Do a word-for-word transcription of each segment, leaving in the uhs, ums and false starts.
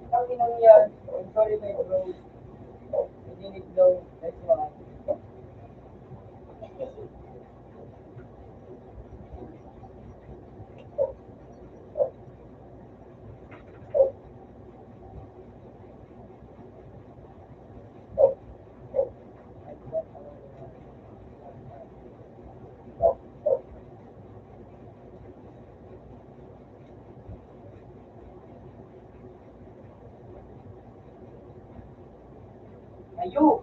Ang inang yan, I'm sorry, my bro. Hindi ni Flo, that's why. Ayo!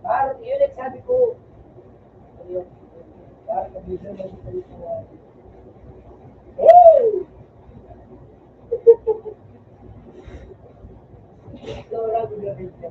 Parang yun ang sabi ko. Parang kabisa na sa salita. Hey! Ikaw lang, grabe ka.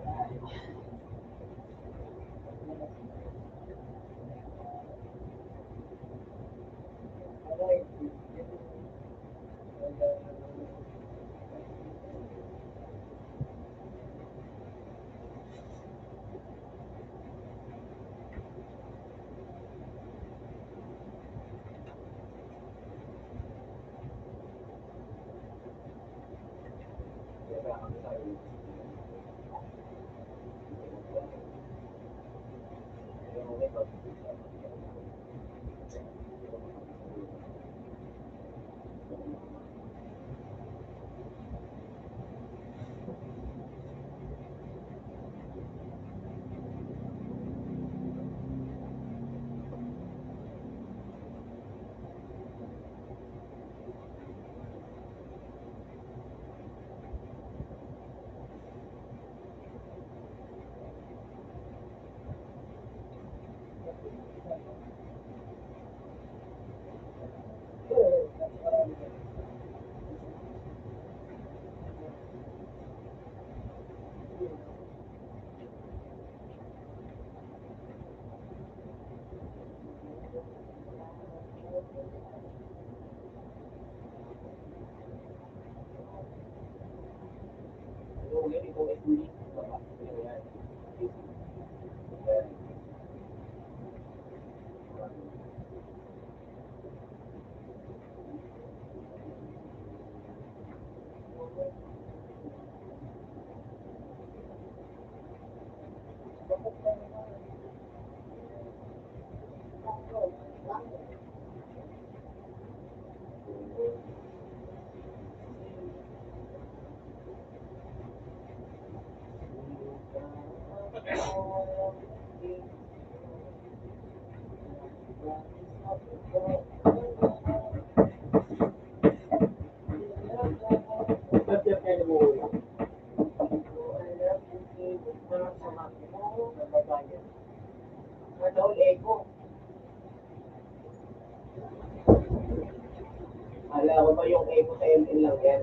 Kala ko ba yung echo sa M L lang yan?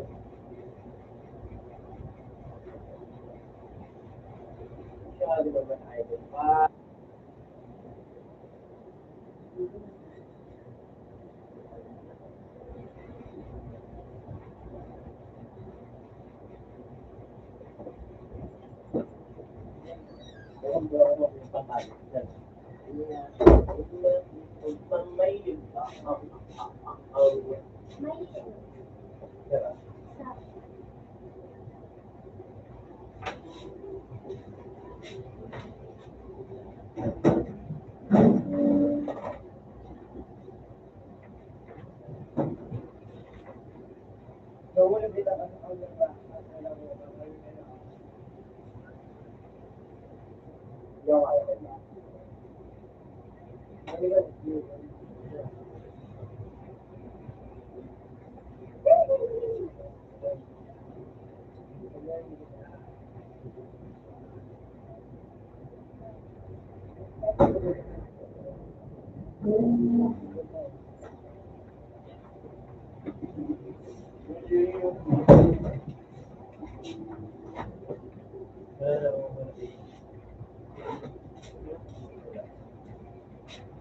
Masyado naman idol pa.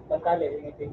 Tangkali, yung itim.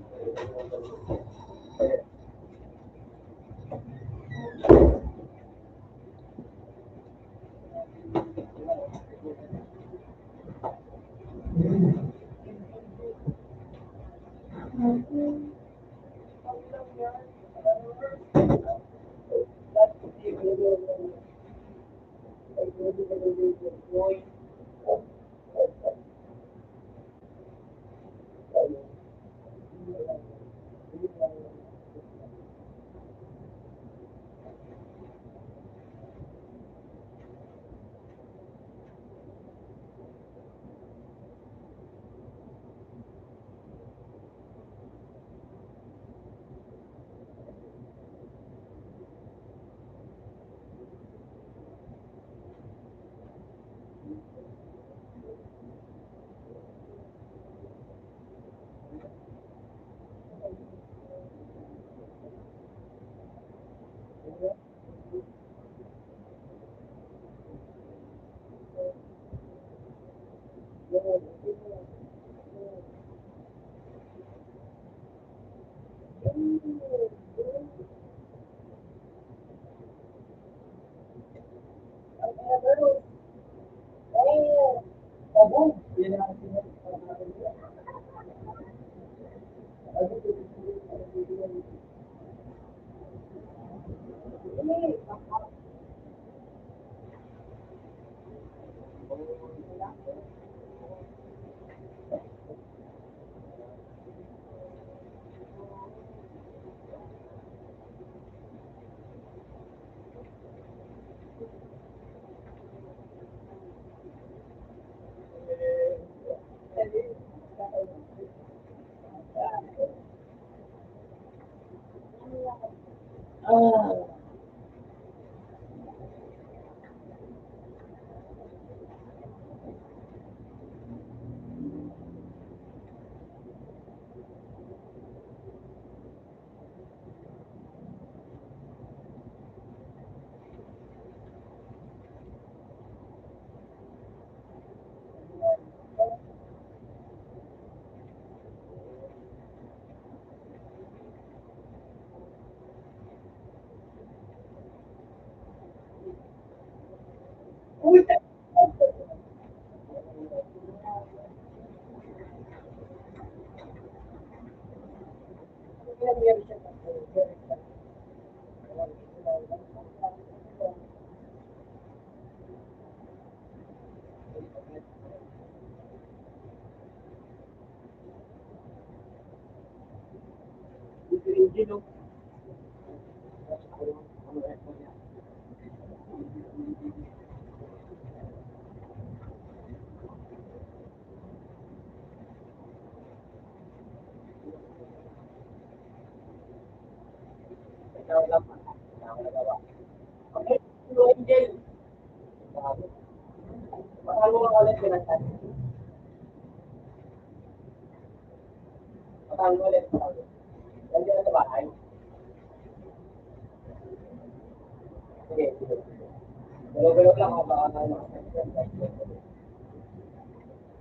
Galaw-galaw lang ako, baka ano.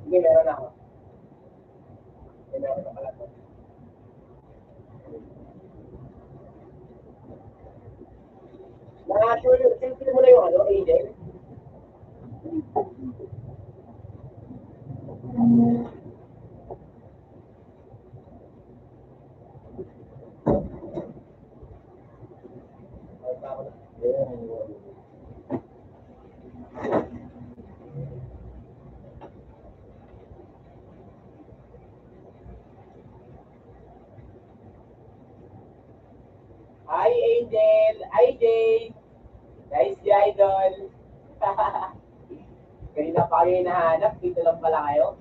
Sige, meron na ako. Sige, meron na pala. Mga sure, sure mo na yung ano, Angel? Hi, Angel. Hi, Jay. Nice, Idol. Kanina pa kayo hinahanap, dito lang pala kayo.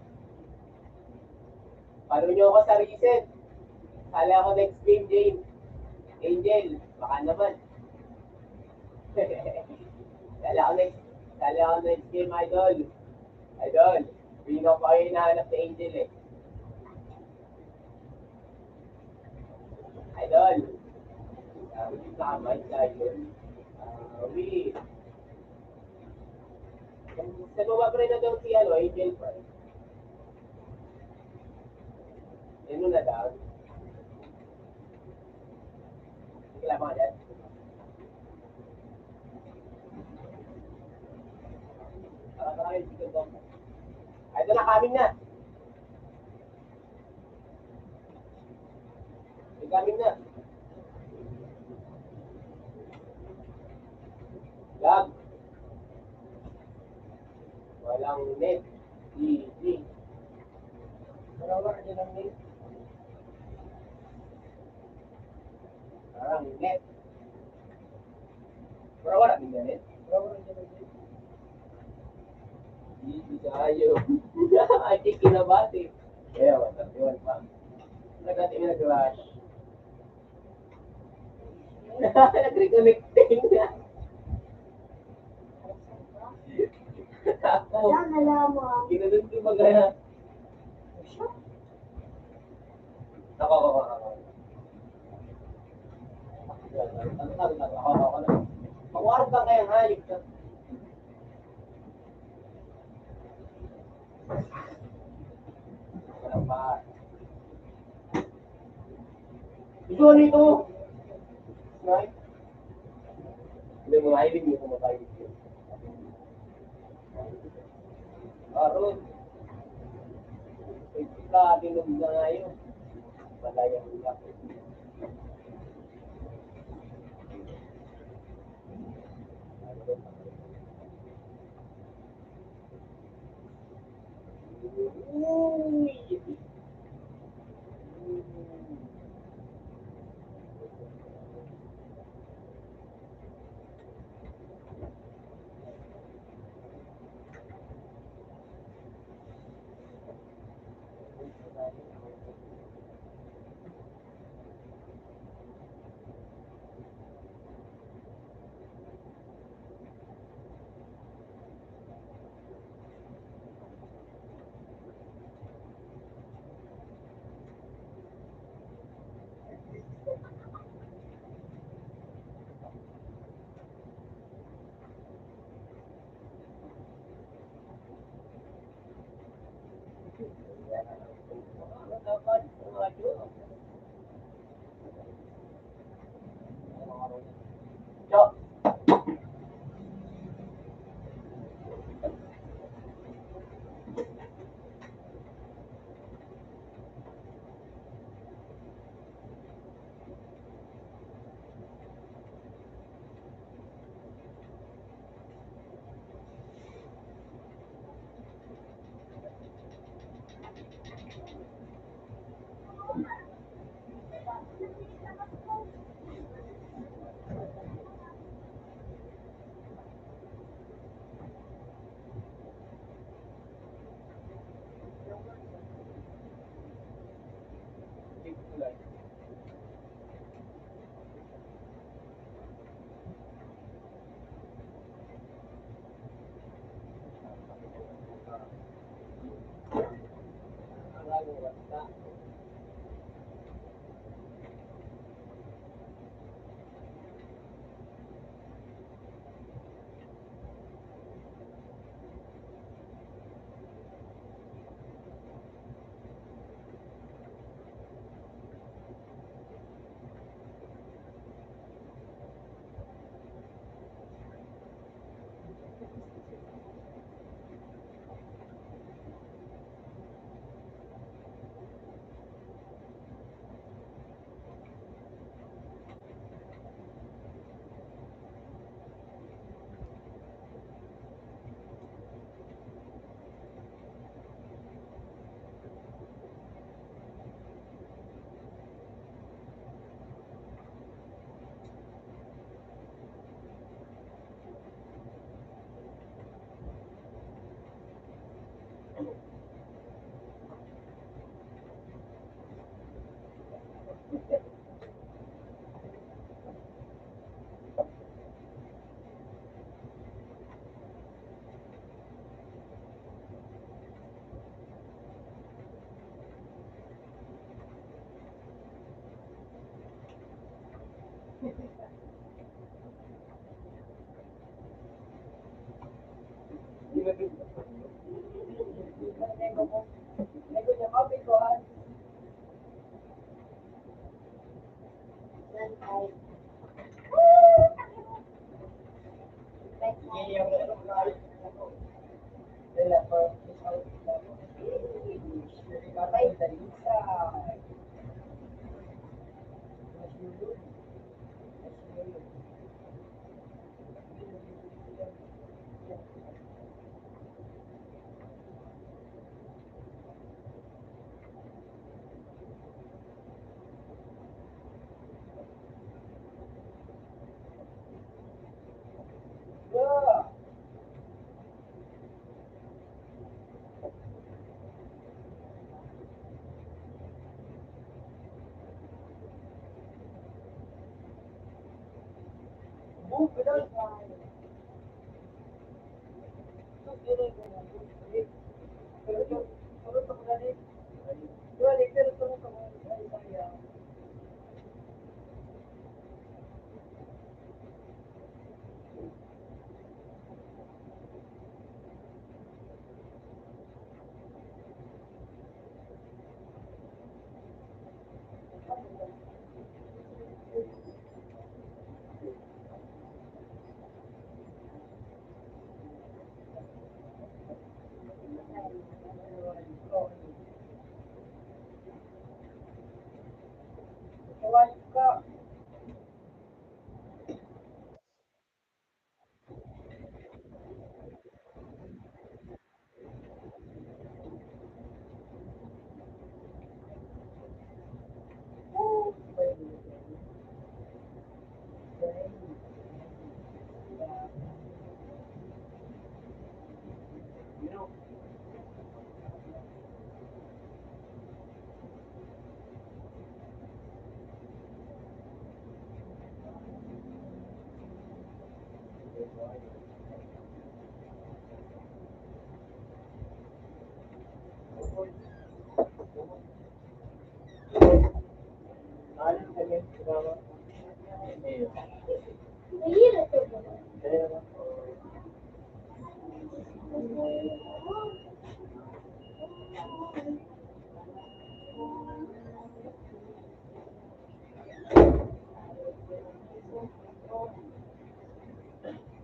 Follow nyo ako sa recent. Sali ako next game, Jane. Angel, baka naman. Sali ako next, sali ako next game, Idol. Idol, kanina pa kayo hinahanap ni Angel eh. Idol. Sabi ko, tama yun, Idol. Ah, we. Sa baba pa rin na daw si, ano, Angel pa rin. Yan mo na daw. Sige lang, mga dyan. Para tayo, sige lang. Ay, ito na, coming na. Incoming na. Lag. Walang net. G G. Wala, wala din ang net. Parang net. Pero wala din yan eh. Pero wala din yan eh. Hindi tayo. Ay, kinabati. Kaya, wala. Iwan pa. Nagkati na crash. Nag-reconnecting na. Ako. Yan, alam mo. Ginanon ko ba kaya? Ako, ako, ako, ako. Ako, ako, ako. Pangwarag ka kaya, hayop ka. Wala pa. Ito, ano ito? Nay? Hindi mo, ay, hindi mo kumakain. Aron. Ika, dinom na ngayon. Malaya mo na. Uy.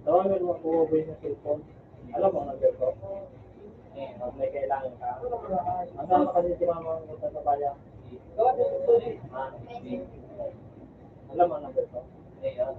Tawagan mo ako, boy, na cellphone. Alam mo ang number ko? Eh, pag may kailangan ka. Ang tama kasi si mama ang punta sa bayan. Ah, sige. Alam mo ang number ko? Eh, ah.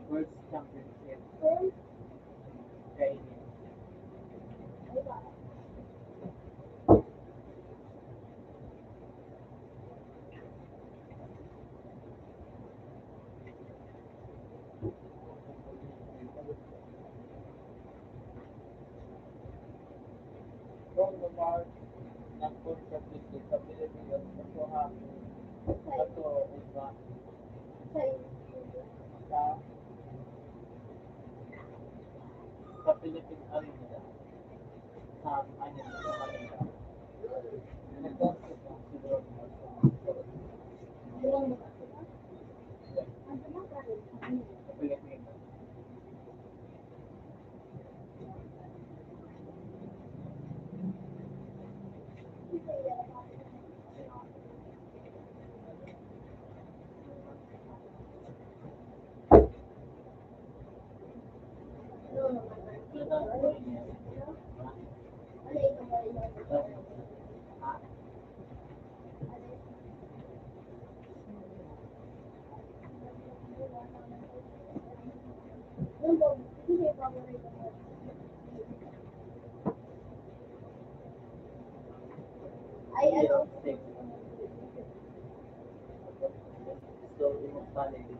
World Championship. Kainin. Kung normal, nagpunta dito sa Pilipinas, nakuha ko ito, iba. Sa, sa Philippine Arena, sa, ano, sa Manila. Nagpunta ko siguro. Sa Pilipinas. Ay, ano? So, imong family.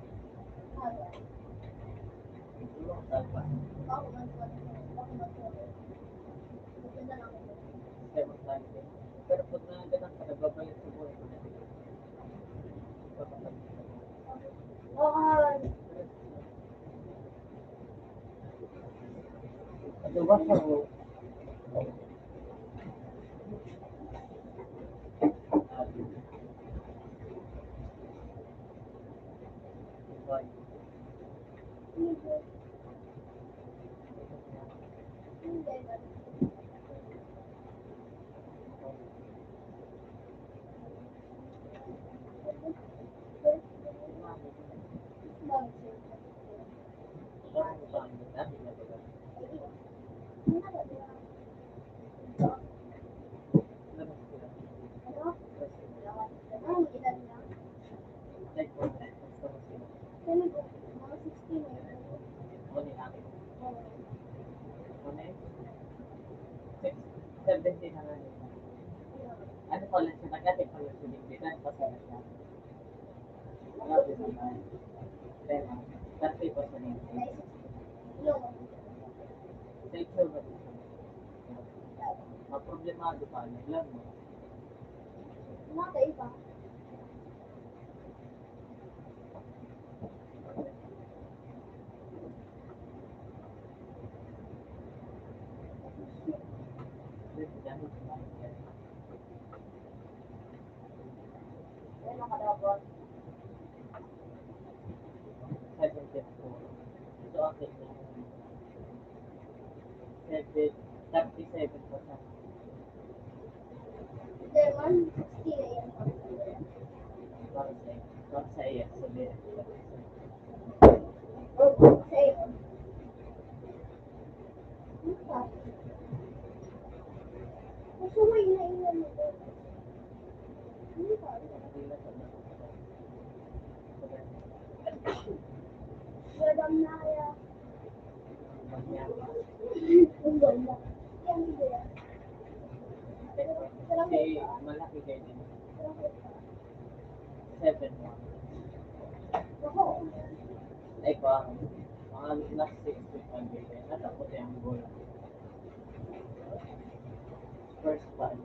Pero pag nagkatang ka, nagbabalik sa buhay mo na. Oo. Ano ba siya, oh? Seventeen na nga nila. Ano pala siya? Nagkatid pala siya, hindi na, pasal na siya. Grabe naman. Kaya, thirty pa siya ngayon. Sa itsura ba siya? Maproblemado pa, ano, alam mo? Mga kaiba. Seven, thirty-seven percent. Para sa, para sa iya, sabi. Malaki kayo din. Seven one. Ay, pa, mga last six to five years, natapos yung goal. First five.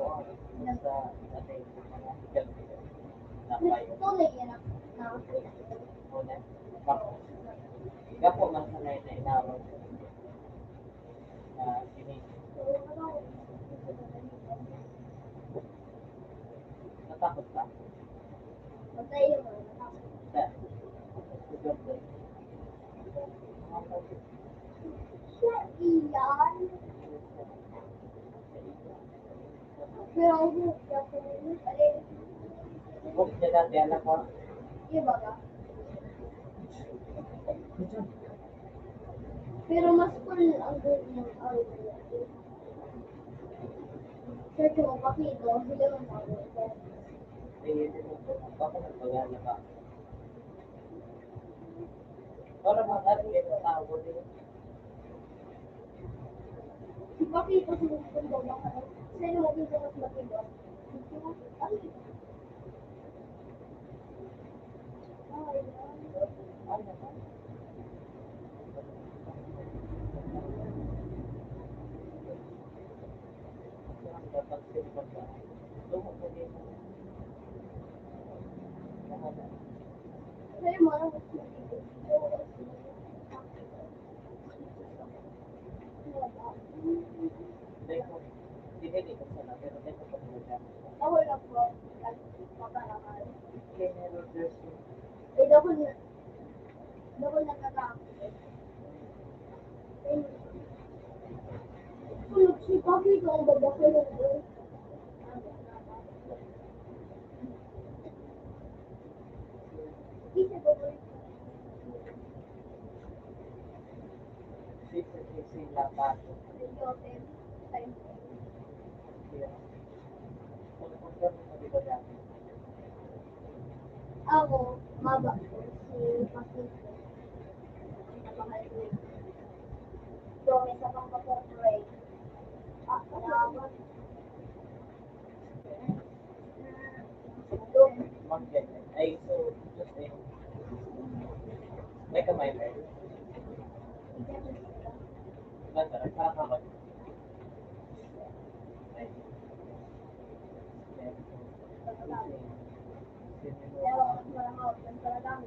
Sa ating mga legal na kayo. Tunay yan ang nakakita. Una, bakit? Gapo man sa may nainawag na sining. Natakot ka? Patay yung mga natakot. Sa? Siya iyan. Pero ang buhok niya, puro buhok, eh. Buhok niya dati, anak ko. Iba ka? Pero mas cool ang buhok niya. Search mo, pakita, sila ang tao. Eh, baka nagbaga na ba? Para mga ano yung tao ko din. Si Pakito, si Pakito, baka. Sino mo dito mas matigas? Ay, ay, ay. Ako lang po, nagpaparahay. Eh, ako na, ako na nagkakape. Tulog si Papi, ikaw ang babakal ng buhay. Isa ba ba? Sila pa. Ako, maba. Si Papi. Napakainis. Promise akong mag-pray. Ah, salamat. Ay, so, just, eh, may kamay, may. Nagkaroon, para ka mag-, ay. Pero, wala akong talagang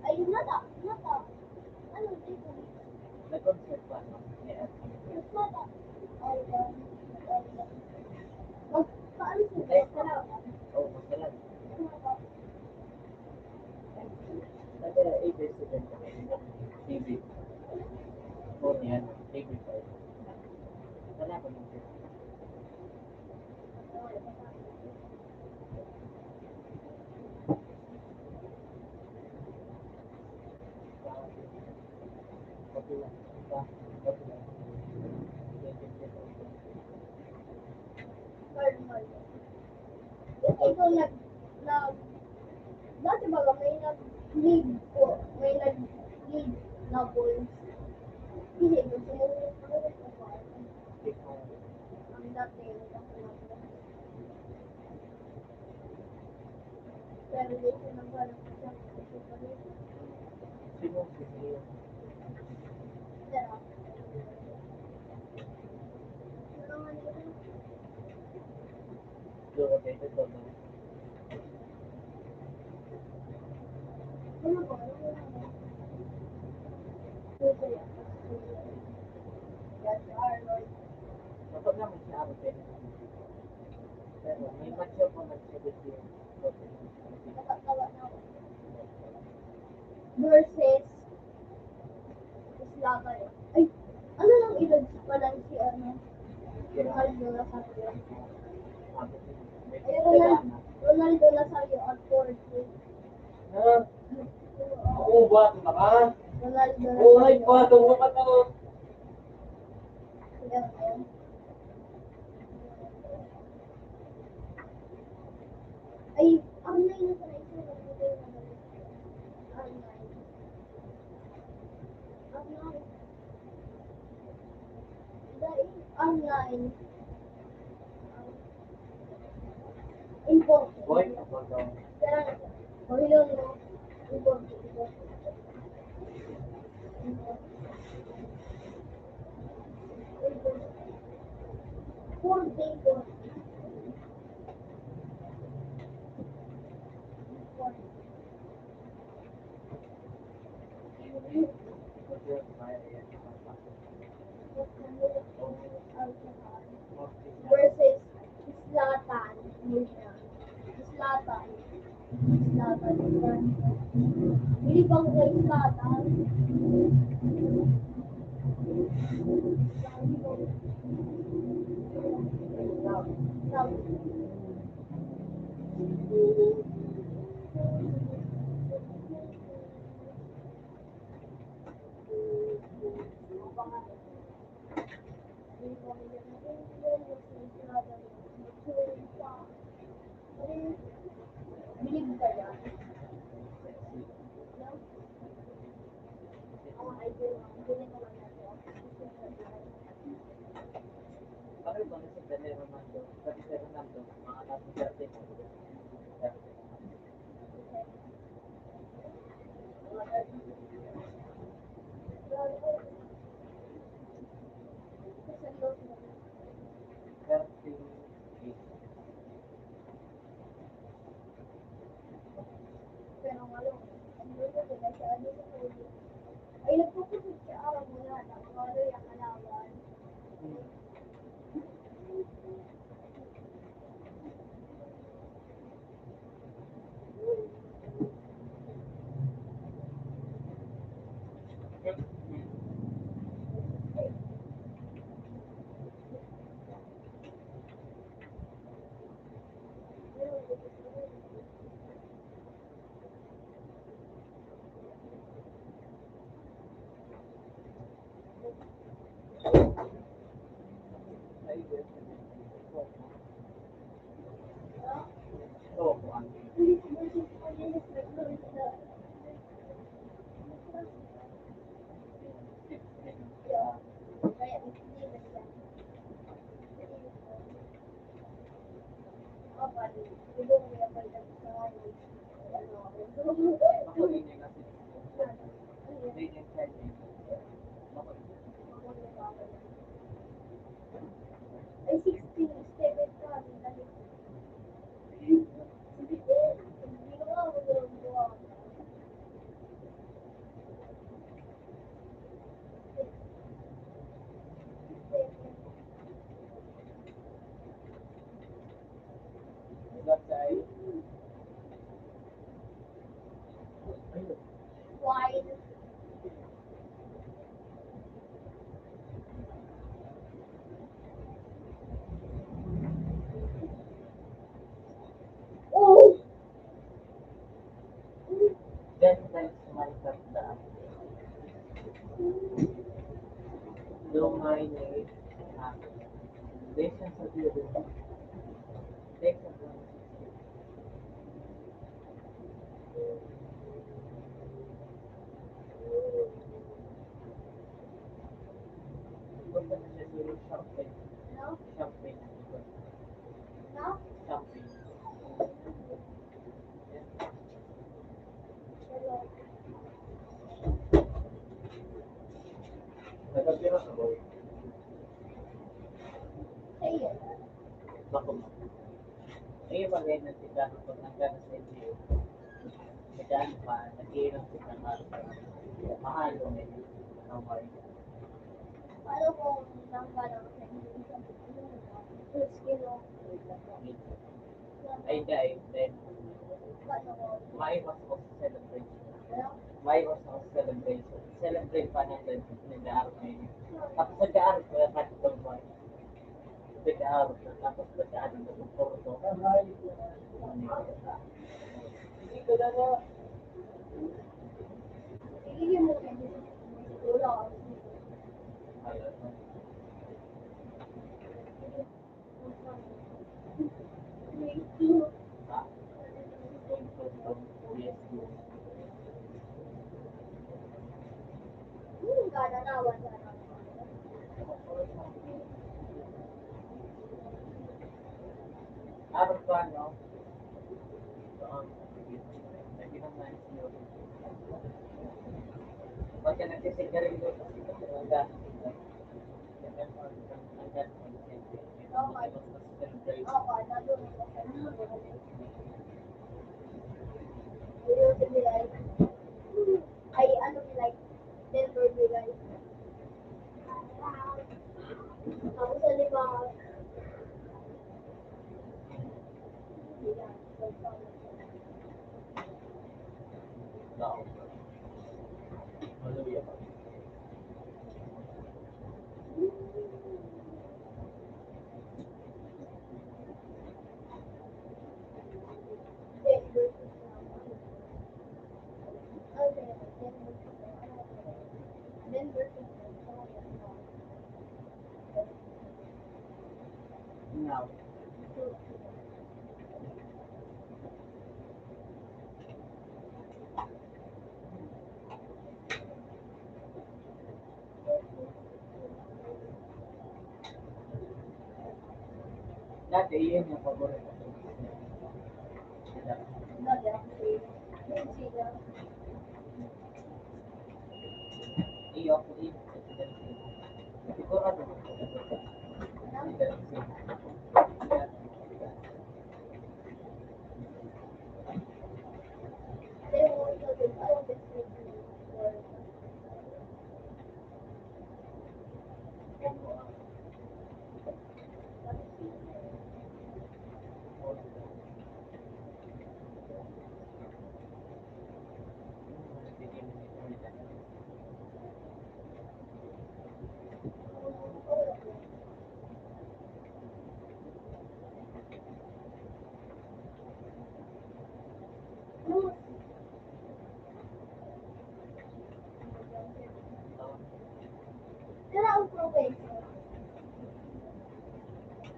Ayun na ta, na ta. Ano dito? Nag-concert pa, no? Nata. Ay, um, mag-, paano sila? Oo, masarap. Ano ba? Nag-, eh, A B S-CBN kami. T V. O, yan. A B five. Wala pa nang Ito nag-, nag-, dati baga may nag-lead po, may nag-lead na boys. Hindi ko sumusunod ko pa. Ang dati, pero di ko naghanap ng. Sino si Leo? Pero, Dapat naman siya ako pwede. Pero may mature pa, mature din. Versus Islabay. Ay, ano lang edad pala si, ano, Ronaldo Nazario? Ay, Ronaldo, Ronaldo Nazario at Jorge. Ha? Ako ba? Ito na ka? Ronaldo Nazario. Ay, pato mo ka to. Ayan, ayan. Ay, ang nai-, nasa na isa, nasa na isa, ang nai-, ang nai-, dai-, ang nai-, Versus Zlatan. Zlatan. Zlatan Ibrahimovic. Bili ba ko kay Zlatan? Pero ngalo, ang luto nila sa ano sa ulo. Ay, nagpupusog siya, ah, mula na, ang ano yung kalaban. Ay, sixteen, seven ka, ang dali. Oh! Then, then, sumalta sa lumay ni Happy. Then, siya sa building. Then, sa building. Punta na siya sa shopping. Shopping. Shopping. Nagkapira sa boy. Bako mo. Ayun, bagay na si Dano pag nagkano sa inyo. Madaan pa, nag-iinom si Tamar. Mahal ko ngayon. Kamay. Paano kung nanggalang sa inyo? First kilo. Ay, dai, then, maiwas ako sa celebration. Maiwas ako sa celebration. Celebrate pa natin, nag-aaral ngayon. Tapos nag-aaral ko, nag-aaral ko, nag-aaral ko, tapos nag-aaral ko, nag-aaral ko. Ano ba, no? Pagka nagsisigarilyo, Dati, iyan yung paborito ko. Iyo, ako, iyo. Sigurado. Pero ang professor.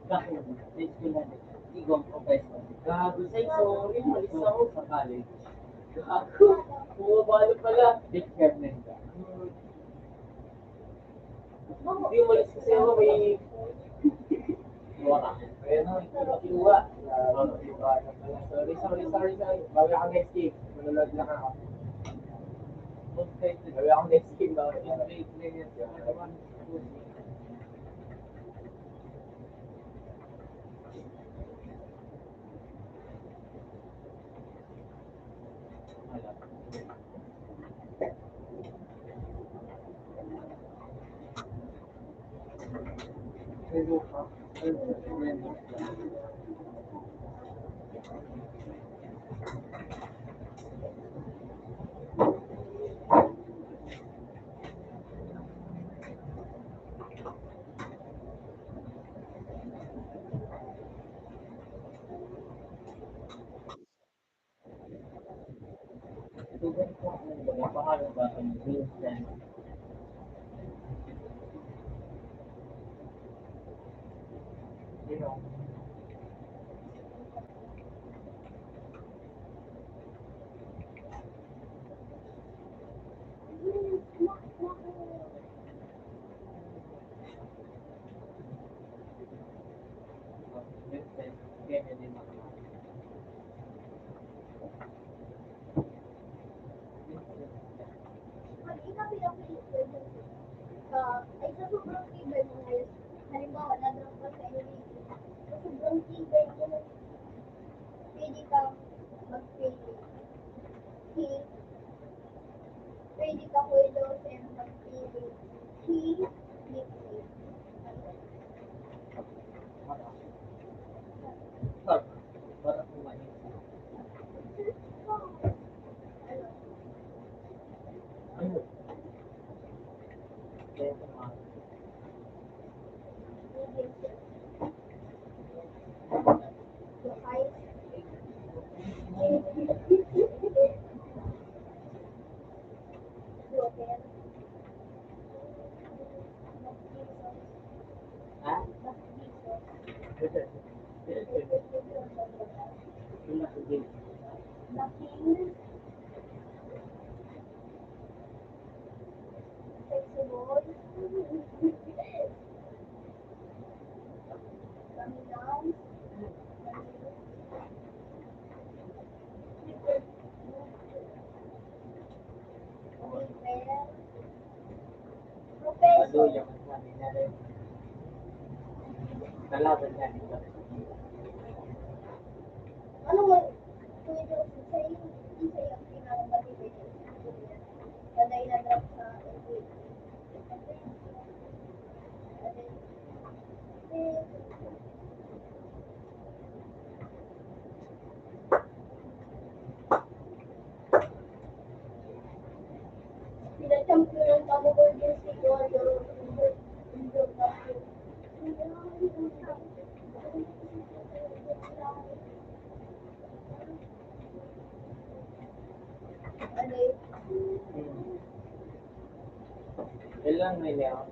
Bakit? May eskwelahan. Ikaw ang professor. Gago, say sorry. Malis ako sa college. Gago. Pumabalo pala. Big chairman ka. Hindi, umalis kasi ako, may kinuha ka. Ayan, oh, kinuha. Sorry, sorry, sorry, sorry. Bawi ako next game. Manunod lang ako. Bawi ako next game, bawi ako. Pag ikaw pinapili ko, ah, ay sa sobrang tibay mo ngayon, halimbawa, na-drop ka sa N B A, sa sobrang tibay mo, pwede kang magpili. He, pwede ka, Kuya Joseph, magpili. He, Ha? Ano mo, pwede sa iyo, isa yung pinapatibay sa iyo. Patay na drop sa Siyempre, ang pag-order si Kuya, yung, yung, yung, ano yun? Ilang may niya?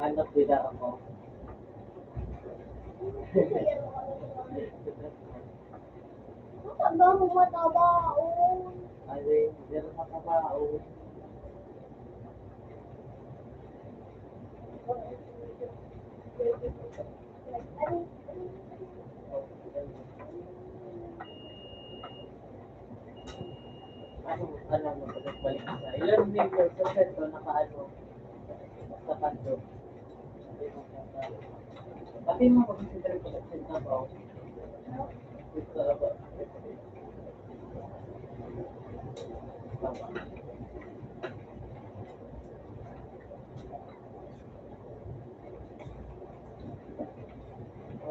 Anak, dida ako. Ang tanda mo, matabaon. Ay, pero makabaon. Ano, ano mo, balik sa ilang million sa sento, nakaano, sa kanto. Pati mo, mag-consider ko sa sento ba? Gusto ba?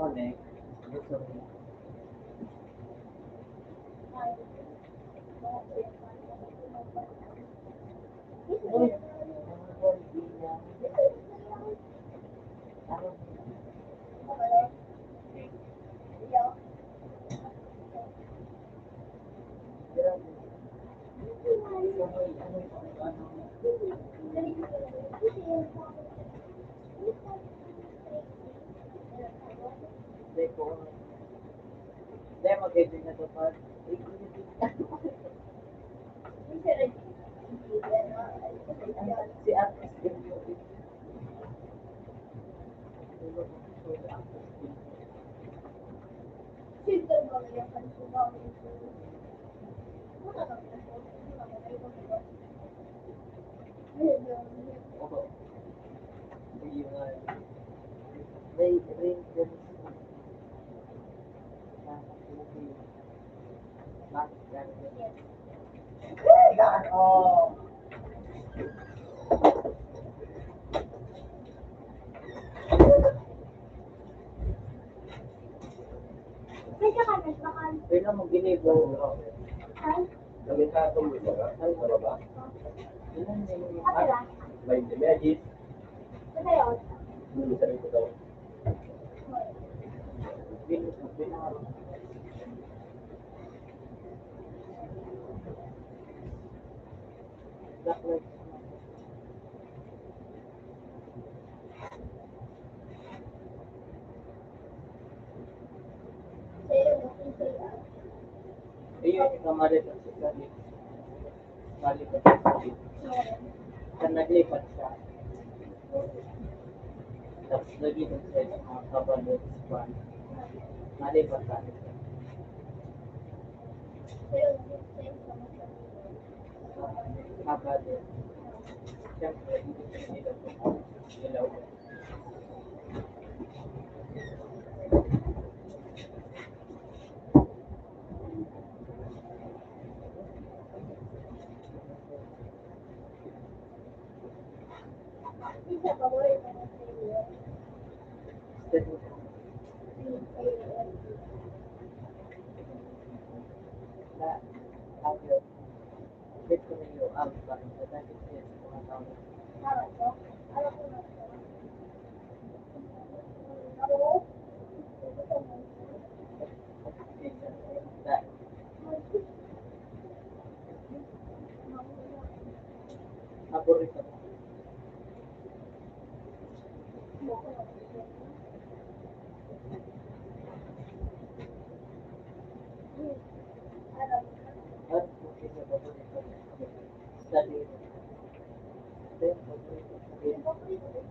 Ano eh? Gusto mo? Hindi, magiging na dapat. Si Ate Steve. May ring din. Pwede ka na, baka. Pwede mo ginibo. Ay. Delikado mo ba? Ay, sa baba? Ano yung Ate lang. May medis. Ito yun. Ano yung sarili ko daw? Iyo, kamarit ang sukari. Balik ka sa sakit. Kan naglipat siya. Tapos naging sa mga kabalo sa kwan. Nalipat sa akin. Kabalo. Siyempre, hindi ko nila ilaw. Paborito mo? Ano? Ano po yung paborito mo? Sa liit. Ito yung paborito ko.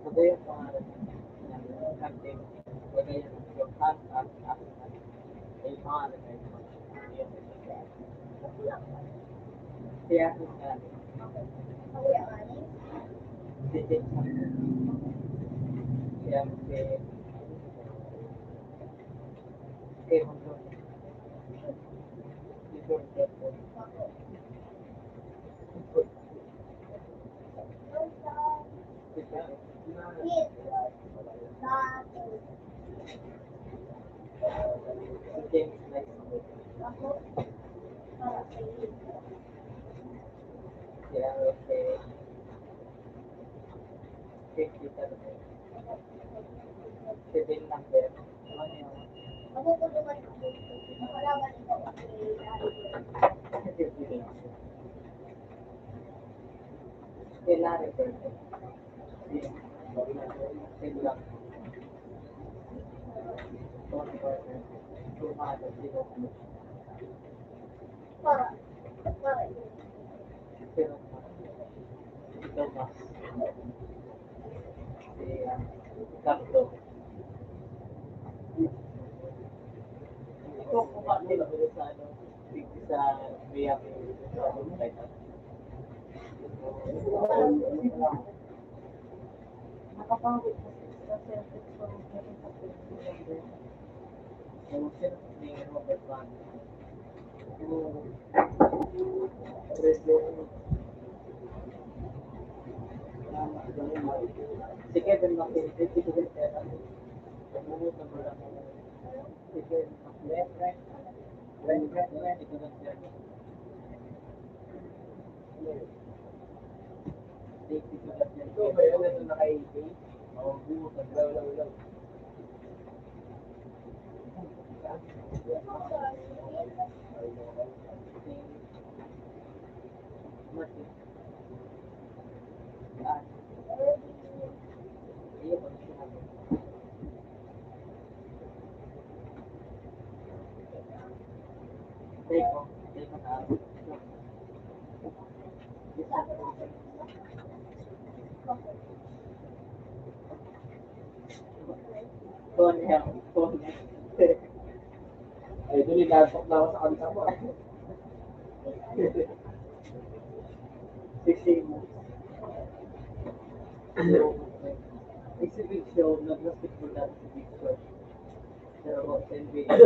Ano yung pangalan ng kante? Wala yung ang ang ang ay pangalan na yun. Kaya kung nga, Nakabawi ko sa self-exploration sa December. Ay, doon, inasok na ako sa kanta mo. Sisimu. Exhibition, nag-basketball dati sa Big Short. Pero N B A,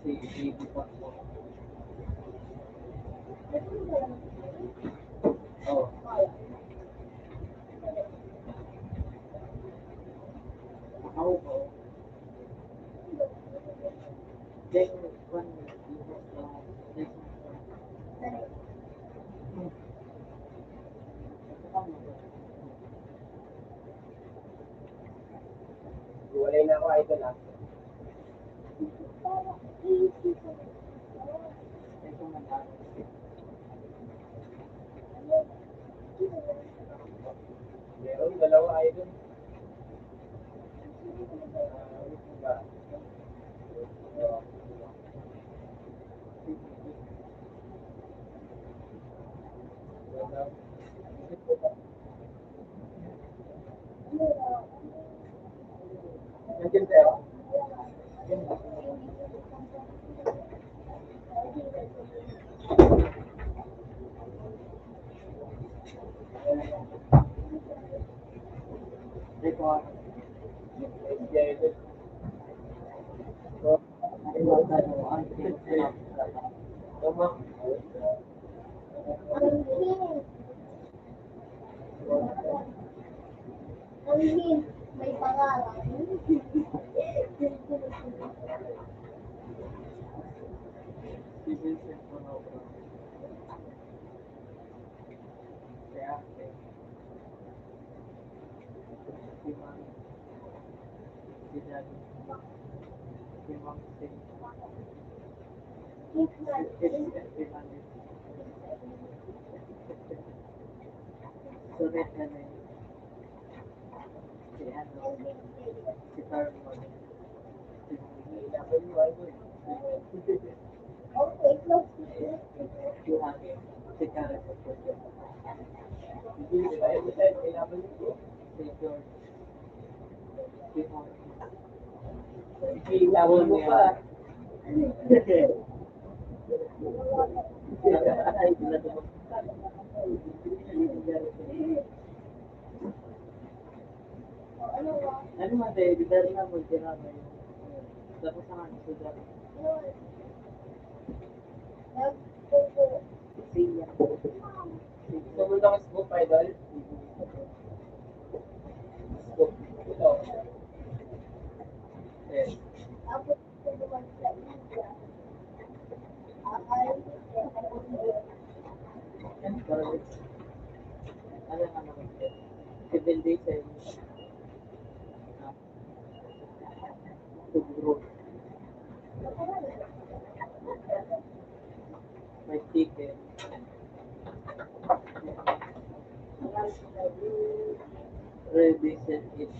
si J B Pacquiao. Oh. Ako po. Then, one minute, you have, uh, next one. Walay na ako, idol, ah. Meron, dalawa, idol. Ang hint, may pangalan. Mate, di dahil na mo, di na mo. Tapos naman, so, dahil. Siya. Gusto mo ng scoop, idol? Scoop. Ito. Eh. Ano nga naman? Civil defense. Siguro. May ticket. Ready, set, it.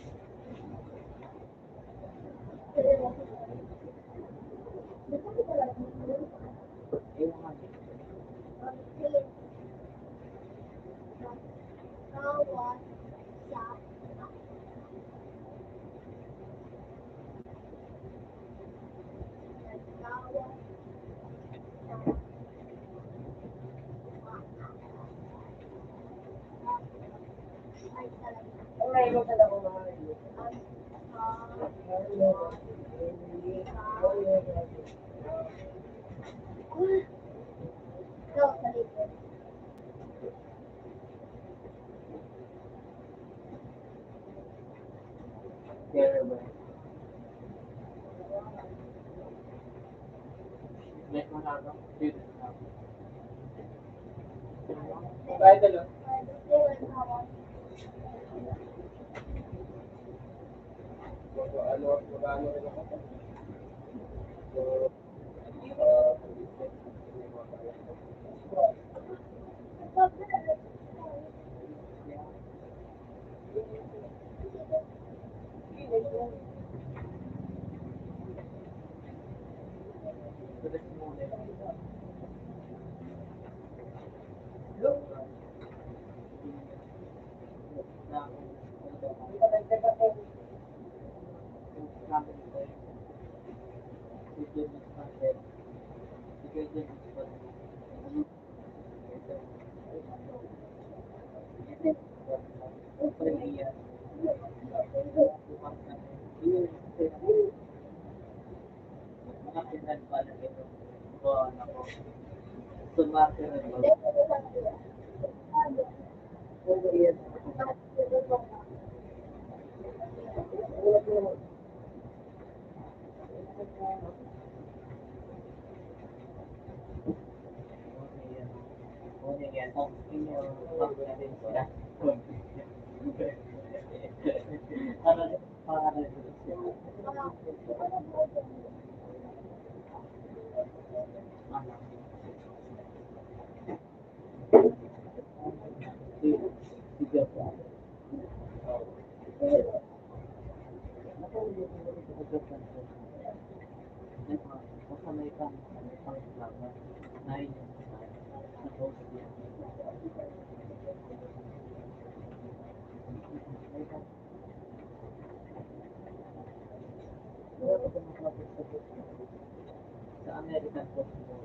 Sa American football.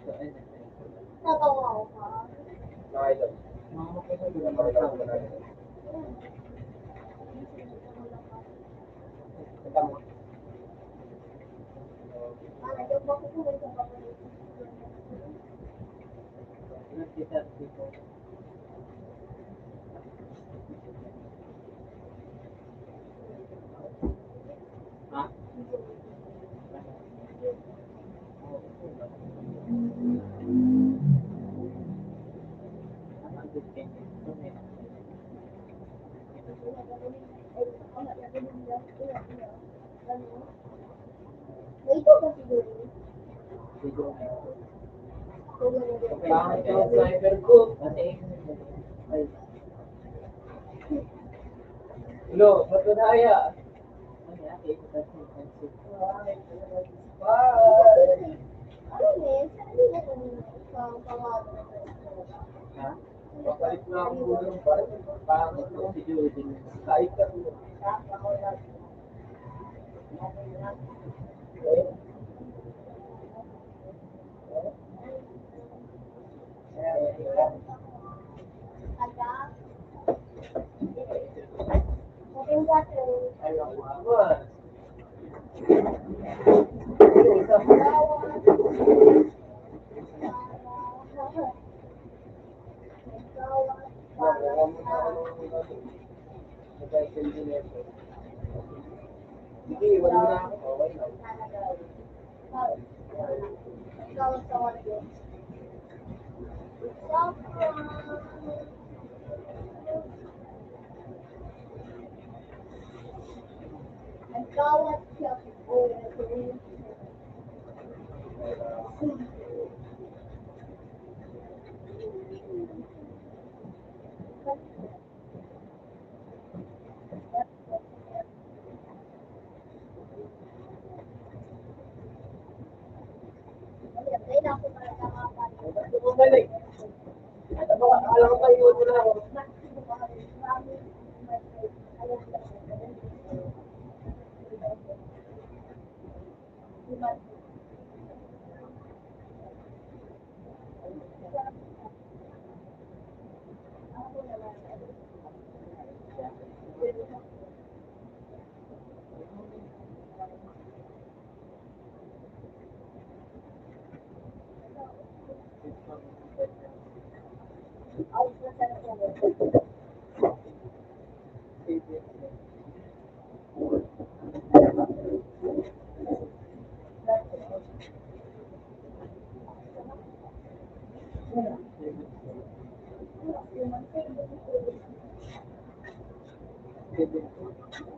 So, ayun. Mga kapatid, mga kapatid. Nagkita dito. Bakit yung driver ko? Pati. Lo, ba't wala ya? Ano yan? Kaya ito kasi yung pansit. Ay, ano ba? Ano, miss? Ano na kami ikaw pangalan? Ha? Papalit na ako ng bike. Bakit ko si Joey din? Kahit ako. Nagkawat siya.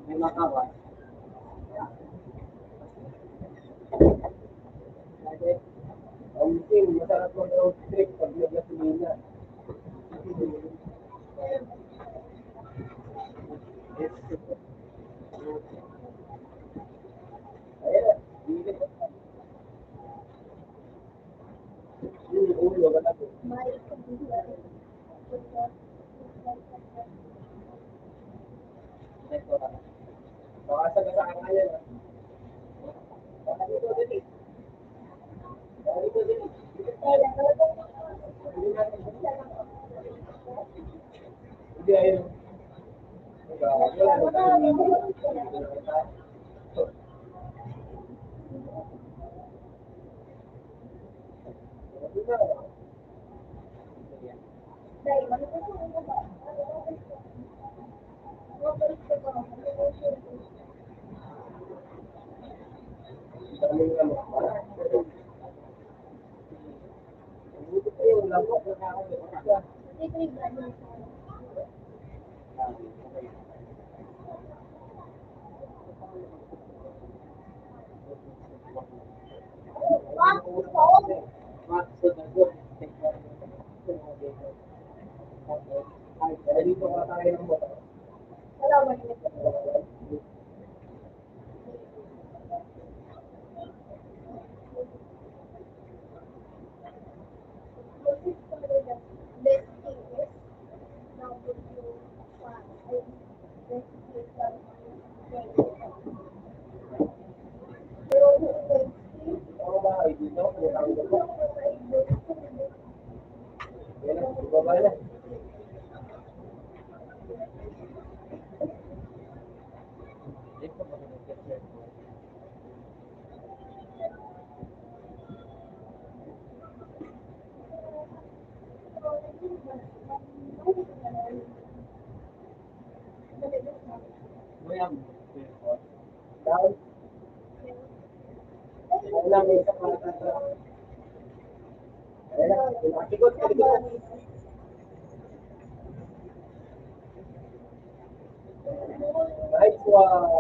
May makawa. Ang team, masarap mag-road trip pag may gasolina. Ayan, bilis. Nice one.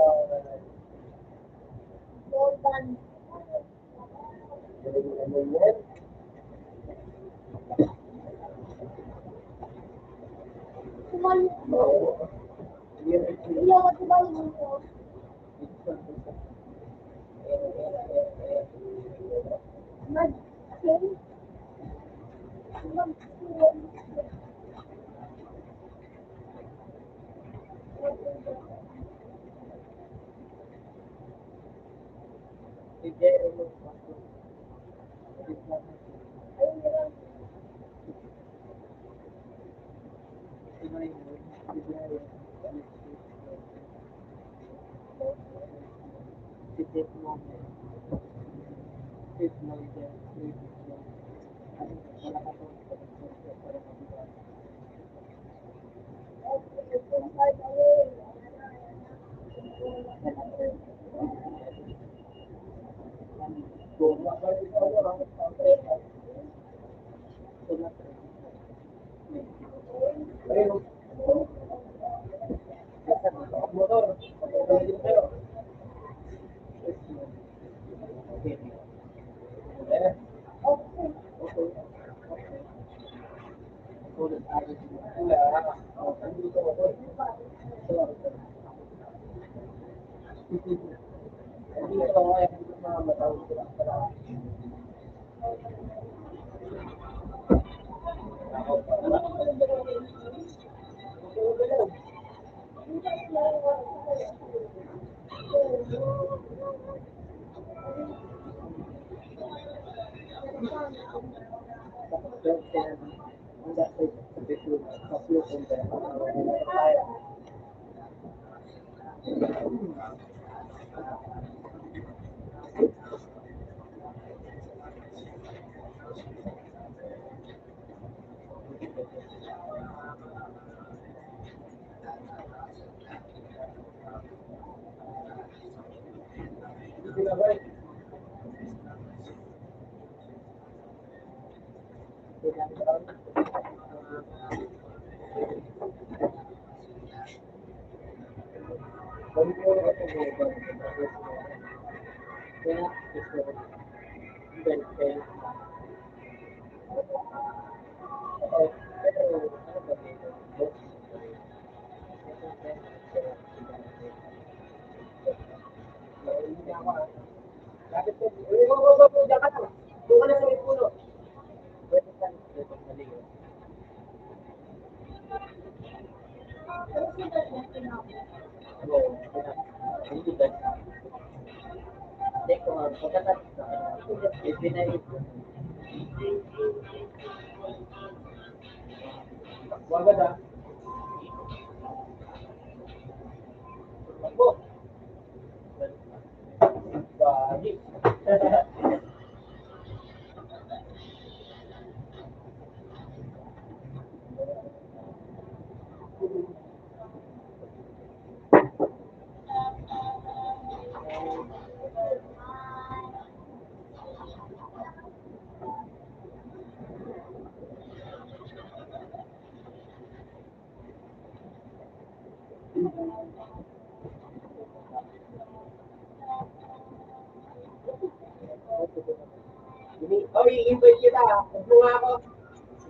Oy, i-invite kita. Huwag mo nga ako.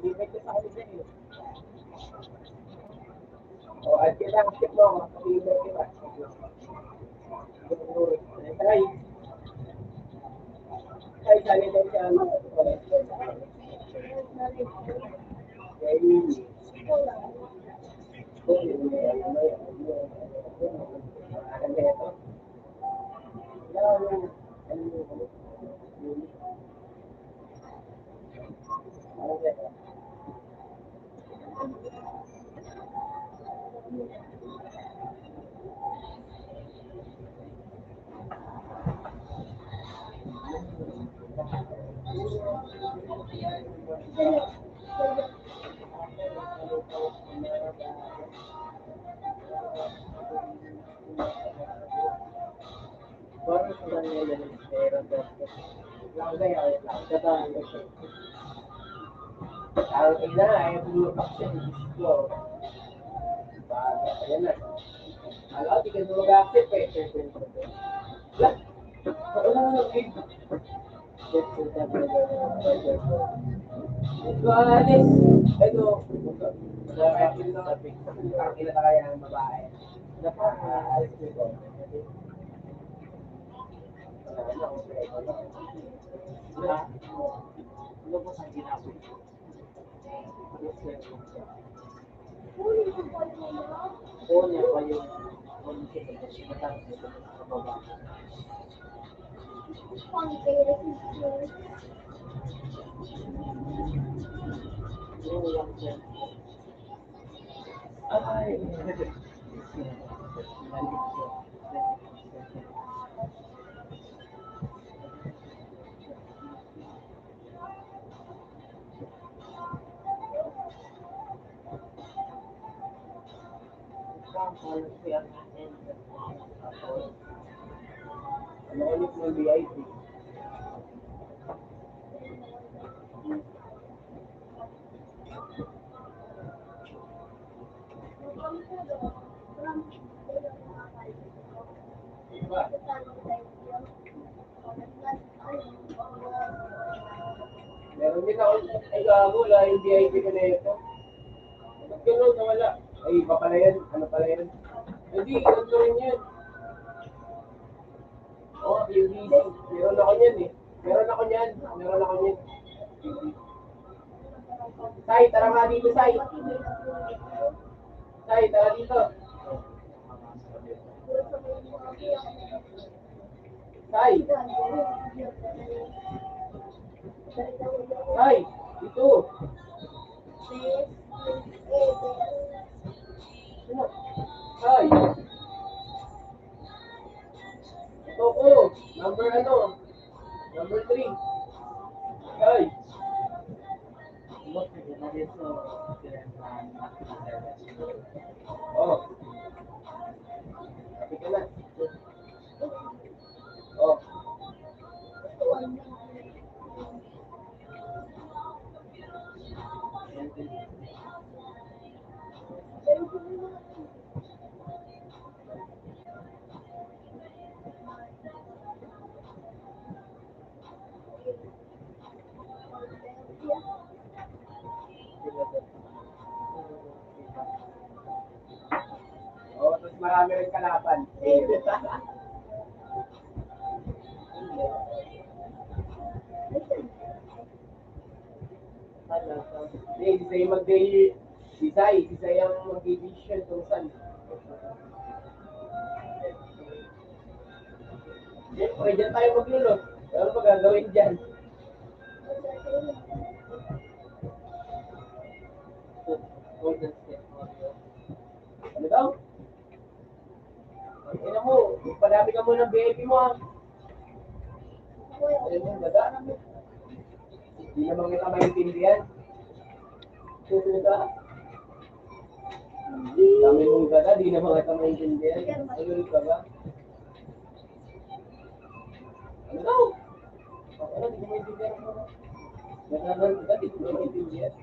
I-invite kita kami sa iyo. O, at kita, accept mo ako. I-invite kita. Ay, ay, sali daw siya. Ay, Parang sa kanila yung pera, dapat. Lang kaya, katahan ko siya. Ang ina, ay, bumabak siya, gusto. Baga, ayan na. Ala, di ka na mag-accept, eh. Wala. Wala na, eh. Ito, alis. Ito. Ang ina kaya ng babae. Napakaalis nito. Ay, Ano ulit ng V I P? Diba? Meron din ako, ay, gago, wala yung V I P ko na ito. Ba't ganun, nawala? Ay, iba pala yan. Ano pala yan? Hindi, ganito rin yan. Oh, A B C. Meron ako niyan eh. Meron ako niyan. Meron ako niyan. Sai, tara nga dito, Sai. Sai, tara dito. Sai. Sai, ito. Sai. Ito ko. Number ano? Number three. Sai. Oh. Kapit ka na. Oh. Oh, tapos marami rin kalaban. Hindi, isa yung mag-day, isa, isa yung mag-division kung saan. Siyempre, dyan tayo maglulot. Ano ba gagawin dyan? Ano daw? Ang ina mo, padami ka muna ng V I P mo, ah. Ayun, naghahanap mo. Di naman kita maintindihan. Susunod ka? Dami mong gata, di naman kita maintindihan. Susunod ka ba? Ano daw? Ano, di ko maintindihan. Naghahanap kita, di ko maintindihan.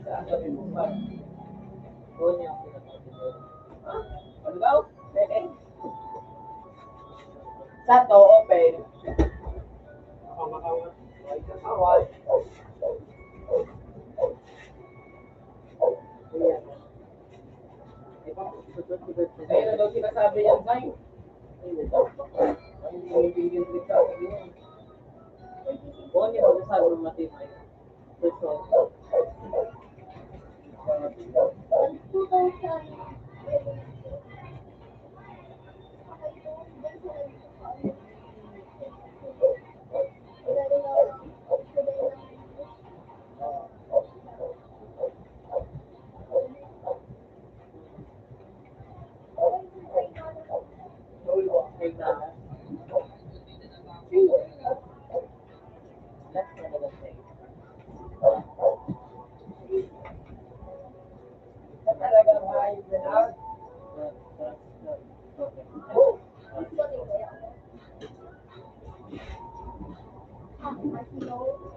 Saan ka pinupunta? Doon yung pinapagod. Ha? Ano daw? Second? Sa to, open. Ayun na daw sinasabi niyan, Zay. Ayun na daw. Ay, hindi ko maintindihan yung sabi niya. Kung ano yung sabi mo, Mateo, ayun.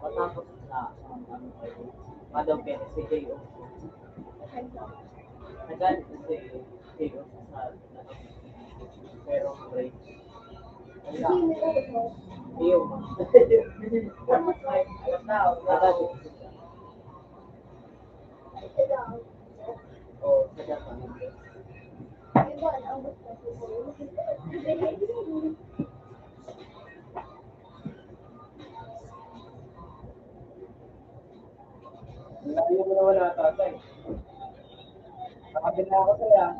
Matapos na, ano, ano, ano, si J O. Nagalit na si J O sa, pero break. Iyo. Nagalit. Oh, sa Japan. Layo mo naman ata, Tay. Nakabili na ako sa'yo, ah.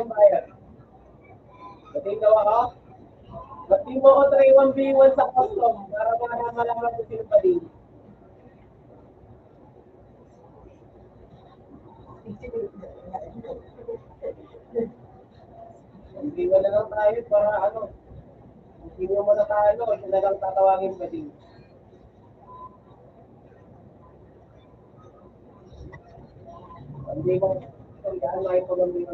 Bayad. Batiin daw ako. Batiin mo ako three one B one sa custom para, para malaman ko sino pa din. Hindi wala lang tayo para ano. Hindi mo muna tayo, ano, siya na lang tatawagin pa din. Hindi ko, hindi ko, hindi ko,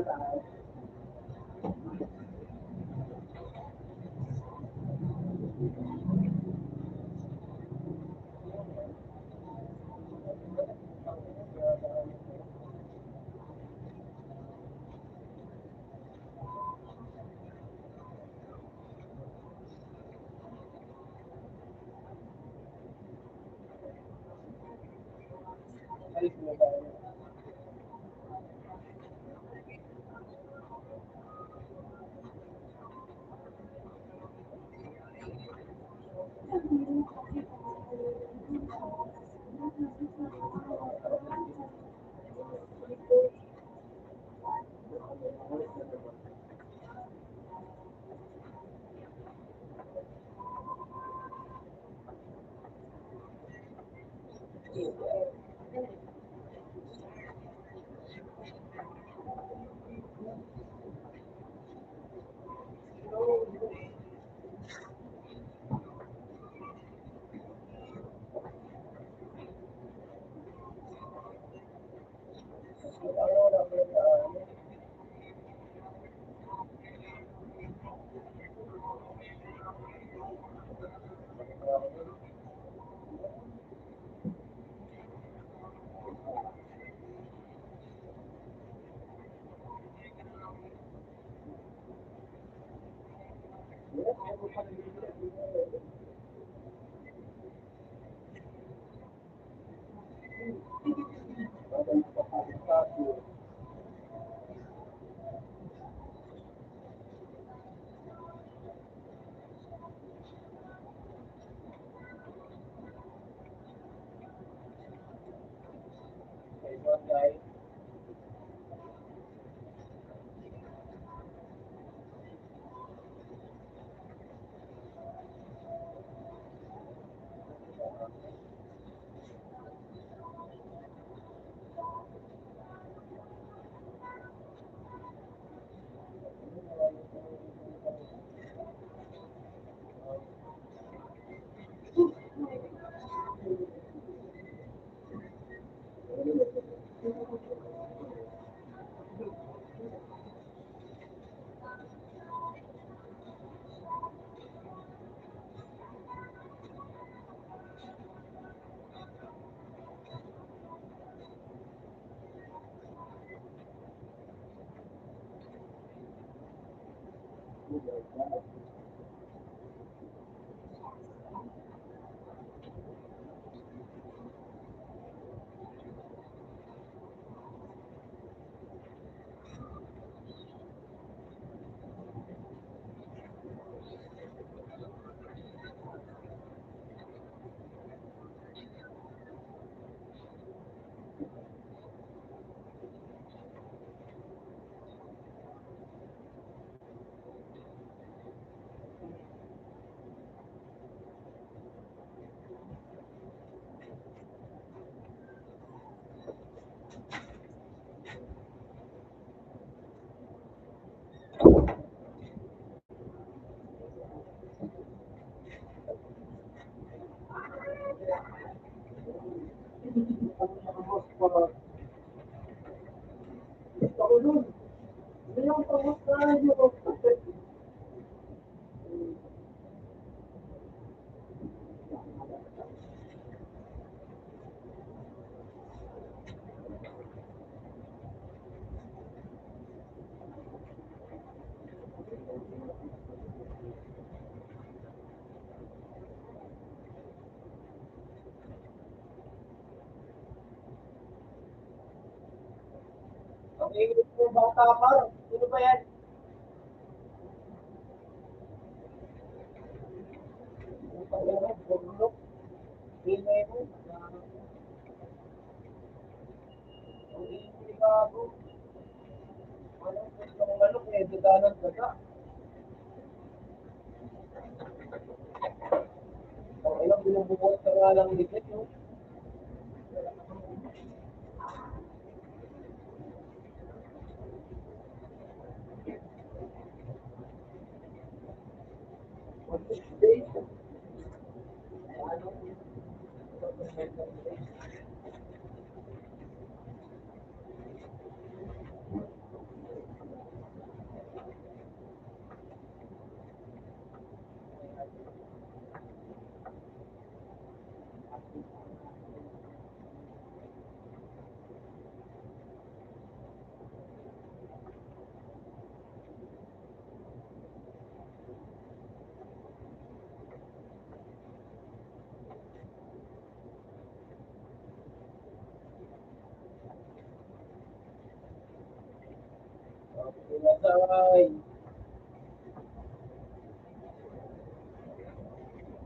Ang ingay po, bata pa. Sino ba yan? Ang ingay mo. Ang ingay, gago. Ano, ang manok, Eh, dadanan ka ka. Ang ina, binubuhat ka nga lang dito, no?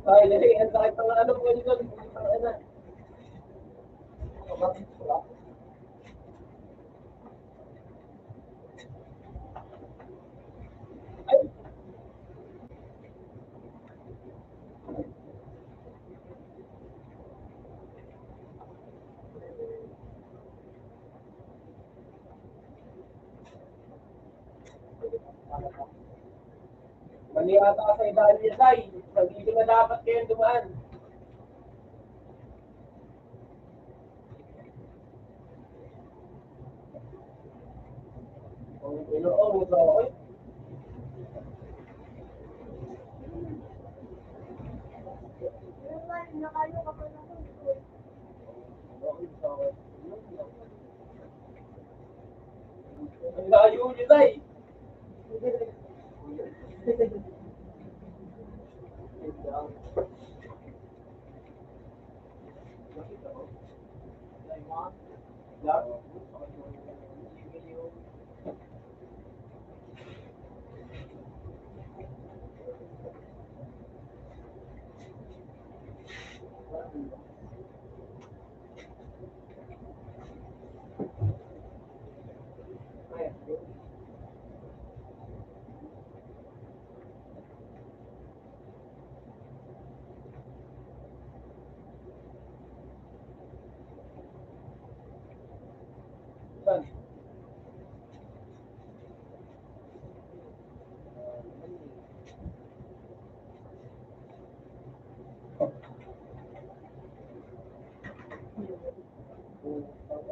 Ay, dali, ang sakit ng ano ko dito. Ang ina. Mali ata sa idaan niya, Tay. Dito na dapat kayong dumaan. Ang ino, oh, ang tao, eh. Ang layo niyo, Tay.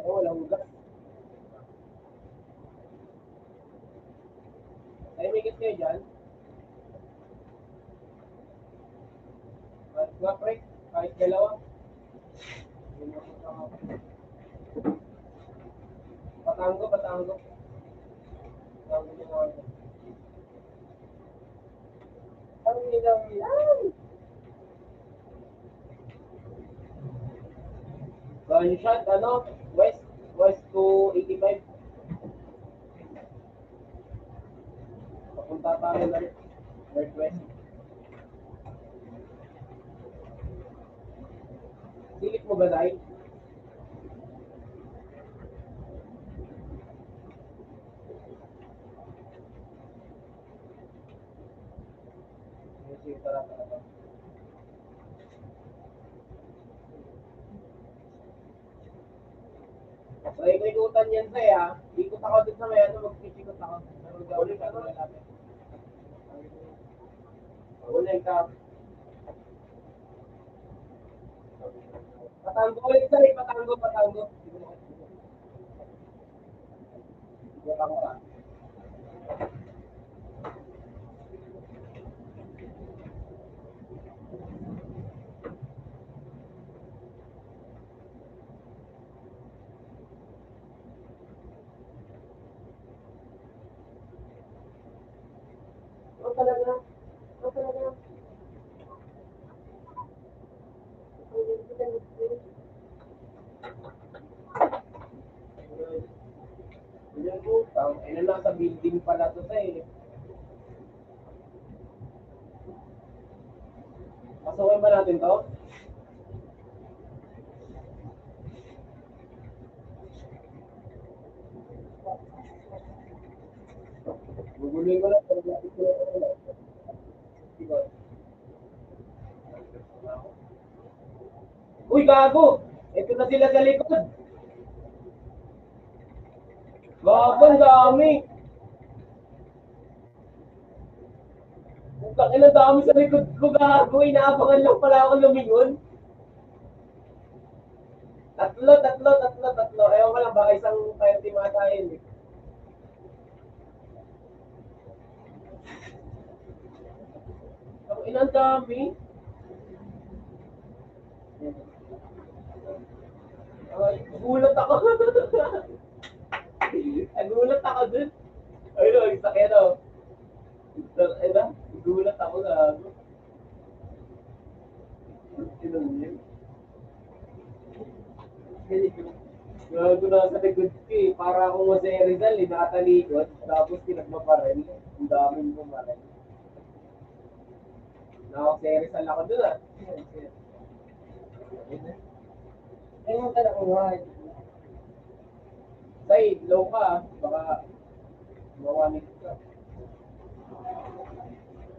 Walang gas. Tahimik kayo dyan. At nga, pre, kahit dalawa. Patanggo, patanggo. Patanggo yung mga. Ang ilang yan. Gunshot, ano? West, west two eighty-five. Papunta tayo na rin. Northwest. Silip mo ba, Day? Sige, tara, tara, tara. So, ikutan yan, Tay, ah. Ikot ako dun sa may ano, mag-ikot ako. Ulit ka, no? Ulit ka. Patanggo ulit, Tay. Patanggo, patanggo. Ayan po, tang-, ayan na, nasa building pala to, Tay. Pasukin ba natin to? Guguloy ko lang, pero bakit ko lang ako? Uy, gago! Ito na sila sa likod. Gago, ang dami. Putang ina, dami sa likod ko, gago. Inaabangan lang pala ako lumingon. Tatlo, tatlo, tatlo, tatlo. Ewan ko lang, baka isang thirty mata yun eh. Ang ina, ang dami. Ay, nagulat ako. Nagulat ako dun. Ayun o, ang sakyan o. Ayun na, nagulat ako, gago. Gago, nasa likod ko eh. Para akong Jose Rizal eh, nakatalikod. Tapos pinagmaparel. Ang daming bumarel. Naka-Jose Rizal ako dun ah. Ayun ka na kuha. Tay, low ka ah. Baka mawanit ka.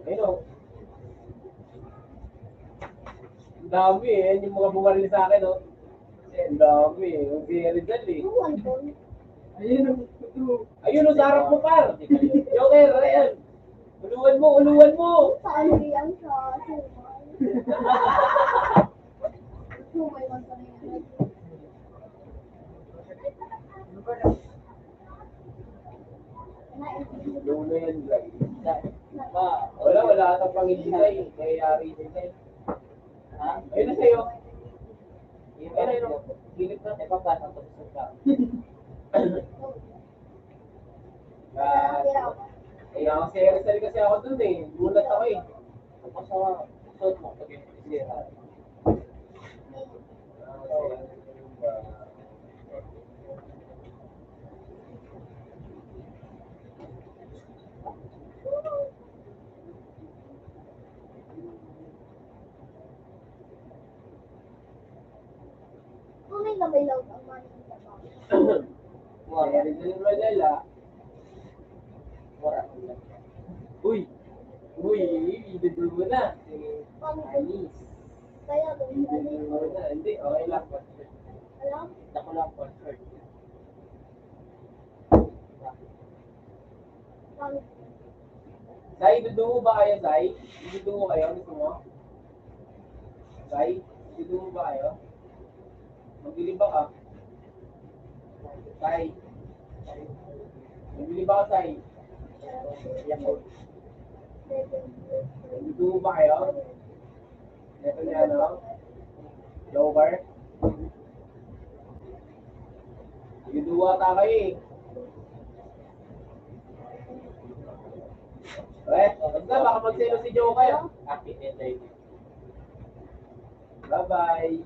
Ayun o. Ang dami eh. Yan yung mga bumaril sa akin o. Ang dami eh. Ang very dull eh. Ayun o. Ayun o, sa harap mo, par. Joker, ayan. Uluan mo, uluan mo. Paano yan sa suman? Suman lang sa ngayon. Low na yan, guys. Wala, wala atang pangilitay. Kaya yari din tayo. Ha? Ayun na sa'yo. Ayun na, ayun na. Gilid na, teka pa, nagpapasok ka. Ah, eh, ang serious kasi ako dun eh. Gulat ako eh. Tapos sa suot mo, pag yung sira. Tunay na may love ang Manny Tabang. Wala rin yung Manila. Wala. Uy! Uy! Idudul mo na. Si Anis. Kaya ba yung Idudul mo na. Hindi, okay lang. Alam? Ako lang, concert. Sai, duduo ba kayo, Sai? Duduo kayo? Gusto mo? Sai, duduo ba kayo? Maglilibak ka? Sai. Maglilibak ka, Sai? Duduo ba kayo? Ito niya, no? Joker. Duduwa ta kayo eh. Eh, basta baka magselo si Joker. Happy birthday. Bye-bye.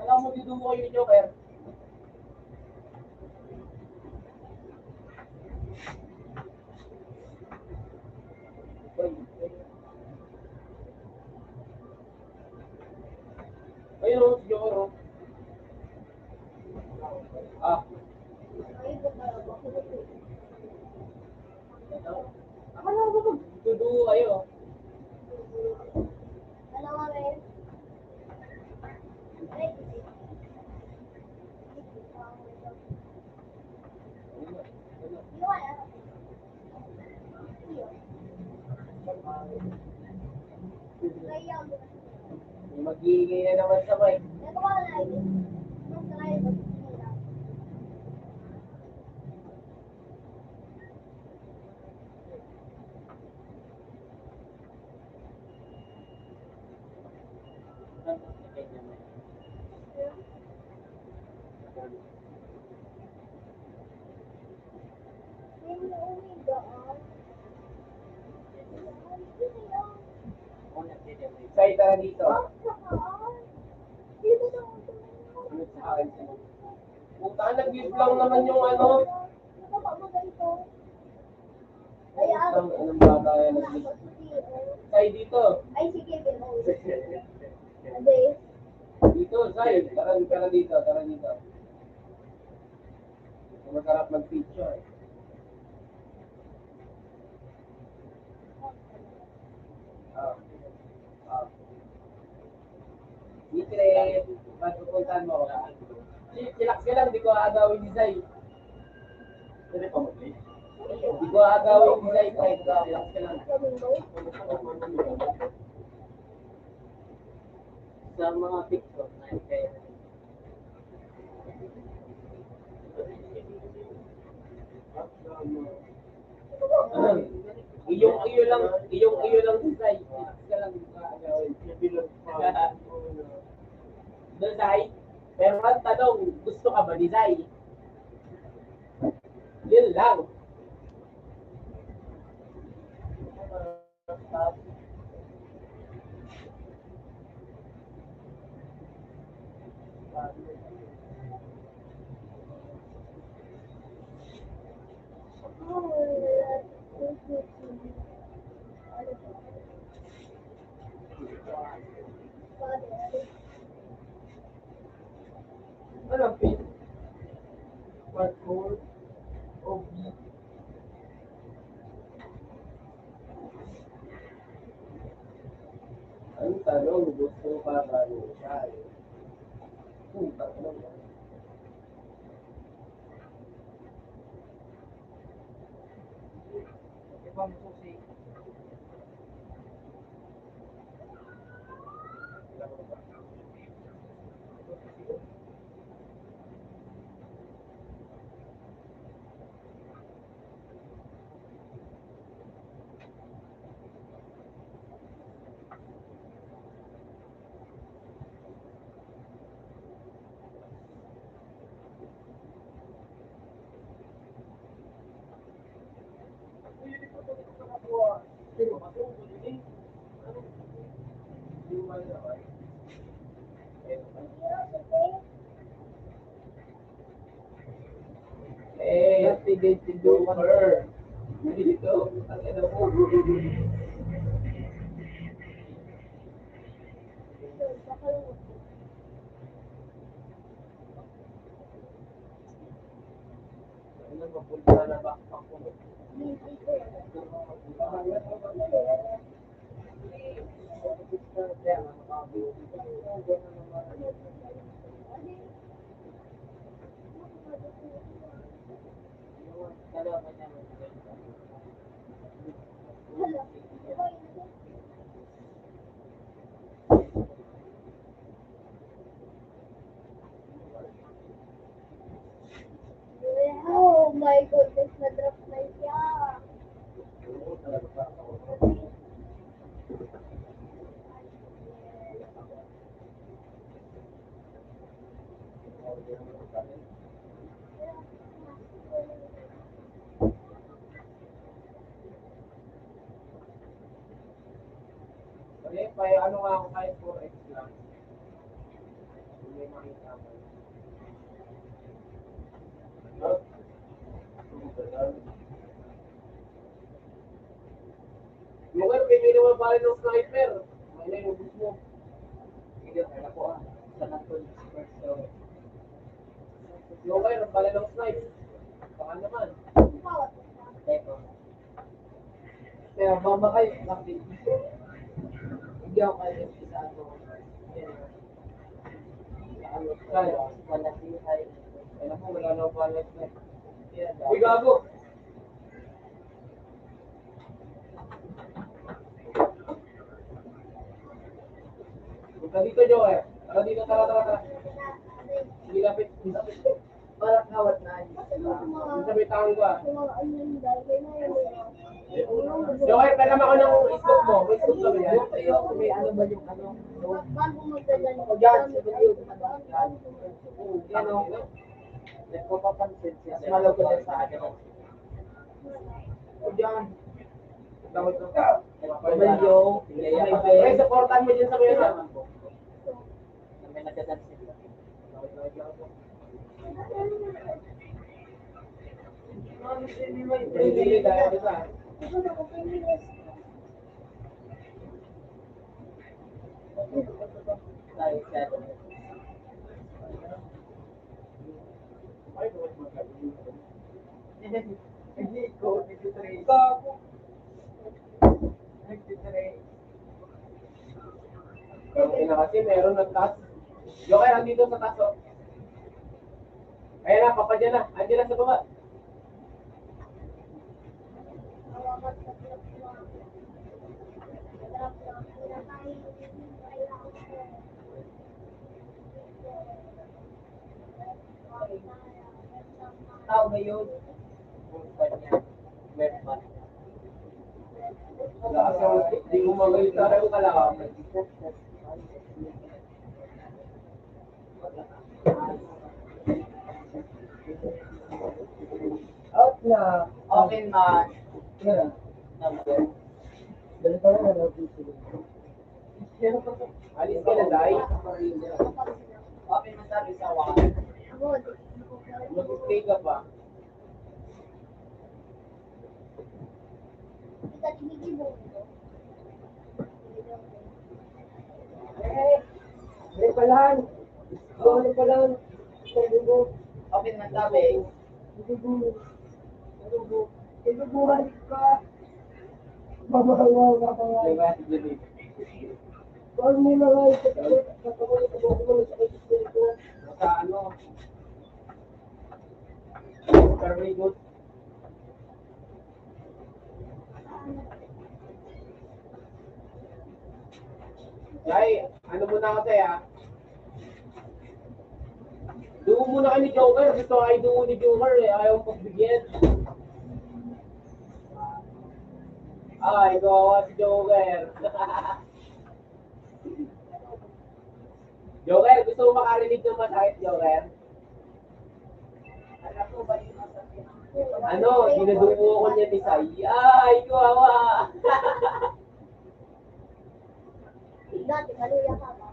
Alam mo, dito mo kayo ni Joker. Ayun, oh, si Joker, oh. Ah. Ako na, ako na. Duduo kayo. Mag-iingay na naman sa mic. Zay, tara dito. Puta, nag-leave lang naman yung ano. Ay, ah. Ang, anong bata yan? Zay, dito. Ay, sige, Bino. Ade. Dito, Zay. Tara, tara dito, tara dito. Masarap mag-picture. Ah. Ah. Dito eh, pagpupuntahan mo. Chi-, chillax ka lang, di ko aagawin ni Zay. Pwede pa mag-play? Di ko aagawin ni Zay, pre. Chillax ka lang. Sa mga picture, ay, kaya Iyong iyo lang, iyong iyo lang, Zay. Ka lang. Doon, Zay. Pero ang tanong, gusto ka ba ni Zay? Yun lang. Ano ang pin? What role of Ang tanong, gusto ka ba ni Zay? Putang ina. Eh, investigate the door. Dito. Ang ina mo. Ang ina mo, punta na backpack ko. Oh my goodness, na-drop na siya. Ano yung pa-, ano nga ako kahit four X lang. Hindi makita ko. Lugar, pwede naman pala ng sniper. Ano yung gusto mo? Hindi, kaya ko ah. Sa Anton Express, so. Lugar, pala ng sniper. Baka naman. Teka. Kaya mama kayo, bakit? Hindi ako kayo sa ano. Sa ano, sa Malatihay. Kaya po, wala na akong wallet na. Kaya, Uy, gago! Punta dito, Joe, eh. Tara dito, tara, tara, tara. Sige, lapit, lapit. Parang kawat na yun. Yung sa may taong ko, ah. Joker, pera mo ako ng scoop mo. May scoop ka ba yan? Yung, yung, may ano ba yung ano? Ako dyan, sa gilid. Yan, oh. Nagpapapansin siya. Mas malago na sa akin. Ako dyan. Tawag ko. Kumalyo, may supportan mo dyan sa mga. May nagdadance sila. Kasi meron nagtas. Joker, andito sa taas, oh. Ayan na, papadyan na. Andyan na sa baba. Tao ba yun? Kung kanya, meron pa. Wala ka sa, di mo magayon sa araw ka lang. Out na. Open match. Tira. Number. Ganito na, ano, alis ka na, Day. Open match, sabi sa one. Mag-stay ka pa. Eh, eh, palan. Ano palan? Isang linggo. Open match, sabi. Inubuhan ka. Mabahaw, mabahaw. Diba? Huwag mo na nga isipin. Sa ano? Very good. Ay, ano muna kasi, ah? Duo muna kami ni Joker. Gusto nga iduo ni Joker, eh. Ayaw pagbigyan. Ay, kawawa si Joker. Joker, gusto mo makarinig ng masakit, Joker? Ano, dinuduo ko niya ni Sai. Ay, kawawa. Dati, maluya ka ba?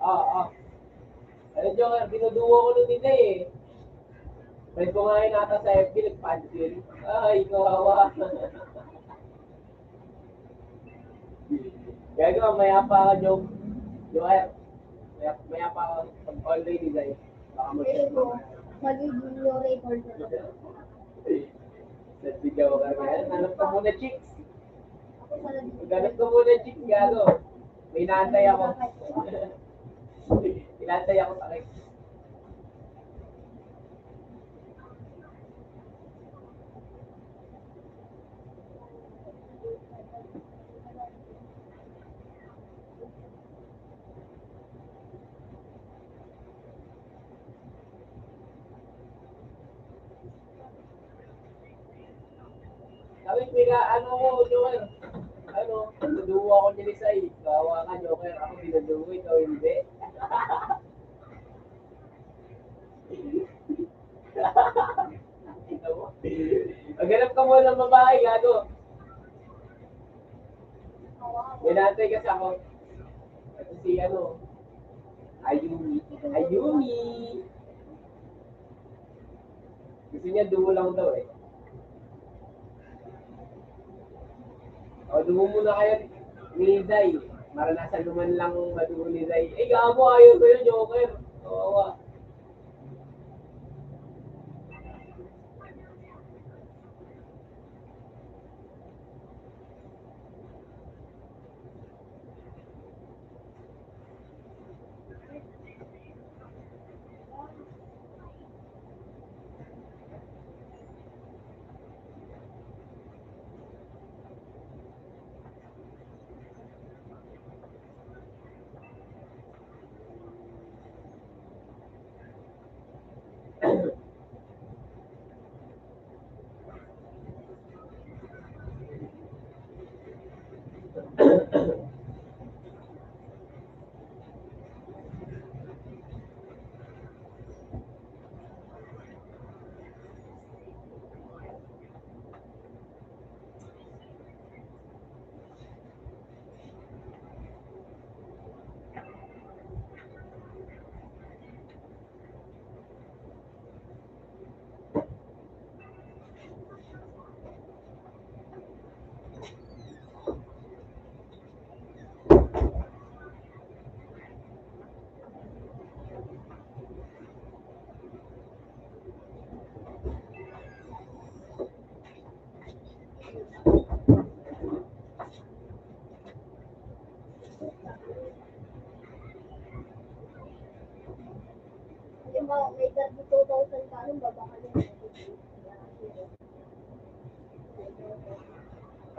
Ah, ah. Ano dyan nga, binuduwa ko nun nila eh. Friend ko nga yun ata sa F B, nagpansin. Ay, kawawa. Gago, mayapa ka, Joe. Joe, mayapa, mayapa ka pag already, guys. Baka mo Mali din yung record na. Sa video ka na yan. Hanap ka muna, chicks. Maghanap ka muna, chicks, gago. May inaantay ako. Inaantay ako sa akin. Sabi, pila, ano mo, Joker? Ano, duwa ako ni Lisay. Kawa ka, Joker. Ako, binuduwa, ikaw hindi. Maghanap ka muna ng babae, gago. Binantay ka sa ako. Si ano, Ayumi. Ayumi. Gusto niya duo lang daw eh. O, duo muna kayo ni Zay. Maranasan naman lang maduo ni Zay. Eh, gago, ayaw ko yun, Joker. Kawawa. Halimbawa, may thirty-two thousand ka, anong babakalin mo?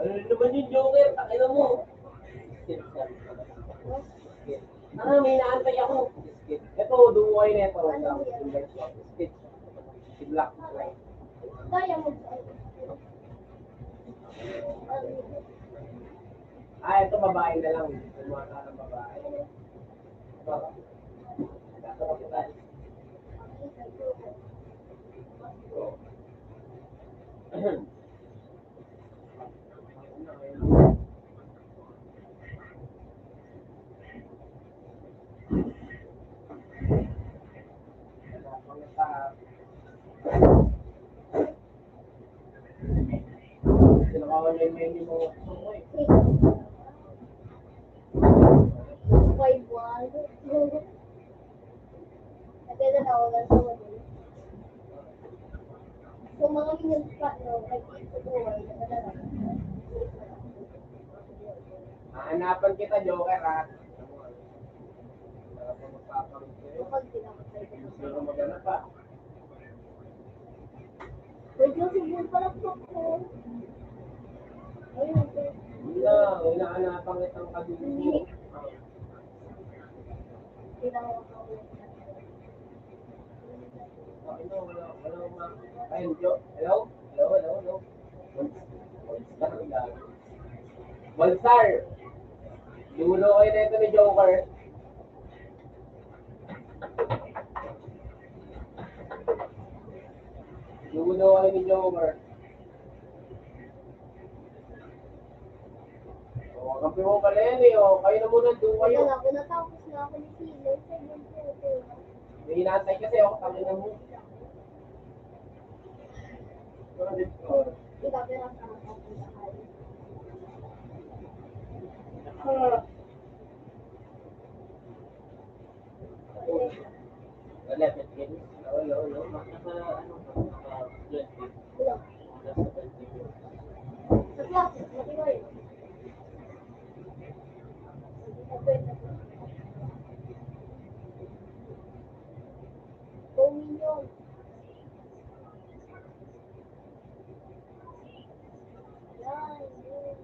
Ano na naman yung Joker? Takina mo. Ah, may inaantay ako. Ito, duway na ito. Ano yan? Si Black. Diamond. Ah, ito babae na lang. Yung mga tanang babae. Ito. Ito, ito. Five one. Nagkakatawagan sa wala. Kung mga minyan pa, no, nag-iiputuan, nagkakatawagan. Hahanapan kita, Joker, ha? Kapag pinamatay ko. Gusto ko maghanap pa. Medyo siguro pala po ko. Ayun, sir. Hindi na, hinahanapan kitang kadugo. Hindi. Tinawag ako. Ayun, hello? Hello, hello, hello? Balsar! Dulo kayo na ito ni Joker. Dulo kayo ni Joker. O, kampi mo pala yan eh. O, kayo na muna, doon kayo. Wala na ako, natapos na ako ni Silo. Sa yun po, ito. May inaantay kasi ako, tangin na mo. Ito, pero sa akin, ah, Wala, ba't ganyan? Wala, wala. Naka, ano, naka, twenty. Nasa twenty. Sa klase, matibay. Sa twenty. Two million. Yan, yun.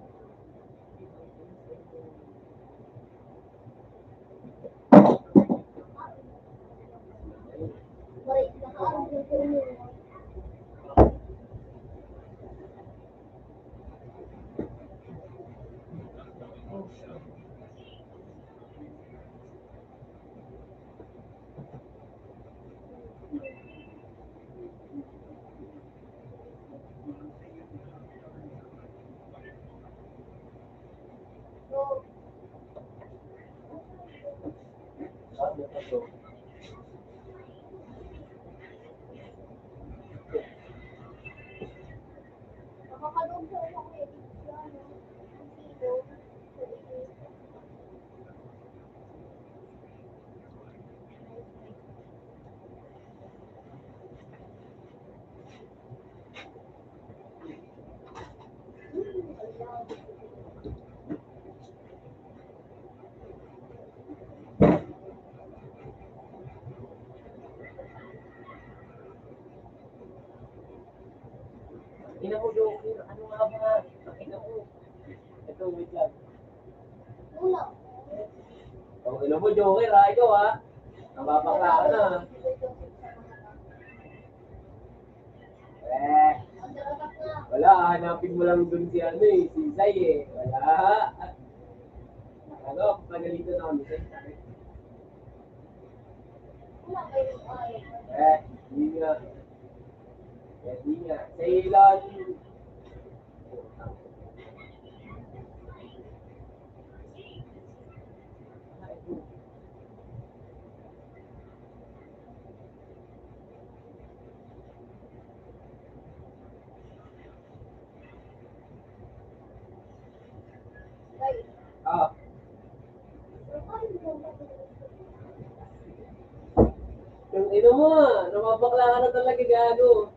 Ano nga ba? Ito, wait lang. Ang ina mo, Joker, ha? Ikaw, ha? Nababakla ka na, ha? Eh, wala, hanapin mo lang dun si ano, eh, si Zay, eh. Wala. Ano, pagalitan ako ni Zay. Eh, yun nga. Eh, yun nga. Sa ilan, ah. Yung ino mo, ah. Nababakla ka na talaga, gago.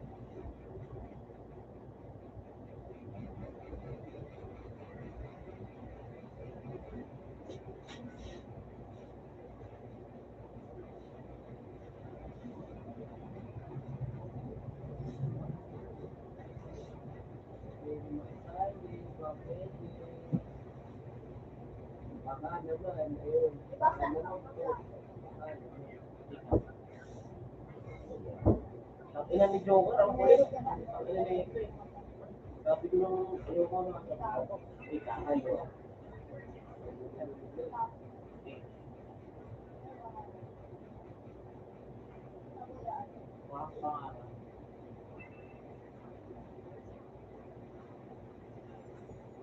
Baka naman, ayun. Baka naman po. Baka naman. Ang ina ni Joker, ang kulit. Ang ina ni Ito eh. Sabi ko nung ayoko na sa tao. Ikahan mo. Mga pangarap.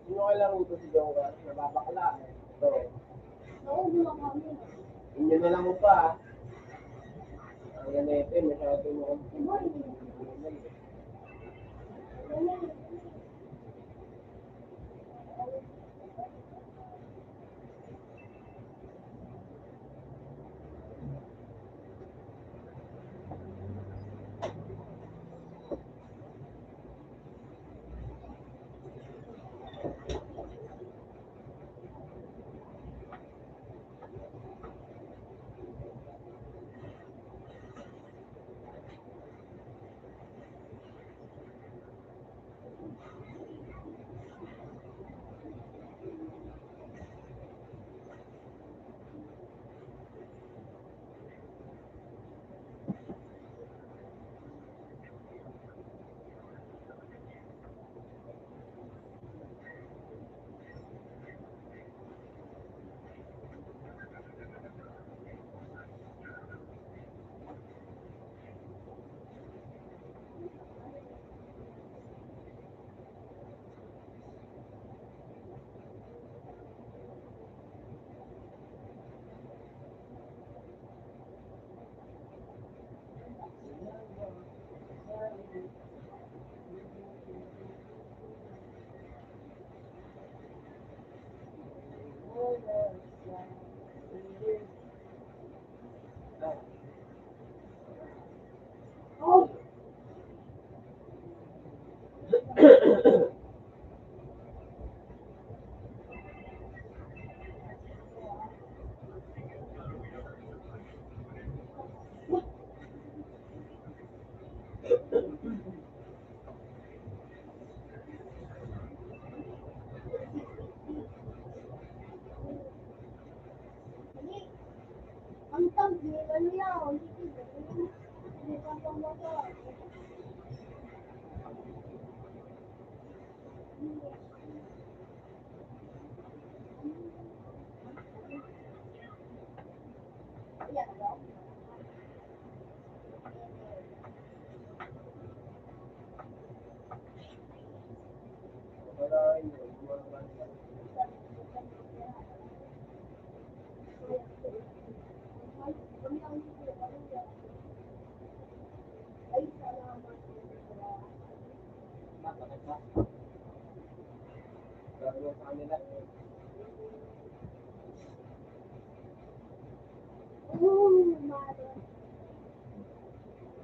Sino kaya laro to si Joker? Nababakla eh. Ito. Inyo na lang mo pa, ah. Ang ganito eh, masyado mo.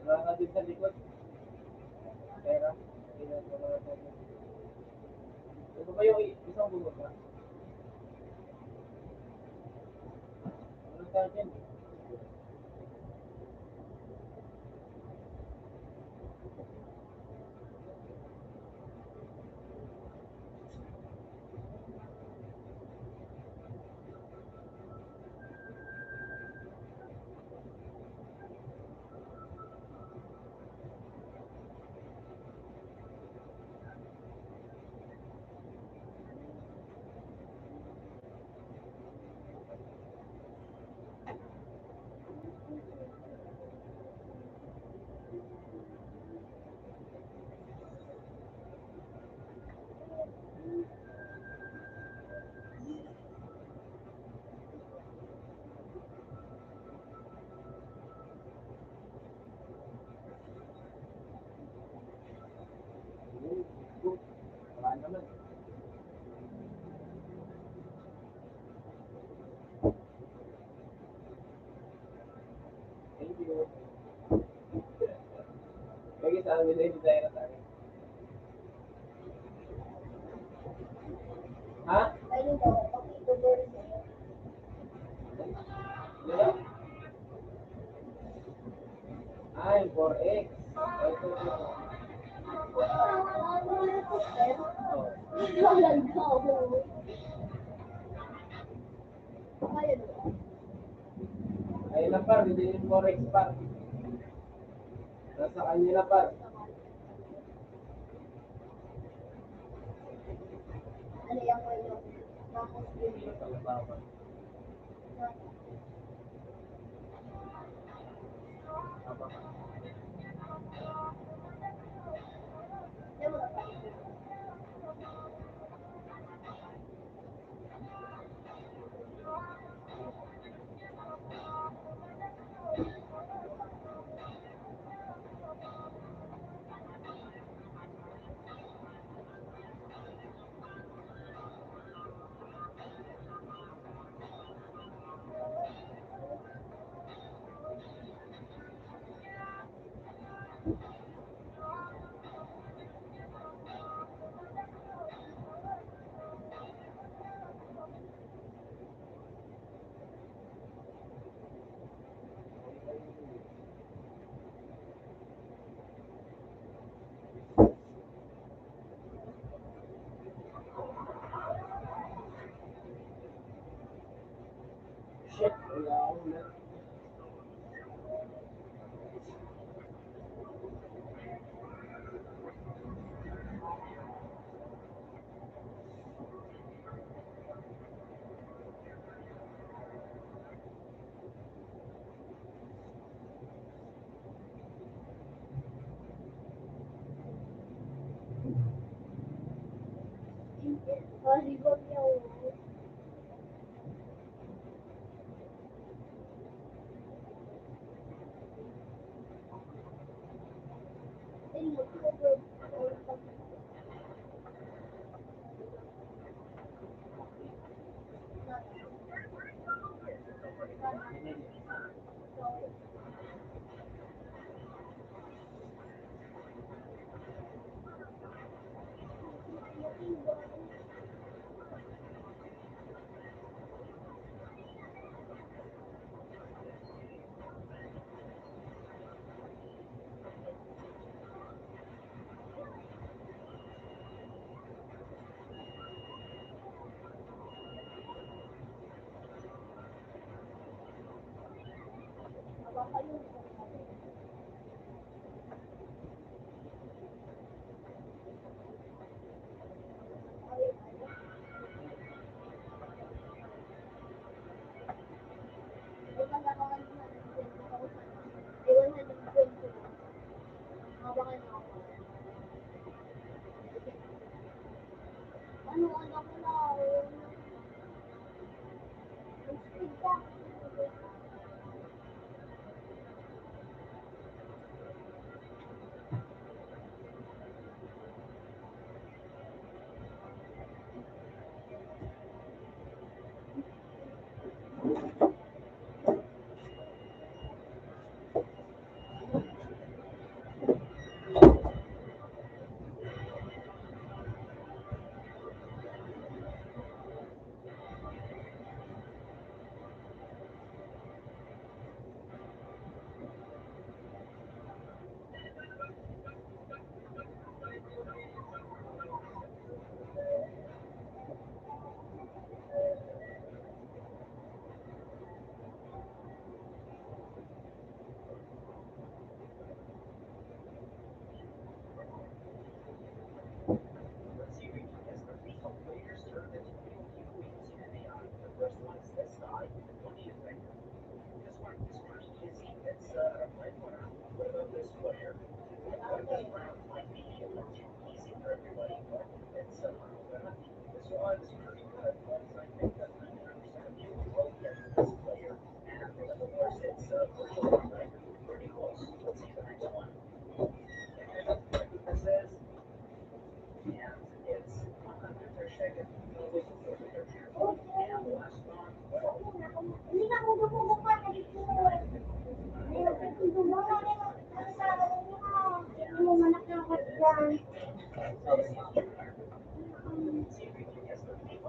Wala ka din sa likod. Pera. Ito ba yung isang bunga ba? Ano sa akin? Ha? Di ba? Ay, four X. Ay, na, par, hindi yung four X, par. Nasa kanya na, par.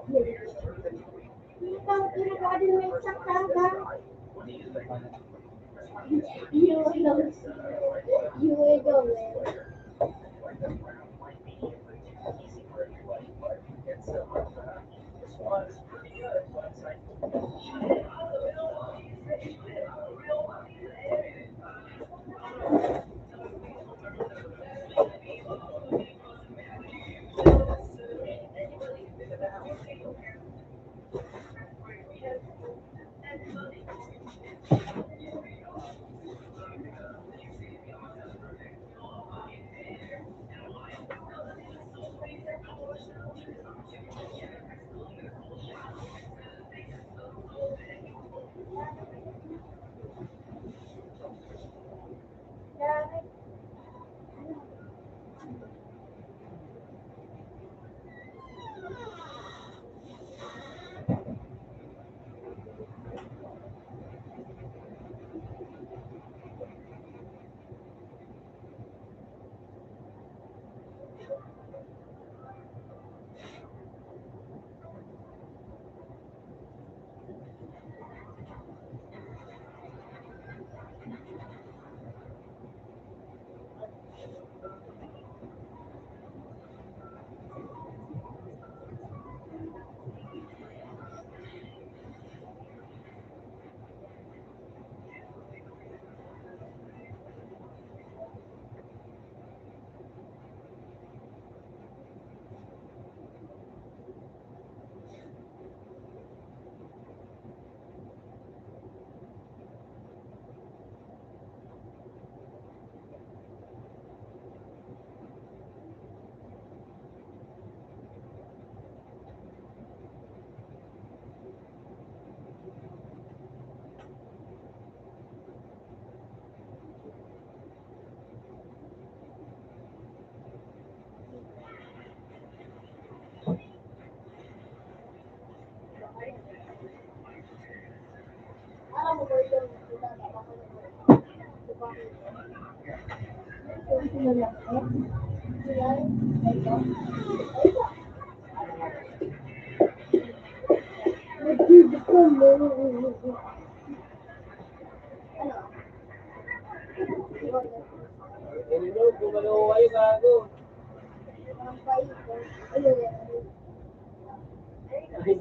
Ikaw, ikaw, ano may saktan ka? You will go. You will go, man.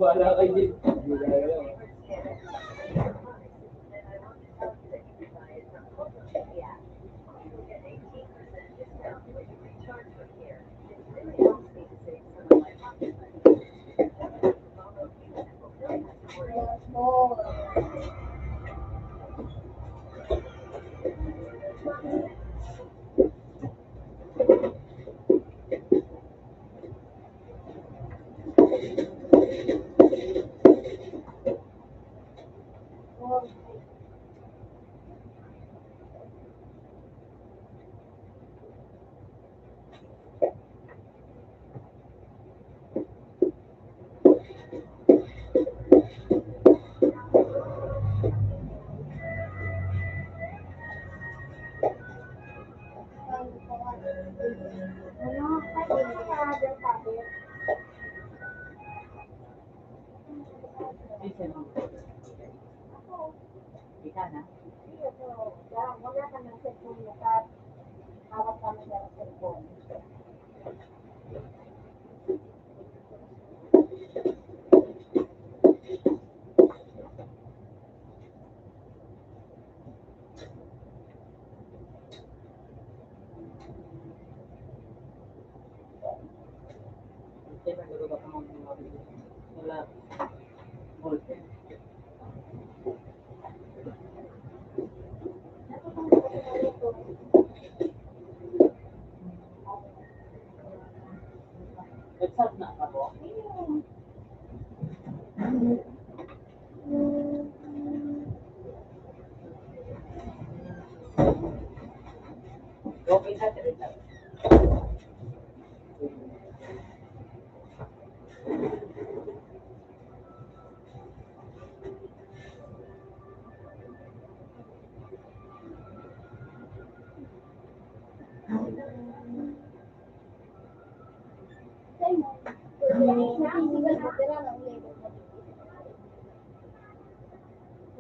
Bahala kayo din.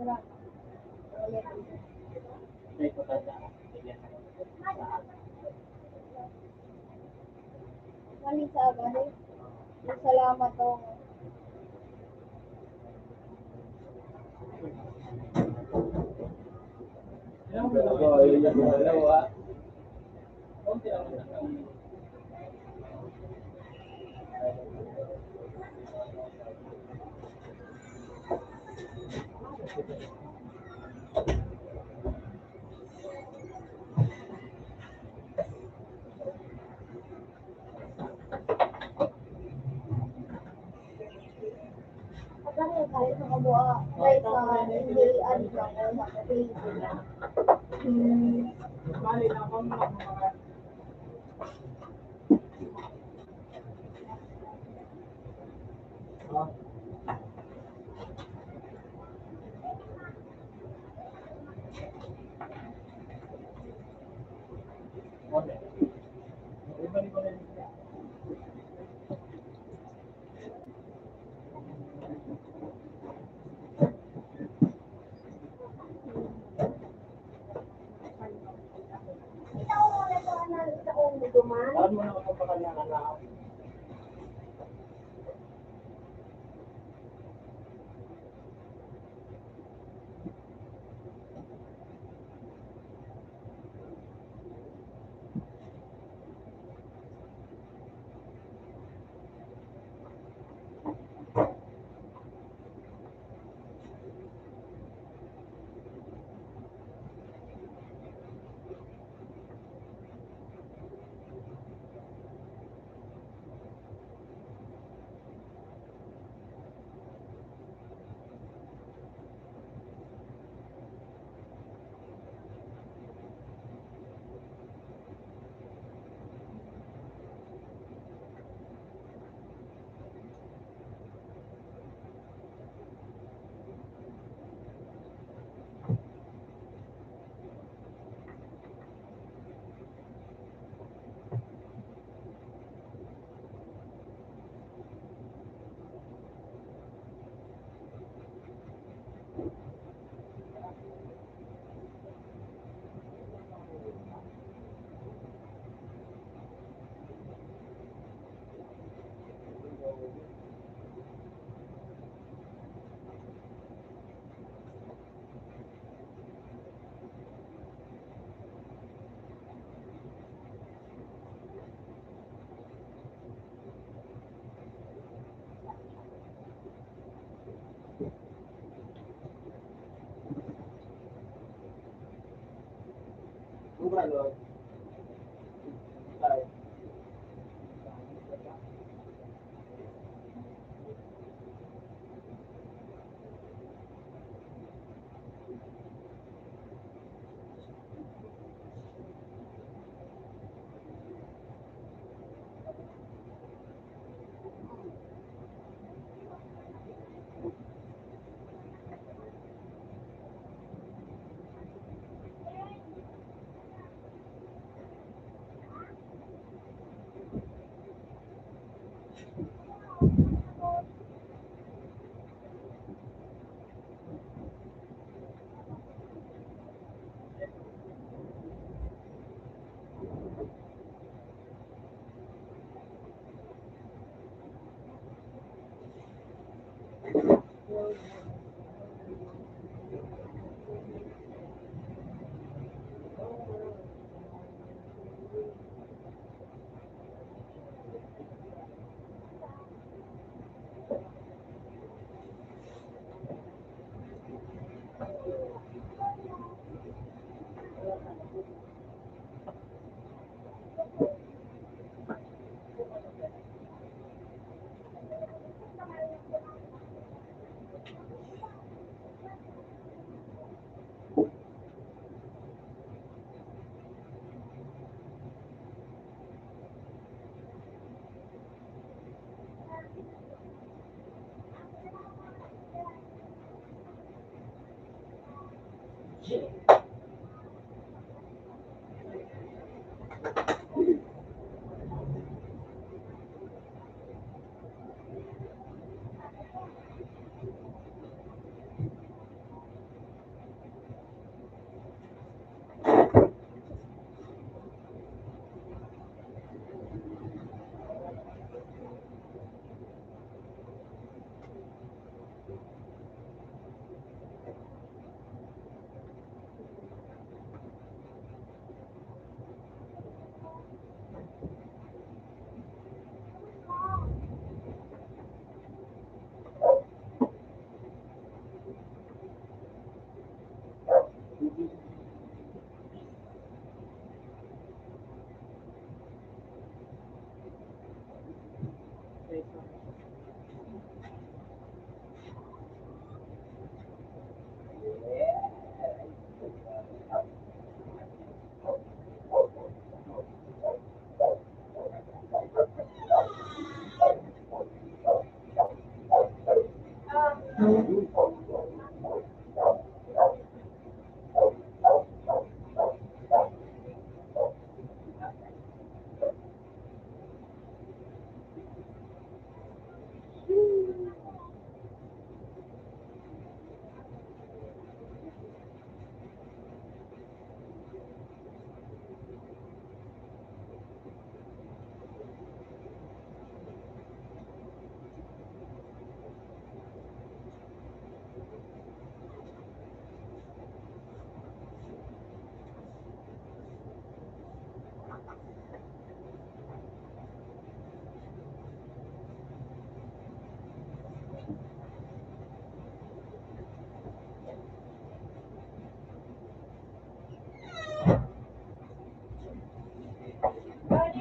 Mali sa abali. Salamat, oh.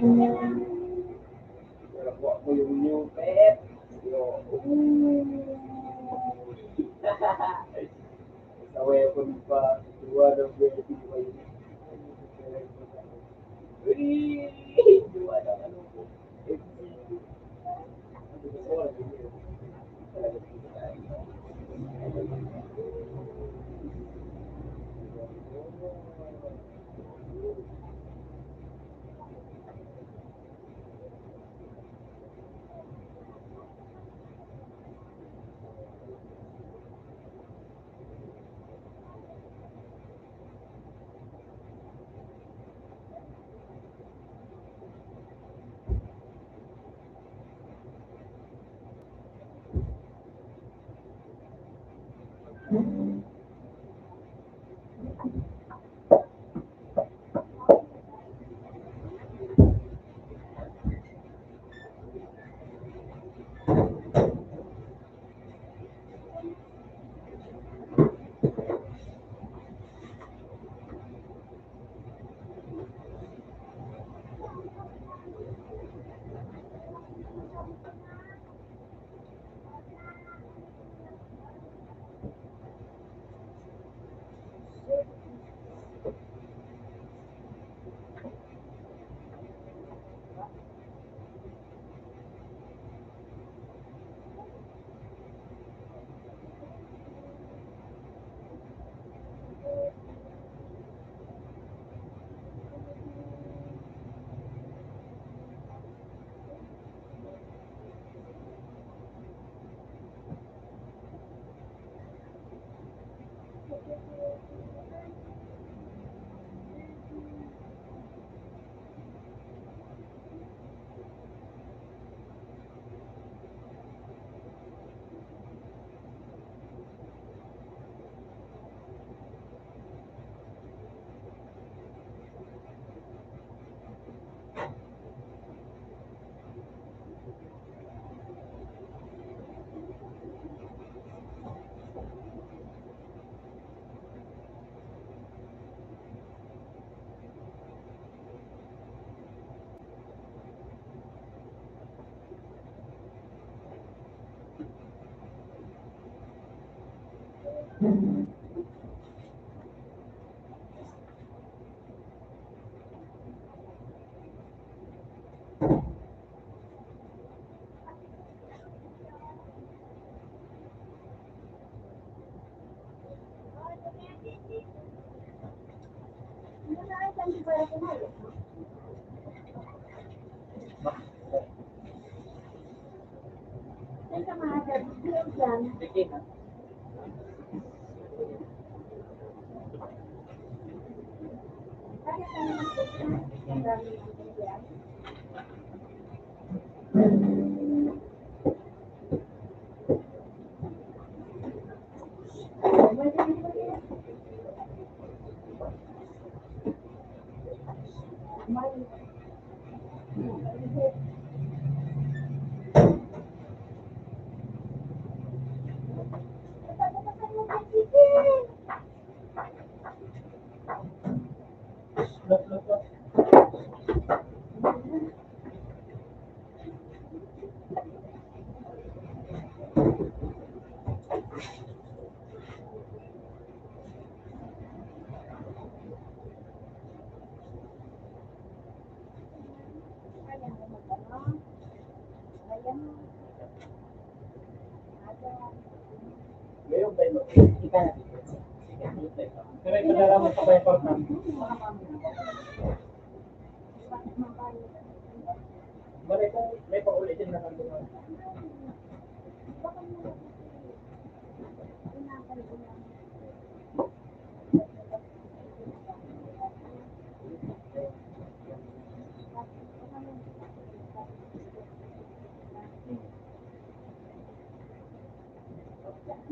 Nakuha ko yung new pet. Yo. Ooh. Sa weapon pa. Duwa ng weapon pa yun. Uy! Duwa ng ano ko.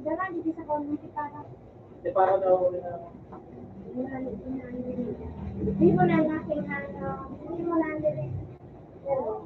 Dalan, di sa kong tipara. Tipara daw na. Di mo na natin ano, di mo na natin. Pero,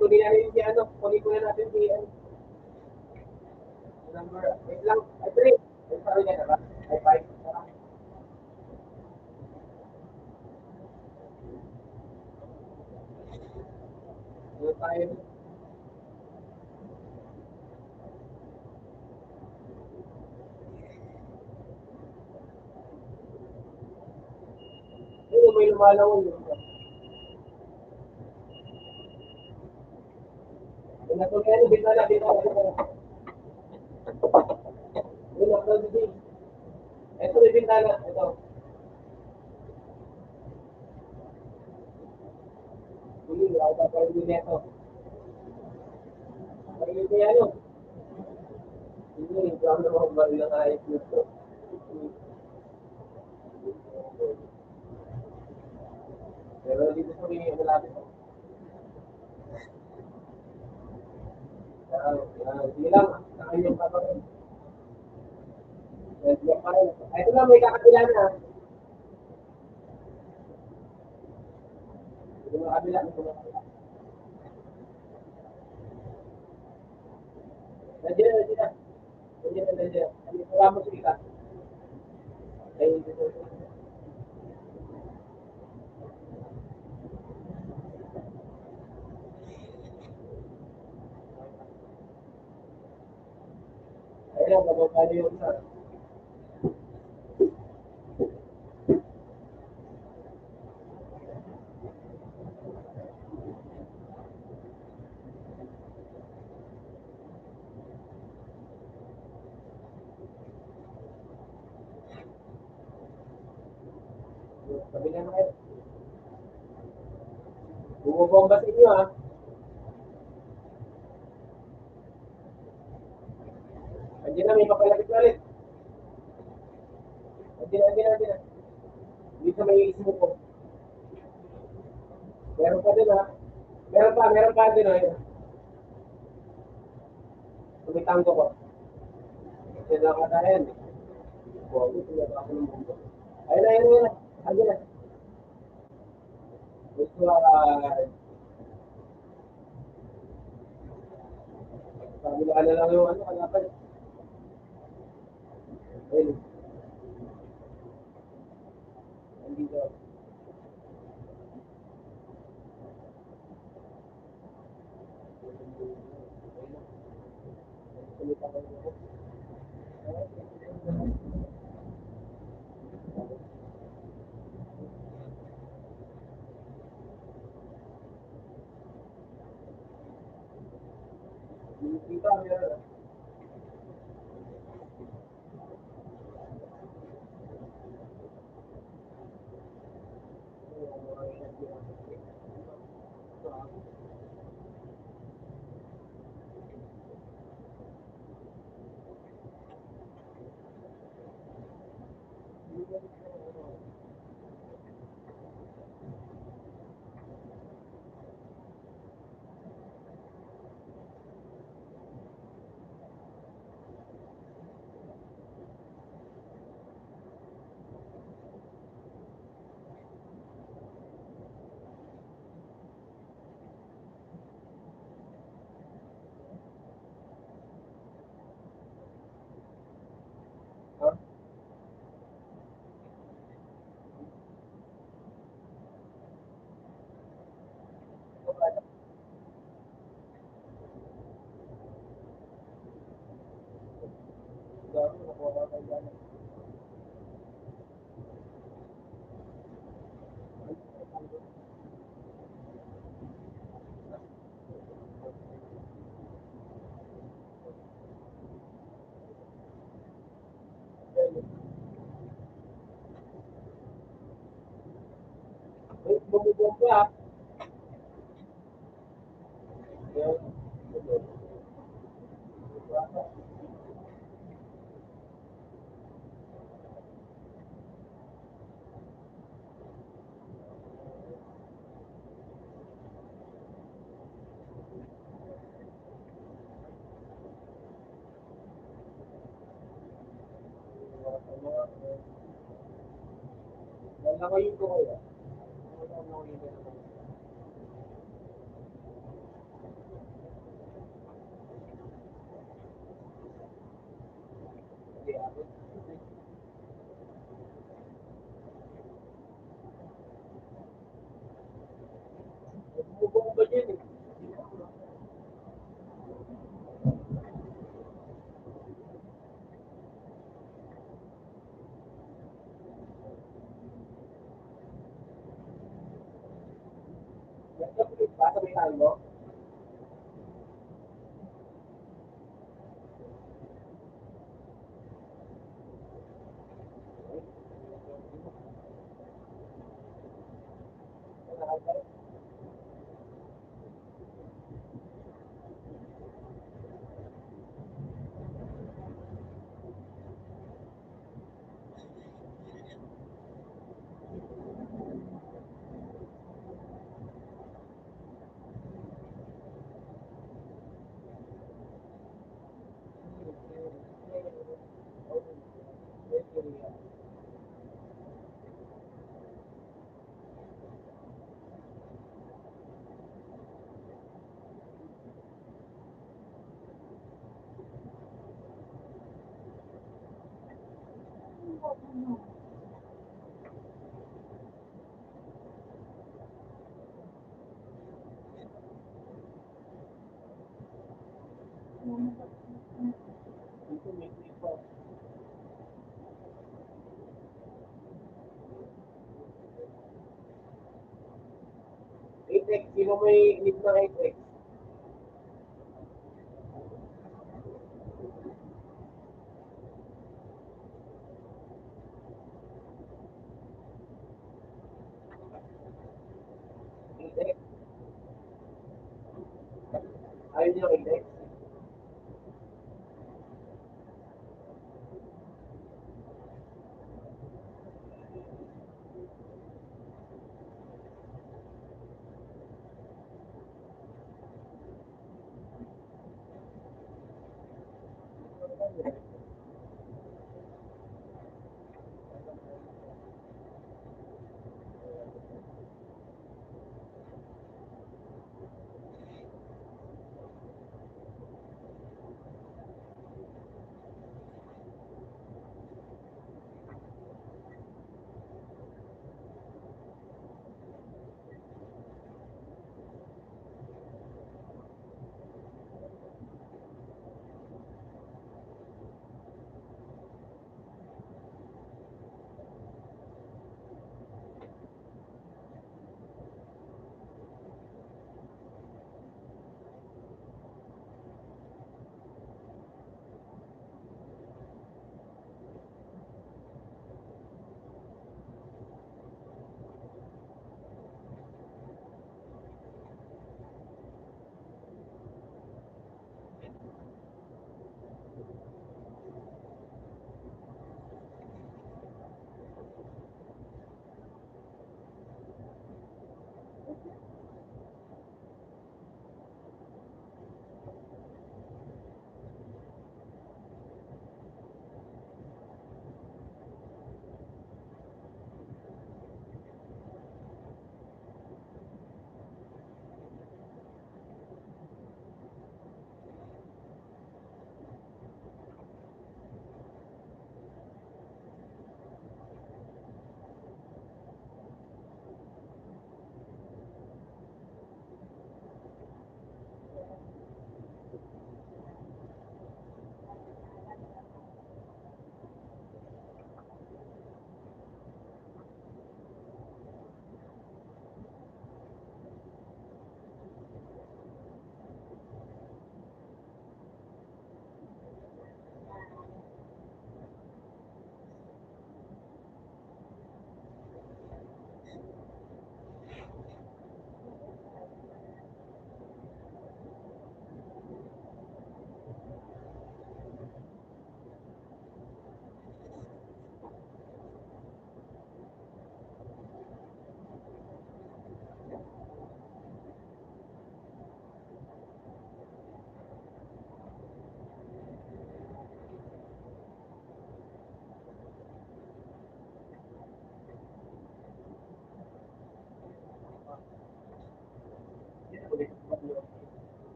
Kunin na rin si ano, kunin muna natin si ano. Number, wait lang. Ay, three. Ay, sorry na ba? Ay, five. Ano tayo? Ayun, may lumalangoy. Ayun, ito, ayun, bintana, bintana, bintana. Ayun, ito, ito, ito. Ito, may bintana. Ito. Ayun, wala pa rin ito. Ayun, kaya ano? Ayun, yung drama ko, bali na nga ito. Pero dito sa may malapit. Ah, ah, sige lang. Saan yung paparin? Yan, yan pa rin. Ito lang, may kakabila na. Ito mga kabila, ito mga kabila. Nandiyan, nandiyan na. Nandiyan na, nandiyan. Ano, salamat sa iba. Ay, ayun lang, mababa na yung isa. Sabi na nga, bumobomba sa inyo, ha? Andiyan na, may papalapit na ulit. Andiyan na, andiyan na, andiyan na. Dito may sumuko. Meron pa din, ha? Meron pa, meron pa din, ha? Tumitanggo ko. Kasi nakakain. Pogi, pinag-ako ng mundo. Ayun na, ayun na, ayun na. Ayun na. Gusto, ah, sabi na lang yung ano, kalaban. Ayun. Nandito. Wala ko yung ko kaya. Wala ko yung ko kaya. Eight X, sino may init na eight X? Eight X. Ayaw niya eight X.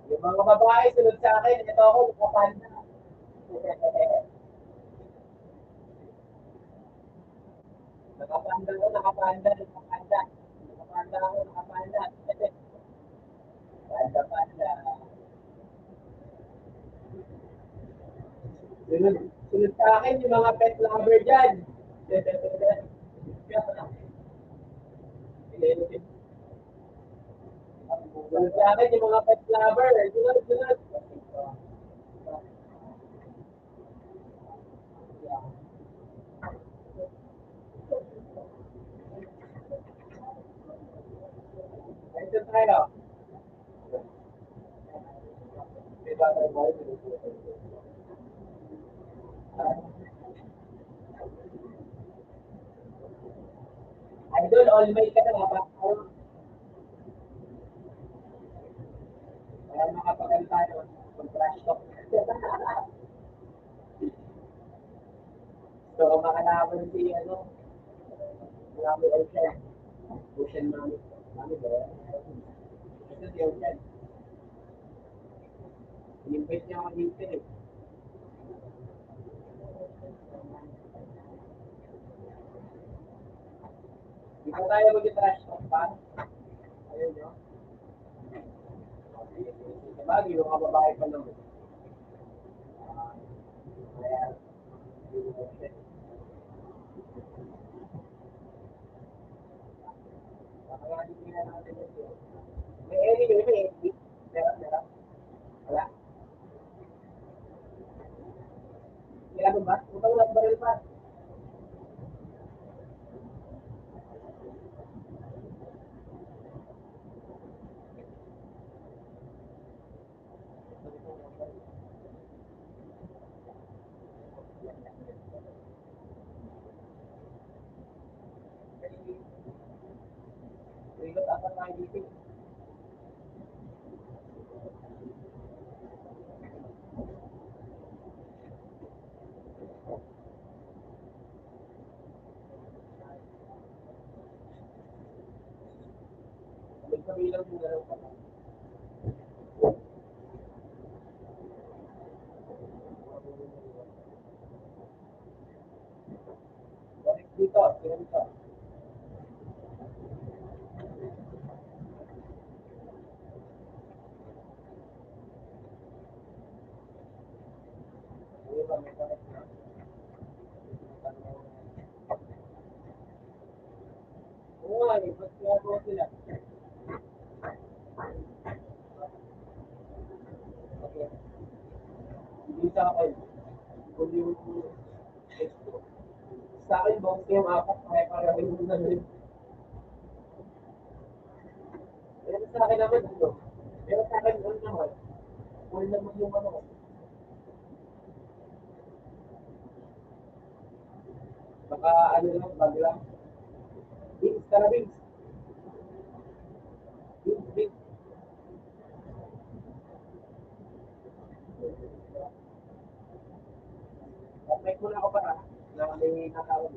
Yung mga babae, sunod sa akin, ito ako, nakapanda. Nakapanda ko, nakapanda, nakapanda. Nakapanda ako, nakapanda. Panda, panda. Sunod, sunod sa akin yung mga pet lover dyan. Sunod sa akin yung mga pet lover. Sunod, sunod. Ito tayo. Idol, all may ka na, dapat. Kaya makapaganda yun. Mag-trash talk. So, ang makalaban si, ano, Mami Ocean. Ocean Mami. Mami ba yan? Ito si Ocean. In-invite niya ako dito eh. Di ba tayo mag-trash talk pa? Ayun, no? Sabagay, yung mga babae pa naman. Ah, kaya, may anyway, may anyway. Meron, meron. Wala. Kaya ano ba? Utang lang baril pa. Ikot apat tayo dito. Magkabilang mo na lang pala. Balik dito, balik dito. Oo nga eh, ba't kaya po sila? Hindi sa akin. Kung yung, sa akin, box na yung apat, pare-pareho yung naman. Pero sa akin naman, ano? Pero sa akin, ano naman? Full naman yung ano. Baka ano lang, bag lang. Vince, tara, Vince. Vince, Vince. Update muna ako para na may natawag.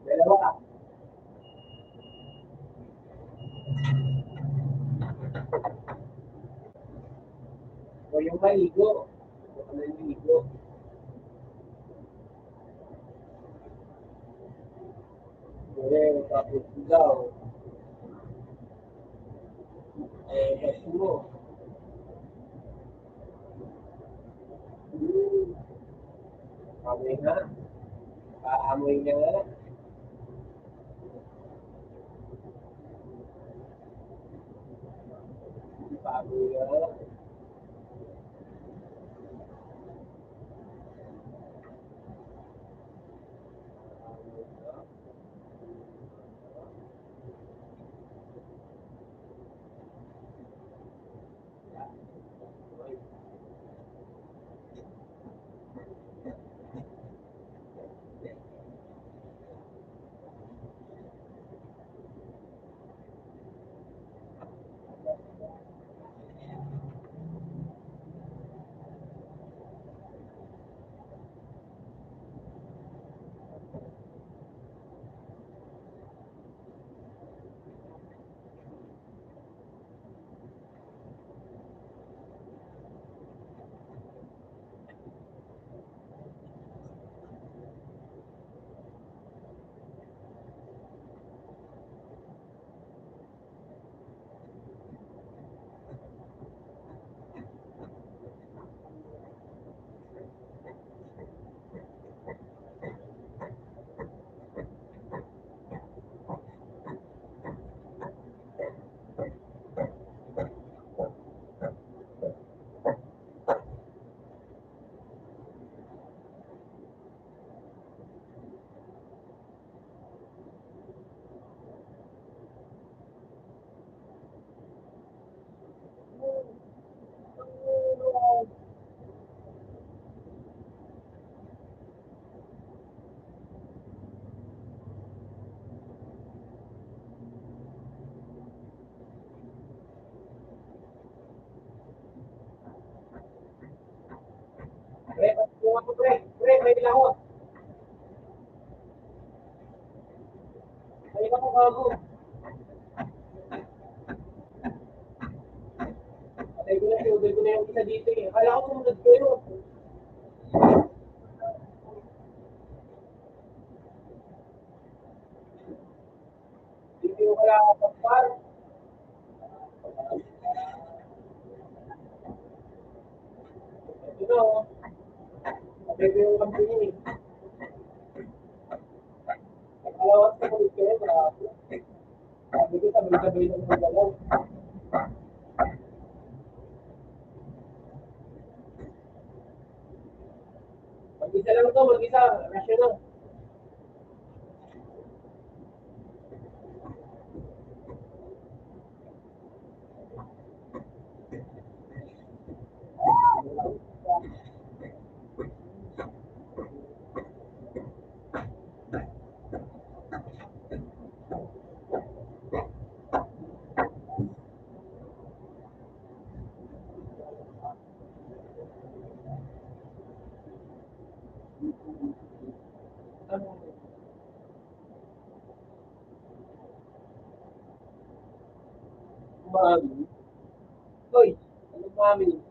Dalawa ka. O yung maligo. Yung maligo. Correct. Tapos ikaw. Eh, gusto mo. Amoy nga. Paamoy nga. Paamoy nga. Pre, pre, pre, may lahot. Ay, naku, gago. Patay ko na, tinutol ko na yung isa dito eh. Akala ko sumunod kayo. Hindi ko kailangan pagpar. Ito na, oh. Sabi ko yung company, eh. Nagkalawas na ulit kayo, grabe. Sabi ko, sabay-sabay lang sa galaw. Mag-isa lang to, mag-isa. Rational. Mami. Hoy, ano, mami?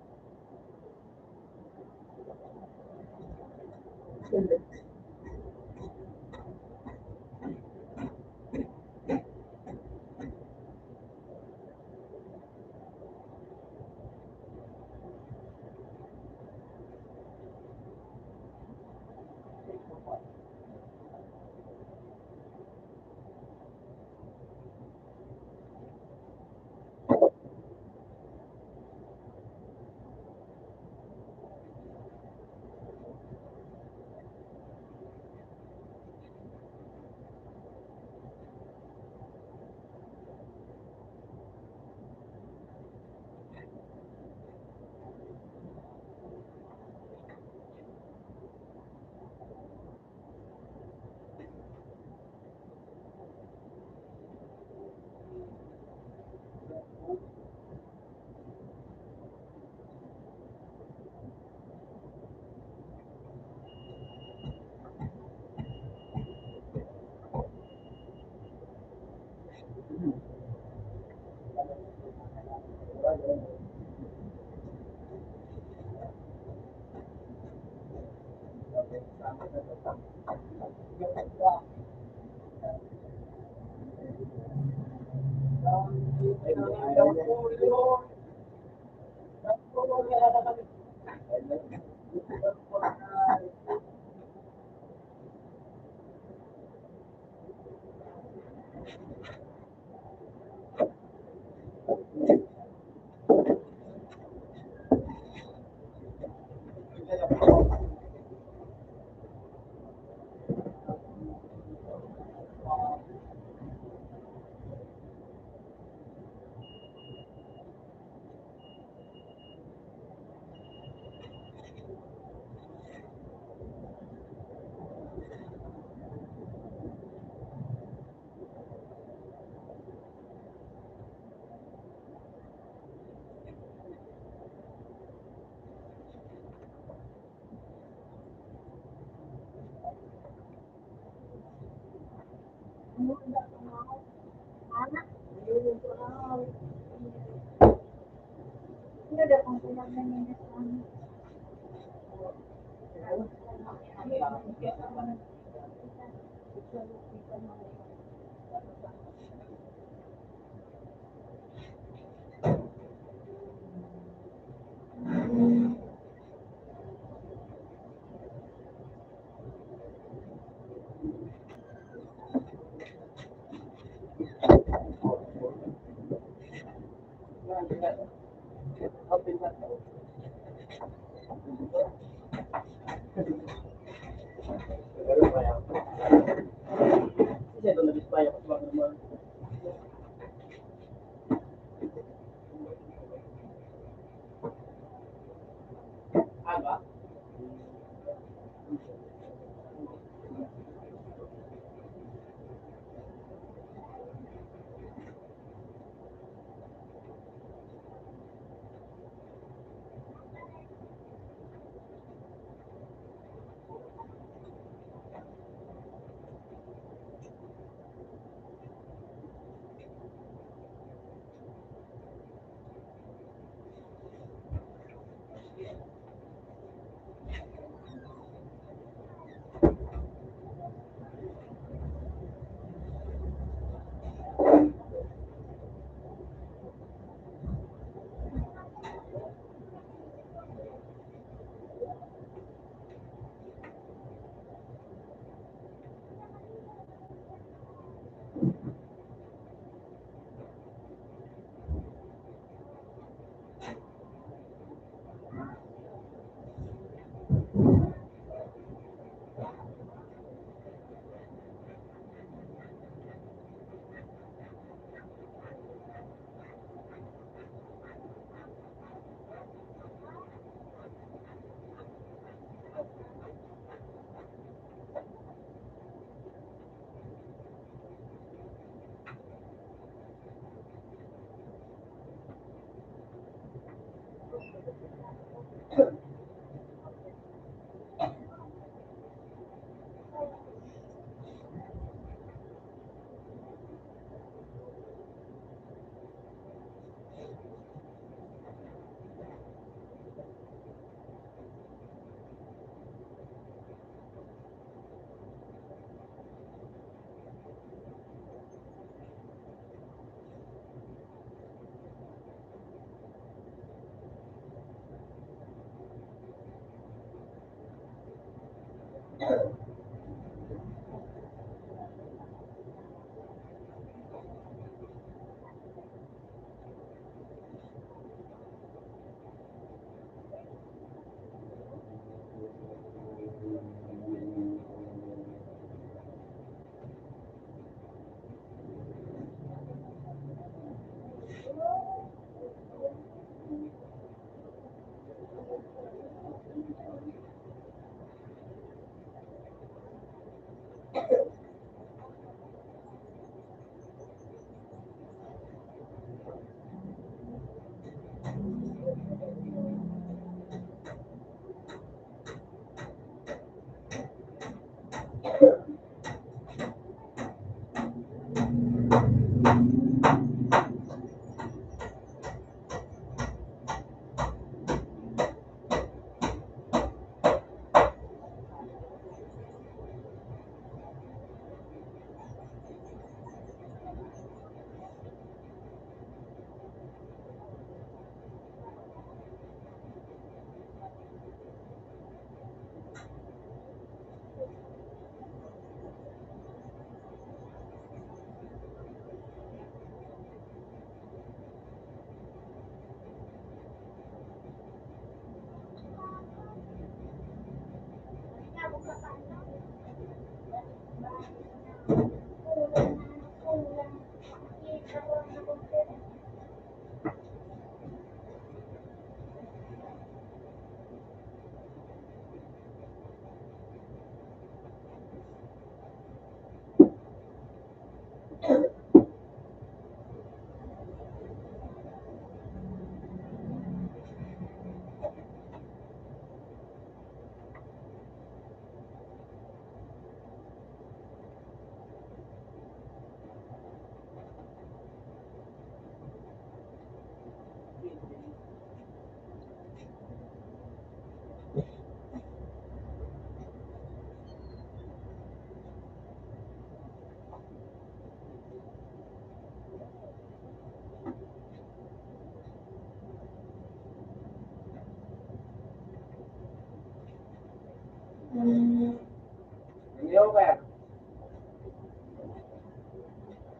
Ano yun, kaya?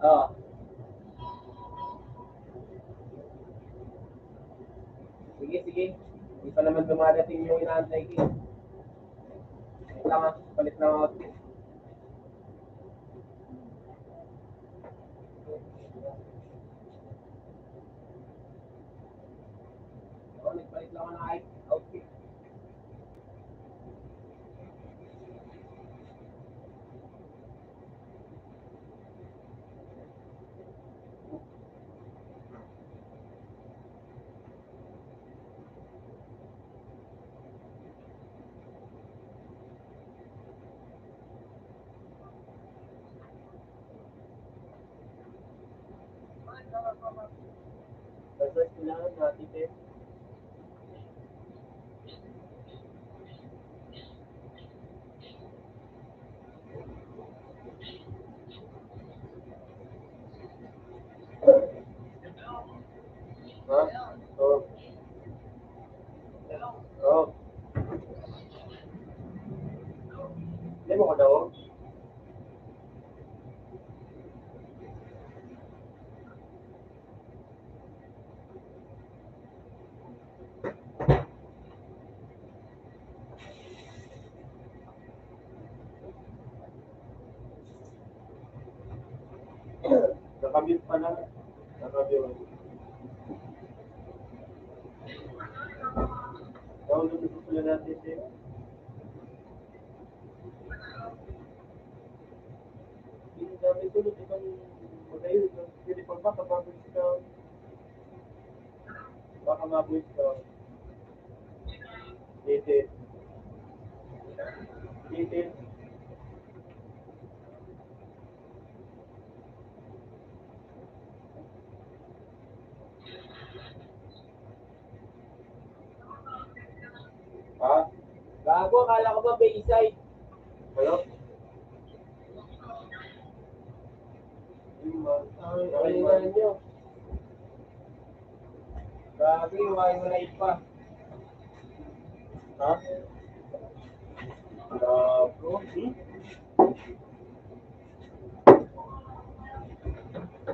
Oh. Sige, sige. Hindi pa naman dumadating yung inaantay ko, eh. Wait lang, ah. Palit lang ako. Oh, nagpalit lang ako ng outfit. Basta kailangan natin, eh. Ha? Oh. Oh. Hindi mo ko daw? Nakamute pala. Nakamute. Download ko pala natin, eh. Yung sabi ko, itong magayon, yung uniform ba, kapag gusto ka, baka mabuhay ka. Dito. Dito. Ha? Gago, akala ko ba Bayside? Ano? Ay, ay, ay, ay. Gago, yung ay, wala pa. Ha? Gago. Hmm?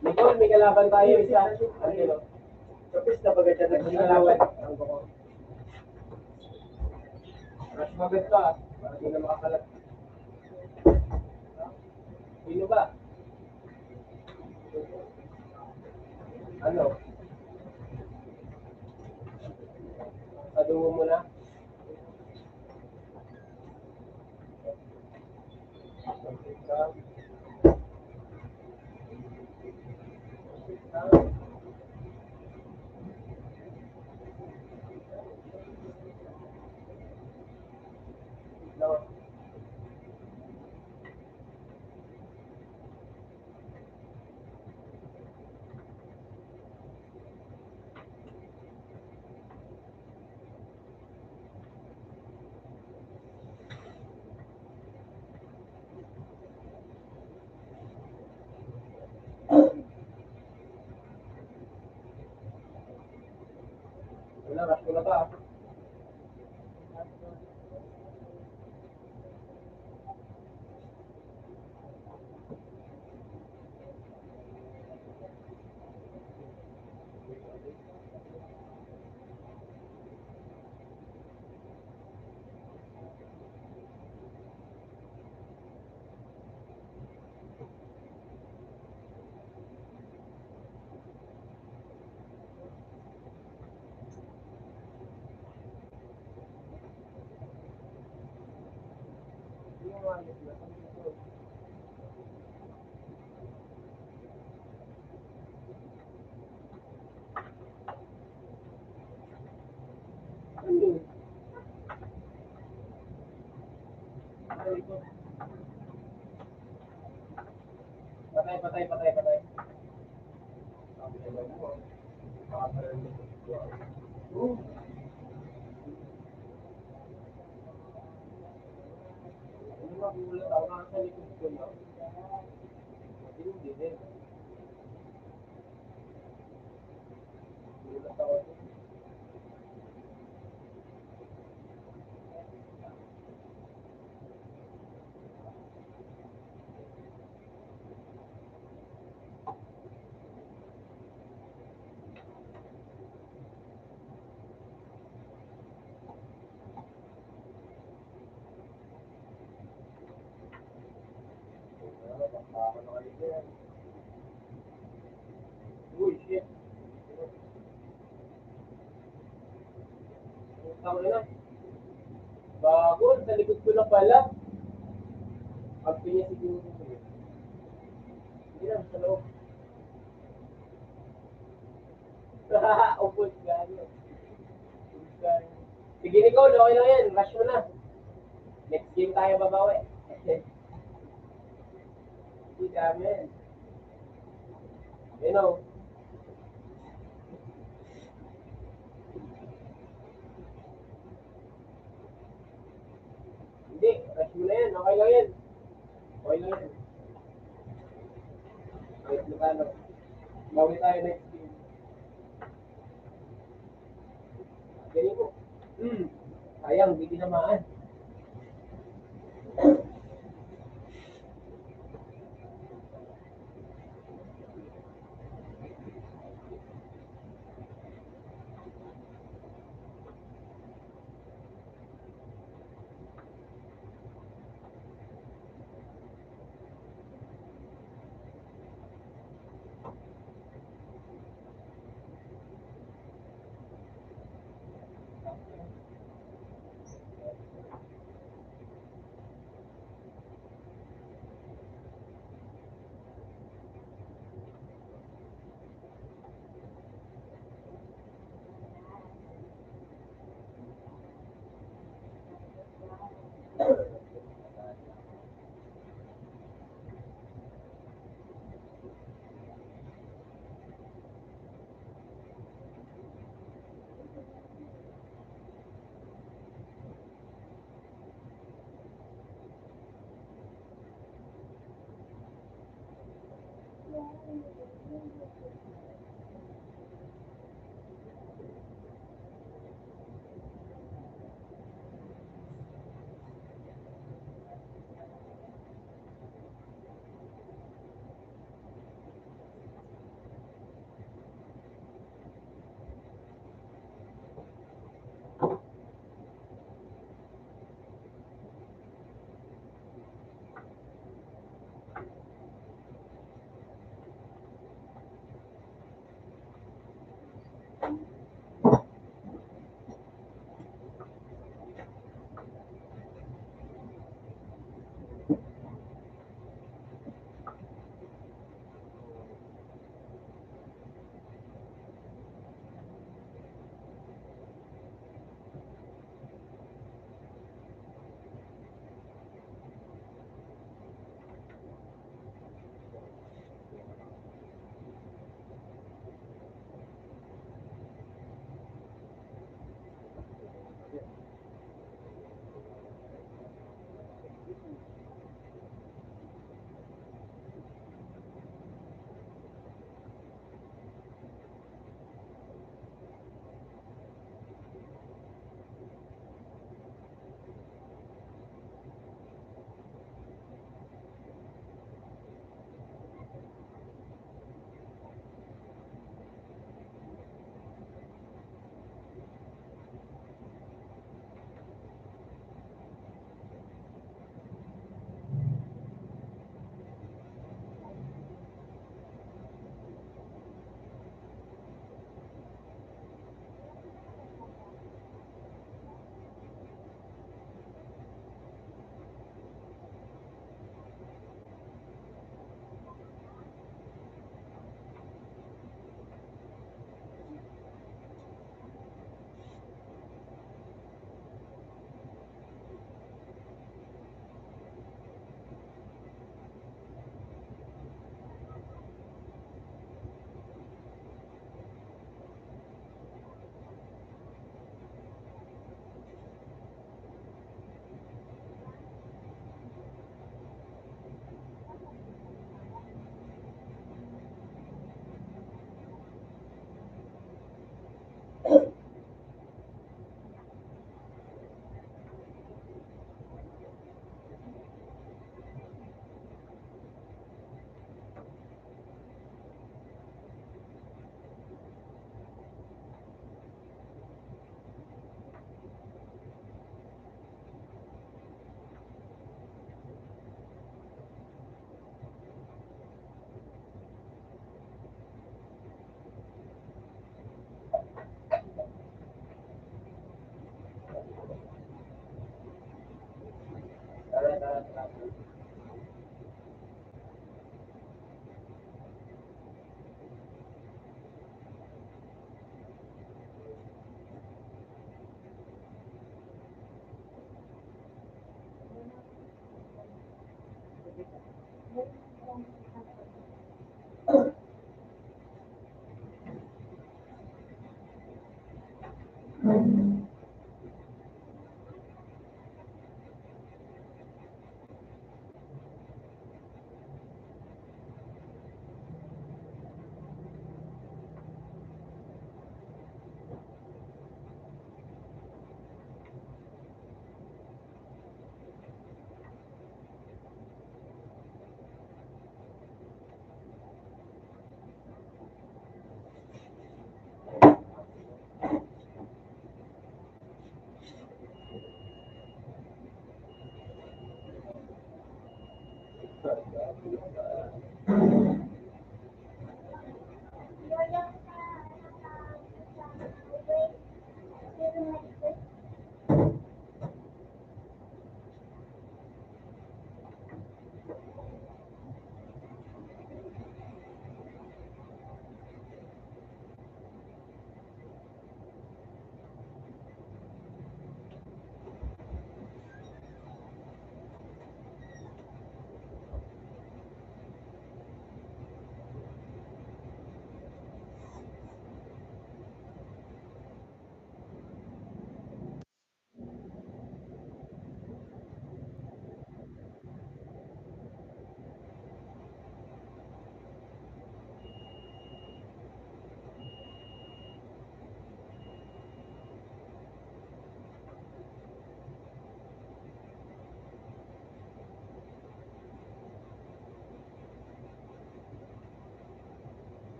Nicole, may kalaban tayo, isa. Ano yun? Tapos na baga siya nagkalaban. Mas maganda, ah. Para di na makakalap. Sino ba? Ano? Paduo mo na? Wala, rush ko na pa. Patay, patay, patay, patay. Ako na kayo dyan. Uy, shit. Tama na. Bago, sa likod ko na pala. Pag pinya siguro. Hindi lang, sa loob. Ubus, gani. Sige, Nicole, okay lang yan. Rush mo na. Next game tayo babawi. Hindi namin. You know. Hindi, rush mo na yan. Okay lang yan. Okay lang yan. Kahit magkano. Bawi tayo next game. Galing mo. Hmm. Sayang, hindi tinamaan.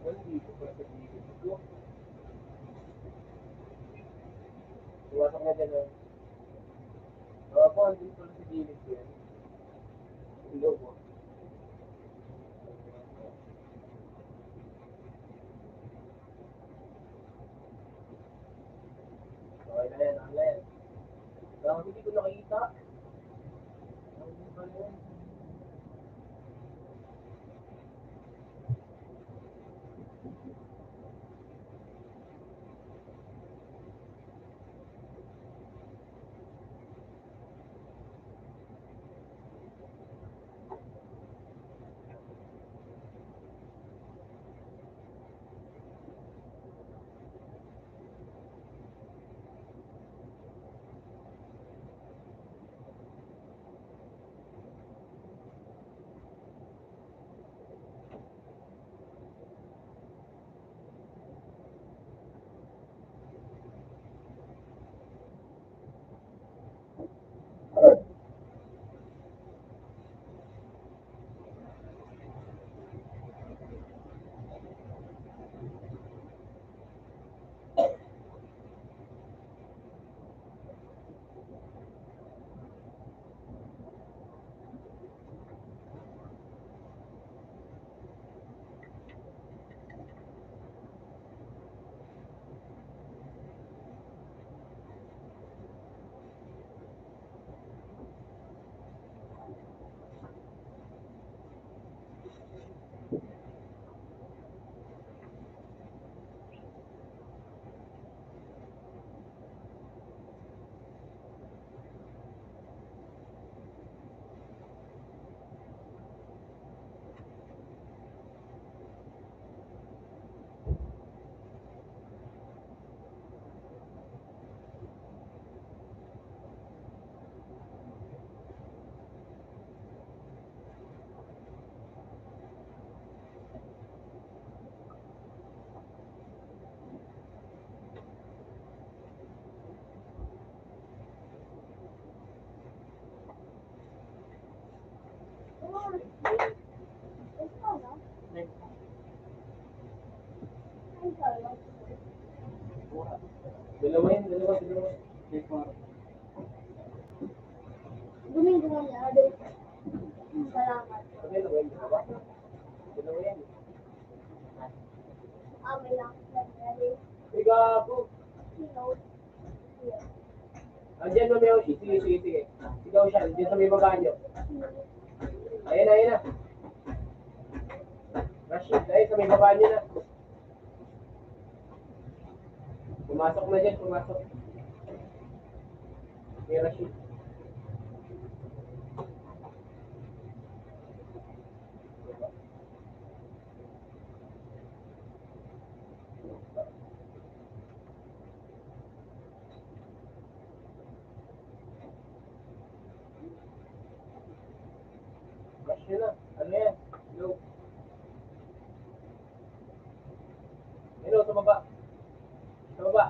Nandito pala sa gilid ko. Pumasok na dyan, oh. Opo, andito pala sa gilid ko yan. Hello po. Okay na yan, okay na yan. Bakit hindi ko nakikita? Ano ba yan? Dalawa yan, dalawa, dalawa. Domingo nga niya, ade. Salamat. Dalawa yan, dalawa. Dalawa yan. Ah, may lang. Ikaw po. Sino? Andiyan, Romeo. Sige, sige, sige. Ikaw siya. Andiyan sa may baba niyo. Ayan na, ayan na. Rashid, ayun sa may baba niyo na. Pumasok na dyan, pumasok. Kay Rashid. Rush nyo na. Ano yan? Hello? Hello, sa baba. Sa baba.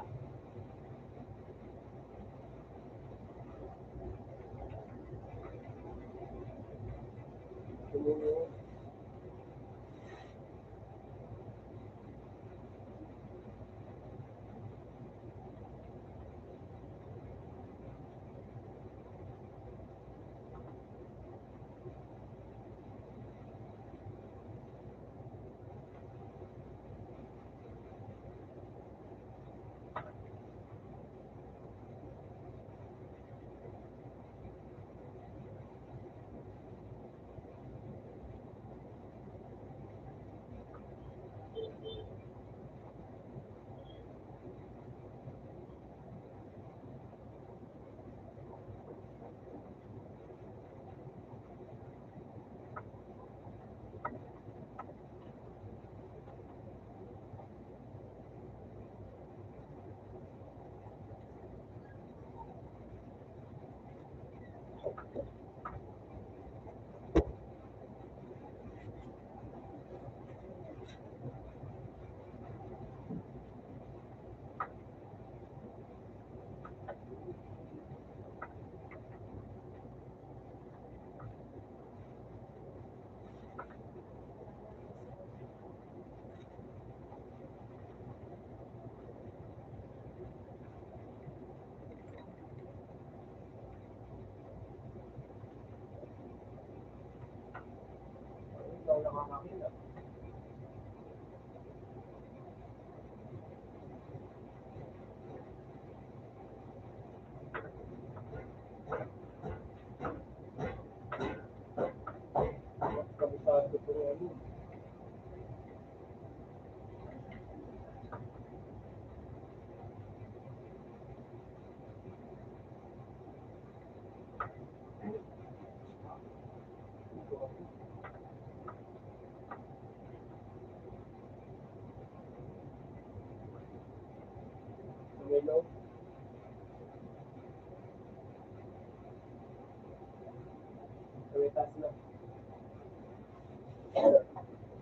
Sa may taas na.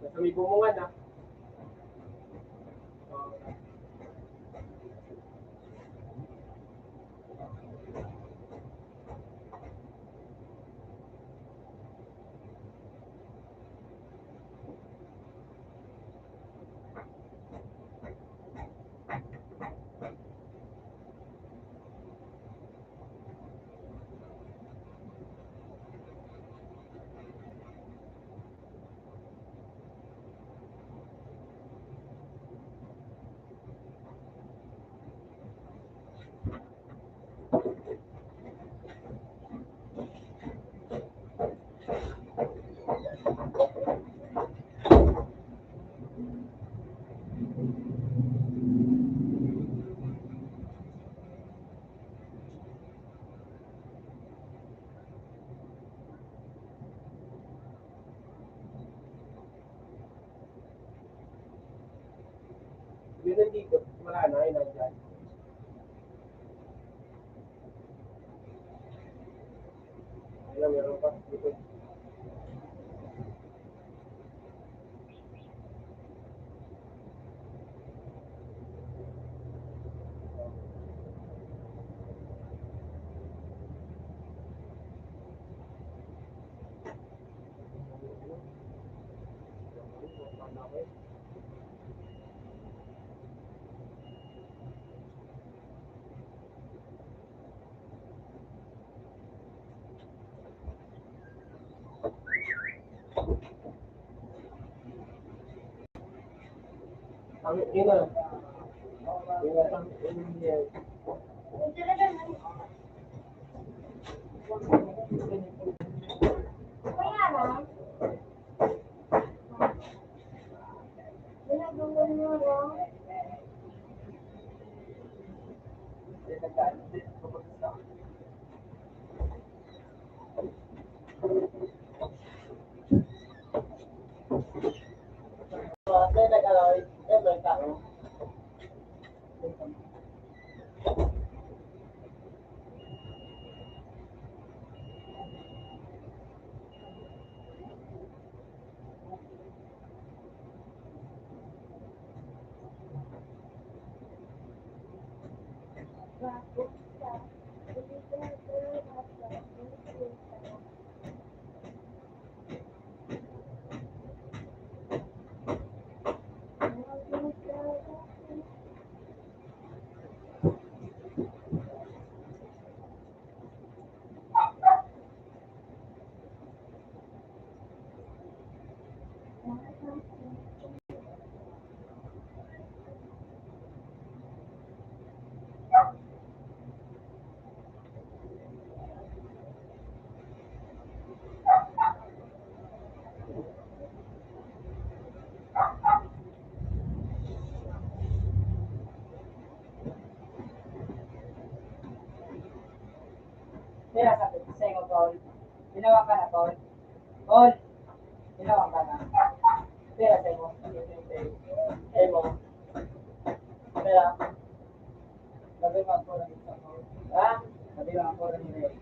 Nasa may bumungan na. Yun nandito, wala na, yun nandyan. Ayun, meron pa. Dito. Ang ina. Ang ina, ang ina. Pera sa sa'yo, Paul. Ginawa ka na, Paul. Paul! Ginawa ka na. Pera sa'yo. Sa'yo. Pera. Sabi mo ako na isa, Paul. Ha? Sabi mo ako na isa.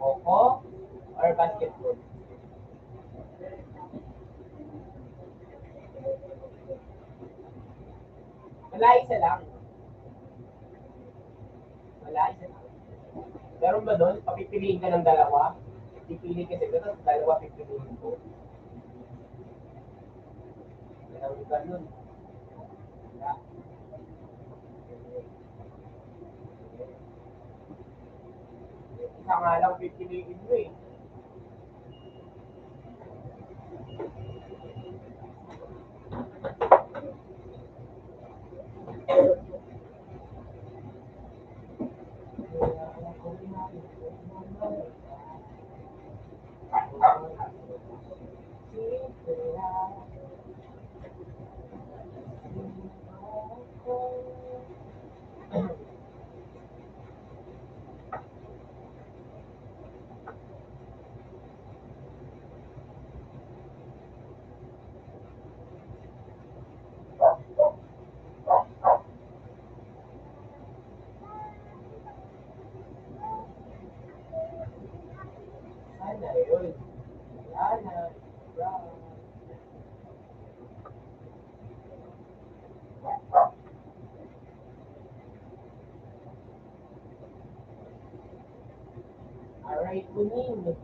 Kho-kho or basketball? Wala, isa lang. Wala, isa lang. Meron ba doon? Papipiliin ka ng dalawa? Pipili ka sa ganun, dalawa pipiliin ko. Walang ganun. Wala. Isa nga lang pipiliin mo eh. Alright, kunin.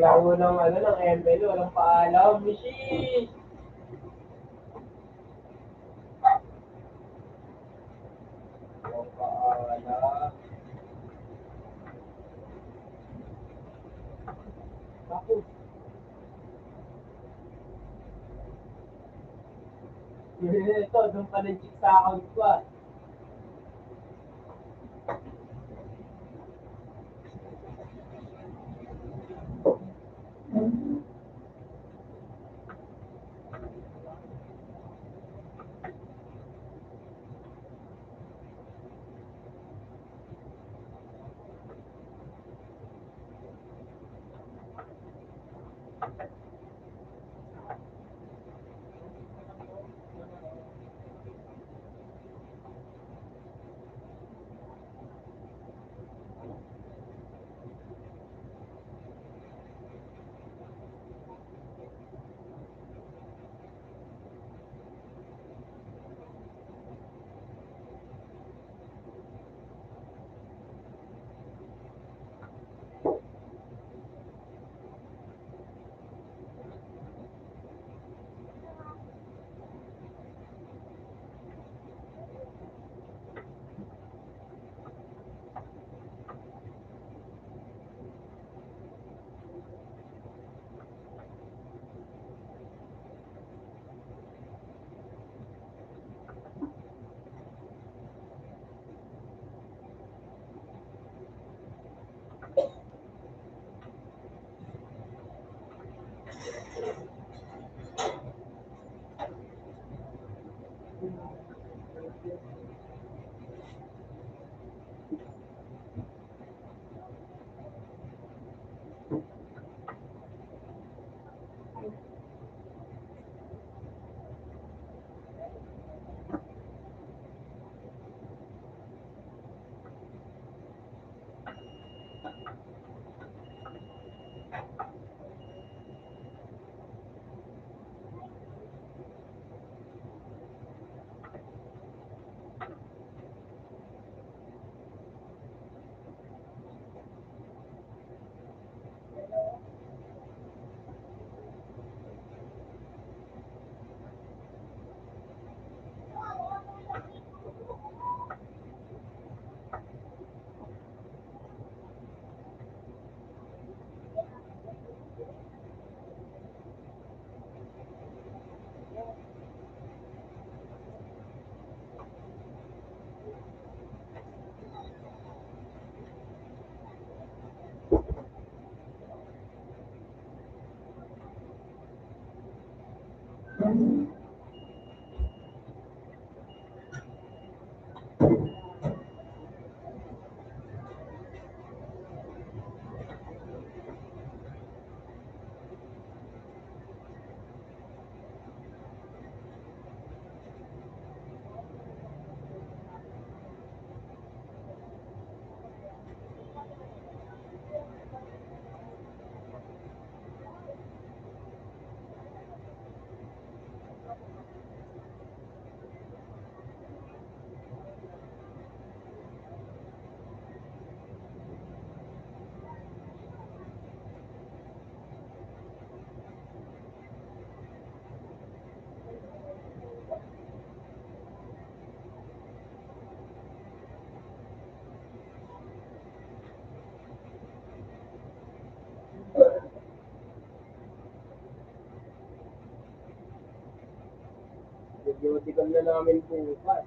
Sa unang ano, ng M L, walang paalam. Mishi! Walang paalam. Tapos, ito, doon pa nag-check sa account ko, ah. Medical na namin bukas.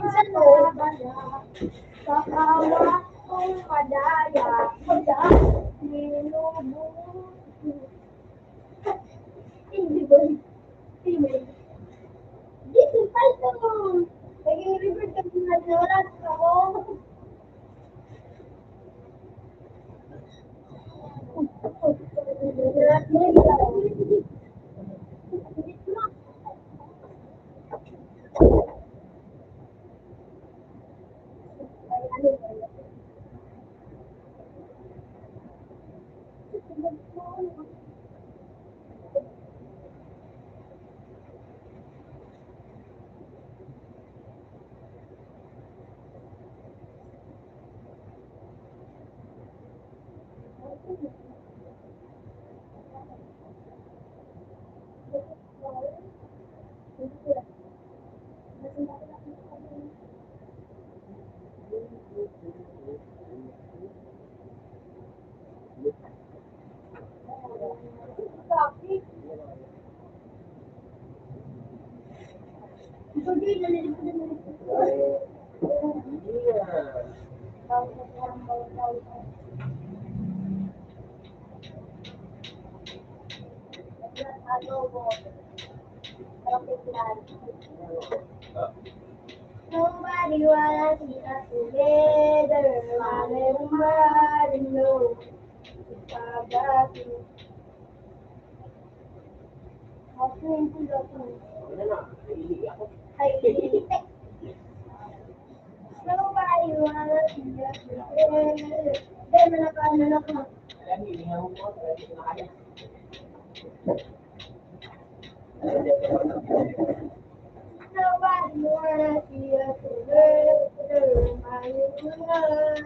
Sa loob na, sa kawat kong madaya, madaya, minubuti. Hindi ba? Hindi. Hindi, hindi. Naging river kasi na wala sa ako. Nobody wanna see us together. Nobody knows about you. Ako yung tulog mo. Ay, nobody wanna see us together. Dahil manaka, manaka. Nobody wanna see us together. Nobody wanna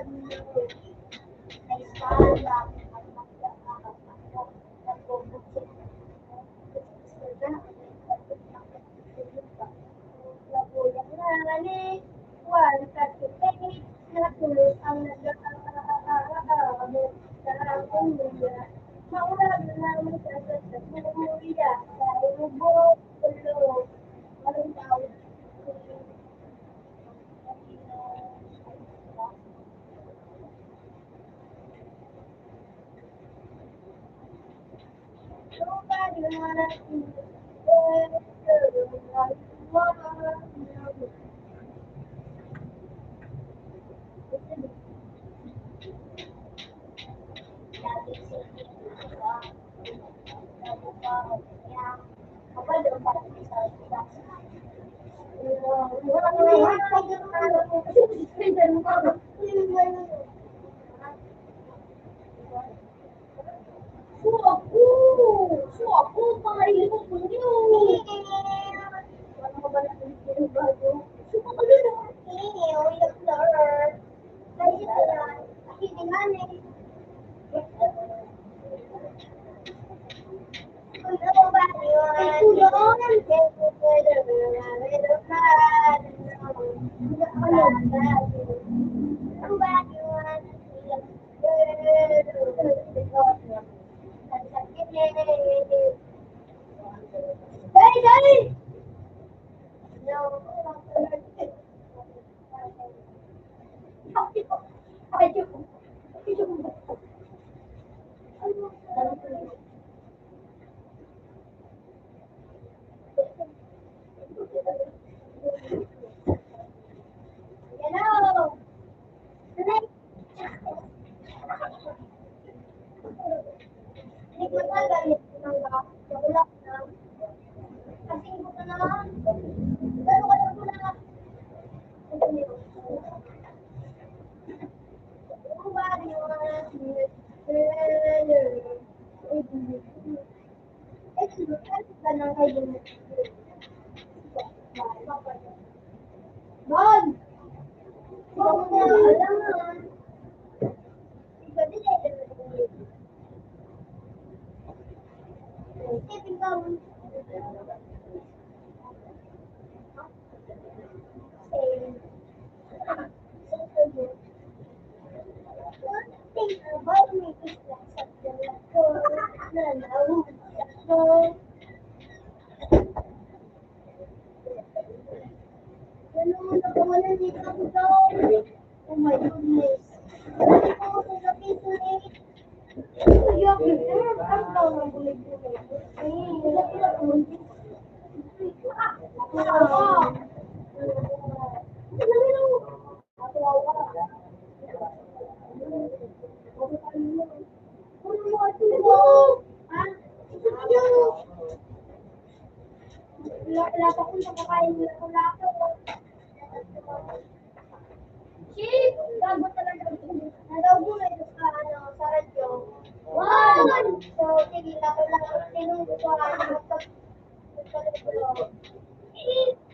see us together.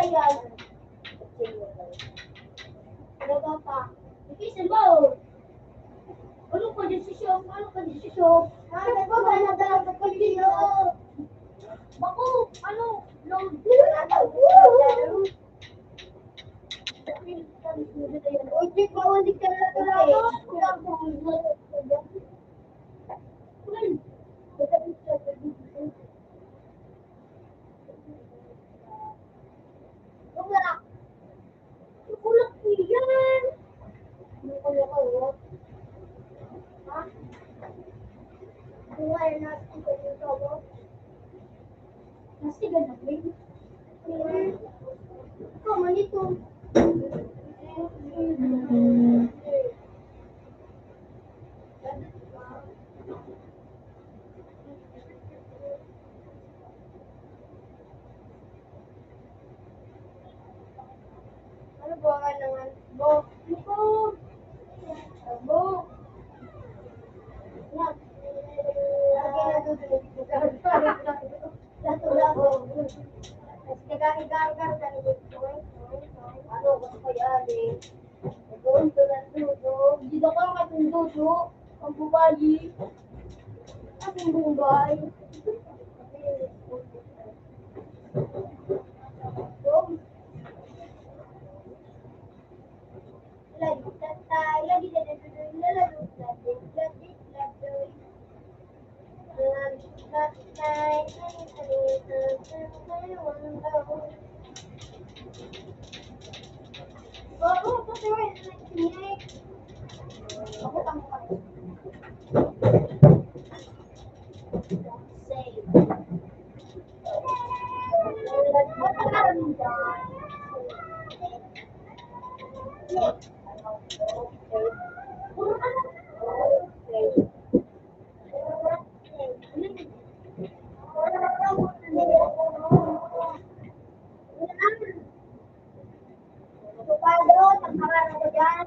Ayan. Ano ba pa? Ikisin mo! Ano ka desisyon? Ano ka desisyon? Ano ka desisyon? Bako, ano? Long. Uy, di, bawal di ka na. Wala. Wala ko yan. Ano ko na kayo? Ha? Buhay na ako sa inyo, no? Nasigan na rin. Ikaw, manito. Ano po ang ano nga? Bo. Bo. Bo. Lagi na dudulog. Dato-dato. Tapos nagkakagaw-gaw ka na dito. Ano, gusto ko yan eh. Doon, doon, doon. Hindi daw ka matundo, doon. Ang babae. Ang babae. Ocupado, nagpangalan ko dyan.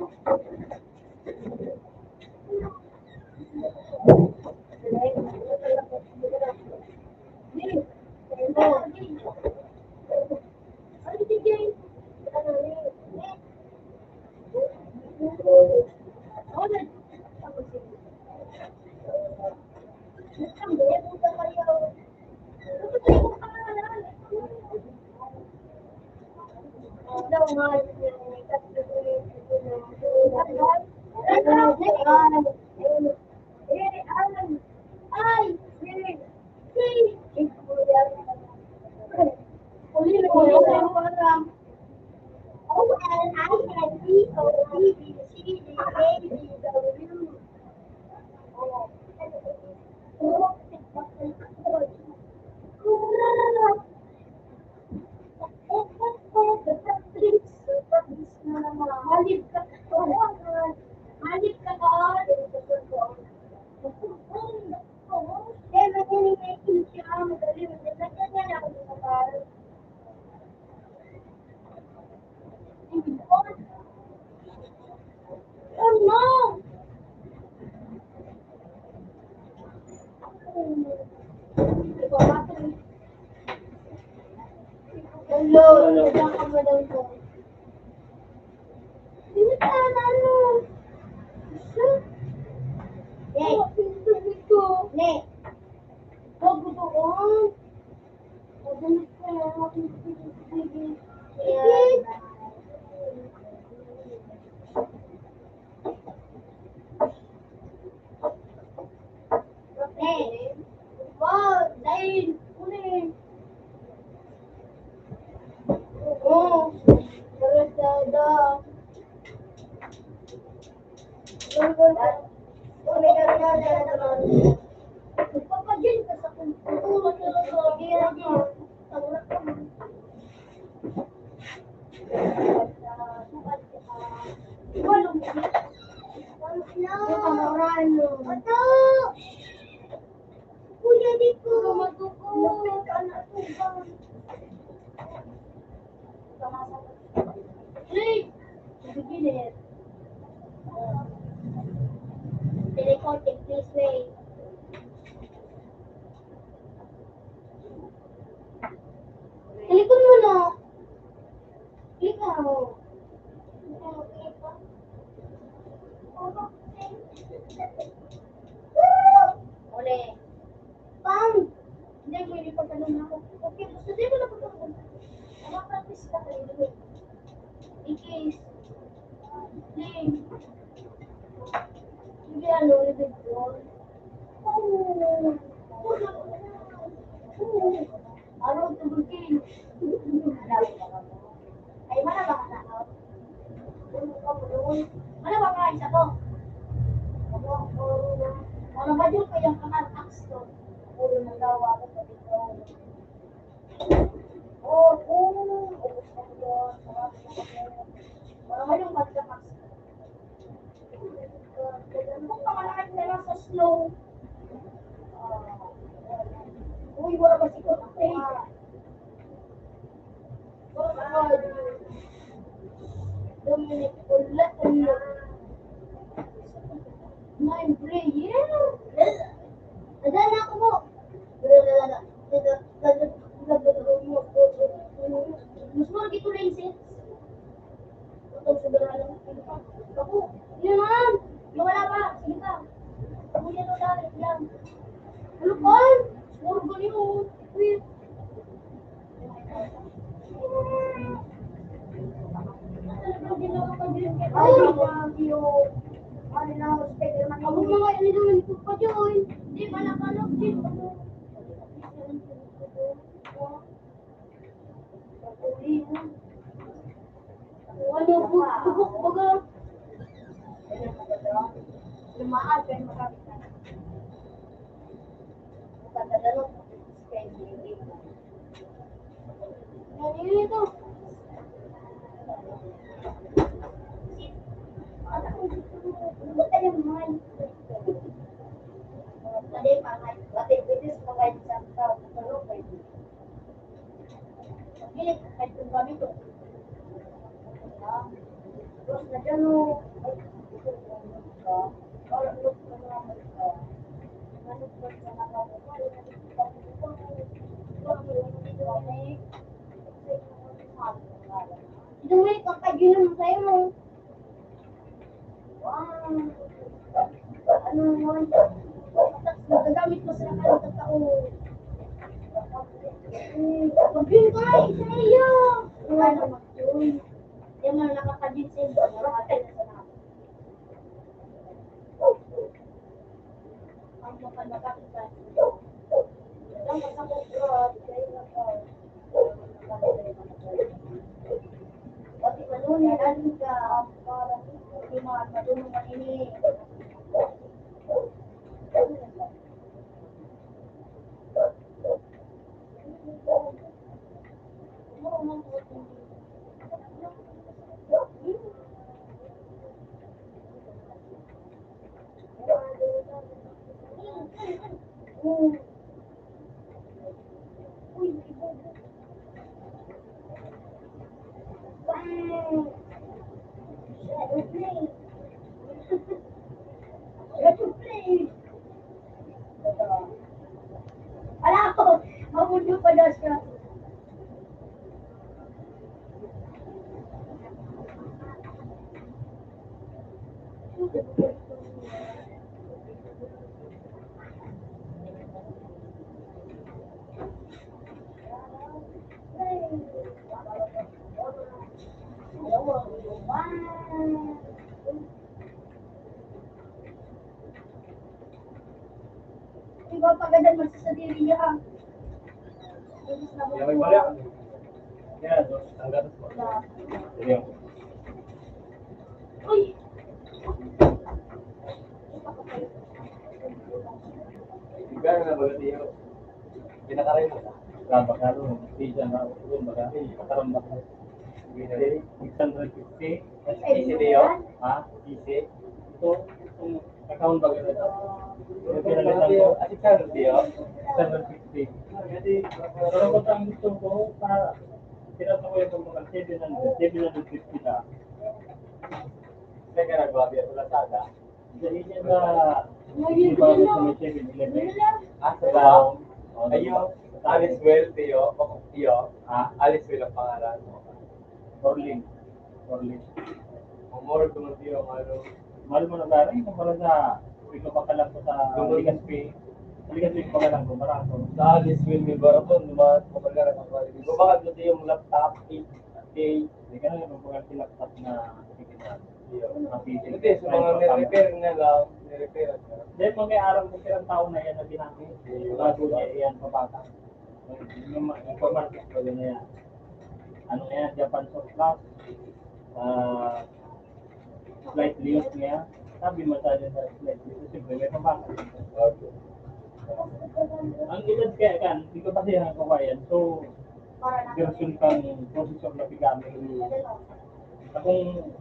Oh, no! Hello, hello, ka, madam ko. Hindi ka, ano? Siya? Hey. Ito, ito. Hey. Huwag mo doon. Oh, oh, ubos na yun. Mga malungkot ka, Max. Kung pangalakad na lang sa snow. Ah, uy, wala ba si Kurt? Dominic, ulat, ulat. Mind prayer. Ada na ako po. Mas mura dito na yung sales. Ito, sobrang lang. Ako, yun, ma'am. Yung wala pa, sige pa. Ako, yan, ang dami, yan. Ano pa? Puro ganyan, oh. Uy. Ay, ang mga ininom ko pa dyan. Di ba nakalog din? Ano, bu-, bubok baga. Lumaan, pero magamit na. Maganda na, no? Ano yun ito? Ano yung mga, pati, pati, pati, pati, Tapos na dyan, oh. Ito may pagkaginom sa'yo, no? Wow. Ano naman? Magagamit mo sa nakalimutan ka, oh. Hmm, pag-drink ka, isa na yun. Wala na mag-drink. Di mo nakaka-drink sa inyo. Nakaka-drink sa namin. Ang mga nakakita. Ang mga nakakita. Pati manunin, alin ka, para di man madunong manini. Ala ko! Mamunyo pa daw siya. Iba pa ganyan magsasadiri niya, ah. Imbis na Yan, may bumbuka. Mali. Yan, no? Ang gatas mo. Yan. Yan. Uy! Gano'n na baga niyo? Pinakaray mo. Rabak na rin. Hindi siya na, baga, eh, pakarambak na. Hindi, six hundred fifty. Easy niyo? Ha? Easy? Ito, itong account ba ganito? Yung pinalitan ko. At six hundred niyo? Six hundred fifty. Pero kung ang gusto ko, para, pinasa ko yung pagkakal, seven hundred, seven hundred fifty ka. Teka, nagbabi ako, Lazada. Dali siya sa, di ba, sa may seven eleven? Ah, sa Sa, Davao. Oh, Ayun, Davao. Alice Well, Tiyo. Tiyo. Ha? Alice Well ang pangalan mo. Orlin. Orlin. Ang mura ko ng Tiyo, ang ano. Mahal mo na, pare, kumpara sa, ikaw pa ka lang ko sa Duman. Legazpi. Legazpi pa ka lang ko, barato. Sa Alice Well, may barato, duman, kumpara ka ng mga, di ba, bakit mo Tiyo, yung laptop, eight K? Hindi ka na, kumpara sa laptop na, Hindi, sa mga ni-repair na lang, ni-repair na. Then, mga aram ko, pirang taon na yan na binangi. Bago niya yan, papata. Yung mga informal ko, pwede na yan. Ano na yan, Japan Surplus, ah, slightly used na yan. Sabi mo tayo sa slightly used, siyempre, may papata. Okay. Ang edad kaya kan, di ko pa siya nakuha yan. So, version kan processor na pigamit. Akong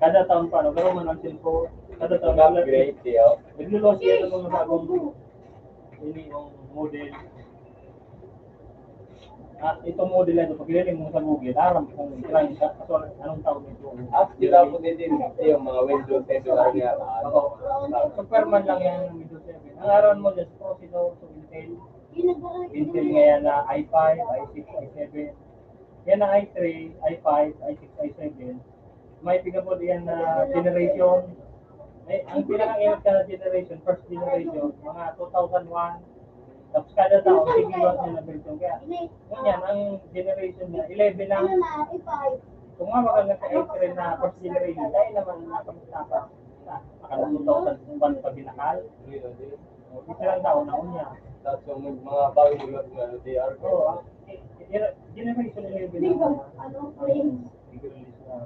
kada taon pa, no? Pero man ang cellphone, kada taon Mag-upgrade, tiyo. Naglulos siya ng mga bagong ini yung model. At itong model na ito, pag hiniling mo sa Google, aram kung ilang siya, kaso anong tawag nito? At sila po din din, yung mga Windows seven lang yan. Ako, Superman lang yan ng Windows seven. Ang aram mo dyan, processor, so Intel. Intel ngayon na i five, i six, i seven. Yan na i three, i five, i six, i seven. May pigabot yan na generation. Eh, ang pinakaingat ka na generation, first generation, mga two thousand one. Tapos kada taon, sige yun na version. Kaya, yun yan, ang generation niya, eleven lang. Kung nga makaganda ka entry na first generation, dahil naman nakamusta pa. Sa, maka two thousand one pa binakal. O, di silang taon na unya. Tapos yung mga bagong mga D R ko. Oo, ah, eh, eh, generation eleven lang. Ano, planes.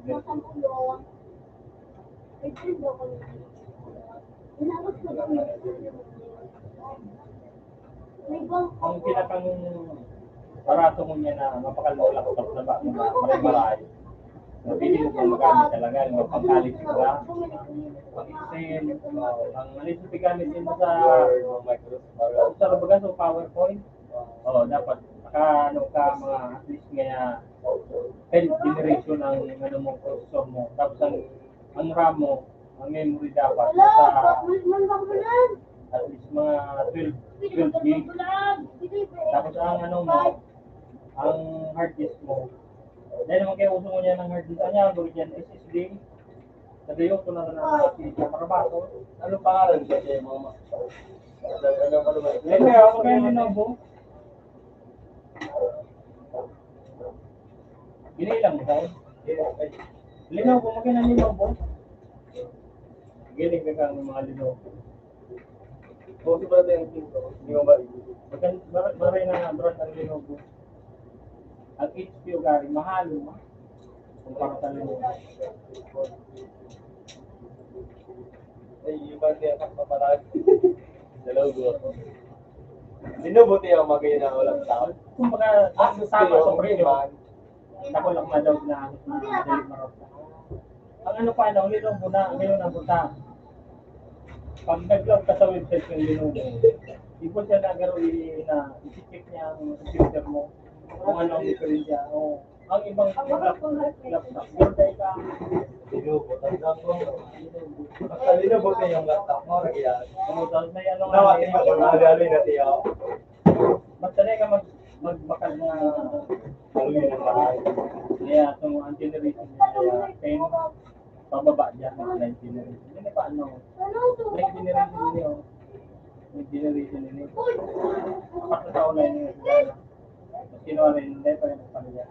Masamulong. Ang pinakang barato mo niya na mapakalaptop na ba, na maray-maray. Na pwede mo pang magamit talaga, yung pang-college ka, pang-exam, ang ano yung gamit din mo sa Microsoft, sa baga, so PowerPoint. Oo, dapat naka, ano ka, mga at least nga tenth generation ang ano mo, processor mo. Tapos ang, ang RAM mo, ang memory dapat nasa at least mga twelve, twelve gig. Tapos ang ano mo, ang hard disk mo. Dahil naman kayo uso mo niya ng hard disk, ano yan, S S D. Sabi ko, kung ano na, marabato. Ano pangalan siya, mga ma-, ano, ano, ano ba? Yan kaya ako kayo Lenovo. Ginilang mo tayo? Lenovo, magkano Lenovo? Giling ka kang mga Lenovo. O, di ba natin yung pinto? Di ba ba? Magkan-, mar-, maray na brand ang Lenovo. Ang H P o gari, mahal mo. Kumpara sa Lenovo. Ay, iba niya, papalag. Lenovo ko. Lenovo, tiyo, magayon na walang tao. Kumbaga, ah, tama, supreme. Ako lang madaw na, na, na, ang ano pa, ano, Lenovo na, ngayon ang punta. Pag nag-log ka sa website ng Lenovo, ipon siya na garo, i-, na, i-check niya ang computer mo. Kung ano ang diferensya. O, ang ibang laptop, laptop. Pero dahil ka, Lenovo, talagang ko. Basta Lenovo na yung laptop mo, lagi yan. Ano, tapos may ano nga, Nawa, may tingnan ko, nahali-hali na siya. Basta na ka mag-, magbakal na. Ano yun ang bahay? Yeah, so, ang generation niya, kaya, ten, pababa dyan, nine generation. Hindi pa, ano, nine generation niya, oh. Nine generation niya. Apat na taon na yun. Kinuha na yun, hindi pa yung pamilya.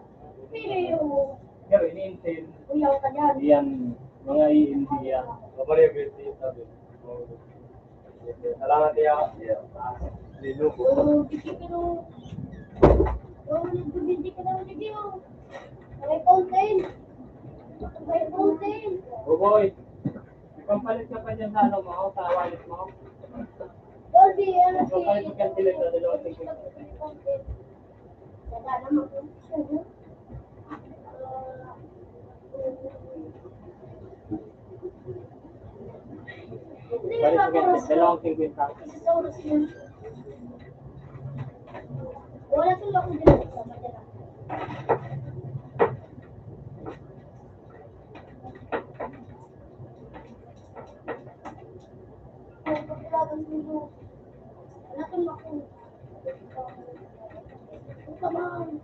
Pero ini-intel, yan, mga i-Nvidia. Mabalik yung sabi. Salamat, iya. Lenovo. Oo, tiki, pero, oo, nagbibindi ka daw, tiki, oh. May fountain. May fountain. Oh, boy. Pampalit ka pa dyan sa ano mo, sa wallet mo. Dolby, ano, Pampalit ka dyan, dalawa, may fountain. Wala naman po. Balik ko ganyan, dalawang singkwenta. Wala, tulog ko din. Wala, tulog ko. Wala, tulog ko. Come on.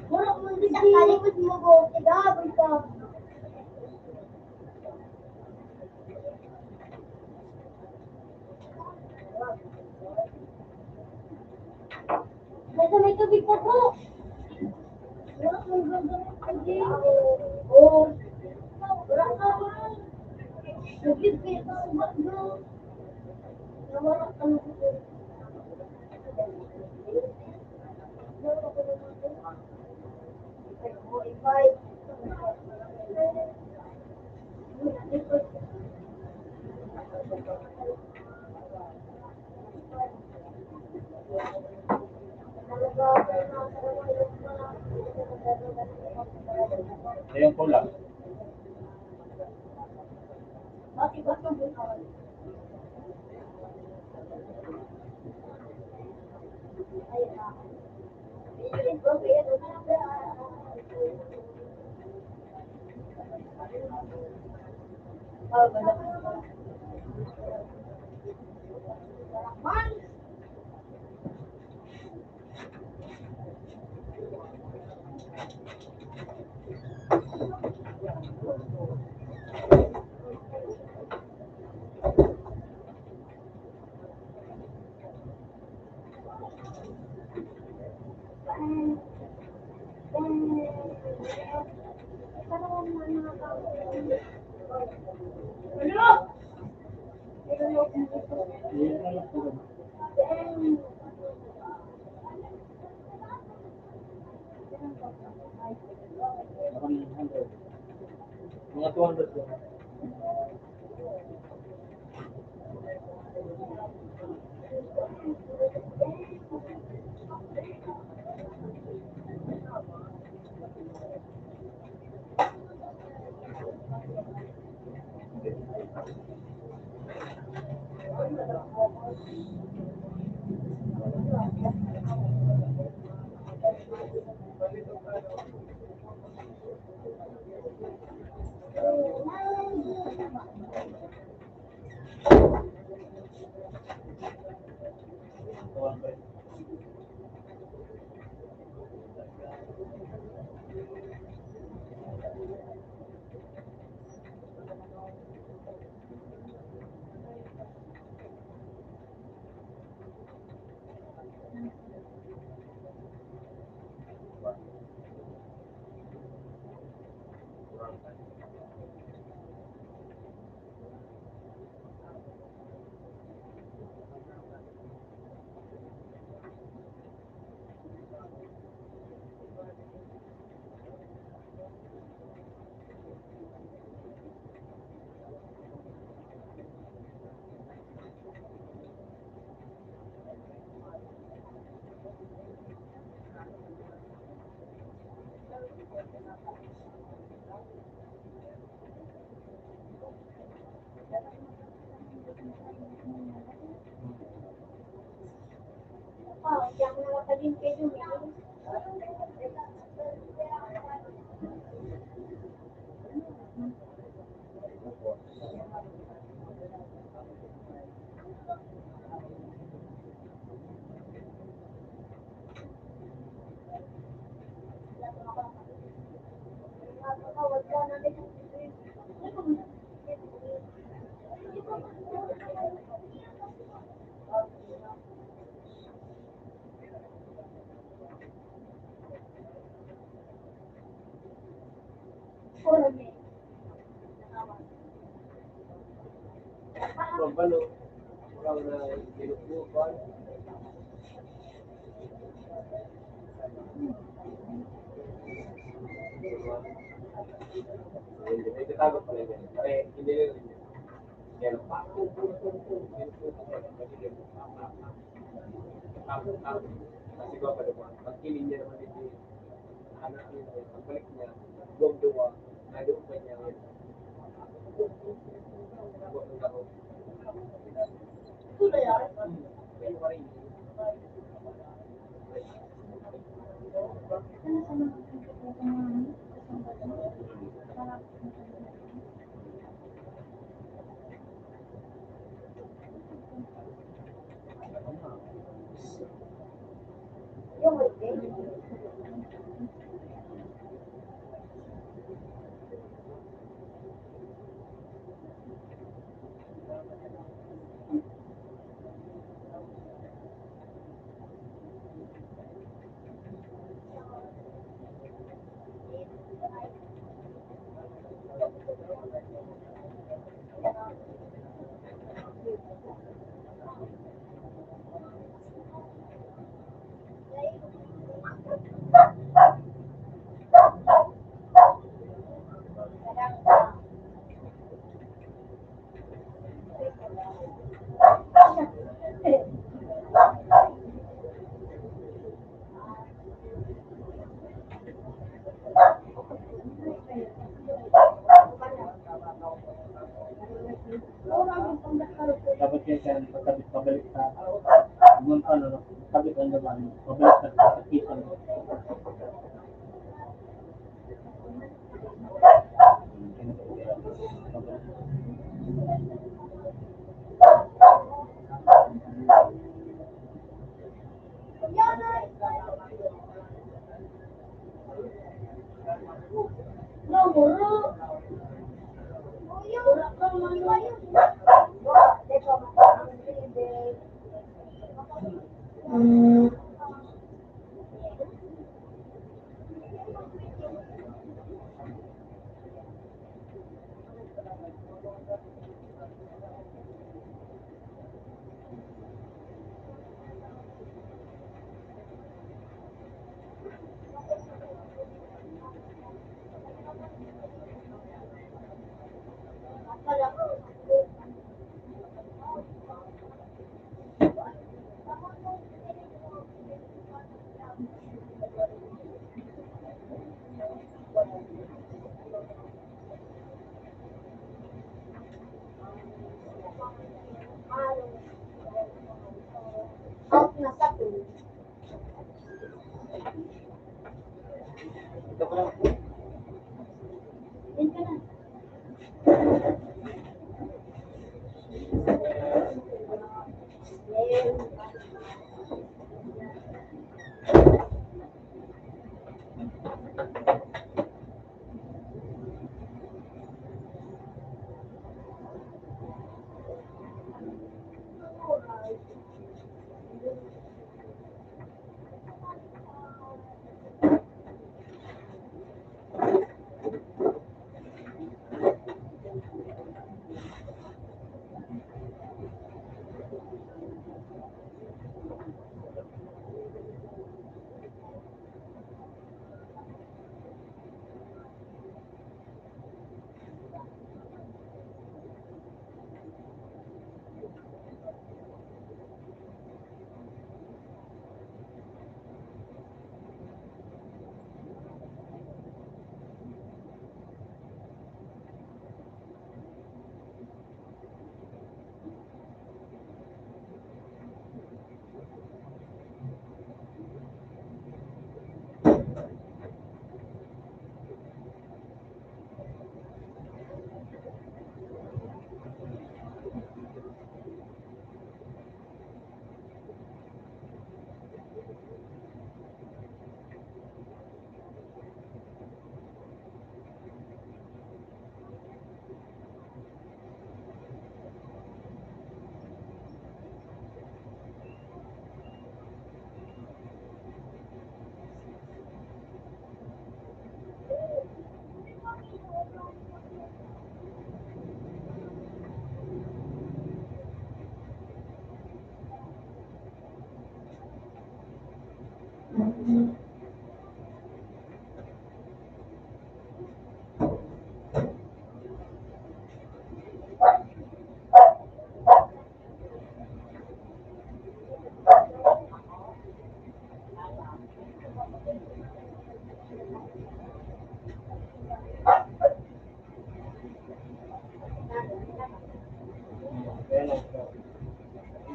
Wala mo, hindi sa talikod mo, go. Tigahabol ka. Basta may tubig pa po. Wala akong gagawin. Oo. Wala ka. Nagigit ka sa ugat mo. Nawala ka na. Ayun po lang. Mga two hundred po. Kasi ba, pag-iling niya naman ito, anak niya, pagbalik niya, duwang-duwa, nadoon pa niya ngayon. Dapat kayo siya pagkabit pabalik sa, ano, pagkabit ang laman, pabalik sa, sa kitang.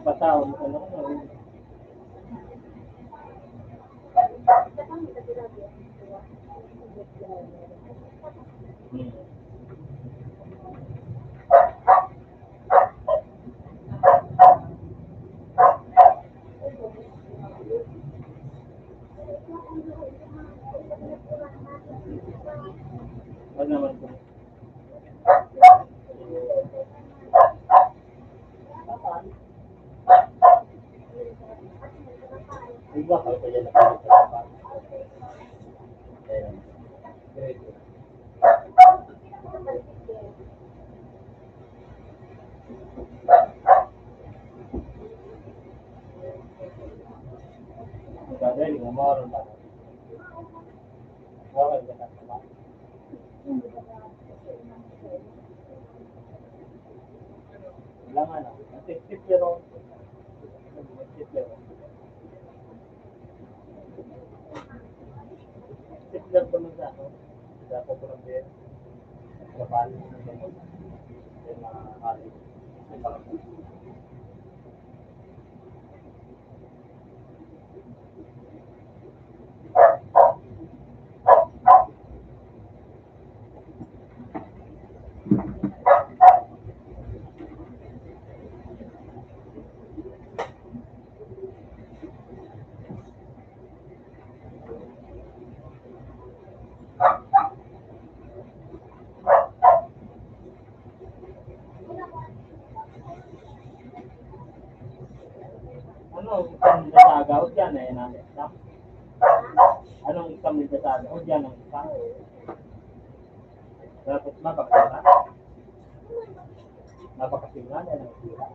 Basta, ano, ano, Iba pa ito yan, nagkakaroon pa. Ayan. Very good. Ang gagawin mo, moron pa. Okay, okay. Wala nga na. Ang tip-tip pero, ang tip-tip pero. Tip-tip naman sa ano, sa Cocobamban. Sa Bali, sa mga kali. Ano ang exam nila sa agaw? Diyan na yan ang exam. Anong exam nila sa agaw? Diyan ang exam. Dapat mapagkita. Napakasinga na ng tira.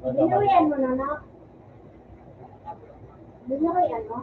Binuhian mo na, no? Binuhian mo?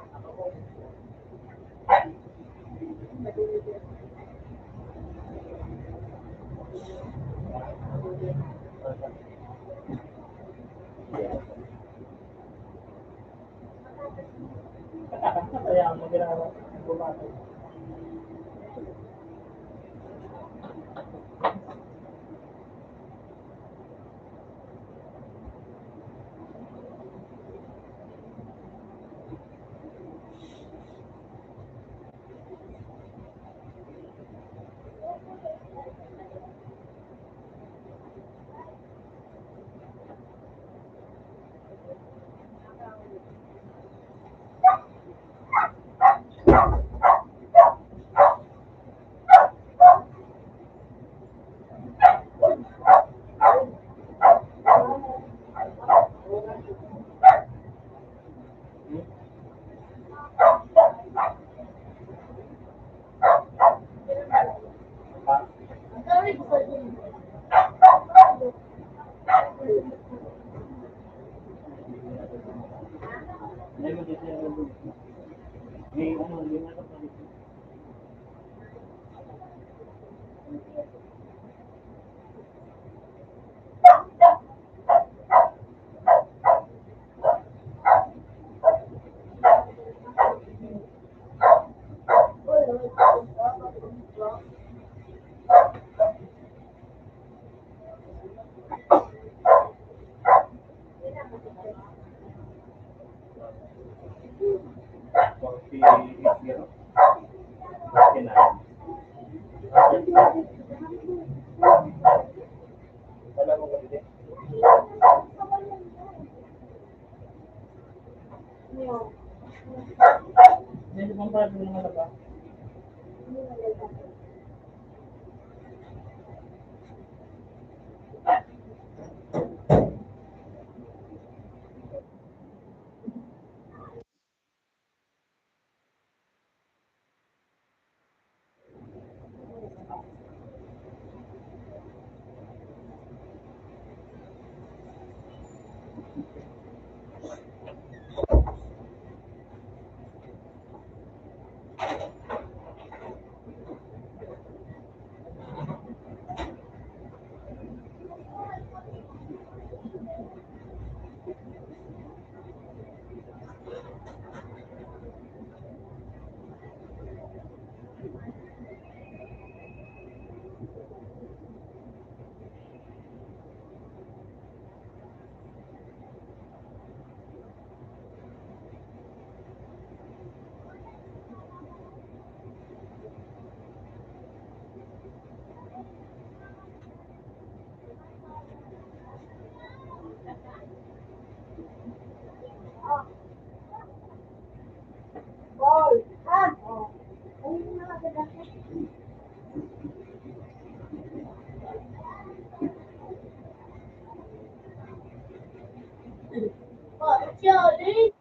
Galing!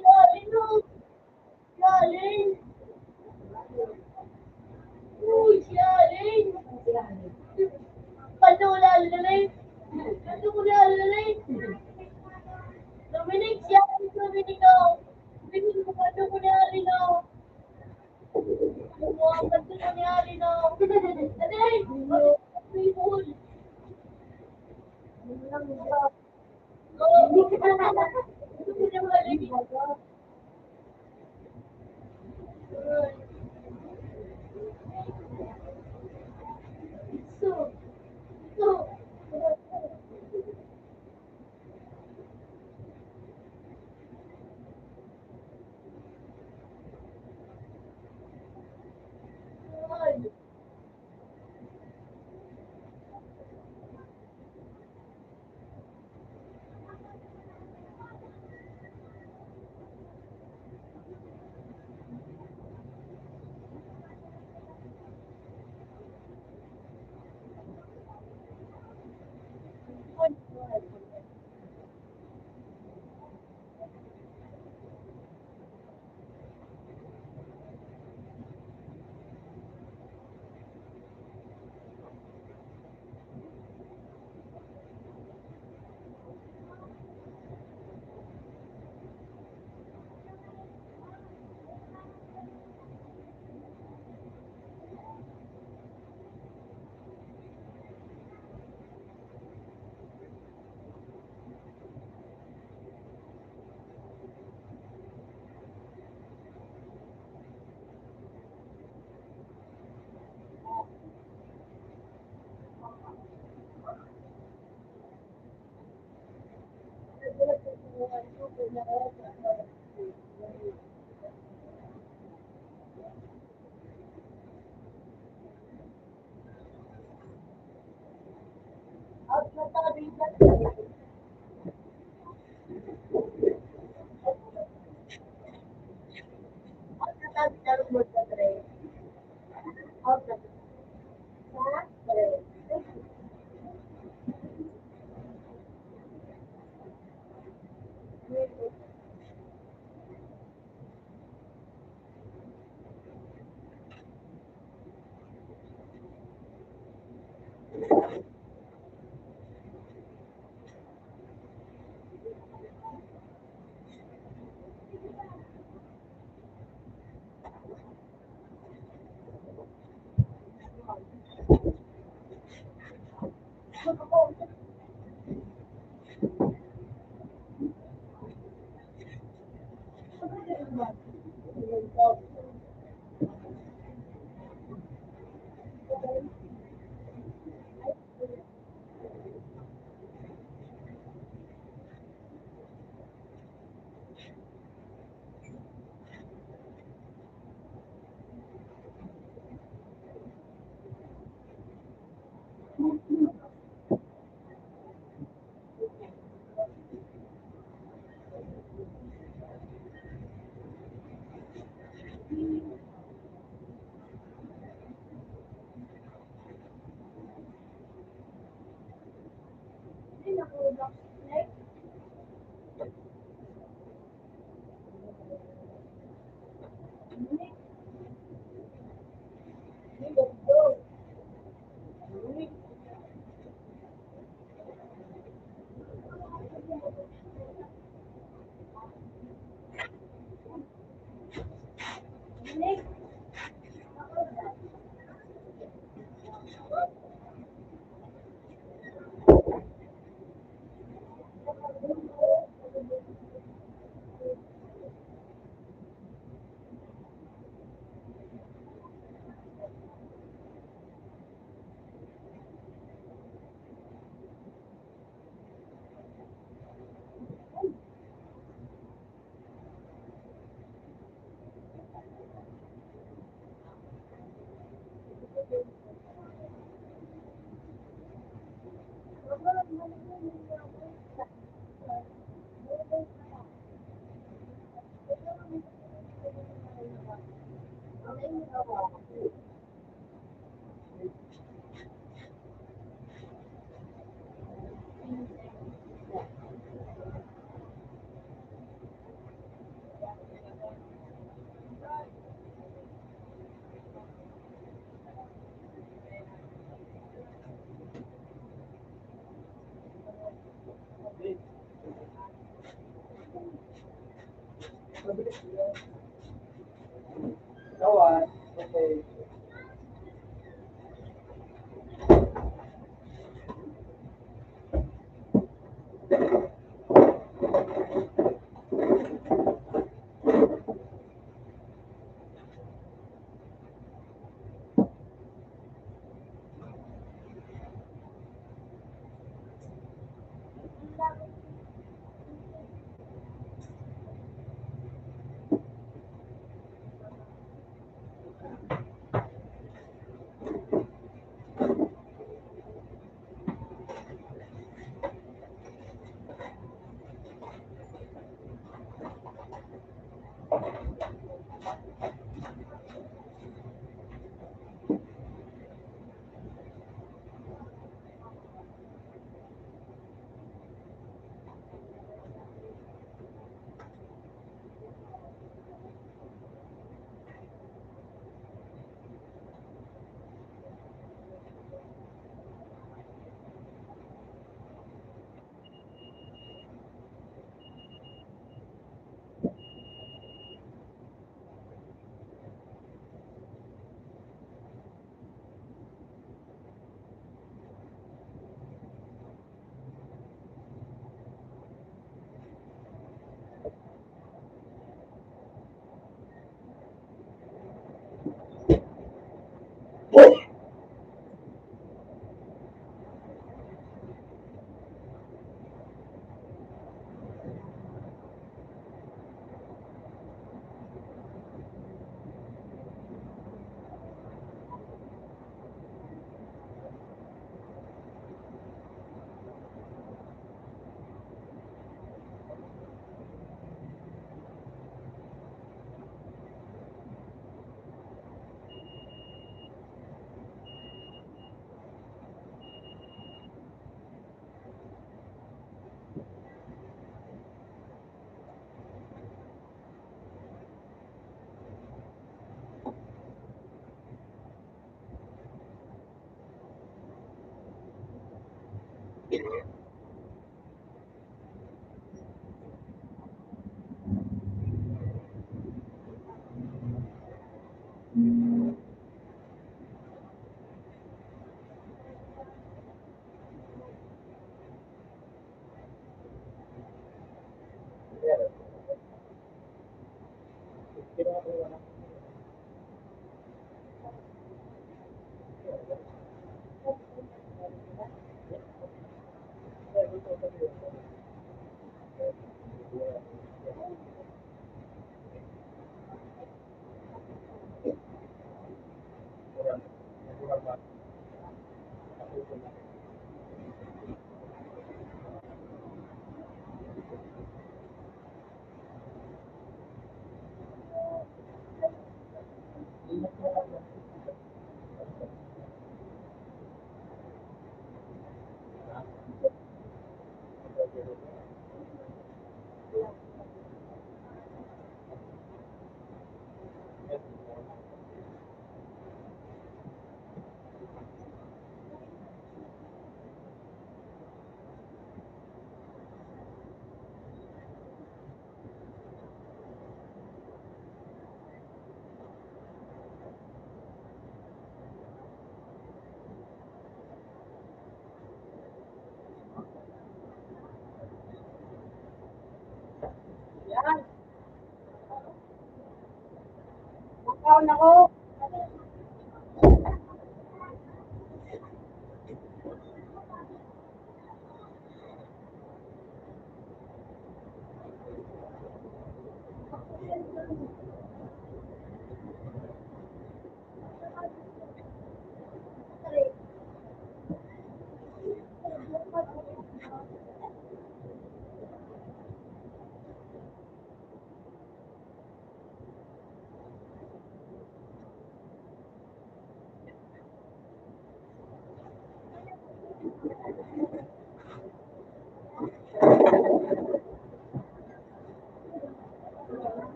Galing, no? Galing! Uy, galing! Paano ko nalalalim? Paano ko nalalalim? Dominic, siya ang Dominic, no? Dominic, paano ko nalalalim, no? Ano mo, paano ko nalalalim, no? Dali! Paano ko nalalalim?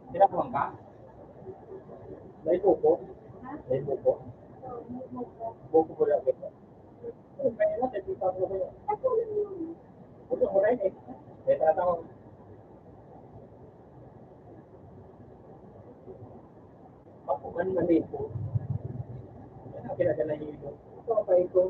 Tinapuan ka? May buko? May buko? Buko po lang ito. Kaya na, may buko po. Buko mo rin eh. May tatawag. Pakuan na nito. Yan ang pinaganahin ko. Ito ang pahinto.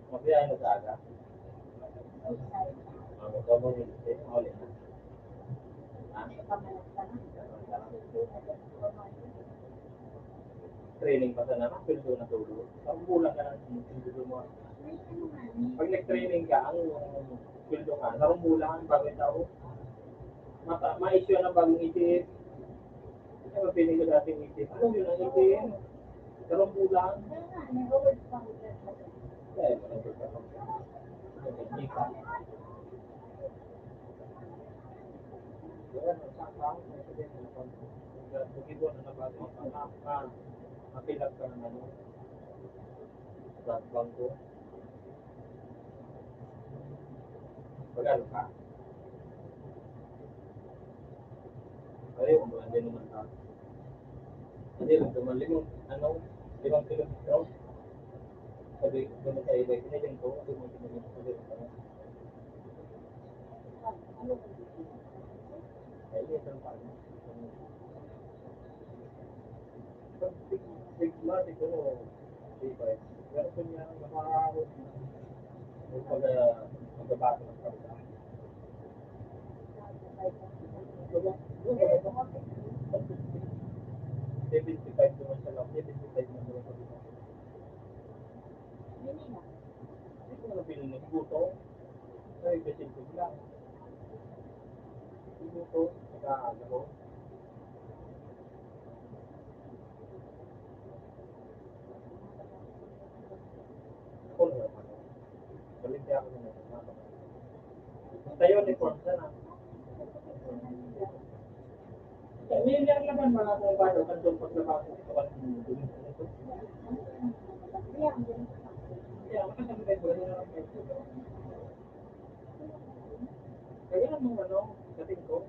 Mabiyahe na sa aga. Ang ikaw mo, hindi. Mahuli na. Ha? Training pa sana, sweldo na tulo. Sarong bulan ka na, sweldo mo. Pag nag-training ka, ang sweldo ka, sarong bulan, bago yung tao. Mata-, ma-issue ng bagong E T F. Ano ba feeling ko dating E T F? Ano yun ang E T F? Dalawang bulan. Eh, wala ko sa pag-, hindi pa. Yun, ang sakang, ang sakang, ang sakang, ang sakang, Mapilag ka ng ano, sa bangko. Magkano ka? Ay, kung hindi naman ka. Hindi lang naman limang, ano, limang kilometro. Sabi ko na sa iba, hindi lang po, limang kilometro. Sabi ko, ano? Ay, hindi lang pa. Sigma, siguro, three five. Pero kung yan, makaahon, yung pag, ah, pagbabago ng salita. Seventy-five naman siya lang, seventy-five naman siya lang. Hindi ko na pinili. Guto. Ay, kasi ko lang. Guto, saka ano. Ako na naman. Balik niya ako na naman. Tayo ni Kwan, sana. Kaya may meron naman mga kung paano, kanto paglabas ng kawan. Kaya, makasama tayo, wala na lang tayo. Kaya nung ano, dating ko,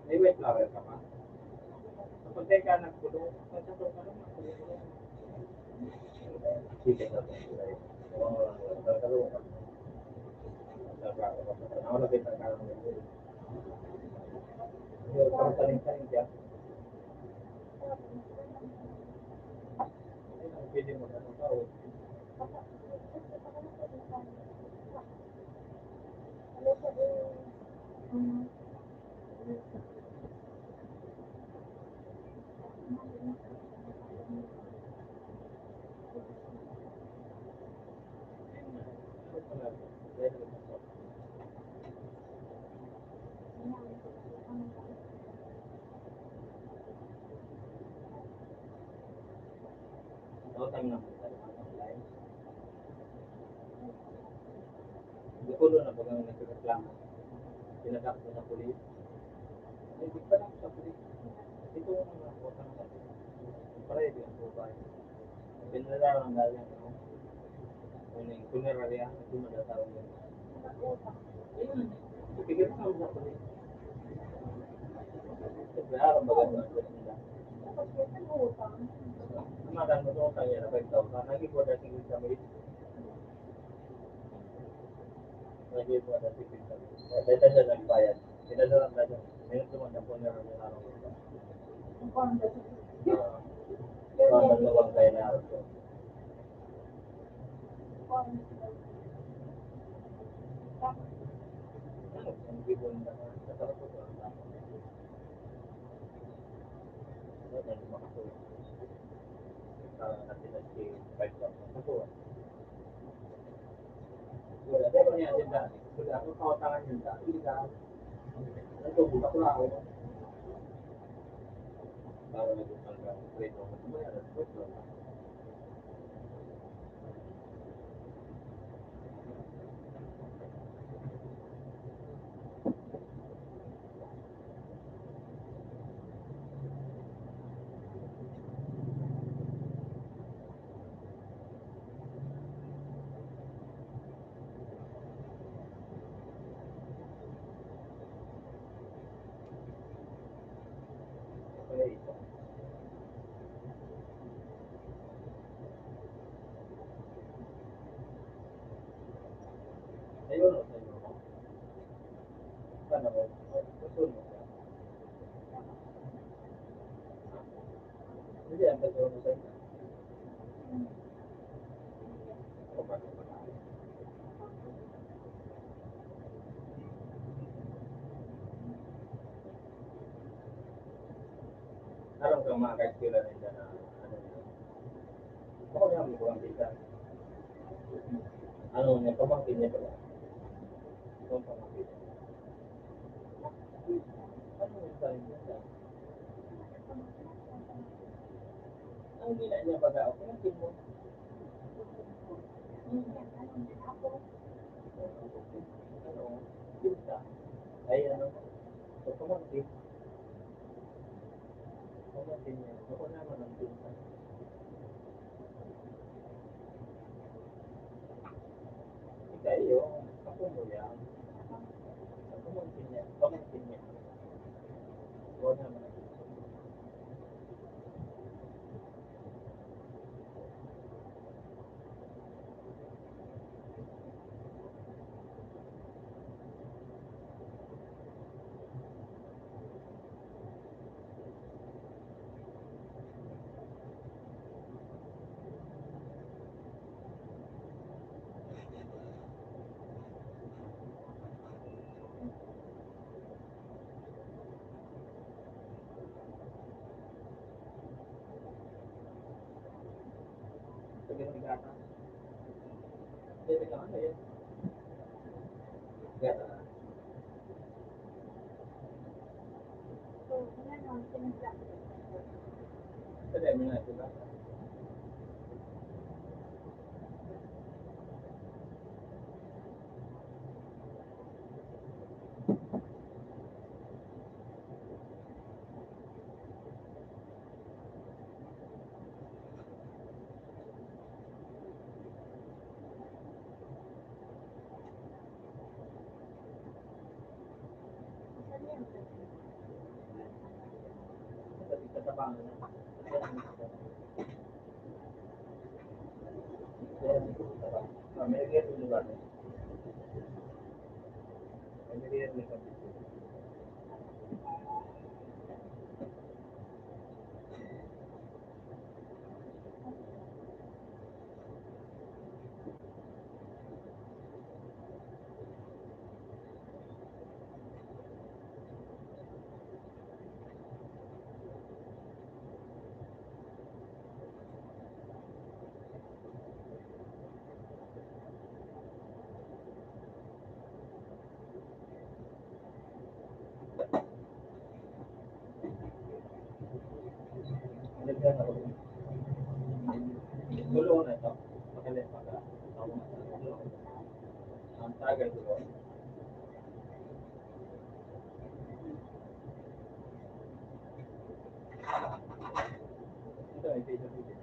may wet flower ka pa? Kapag tayo ka nagkulong, magsasaw ka naman. Sige, sabi ko, "Ay, wala, wala, wala, wala, wala." Sabi ko, "Ako, ako, ako, ako, ako." Yung pagtanim-tanim dyan. Pwede mo na, ano, tao. Utang na utang. Gusto na bagang nagreklamo. Pinadakop sa pulis. Ay, di pa lang sa pulis. Ito ang mga utang sa pulis. Para hindi ang buhay. Pinadala ang galing, no? Kung yung funeral yan, ito madatawag yan. Ayun. Ipigil ko sa pulis. Siyempre, ah, kumbaga, ano, ano, ano. Ang mga ano, ano, kaya na ba ito? Parang naging ko dati yung sa may Naging ko dati yung sa may Dahil siya nagbayad. Pinadala na siya. Ngayon, tumanda po na rin yung araw. Ah, tumanda po ang kaya na araw ko. Ang gibon na, natarapos ko ang tao. Ano, dahil makatulog. Ah, kasi nag-five lang. Ako, wala. Pero niya, agenda. Wala. Ang kawatangan yun, dati, hindi ka. Nagtubo ka, wala ako. Para nagtutanggal. Wait, wala. Wait, wala. Ayun, oh, sa'yo. Sana mo? Gusto mo? Hindi, ang totoo mo sa'yo. Alam ko, mga ka-eskwela ninda na, ano, ako nga, may pamangkin ka. Ano, may pamangkin niya pala. Itong pamangkin niya. Ano yung sabi niya? Ang gina niya baga, okay, ang tingin mo. Ano, pinta. Ay, ano, so, pamangkin. Pamangkin niya, ako naman ang pinsan. Ikaw, yung apo mo yan. Pamangkin niya, pamangkin niya. Ako naman ang pinsan. Tulungan na ito. Magaling pag ang tagal ko. Ito, ito, ito, ito.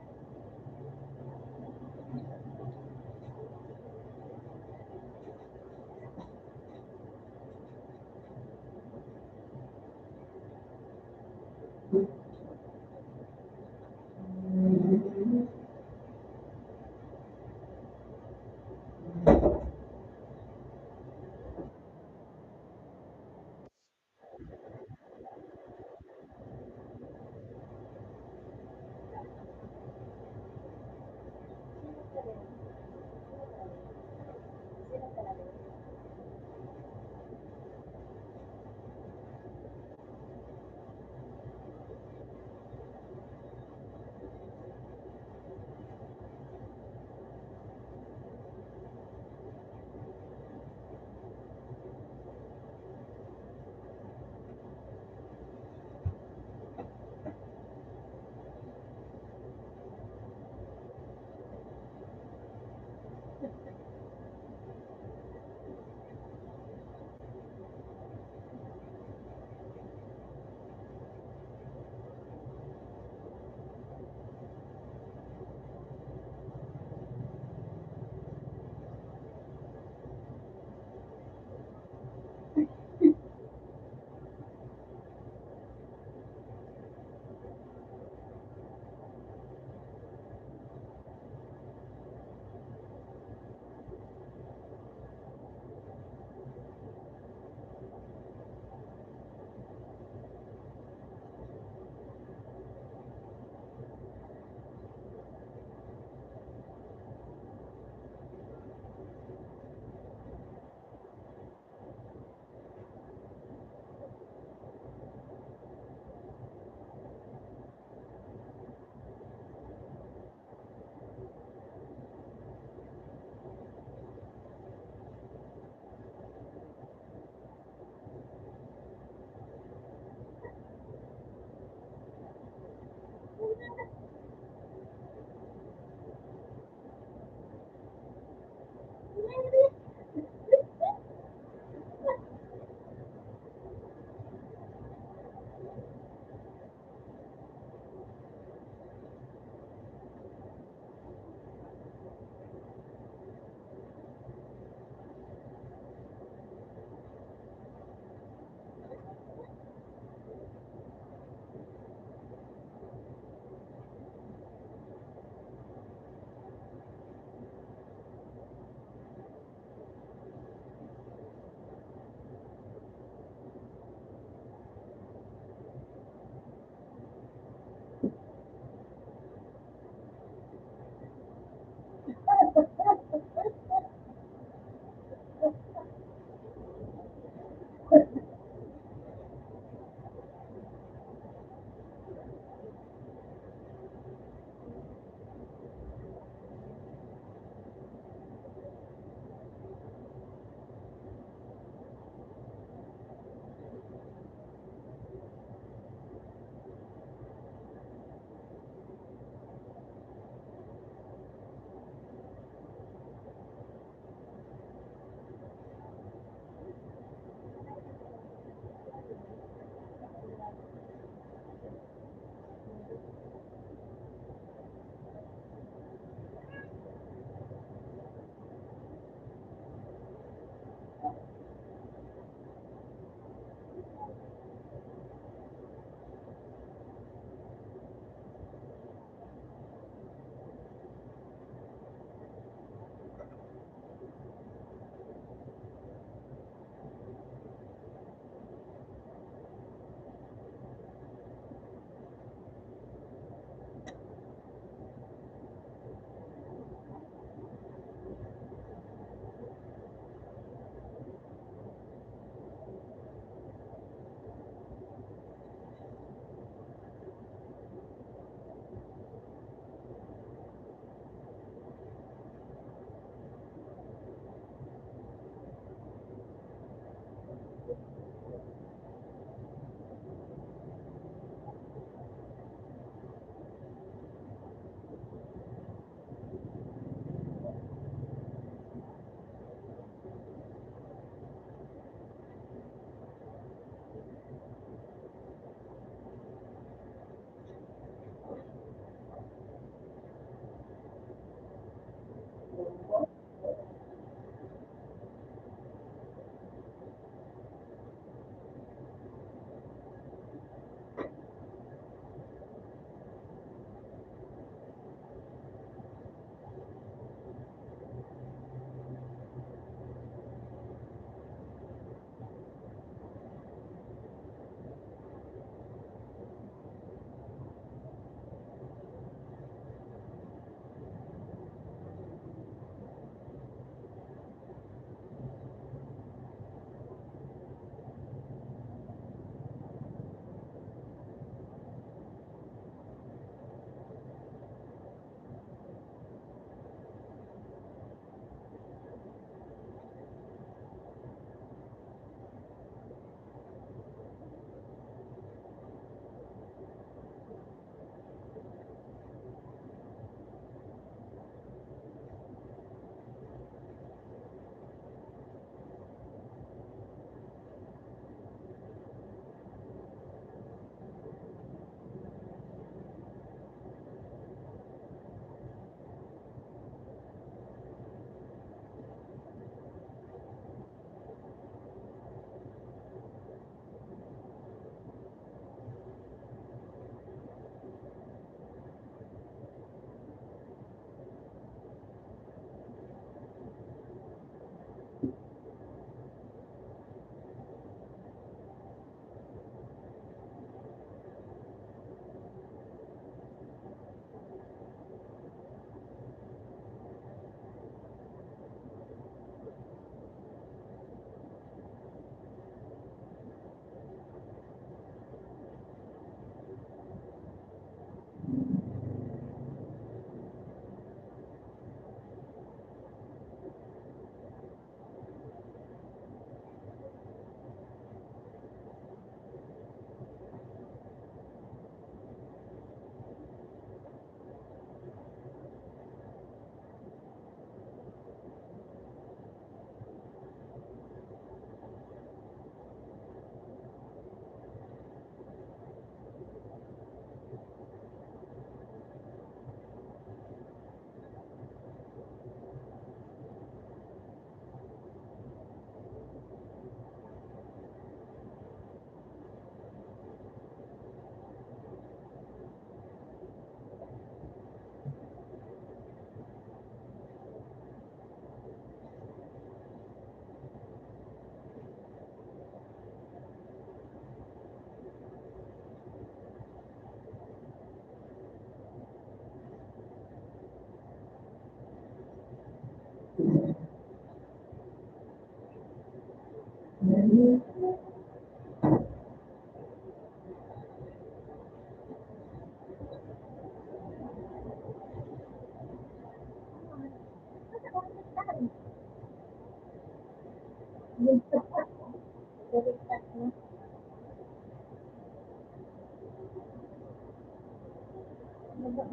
Yan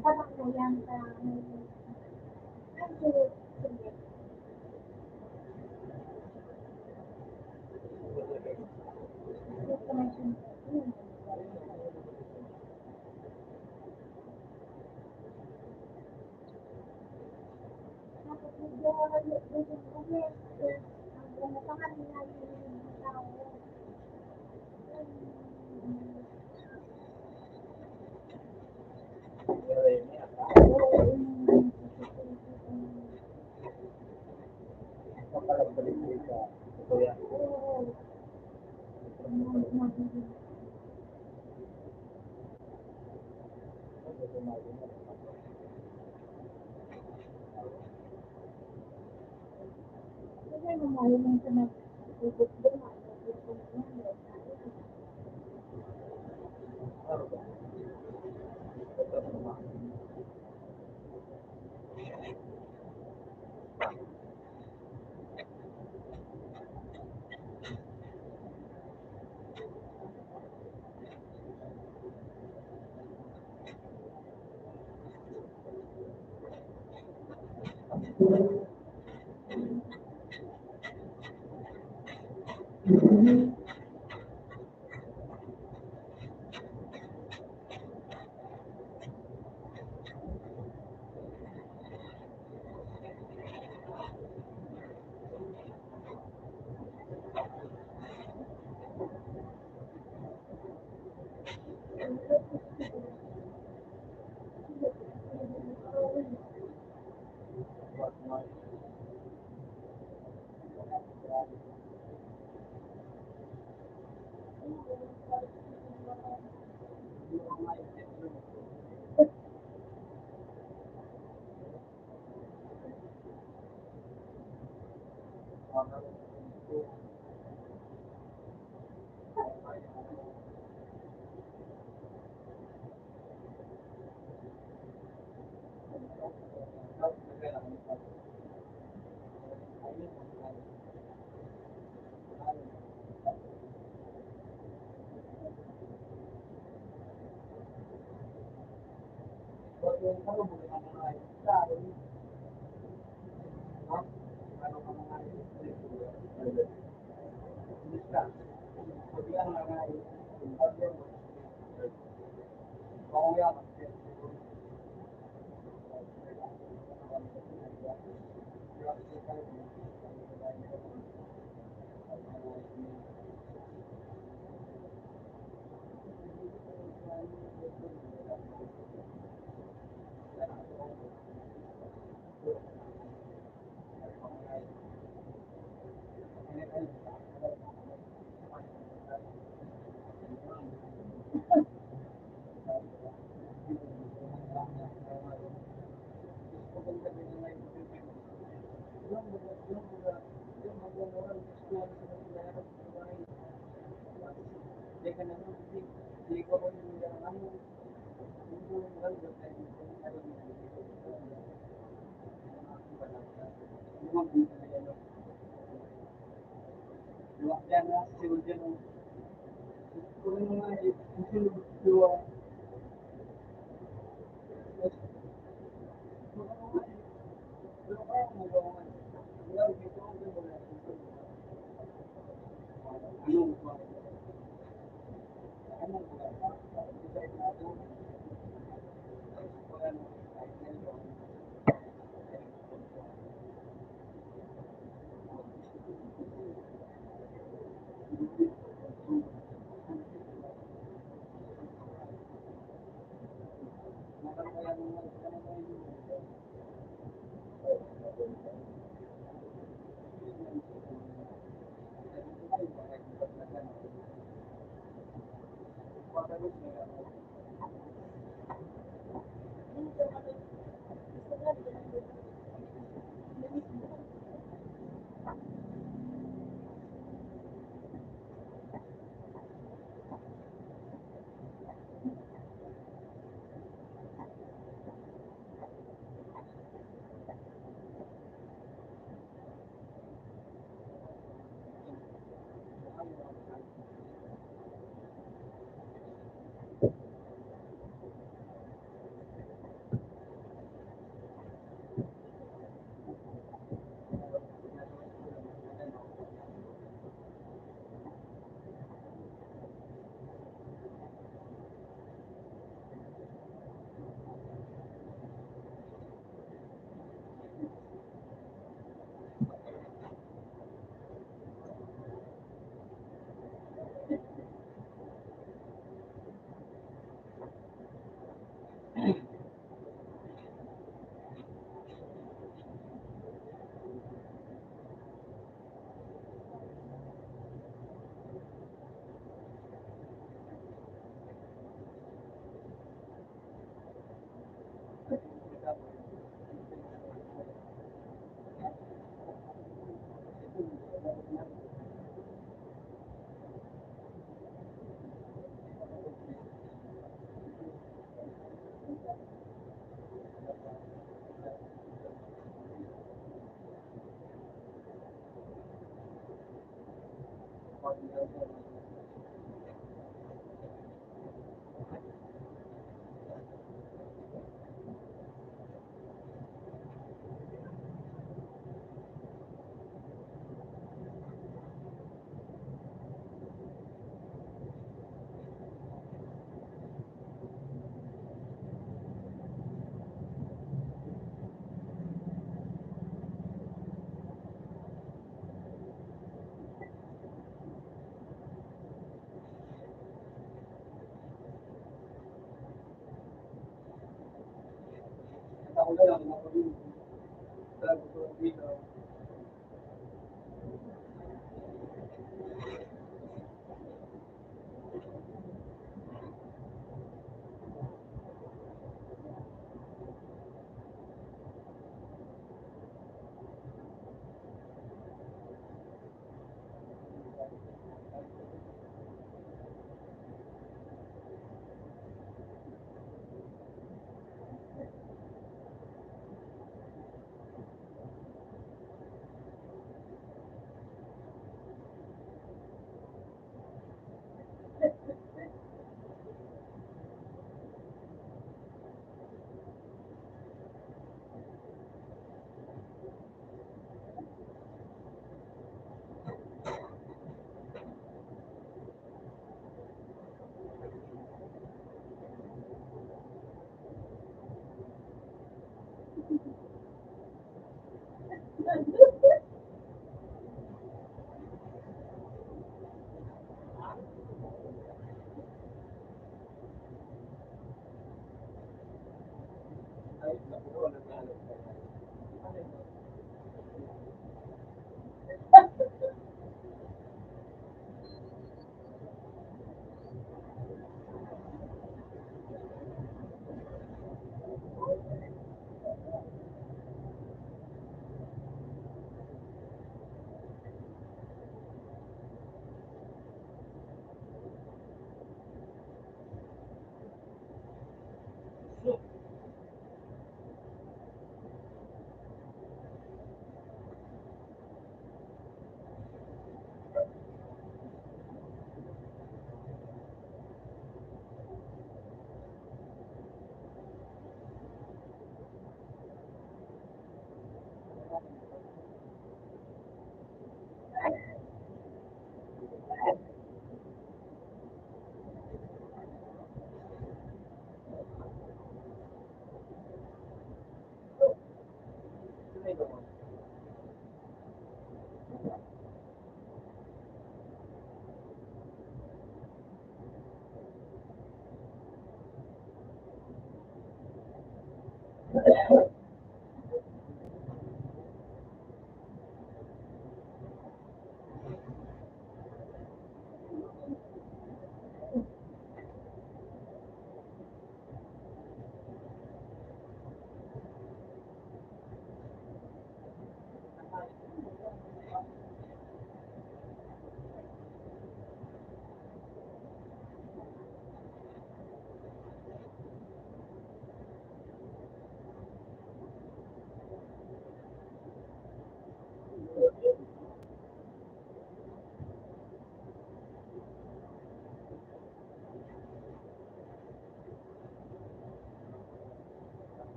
pa lang na yan sa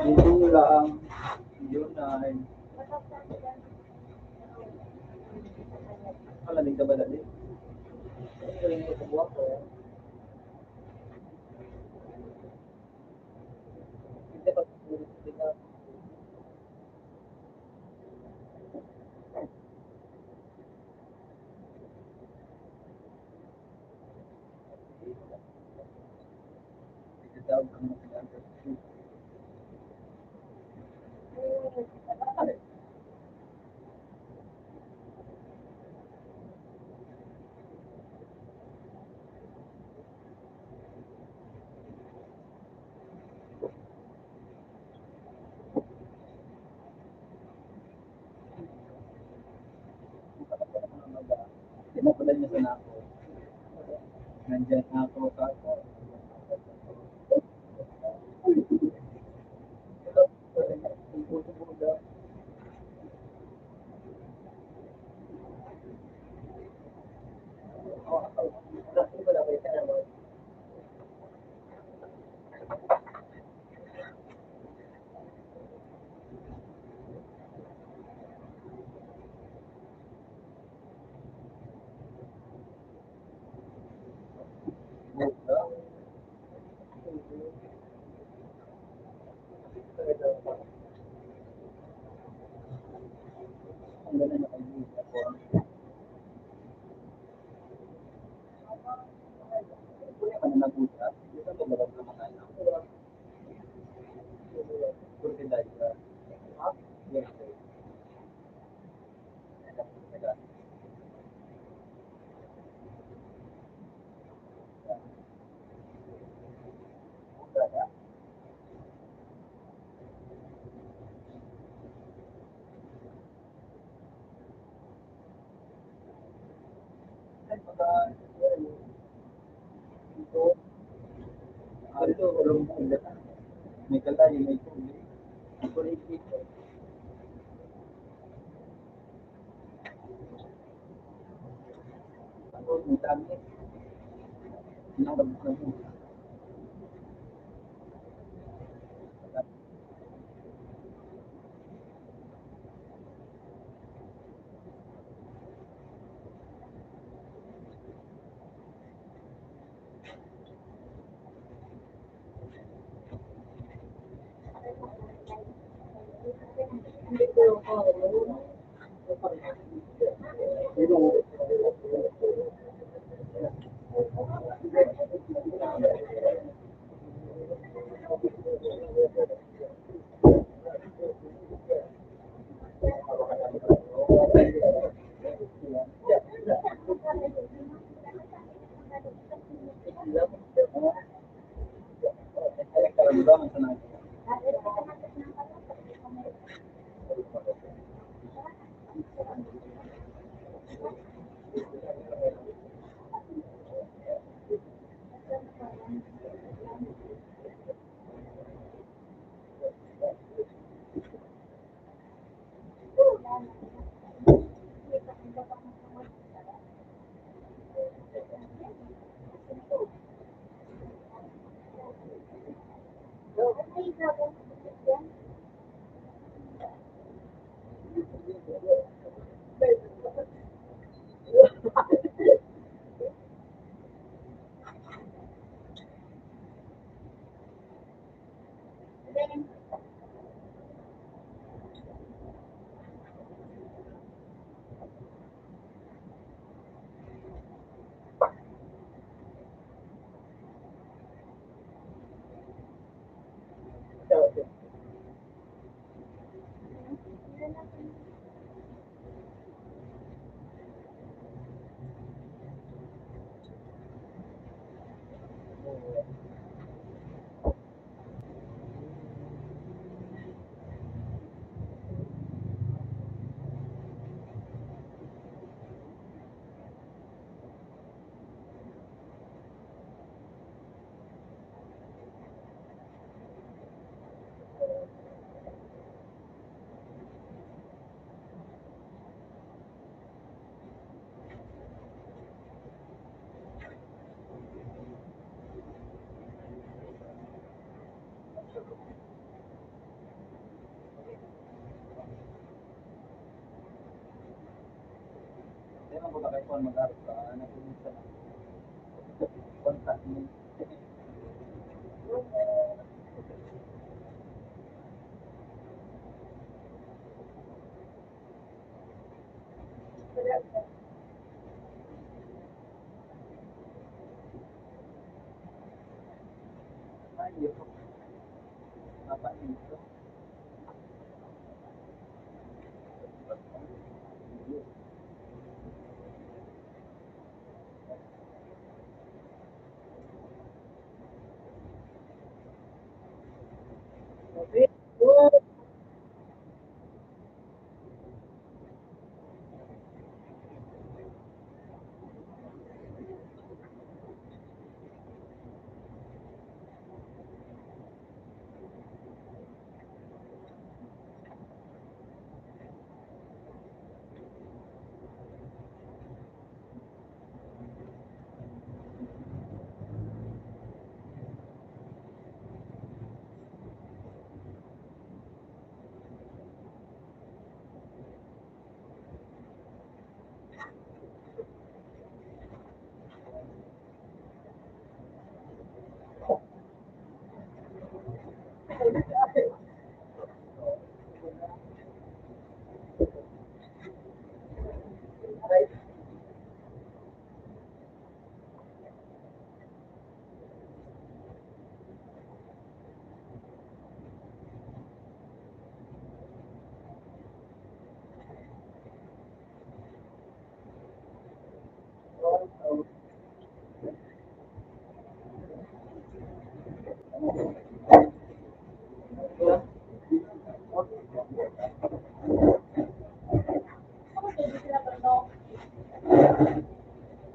Ito lang, yun ay, malamig na malamig. Pinapadala niya sana ako. Nandiyan ako, kako.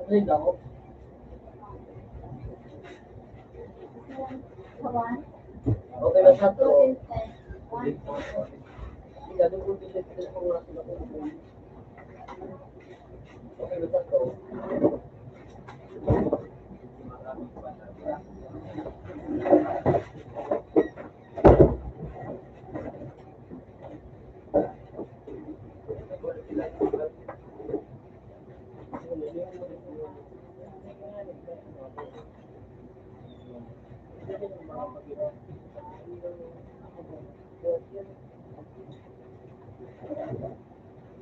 Rin ako. Okay na sa to. Okay na sa to.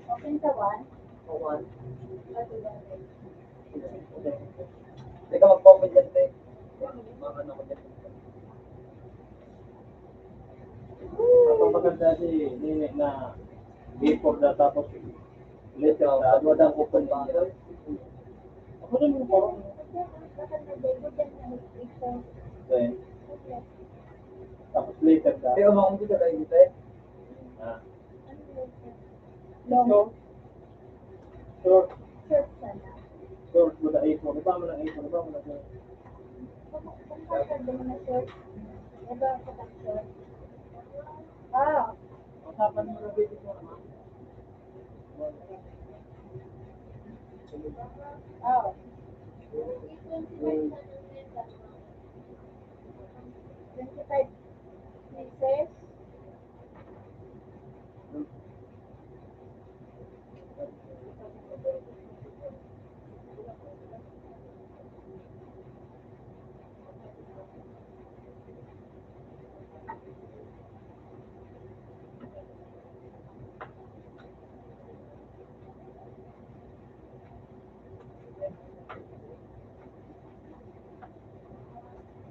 Open sa one. Sa one. Teka, mag-open dyan, te. Mag-ano ko dyan. Ang maganda si Nene na before na tapos later na, ano na ang open na. Ako rin yung parang, okay. Tapos later na. Pero makikita tayo dito, eh. Ah. Long. Short. Short sana. Short mo na iPhone. Iba mo na iPhone. Iba mo na iPhone. Kung, kung kakaganda mo na short, iba ka pag short. Ah. Usapan mo na, baby, ko naman. Ah. Twenty-five pieces.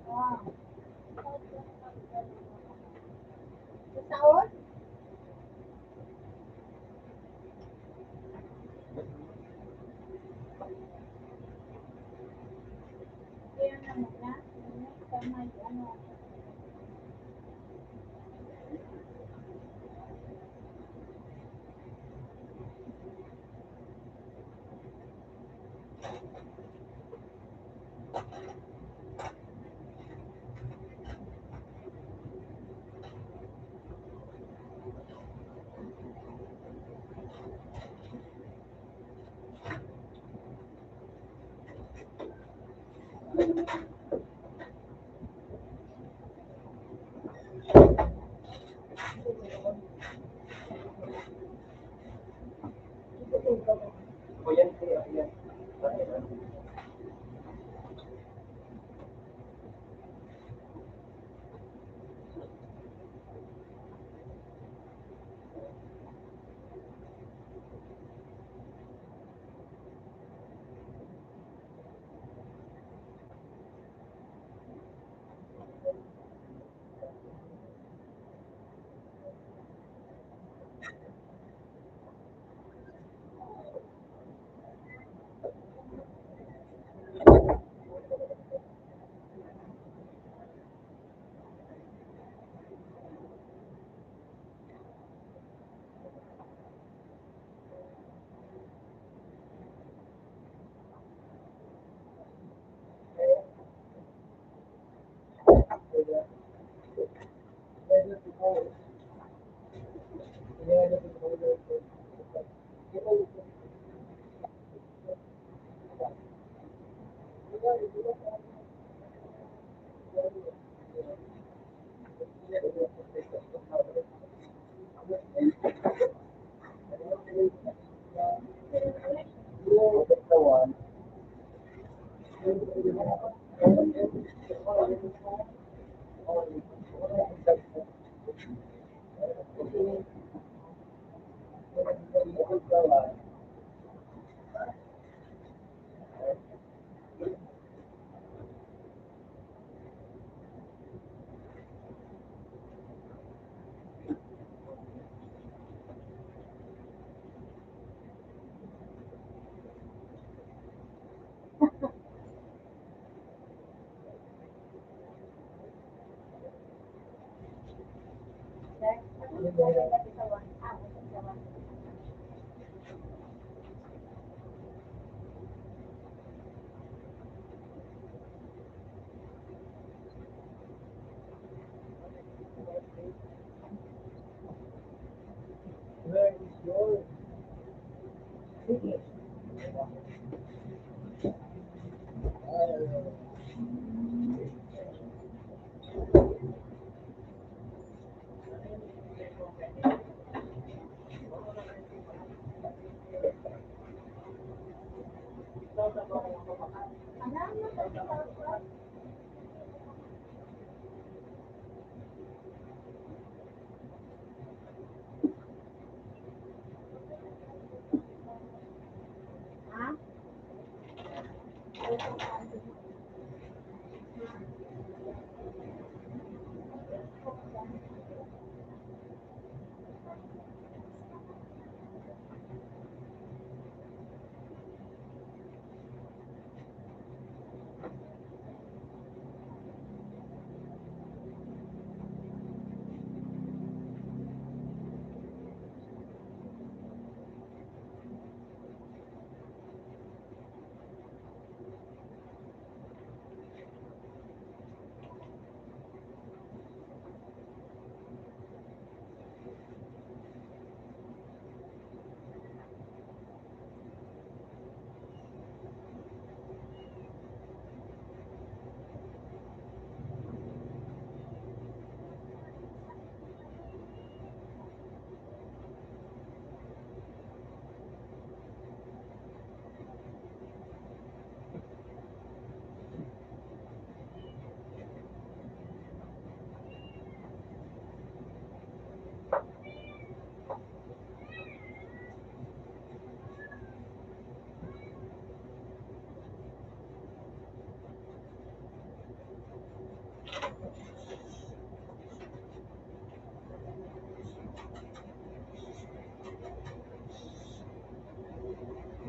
Wow. Sa taon? Kaya naman na, ano, sa may, ano,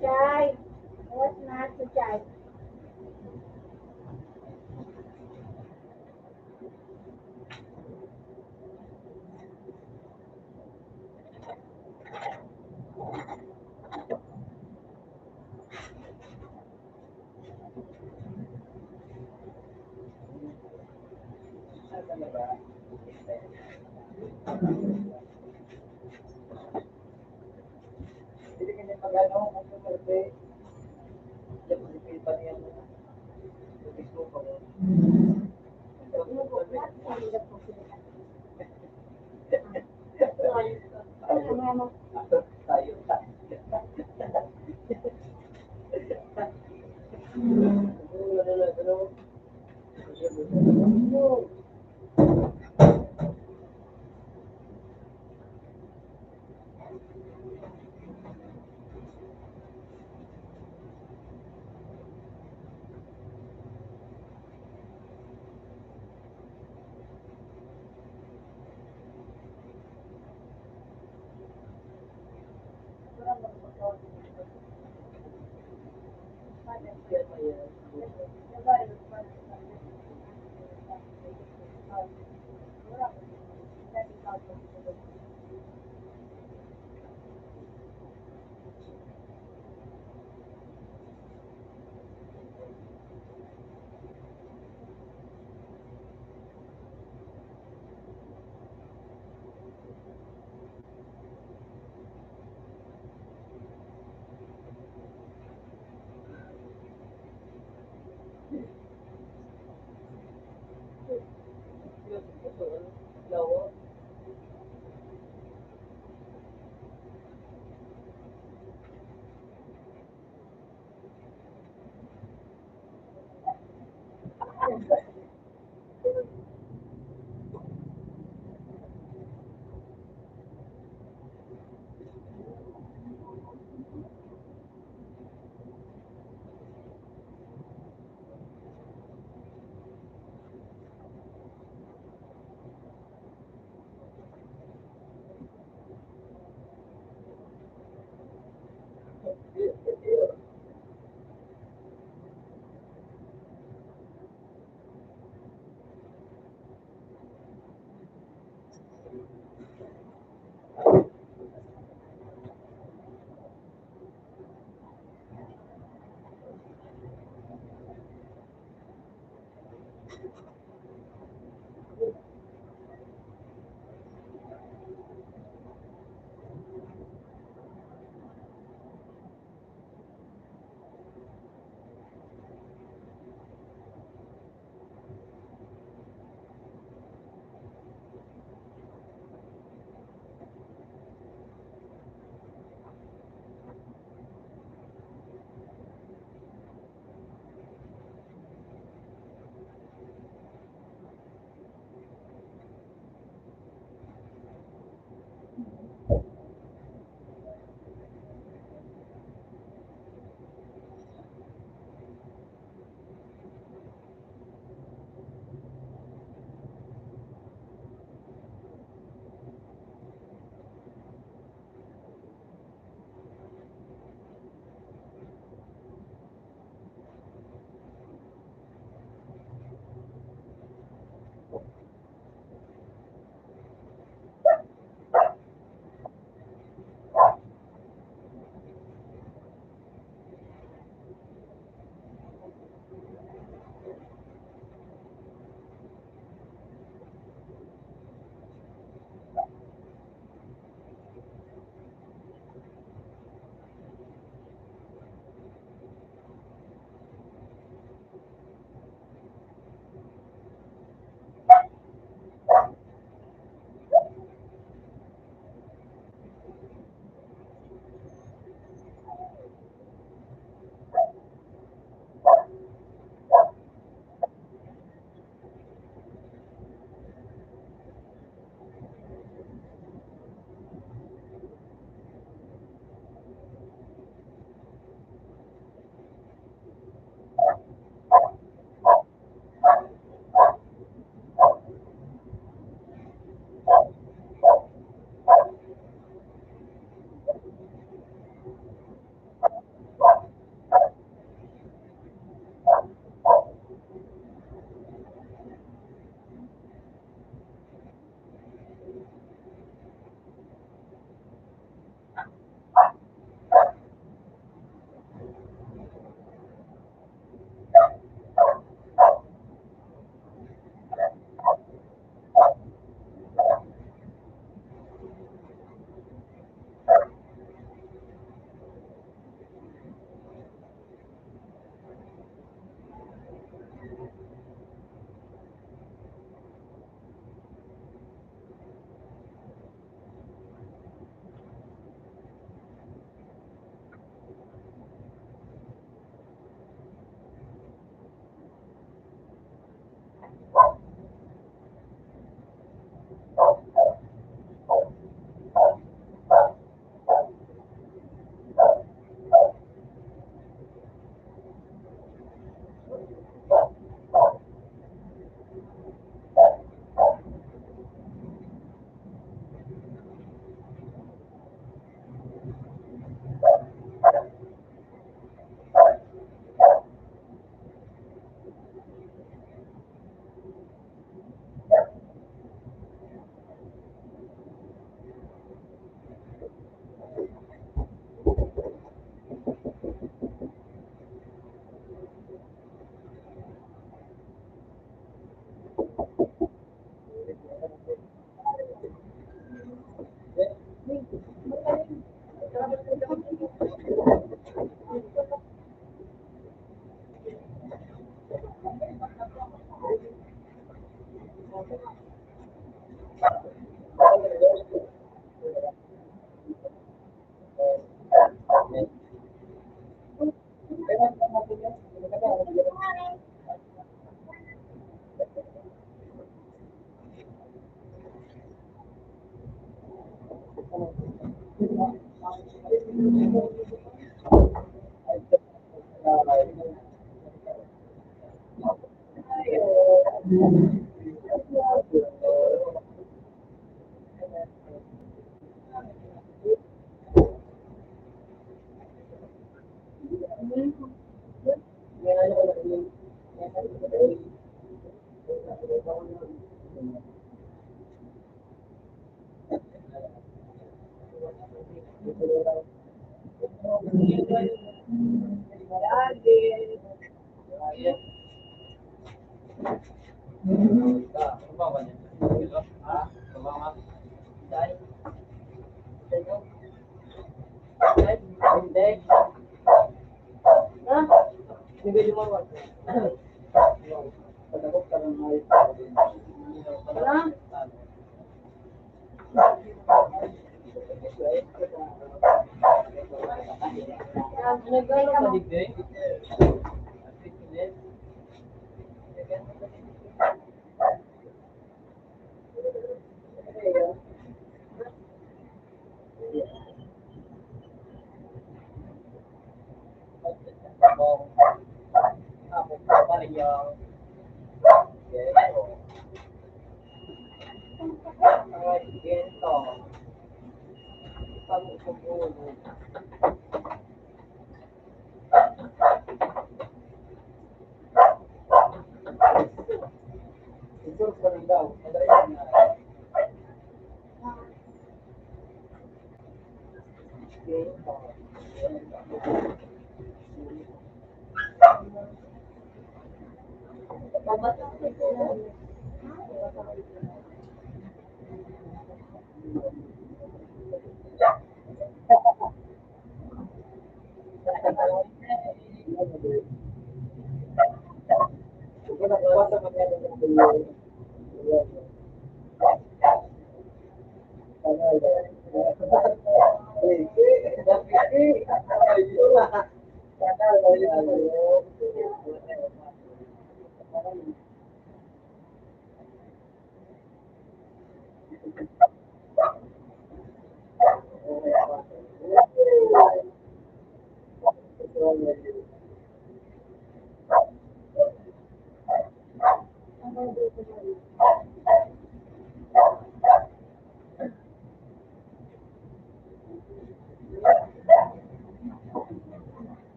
Chai, what's not to chai?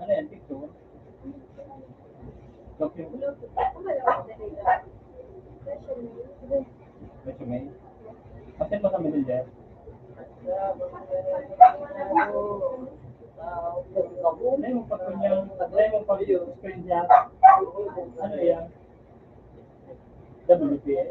Ano yan? Picture? Document? Resume? Masend mo sa Messenger? Dai mo pa, dai mo pa screen niya. Ano yan? W P S.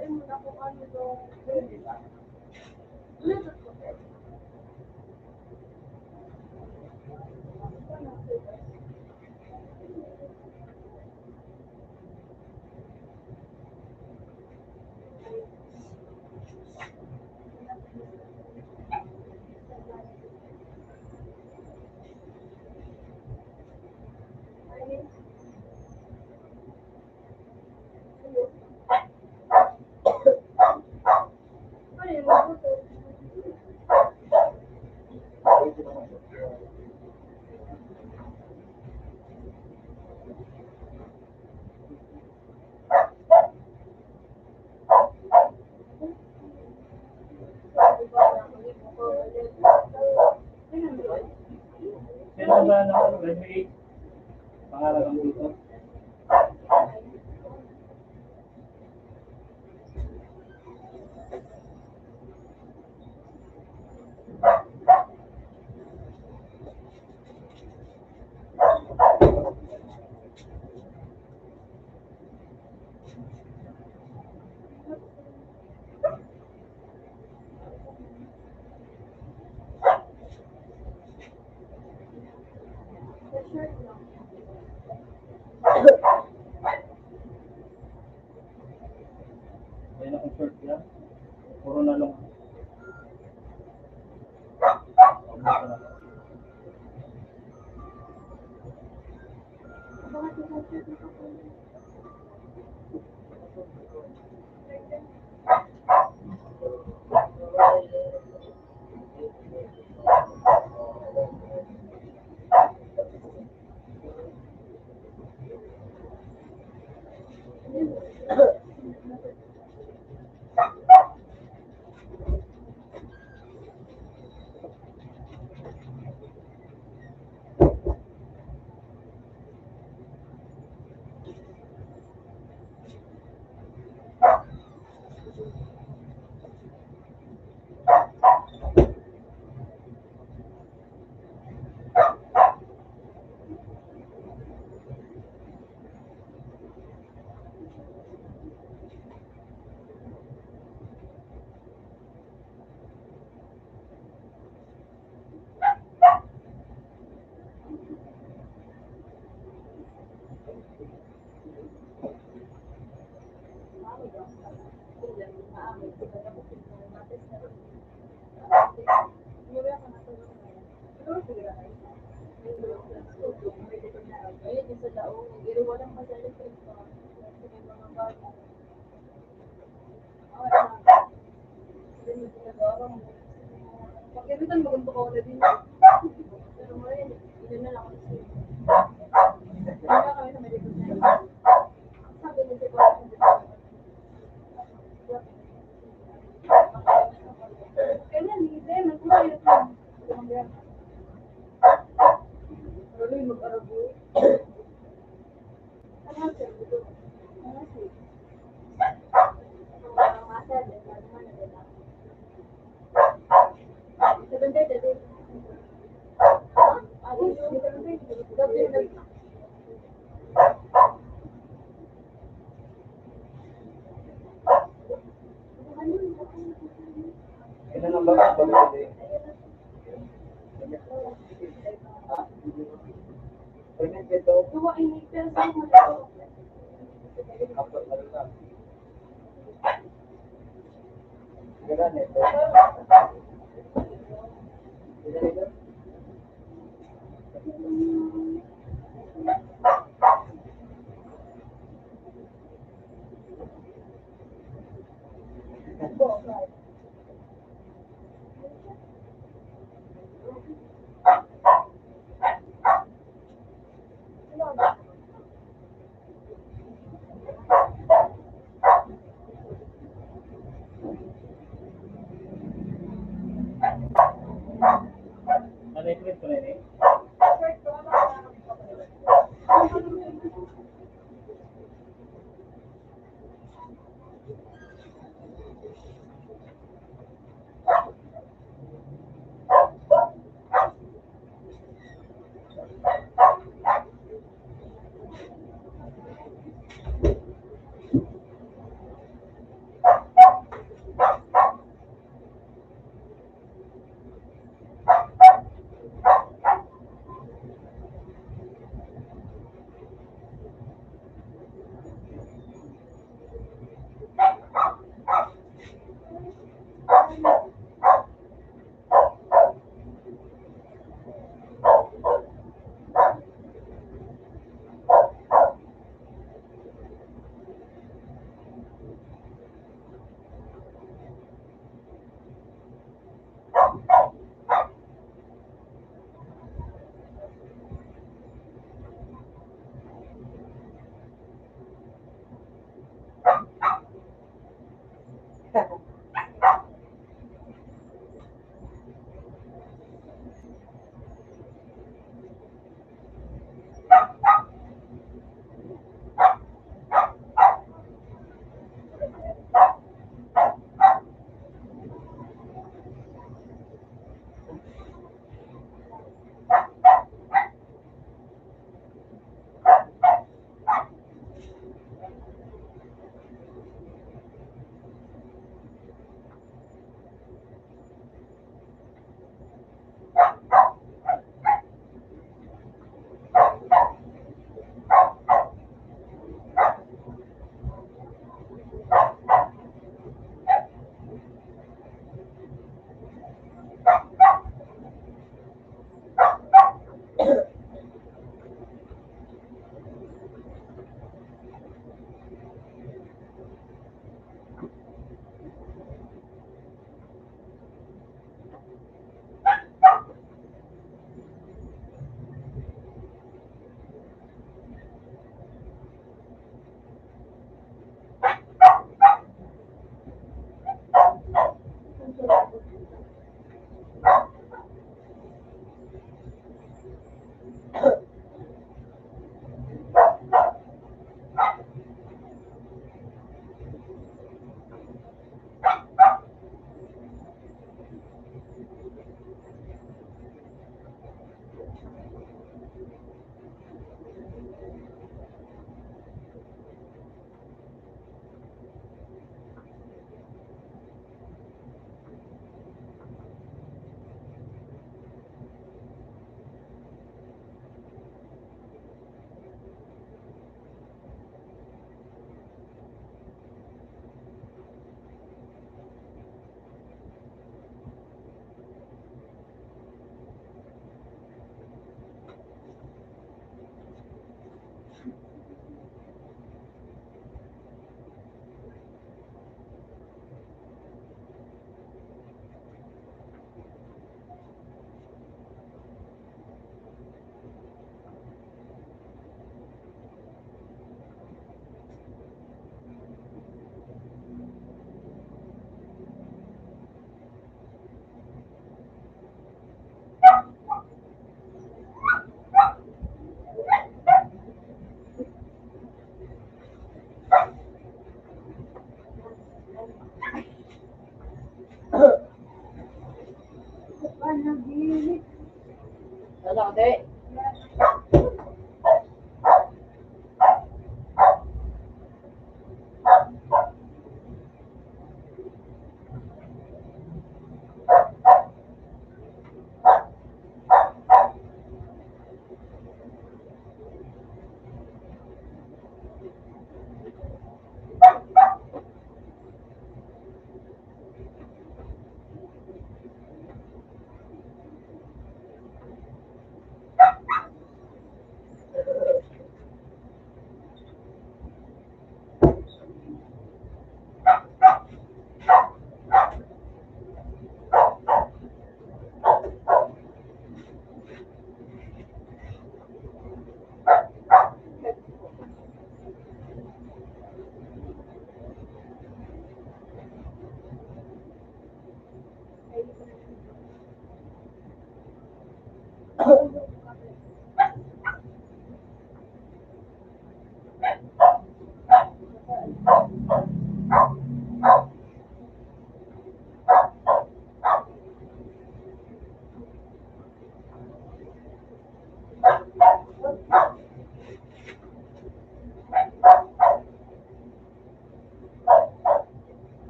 Sino ba na graduate? Pangalan ng dito? Yan ang short yan. Puro na lang.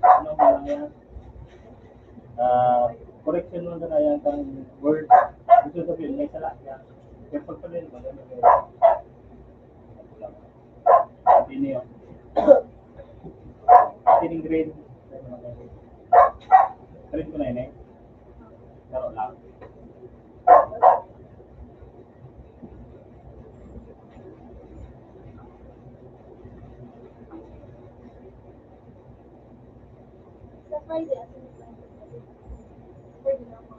Ano, mga yan? Ah, correction mo na yan kang word. Gusto sabihin, may sala yan. Yung pagpalin, maganda kayo. Hindi niyo. Hindi grade. Grade ko na yun eh. Laro lang. Sa Friday, as in, pwede naman.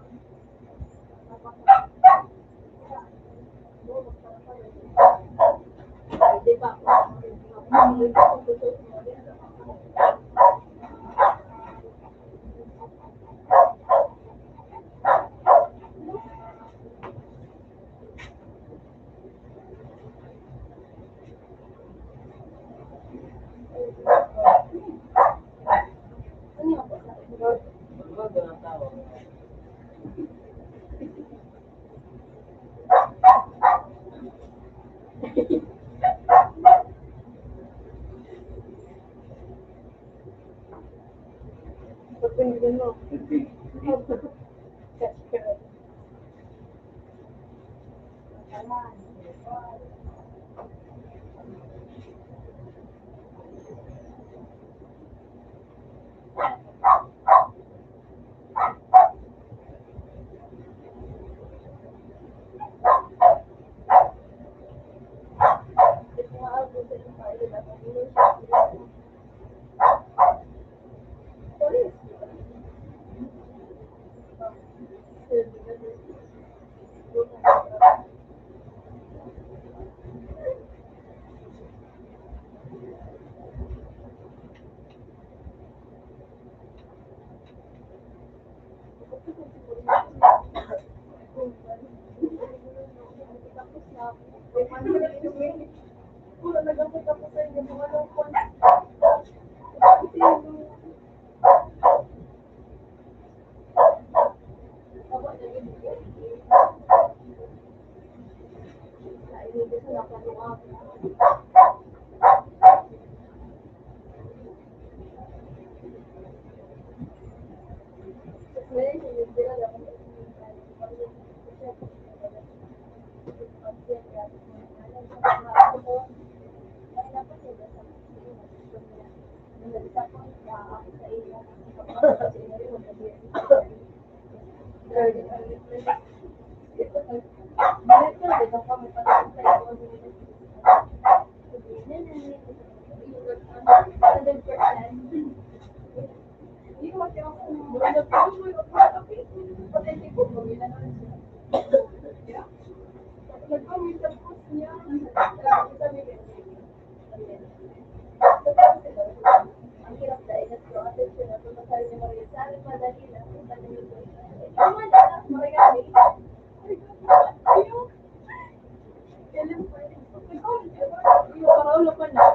Paraulo pa na.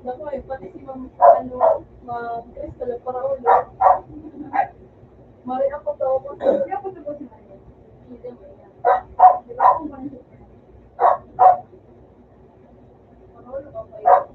Naku, eh, pati si Ma'am, ano, Ma'am Crystal, paraulo. Mari ako to. Hindi ako to si Mari. Hindi mo yan. Di ba, kung ano, paraulo ka pa yun.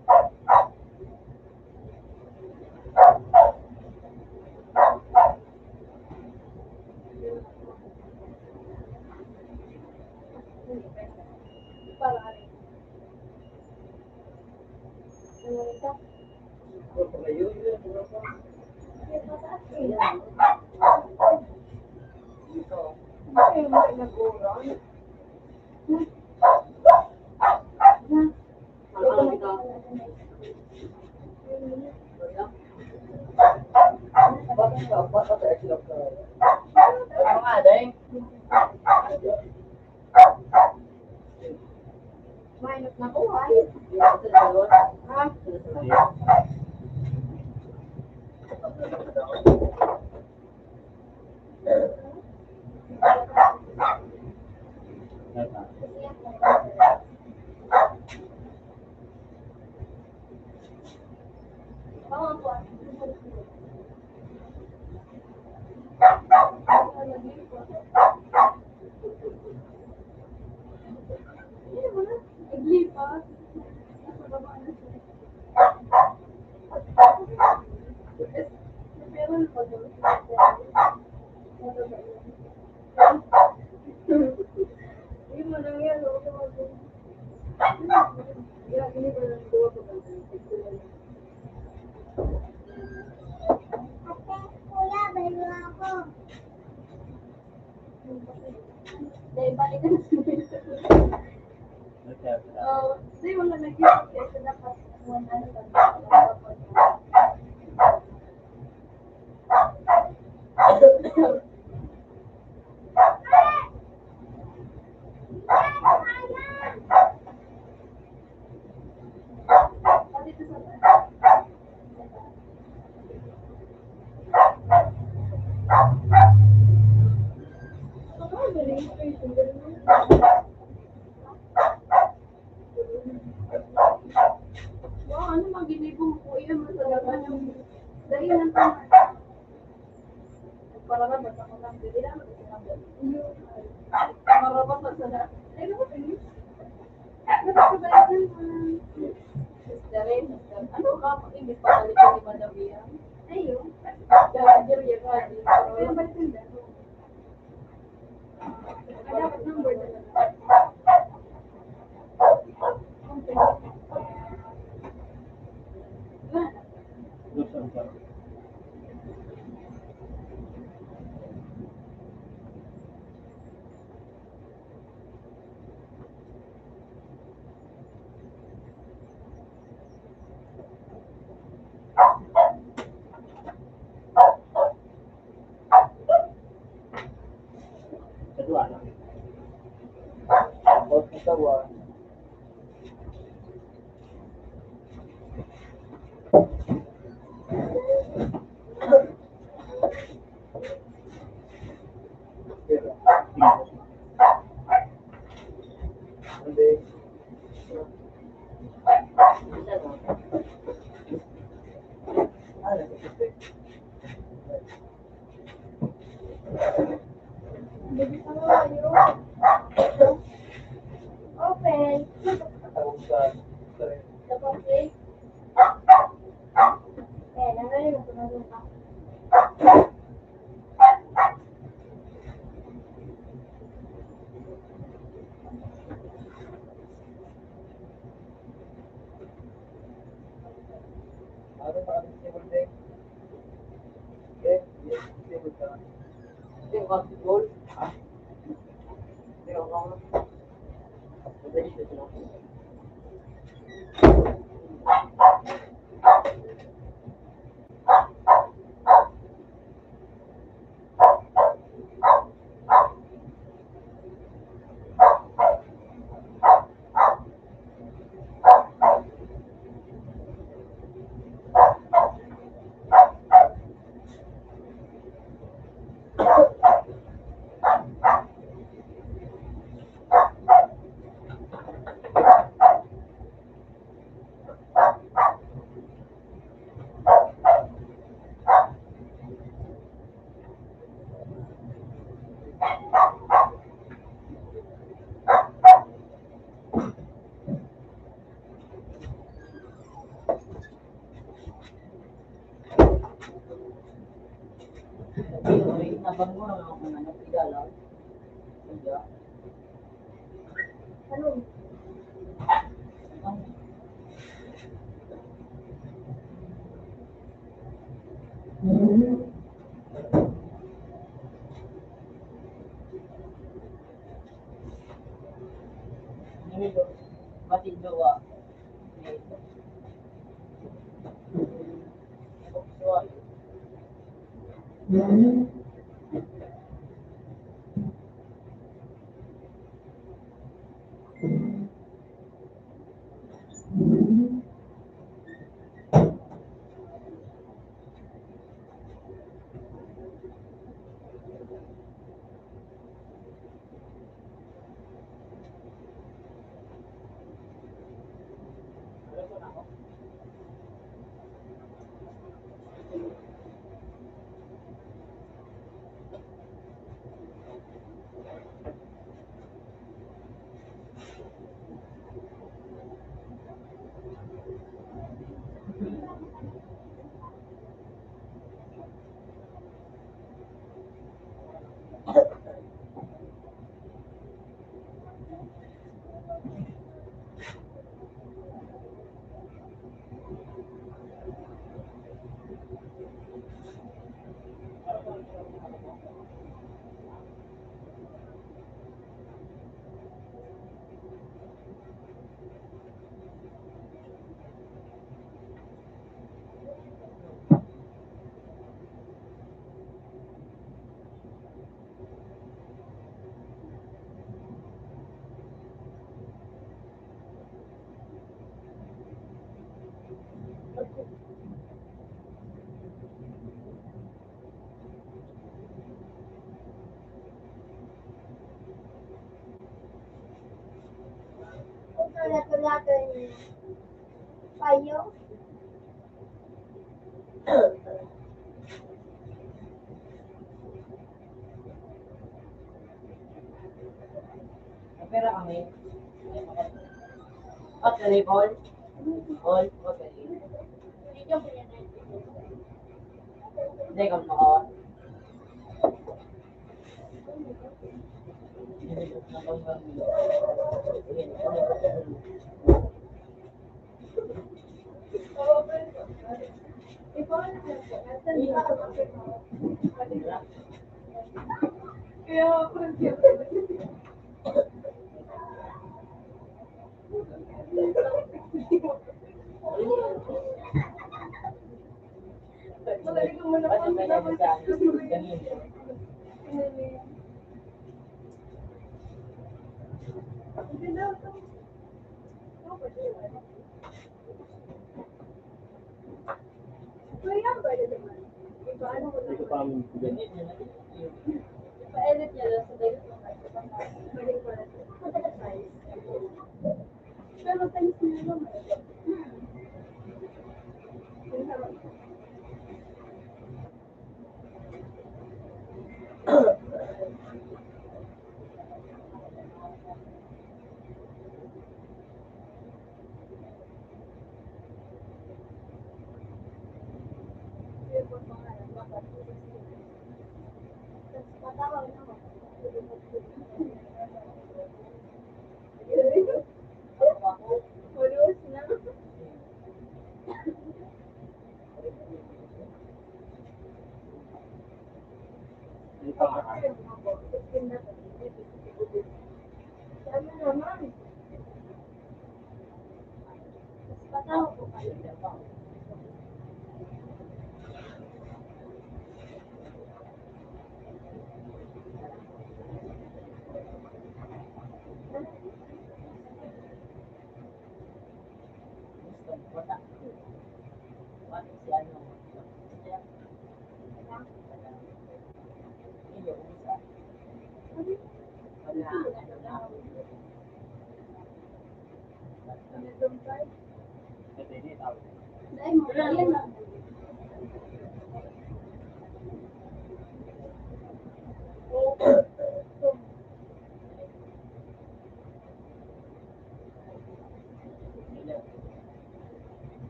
Minus na po, ay. Ha? Kuya, balik ako. Dahil balik ka na sa Oo. Hindi, wala nag-isip kasi dapat one ano lang. Wow, ano mga ginibong po yan? Masalaman yung dahil ng tama. Para ba, basta ko lang, dili lang, basta ko lang. Para ba, basta na. Ay, ano ba yun? Ano ba yun? Sister, eh, sister. Ano ka? Hindi pa balik ni Madam Ian. Ayun. Dahil yun, yun, yun. Pero ba't yung gano'n? Ah, dapat number na lang. Sa duwa na. Tapos, sa duwa. Open. Tapos, eh. Eh, nanggaling na tumawag ka. Payo. Opera kami. What the label? All, what the label? Hindi, kung makawa.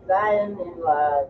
Lion in love.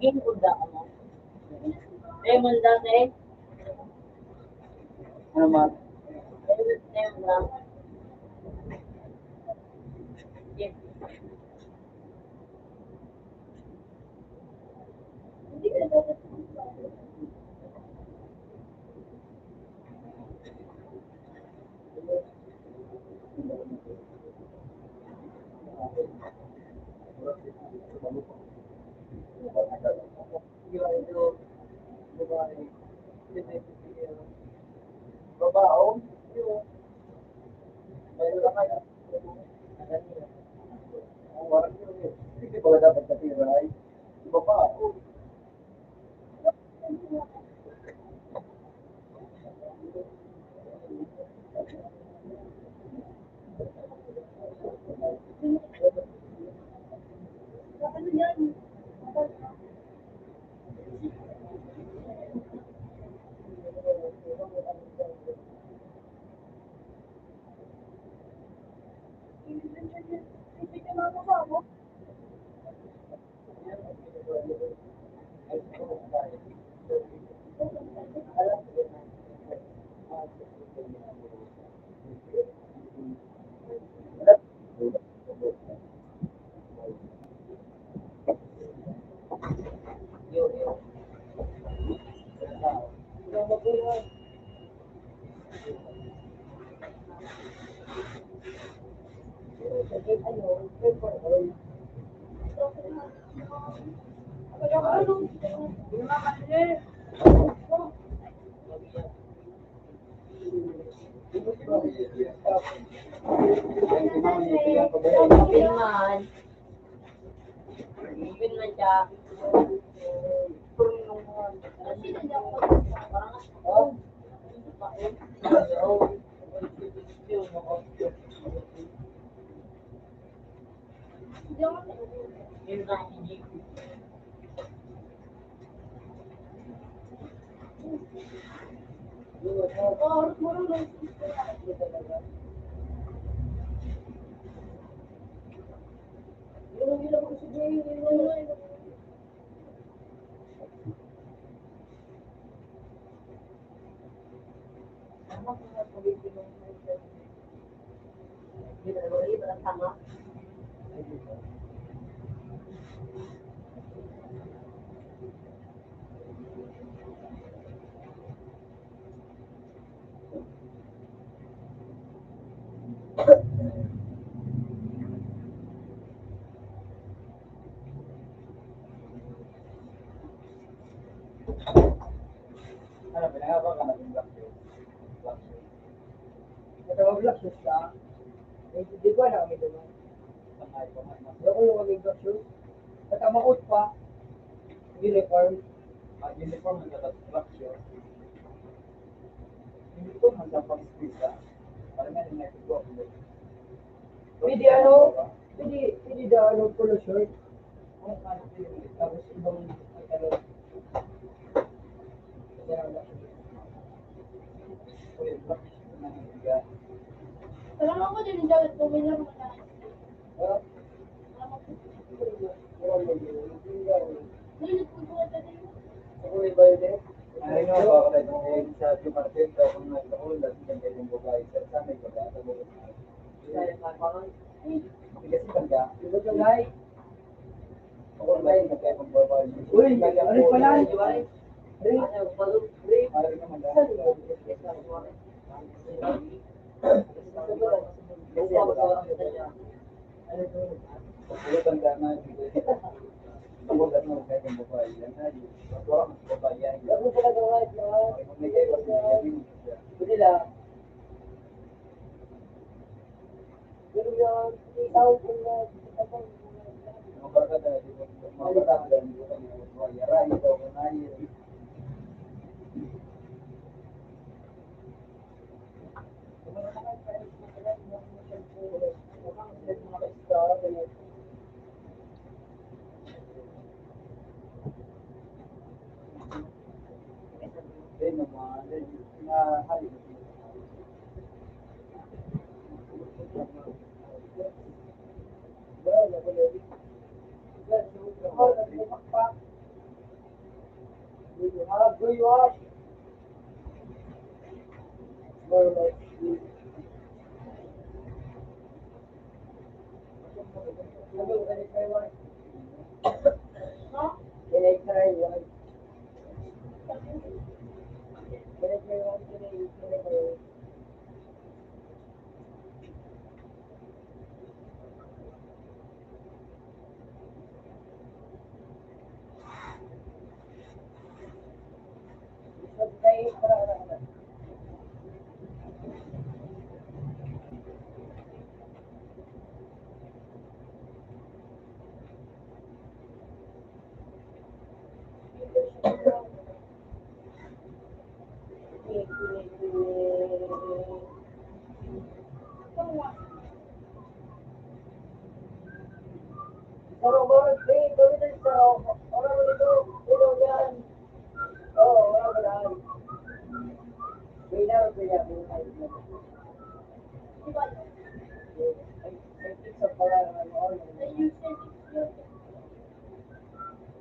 Naging kunda ka mo. Raymond dati. Ano man? Ano, pinangako ka na yung black shoes? Black shoes. Ito, black shoes ka? Eh, di ko na kami doon. Sangay ko nga, no? Pero kung yung kami black shoes, katamaot pa, uniform. Ah, uniform ang dapat black shoes. Uniform ang dapat school ka. Parang nga, yung may tugwa ko. Pwede ano, pwede, pwede da, ano, polo shirt. Tapos ibang pantalon. Sarang ako din ang jacket ko, ganyan mo na. Ay, no, baka na din sa Dumartin, tapos na sa ulo, dati ng ganyan babae, sa, sa may babae, sa mga. Kasi talaga, uy,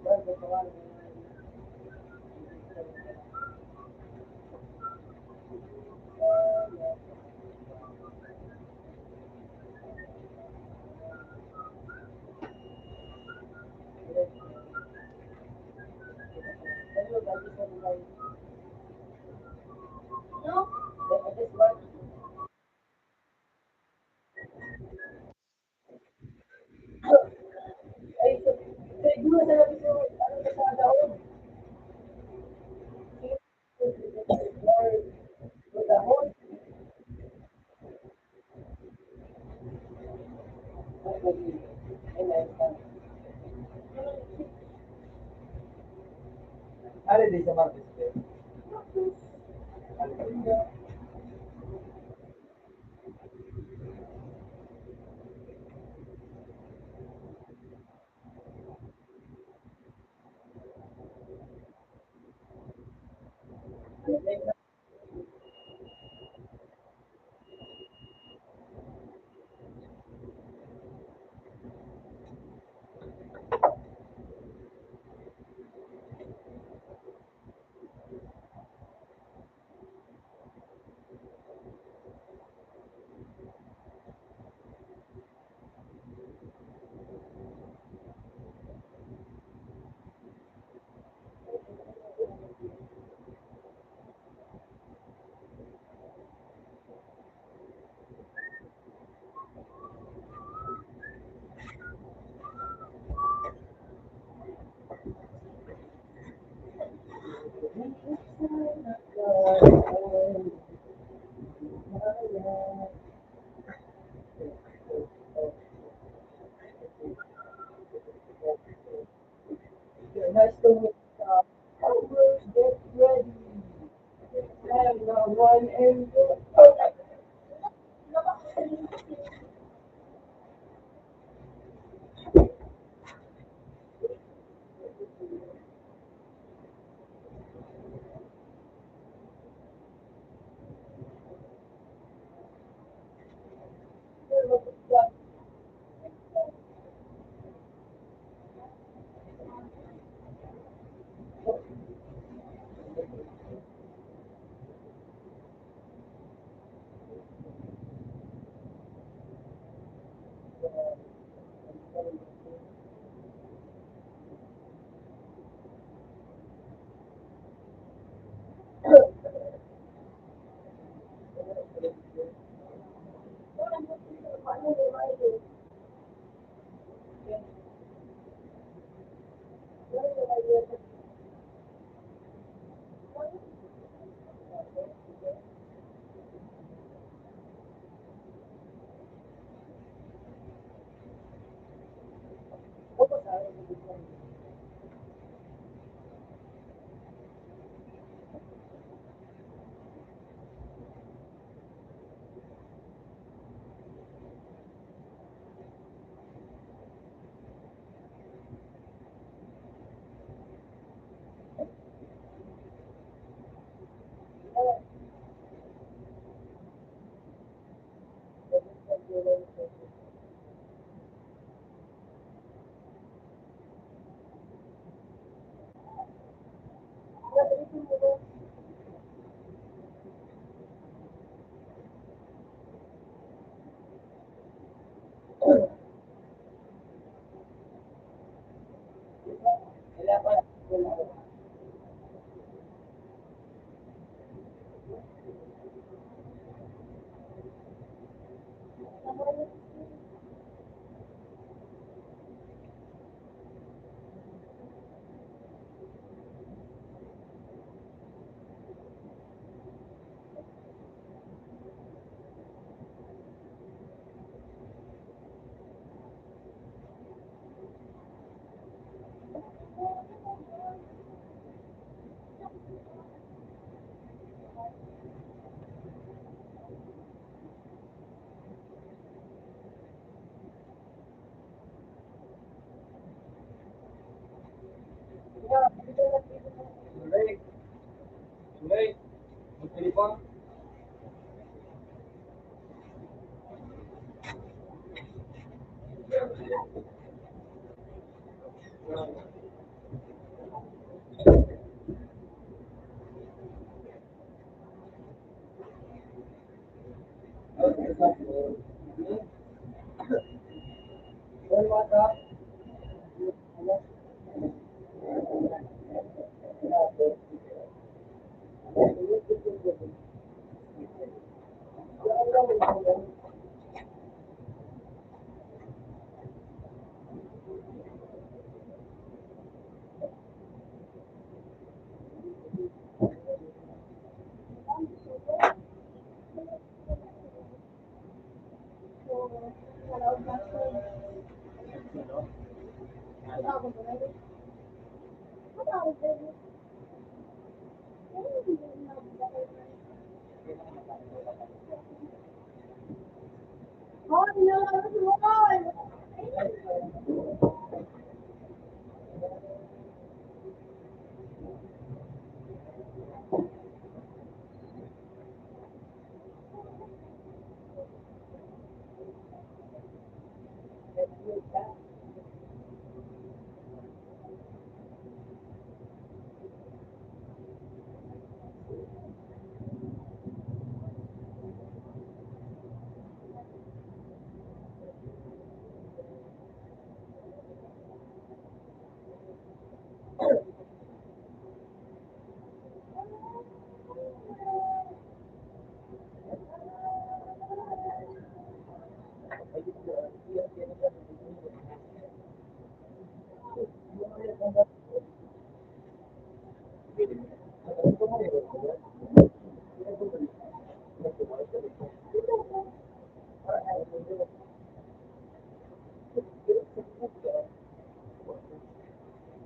ano pala? Ari di sa Martes, eh.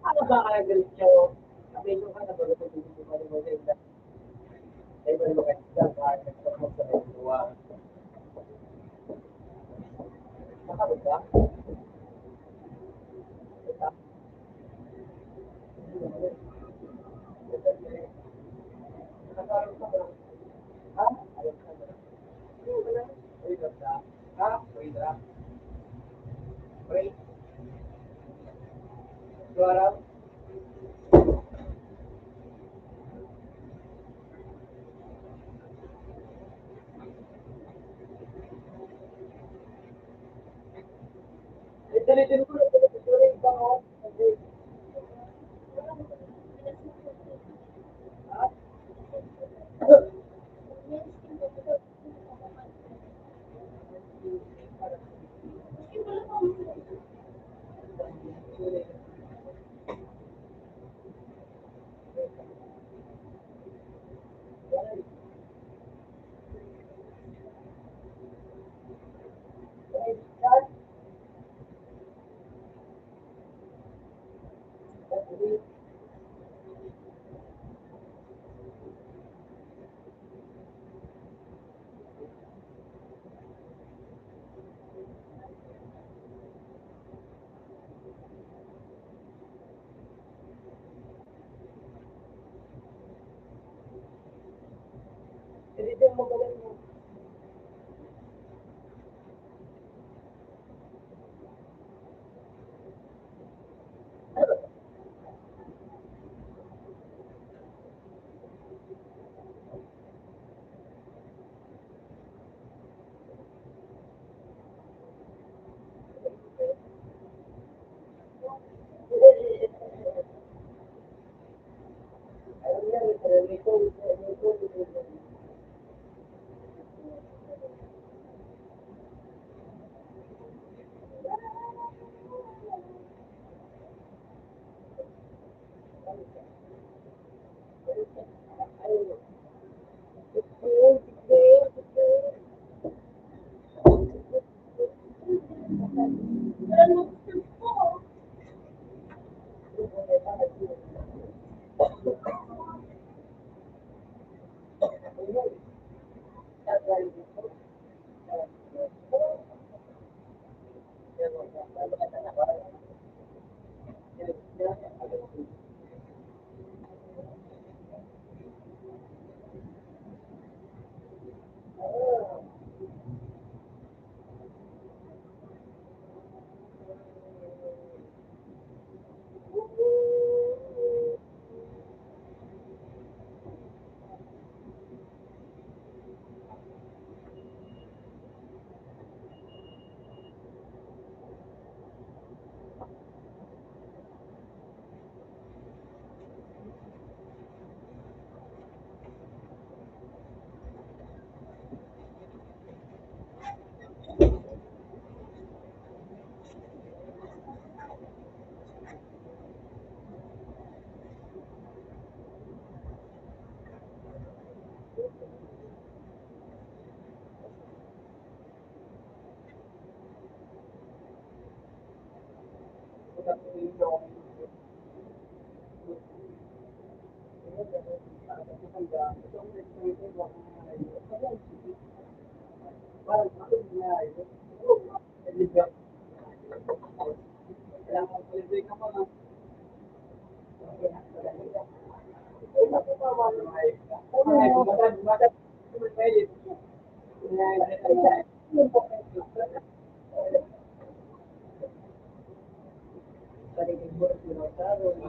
Ano ba ang diretso? Sabi nyo ka na ba?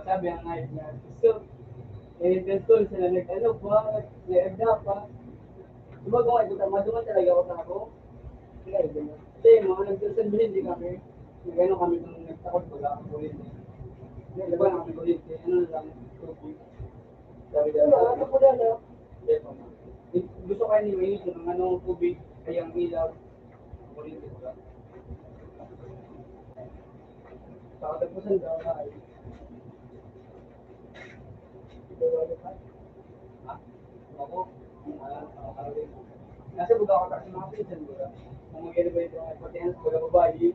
Masabi ang ayos na gusto. Eh, ganito, sila nag-ano pa, nag-agda pa. Gumagawa, ito, madungan talaga ako sa ako. Kaya, yun. Kasi, mga nagsasabihin, di kami, nag-ano kami kung nagtakot, baga ang kuryente. Di ba, ang kuryente, ano lang, tubig. Sabi ko, "Ano, ano po na, no?" Hindi po. Gusto kayo ni Wayne, yung ano, tubig, ay ang ilaw. Kuryente, baga. Pakatapusan daw na ay. Ha? Ako? Ah, ah, nasa buga ako kasi mga pinsan ko. Kung mag-ano ba ito, pati ang mga babae,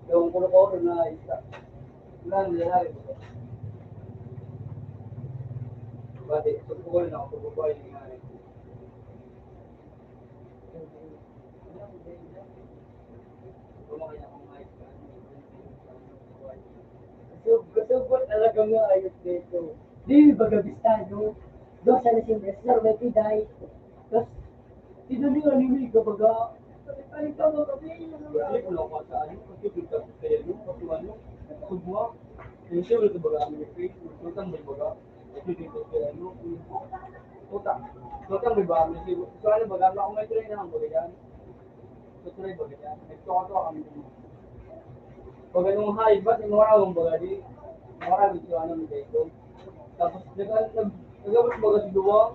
yung kuro-kuro na isa. Wala, lalaki ko. Pati, pag-uwi na ako, pag-uwi na ako. Kasug-, kasugot talaga nga ayos dito. Di, baga bistado. Dosa na si Wrestler, may piday. Tapos, tinuloy ni Migo, baga, "Palitan mo kami." Balik mo lang ako sa ano, kasi bigla ko sa yelo, kasi ano, kasugwa. Yung siya, wala ka baga, may face, may tutang, may baga. Ito dito sa ano, puta. Tutang, may baga, may sigo. So, ano, baga, ako may train na ang baga yan. Sa tulay baga niya, nagtuwa-tuwa kami dun. Pag anong high, ba't yung mga akong baga di? Marami sa ano, may dito. Tapos, nag-, nag-, nag-abot baga si Duwang,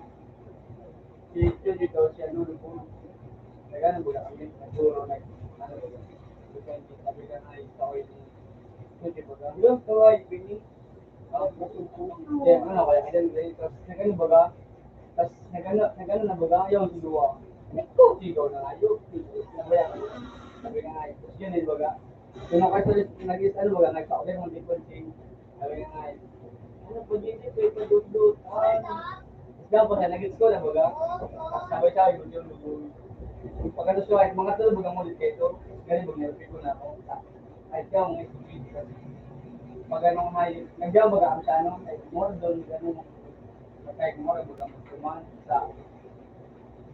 si Chuchi, tapos si ano, Lupon. Nag-ano baga kami, nagturo, nag-, ano baga. Sabi ka, sabi ka, ay, tao yung Chuchi baga. Yun, tawag, Pini. Kaya ano, kaya kaya nila yun. Tapos nag-ano baga? Tapos nag-ano, nag-ano na baga? Ayaw ang sigaw. Sigaw na nga yun. Sabi nga, sabi nga nga yun. Tapos yun, eh, baga. Kung nakasalit, nag-is-, ano baga, nagsauli ng tipon, sing. Sabi nga nga yun. Ano po, dito, pa ipadudot. Ah, tapos dapat na, nag-is ko na baga. Tapos sabay-sabay, yun, yun, yun. Pag ano siya, mga talo, baga mo ulit kayo. Ganun, baga, nilapit ko na ako. Ay, ikaw, may sabihin ka. Pag ano, may, nandiyan baga kami sa ano, ay, more doon, ano, kay more baga magtuman sa,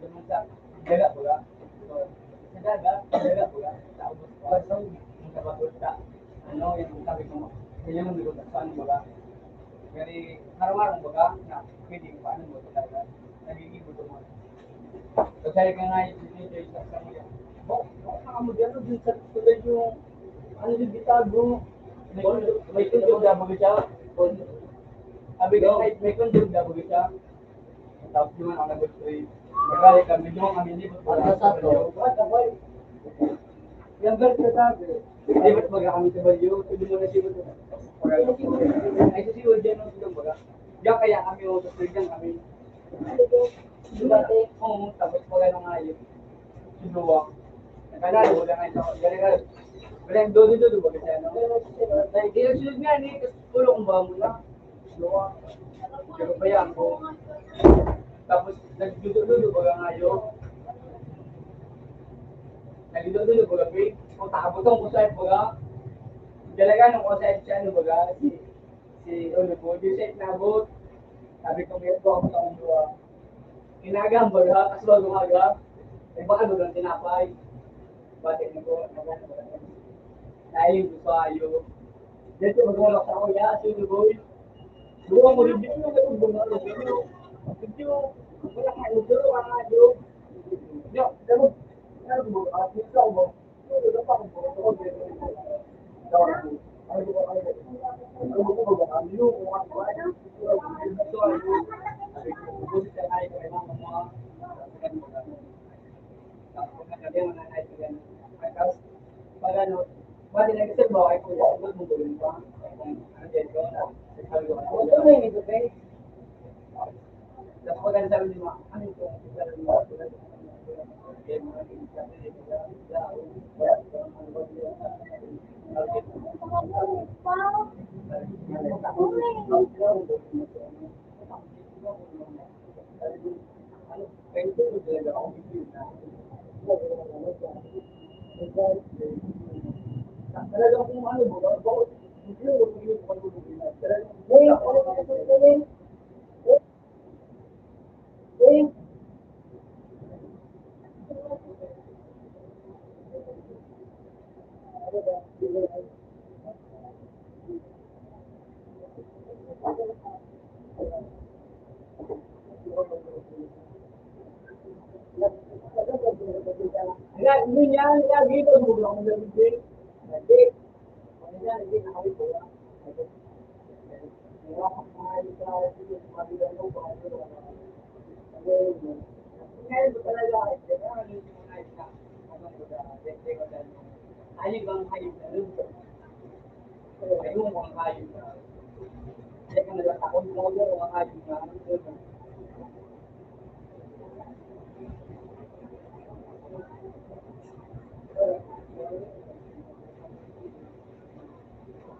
doon sa daga baga. So, sa daga, sa daga baga, sa ubos ko. So, yung sa bato, sa, ano, yung sabi ko, yun yung nagkakasaan baga. Very, harong-harong baga, na pwede ko paano mo talaga. Nagiging gusto mo. Kaya ka nga, yung sa isang mga, "Bak-, baka mo dyan, dun sa tulad yung, ano yung gitago? May, may kundog daw baga siya." Sabi ko, "May, may kundog daw baga siya." Tapos yun ang nag-spray. Nagkali kami, doon kami, hindi ko Ano sa to? What the boy? Yung girl ko sabi. Hindi, ba't baga kami sa balyo? Pwede mo na siya. Ay, sa siwal dyan, no, silang baga. Diyan kaya kami, oh, sa diyan kami. Dati. Oo, tapos pag ano nga yun. Sinuwak. Nakala, wala nga ito. Galing, galing. Galing, doon, doon, doon, baga siya, no? Dahil di nagsunod nga, eh, kasi ulo kong baka muna. Sinuwak. Pero kaya ako. Tapos, nagdudududo, baga nga yun. Nagdudududo, baga, babe. Kung takabutong ko sa baga. Talaga, nung ko sa siya, ano, baga, si Si Olo ko, di siya inabot. Sabi ko, "May ako sa ulo, ah." Inaga ang baga, kasi bago aga. Eh, baka bagang tinapay. Bati niyo po, naga, naga. Dahil gusto ayo. Dito, magulak sa kuya, si Olo Boy. Buwan mo rin, di ko na nagugulak sa inyo. Medyo, wala ka, medyo, wala ka, medyo. Yo, dalo, dalo mo, ah, dito ako,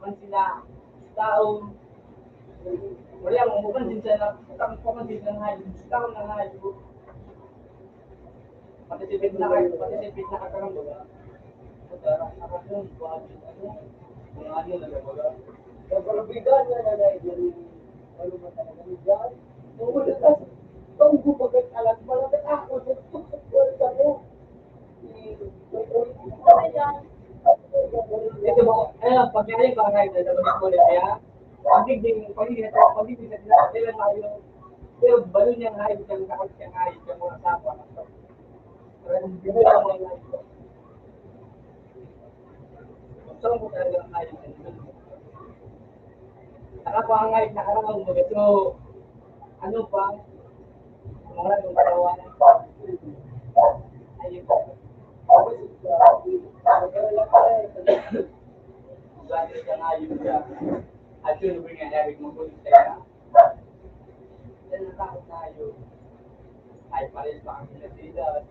Kan sila, taon, wala mo, bukan din sa na, bukan, bukan din sa hayop, sa taon na hayop. Participate na kayo, participate na kayo, baga. Baga, ano yun, baga, ano, mga ano na, baga. Ang probabilidad na nanay, ano, ano ba talaga, ano dyan? Kung wala ka, kung gumagat alam, malapit ako, wala ka mo. Ito ba, ayan, pag kaya yung bagay na, dapat ko ulit, kaya, pagiging, pagiging, pagiging sa nila, kailan tayo, pero balo niyang hayop, siyang takot siyang hayop, yung mga sapa. Saka pa ang ay nakaraang mga ito, ano pa, mga nagkakawa ng pa. Ayun pa. Dati siya nga yun siya. At yun, sabi nga, sabi ko, magulit siya. Yan ang takot tayo. Ay, pares pa ang Pilipinas.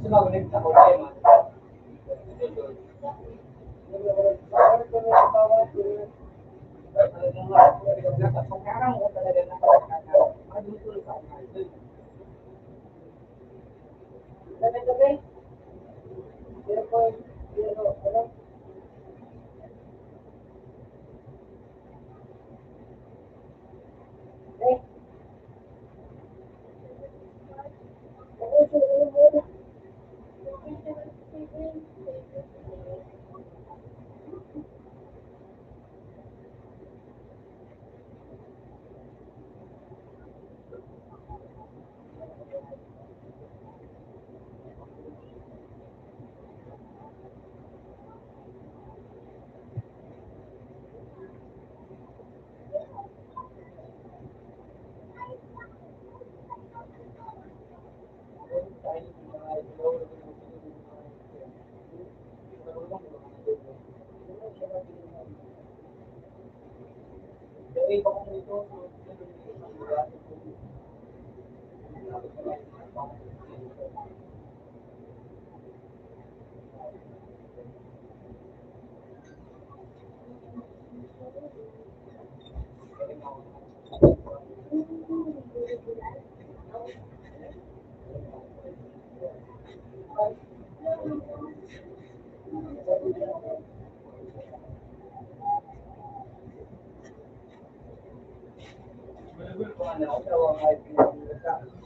Sa mga ulit sa problema.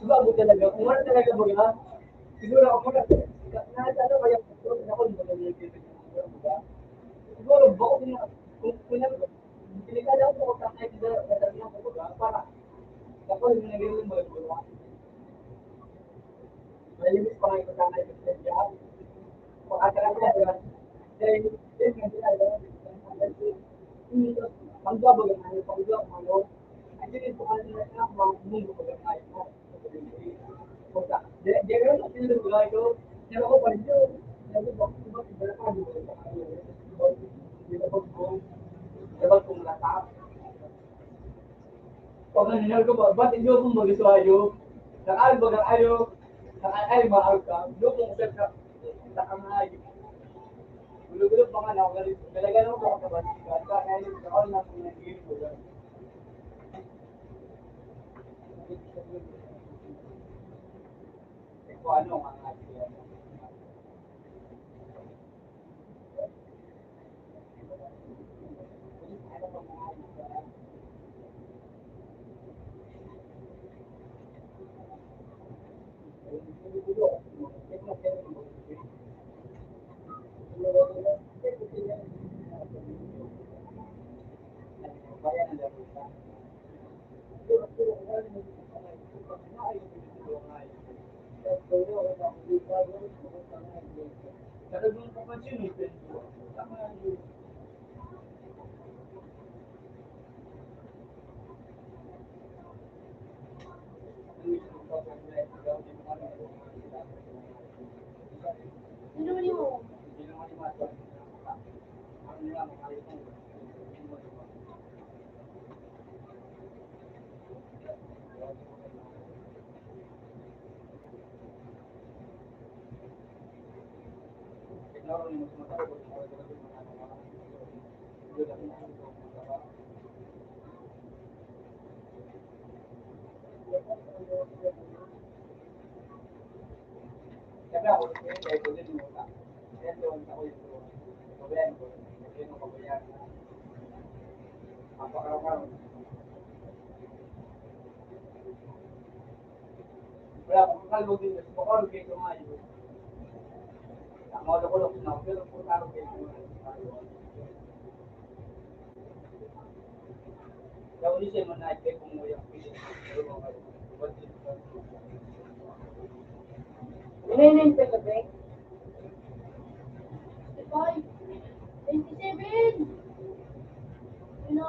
Bago talaga, kung ano talaga baga, siguro ako muna, na ano kaya, siguro ako muna yung kaibigan ko, baga. Siguro, bako din, kung, kung ano, delikado ako sa kakain sa, sa sarili ko, baga, para, ako yung naging mo, baga. Malinis pa kayo sa kakain sa sarili ko. Makakarating na, baga. Dahil, yun, yung ginagawa, ang gabag ang ano, pag ano, ang ginawa, ang ginawa, ang ginawa, Pag nangyari ko ba, ba't hindi ako mag-isuayo? Nakaal ba ka ayo? Nakaal ba ka? Doon kung sa ka, sa kamay. Gulo-gulo pa nga na ako, talaga naman ako sa balikat. Kaya, kaya, kaya, kaya, kaya, Minayin ka gabi. Twenty-five. Twenty-seven. Ano?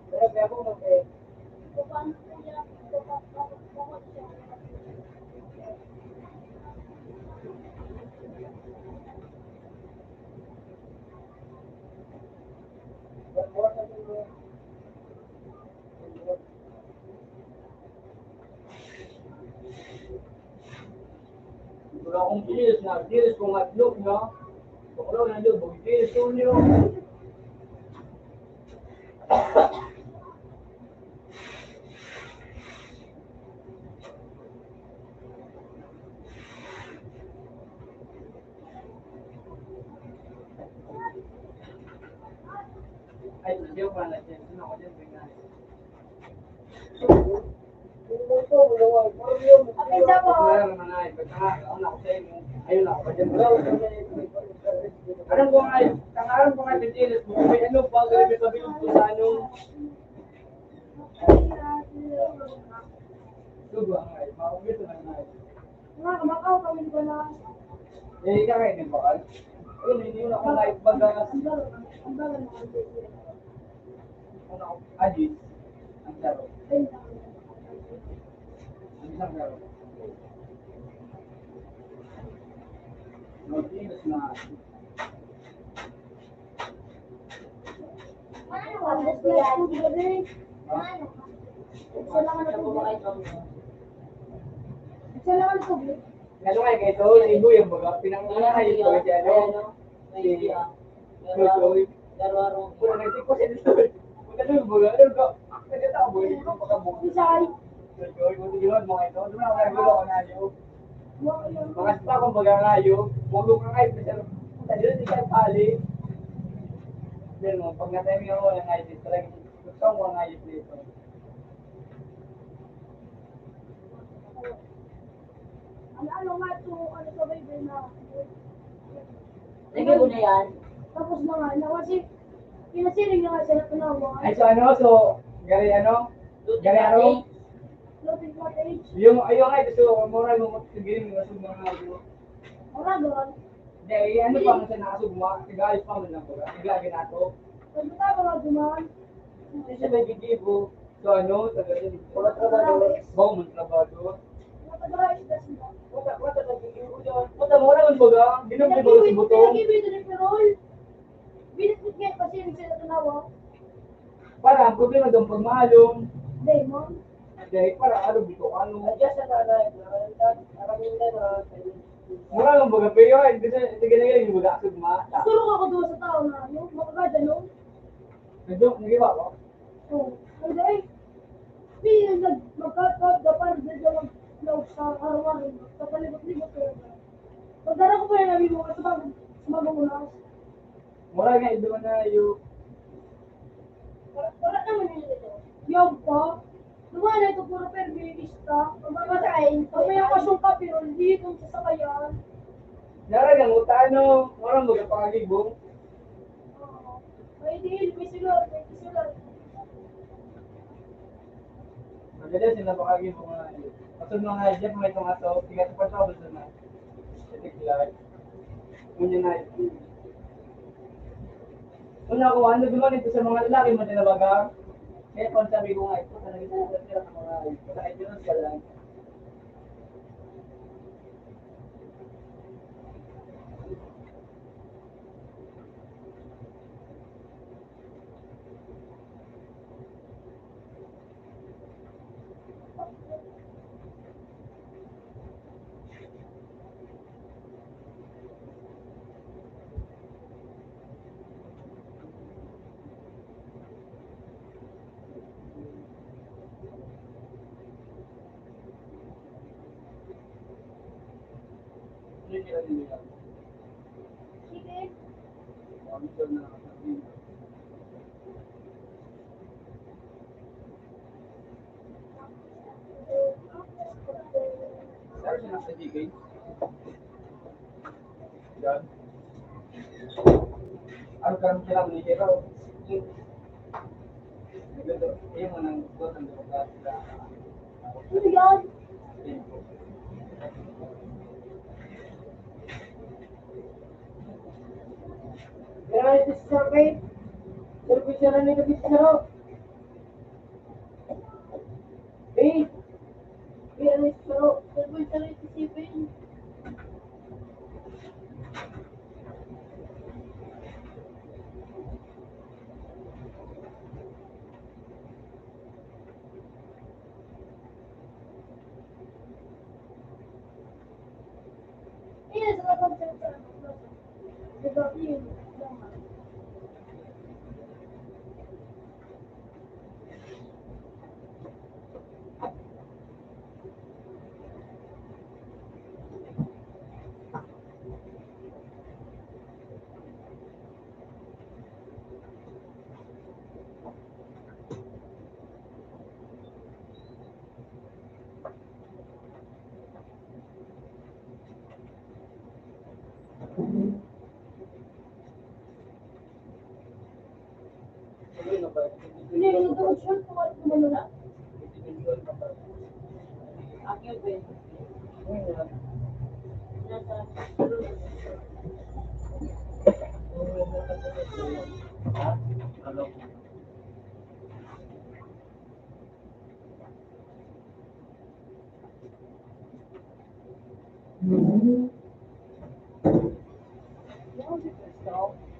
Pero kaya mo, okay. Wala akong tiis na, tiis kong atlok niya. Wala na yun, tiis ko niyo. Ay, hindi ko pala nag-send. Sino ako dyan? Tingnan. Ayun, ako sa inyo. Ayun, ako pa dyan. Alam ko nga, ang alam ko nga, Pilipinas, may ano, pag may pabilog ko sa ano. Sugo ang ay, makumpleto na nga. Mga kamakaw kami, di ba na? Eh, ikaw kayo, di ba? Ayun, hindi yun ako nga ibaga. Ang bagal, ang bagal, ang bagal. Ano, Adi, ang laro. Ang isang laro. Notice na. Ano, ano, ano, ano, ano, ano, ano, ano, ano, Lalo nga, kaya ito, libo yung baga, pinangunahan yung baga siya, ano? Si Joy. Pero nagtipos siya dito. Magkano yung baga? Ano ba? Nagkataon mo, hindi ko pagkabuo. Sorry. Joy, buti yun, mga ito. Doon ako nagulong ko na yun. Mga spa, kung baga nga yun, bulong ka nga, eh, pero puta, yun, hindi ka pali. Then, pag na-timing ako, wala nga yun, talagang gusto ko nga yun dito. Ano, ano nga ito, ano sa Bible na? Lagyan mo na yan. Tapos na nga, na kasi, pinasiring na nga siya na tinawa. Ay, so ano, so, gari ano? Gari ano? Floating cottage. Yung, ayun nga, ito, so, mura yung mga sige, yung mga sumang nga, ano? Mura doon. Hindi, eh, ano pa, kasi nakasugma, nag-aayos pa man lang, bro. Nag-aagin ato. Pwede ka, mga duman. Hindi siya may gigibo. So, ano, taga rin. Wala trabaho. Bawal man trabaho. Wala, wala, nagiging ko dyan. Puta, wala man baga. Ginamit mo si Butong. Binitbit nga, kasi yung sila tanawa. Para, ang problema doon, pag maalong. Hindi, ma'am. Hindi, para, ano, dito, ano. Adjust na, na, na, na, na, na, na, Mura lang baga, pero yun, hindi na, hindi ka na yun, yung baga, asog ma. Surong ako doon sa tao na, ano, makagada, no? Nag-joke, nag-iba ko? Oo. Ang galing. Pi, nag-, magkakap, dapat, medyo mag-, laog sa araw-araw, kapalibot-libot ko lang. Pagdara ko pa rin, sabi mo, sa bag-, sa bagong unas. Mura nga, iba na yung Wala, wala naman yun ito. Yaw pa. Dumaan na ito, puro permi, ista. Ang mga kain, pag may okasyon ka, pero hindi itong sasakayan. Nara nga, uta, ano, mura mo ka pangagibong. Oo. May diin, may sulod, may sulod. Maganda sila pangagibong nga. Pasod mo nga, Jeff, may itong ato, tingnan ko pa ito, gusto na. Ito, kilala. Ngunyan na ito. Una ko, ano naman ito sa mga lalaki mo tinawagan? Kaya kung sabi ko nga, ito talaga sa mga lalaki, ito lang. Ano ka nang kailangan ni Hero? Ito, yung mga nang buhat ang demokrat sa Ano yan? Pero ito sa survey, survey siya na nito dito sa loob. Eh, eh, ano yung saro? Ano yung saro yung sipin? Yes, welcome to the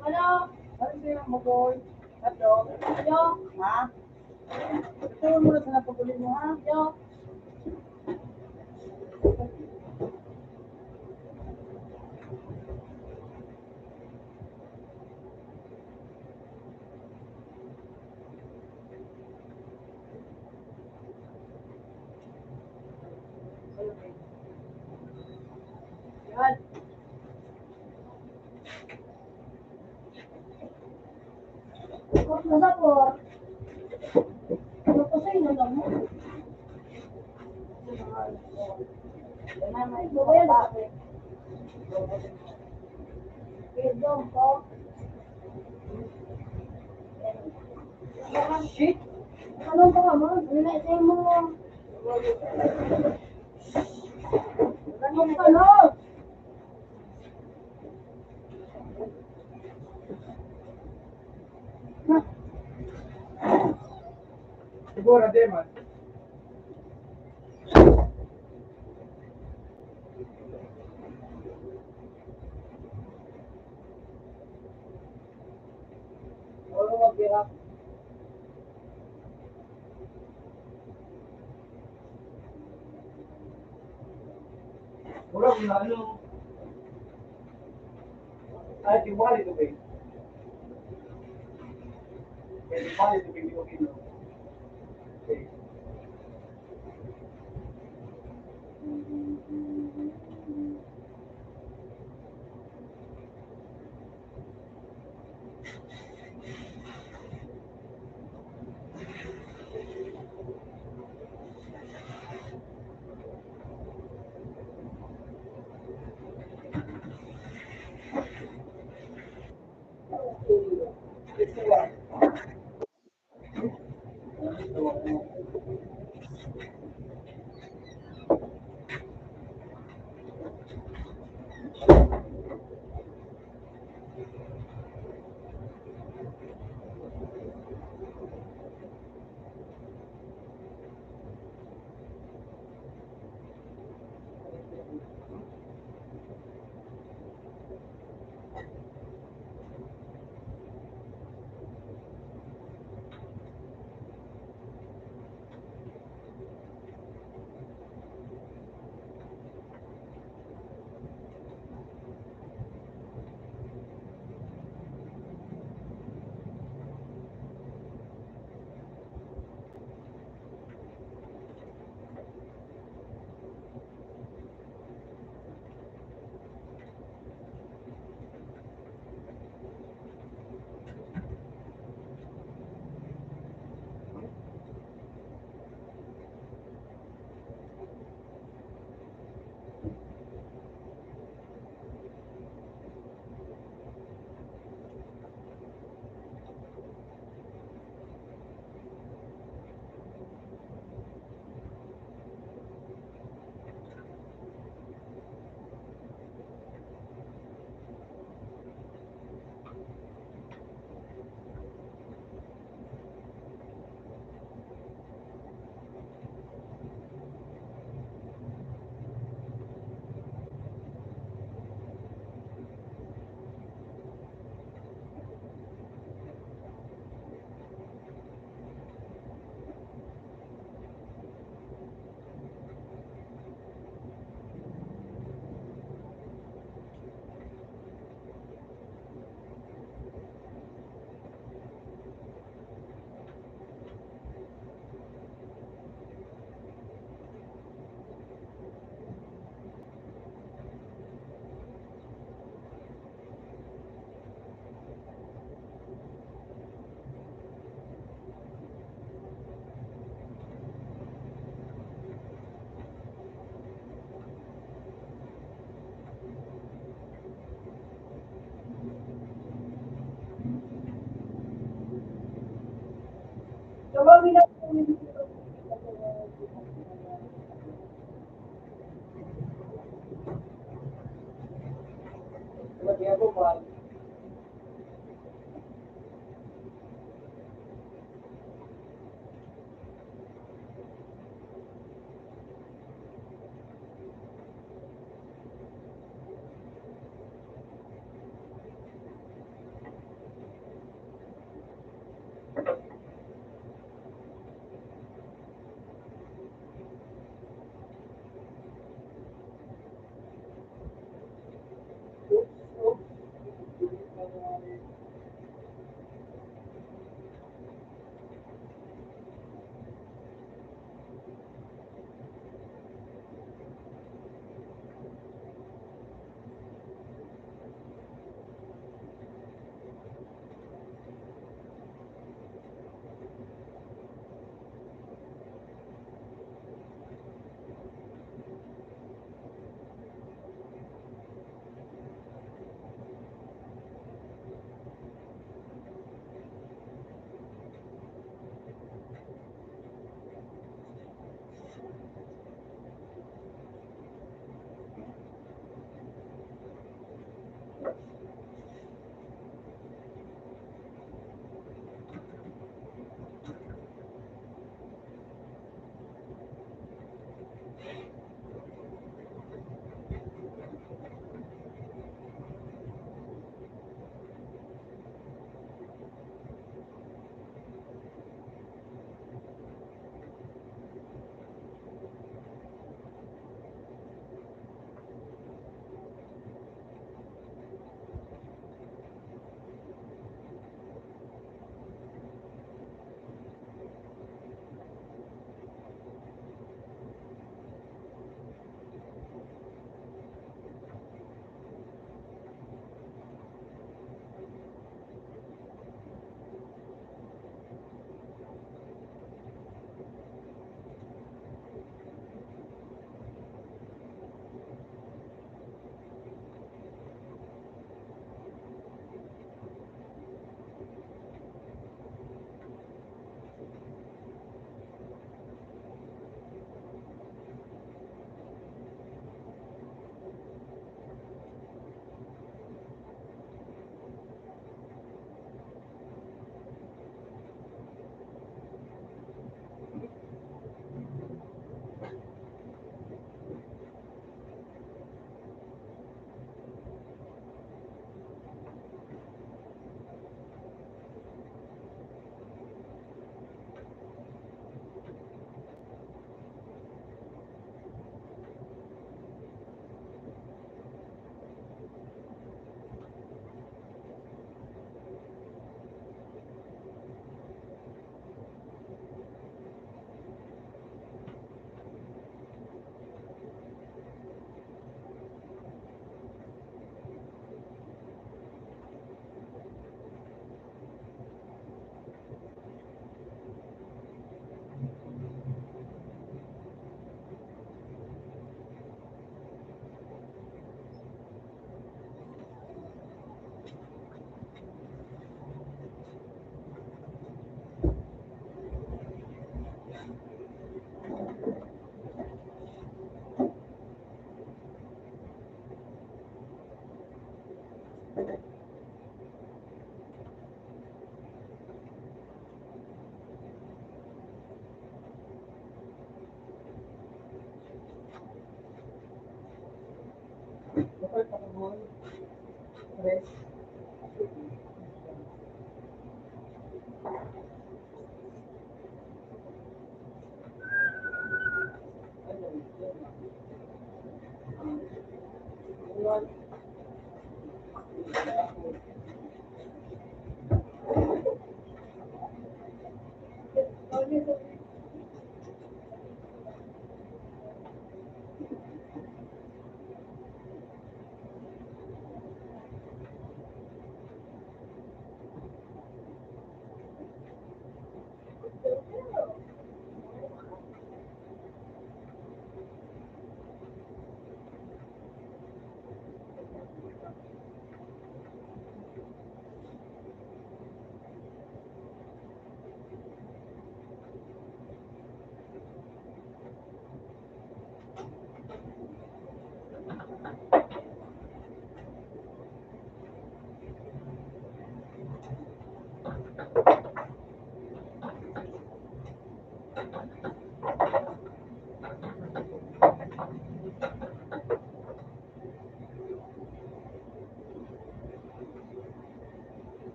Ano? Ano siya, Magoy? Ato? Ano? Ha? Ito mo na sa napaguli mo, ha? Ano? Yan. Nasa po. Ano po sa inyo, no? Ano ba yan? Perdon po. Shit! Ano ba ka, ma? Wala sa mo. Ano ka, no? Siguro, di man. Siguro, mag-hirap. Murag na ano. Ay, di ba, di ba? Di ba, di ba? Okay.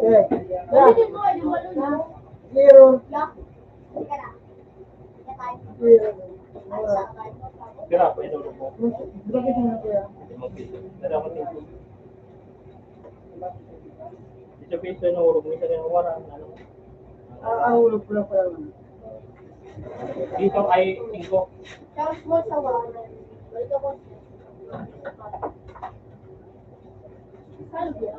Eh, yeah. Zero. Zero. Pira po yung ulo mo? Lima piso. Pero ako tingin. Ito piso yung ulo mo, isa yung wala, ano? Ah, ang ulo ko lang pala. Dito ay singko. Tapos mo sa wala. Balik ako. Salvia.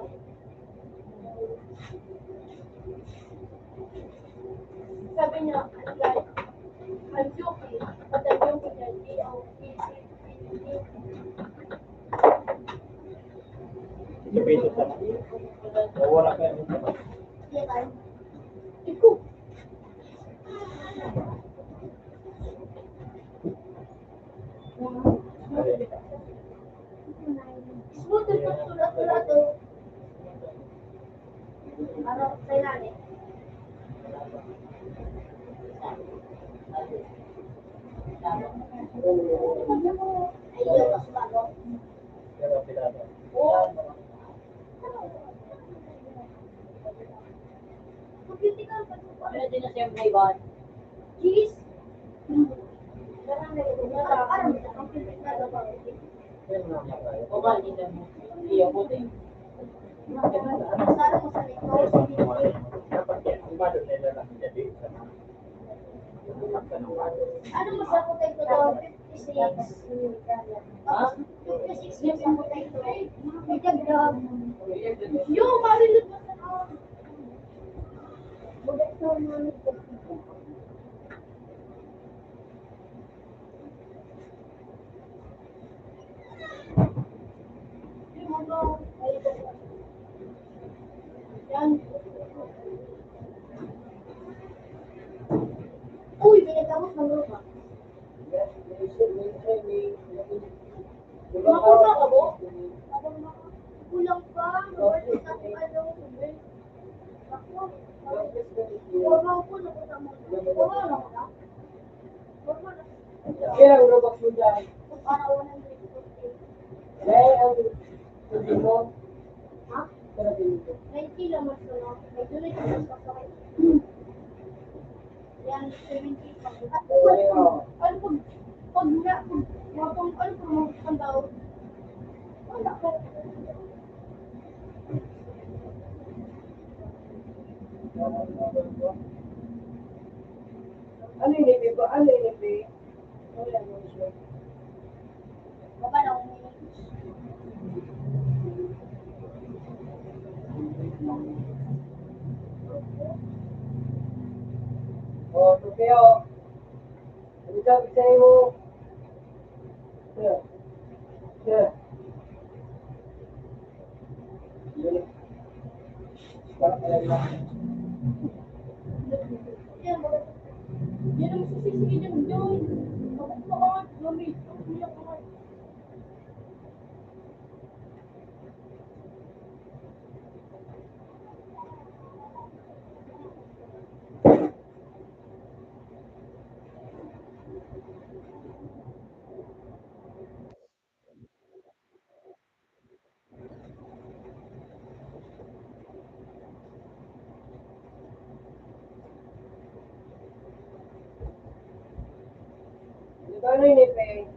Sabi niya, "Ang guy, ang Yuki, at ang Yuki niya, di ang P C, P C." Ito pa ito sa. Wala ka. Ikaw. Pwede na siyang may bad. Cheese. O ba, hindi na mo. Iya po din. Ano masakot ang totoo? Fifty-six. Ha? Fifty-six yung sa mga ito. May dagdag. Yung marilot na sa mga. Yan. Uy, may nagkamot ng lupa. Makuha ka po? Kulang pa. Makuha ka po. Kulang po. Kaya ang Robux mo dyan. Para one hundred fifty. Dahil ang sabi mo, ha? Sabi mo. Ninety lang mas ano. May tuloy ka mas masakit. Yan, seventy. Ano pag, pag na, pag, pag, ano pag mga tao? Wala ka. Ano yung libre ko? Ano yung libre? Wala mo siya. Baba na ako. Oh, Tokyo. Ano sabi sa'yo mo? Sir. Sir. Ano ba na yun, Ipeng?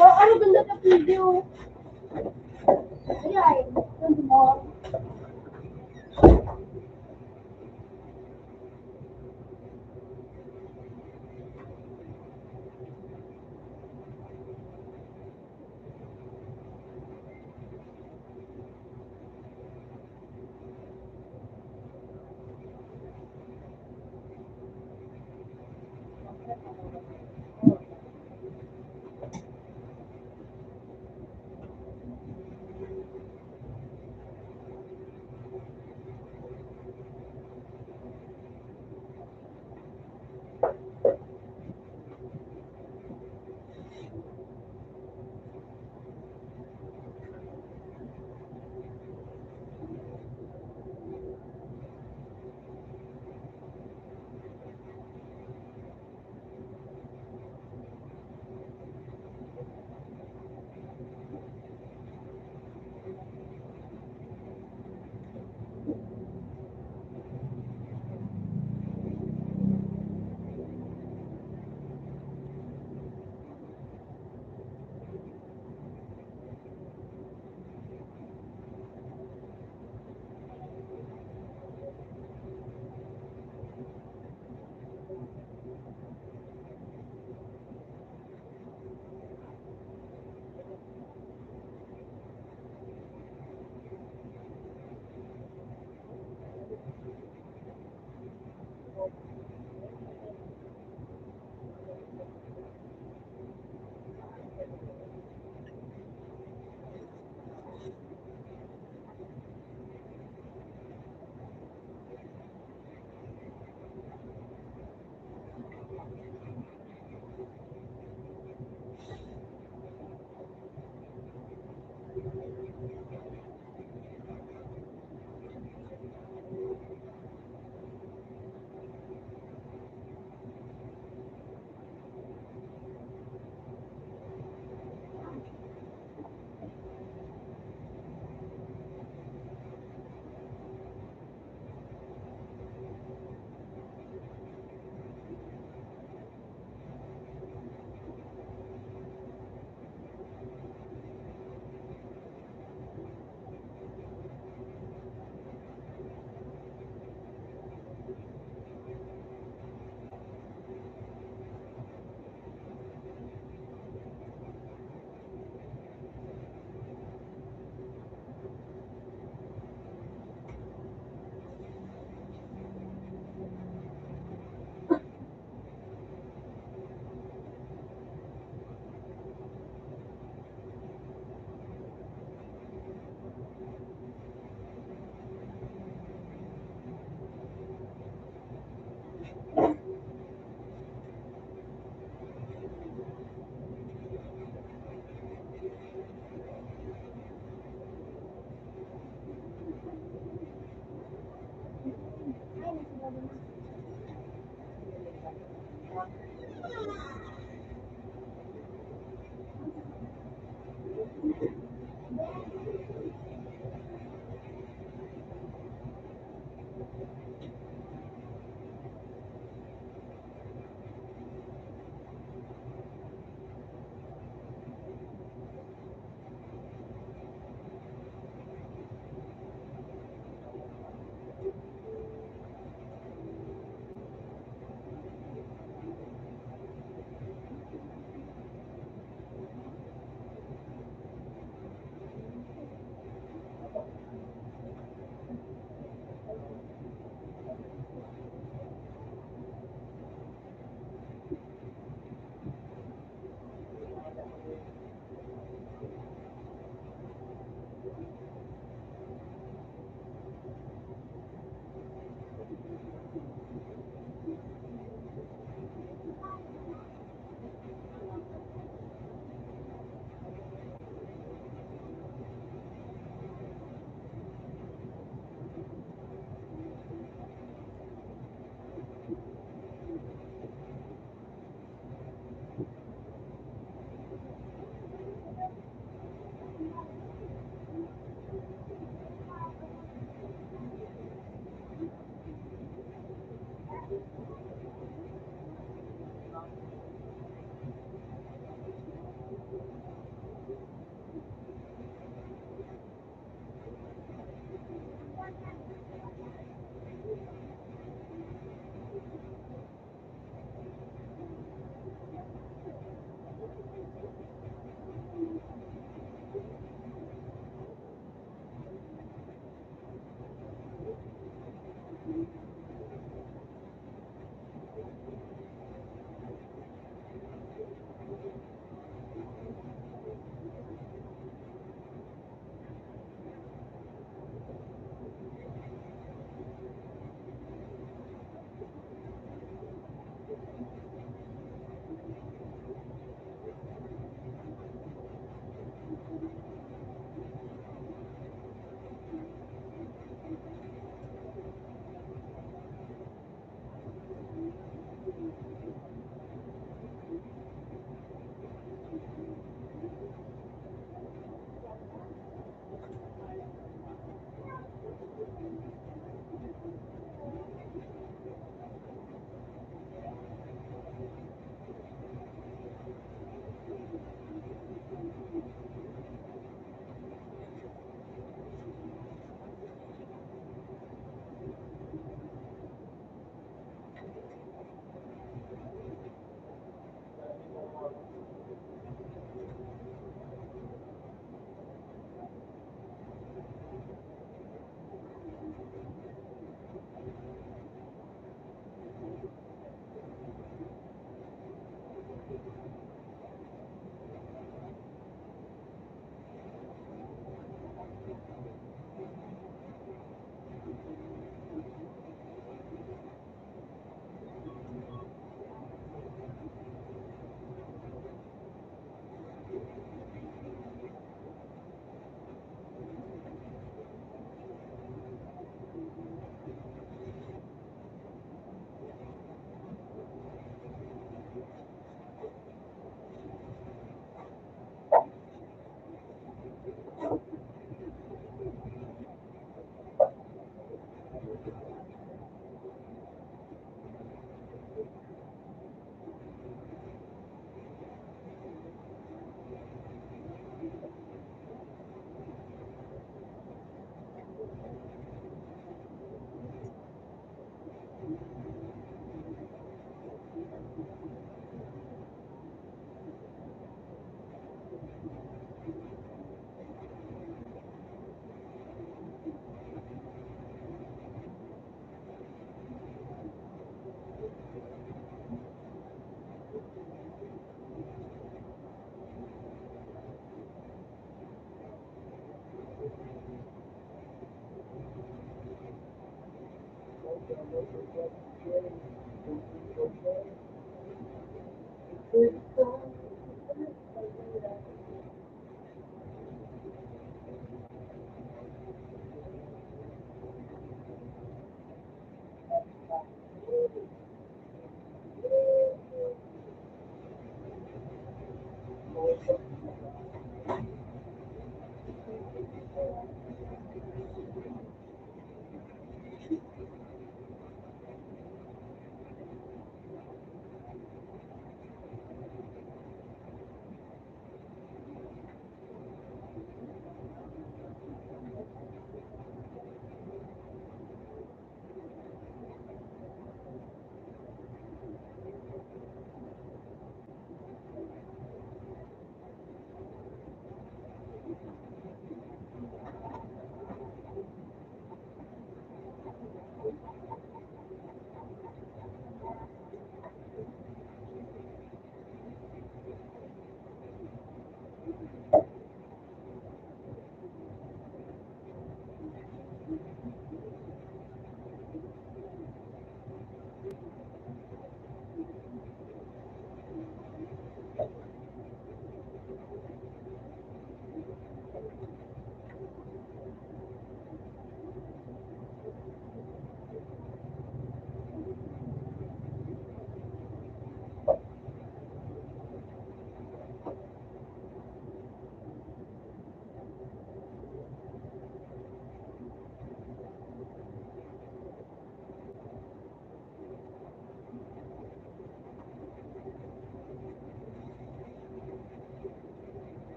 So, ano ganda ka video? Ay, ay.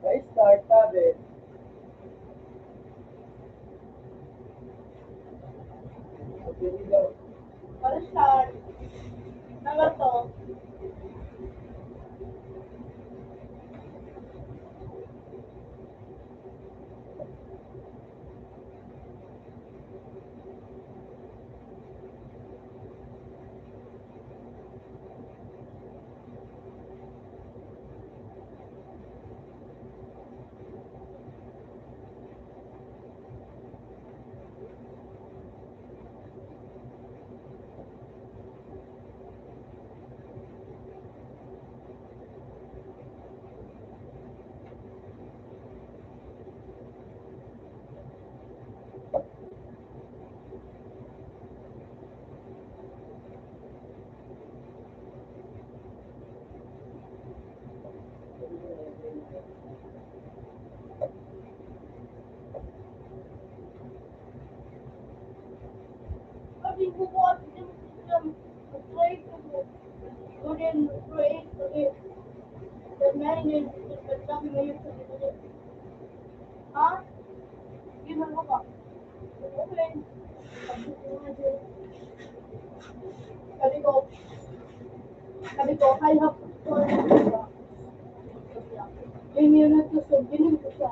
May start, sabi. Para start. Tama to. Ha? Yun ang ako. Okay. Sabi ko, sabi ko, "Hi, hap." Yun yun ang gusto, bilhin ko siya.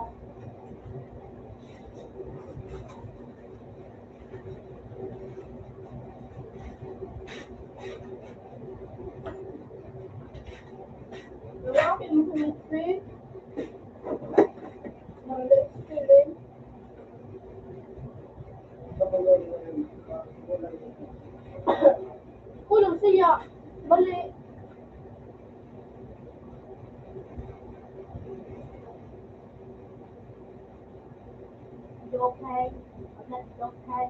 You're welcome to the trip. Kulang siya. Mali. You okay? I'm not okay.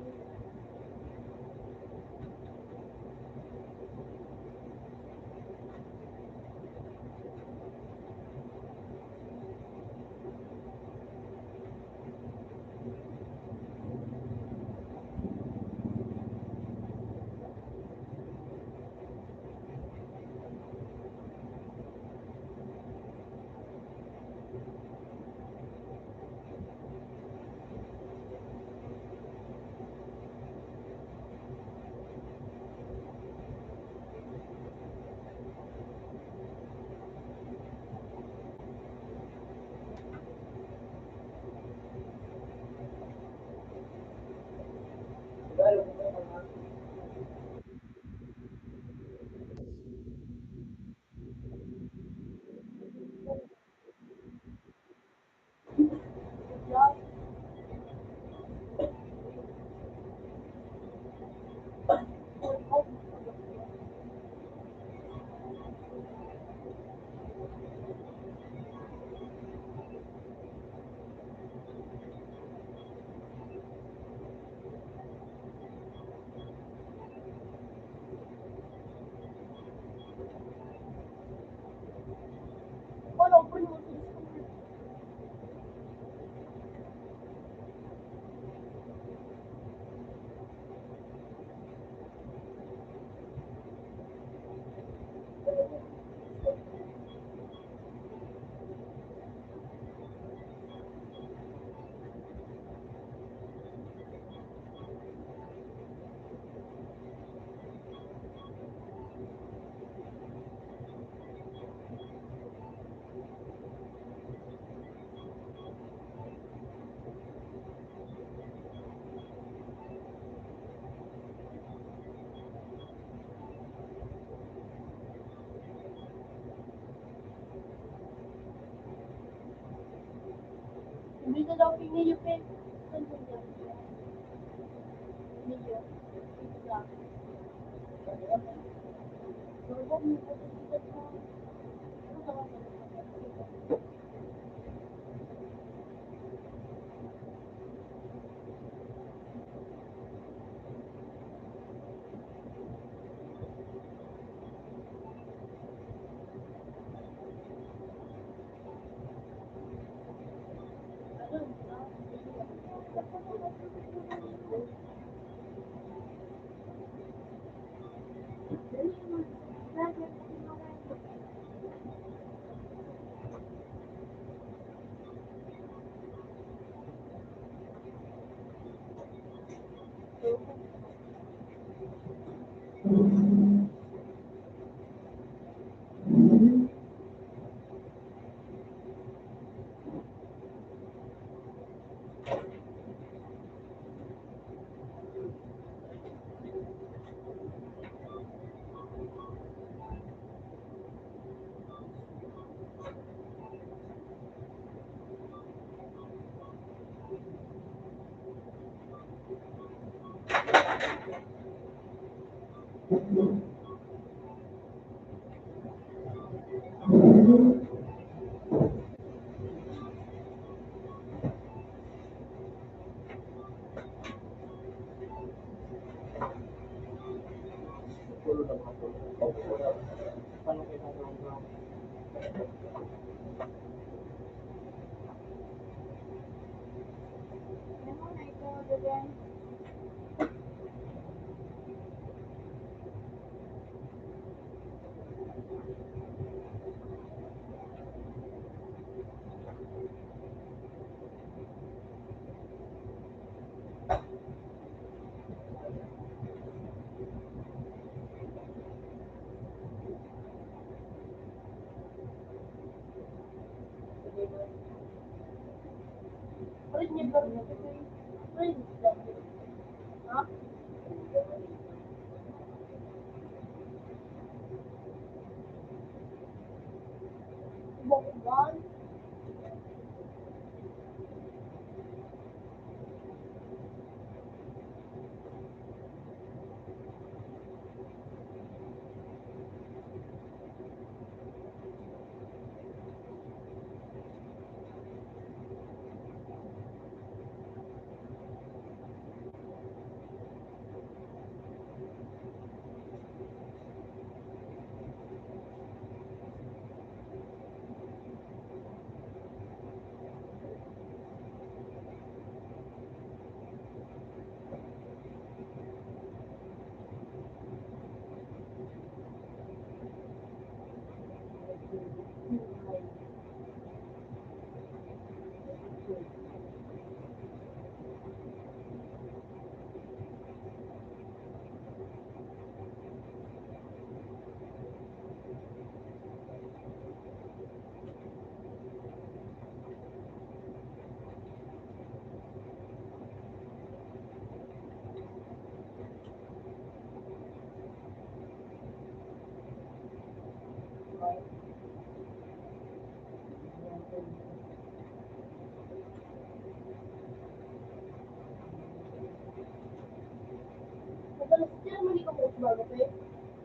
Madalas, kaya naman ikaw mo, bago pa eh.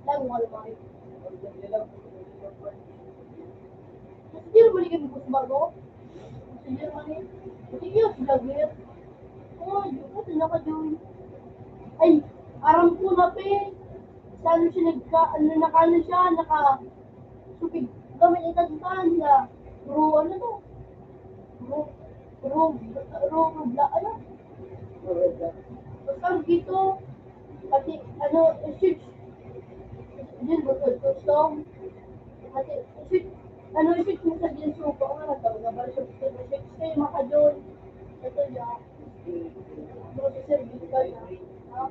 Lang, wala pa eh. Kasi di naman ikaw mo, bago. Sige, mani. Sige, vlogger. Oh, yun, ito na ka, Joy. Ay, aram ko na, pe. Sa ano siya nagka, ano, naka, ano siya, naka, supig, gamit itagtan na. Bro, ano to? Bro, bro, bro, bro, bla-, ano? Basta dito, pati, ano, search. Yun, bro, bro, bro. Pati, search. Ano, search mo sa Jinsuka, ano, tawag na ba? Search, search, search, search, makajol. Ito niya. Bro, sa service ka niya. Ha?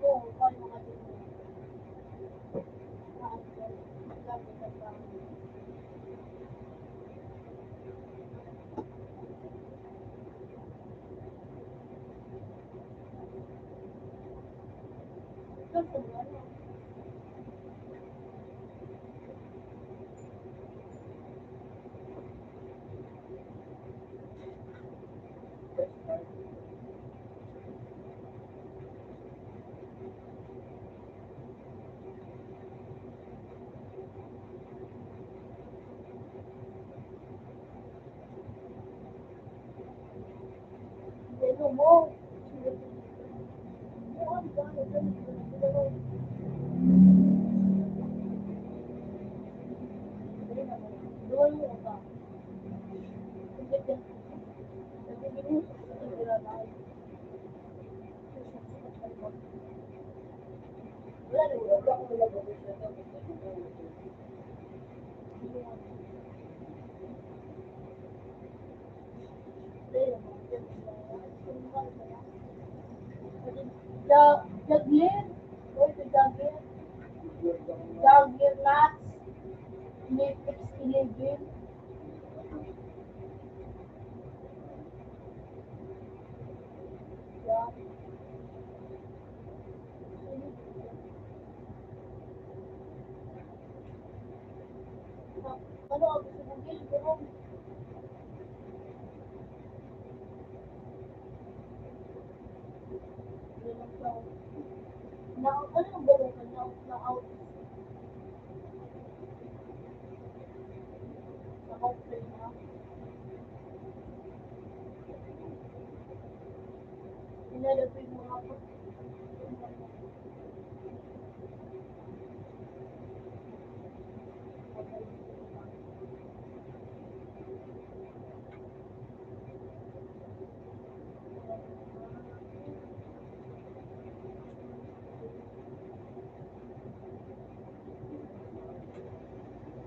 Oo, paano makajol? Jug-, juggler. What is the juggler? Juggler nuts. Matrix eleven. Yeah. Ano ang gusto mong bilhin? Na, ano yung gawin ko? Na, na out. Na out na yun, ha? Nilalagay mo nga po.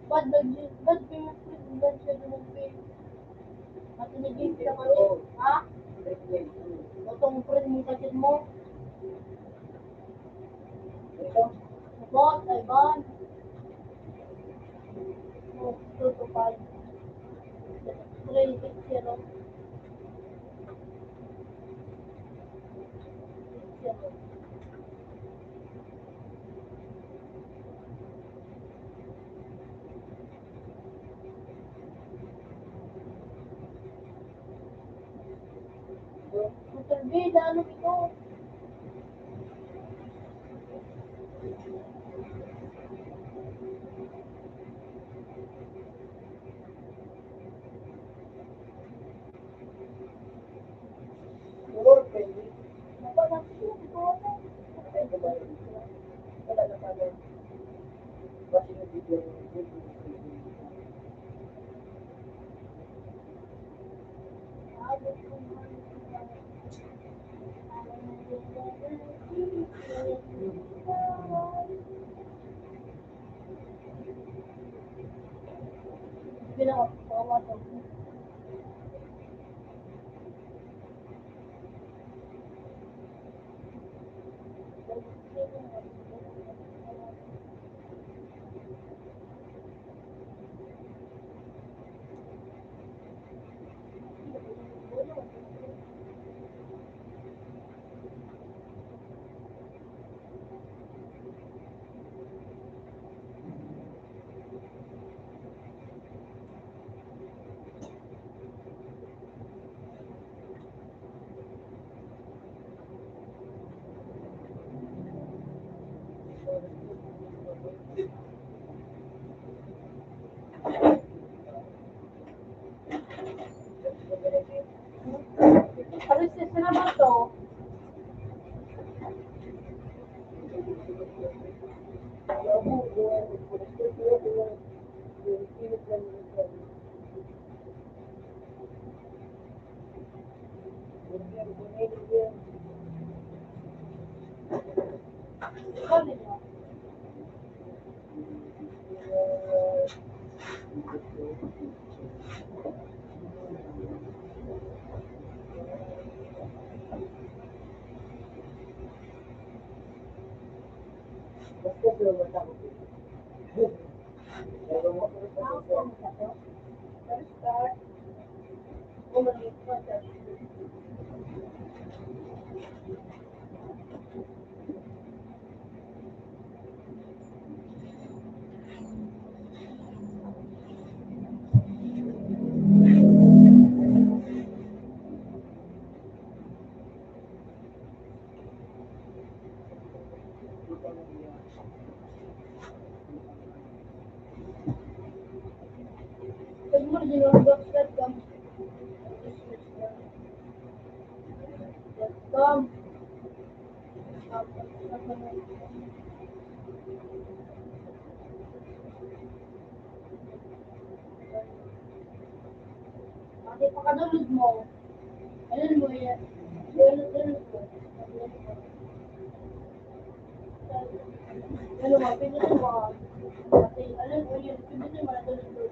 Ba't nag-, ba't girlfriend mo siya naman, babe? Matinigin ka pa rin, ha? Itong friend mo, kapatid mo? Ito? Bot, ay, ban. Oh, two to five. Three, six, zero. Six, zero. Motor bida, ano ito? Ano siya, sino ba to? Bam. Pati pakadulog mo. Ayun mo yan. Ayun, ayun. Ano mo, pindutin mo. Pati, ayun, ayun. Pindutin mo na tulog.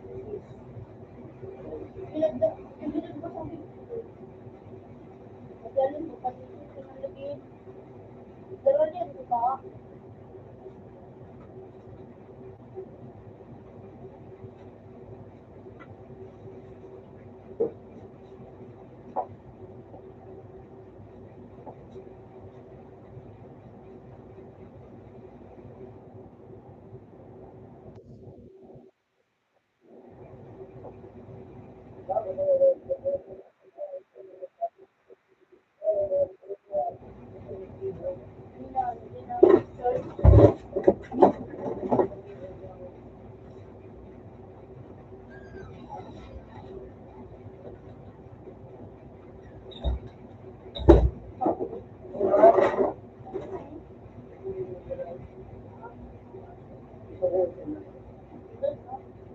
Pinagda-, pindutin mo sa video. Pati, ayun mo, pati, pindutin mo lagi. Pero, ayun, di ba?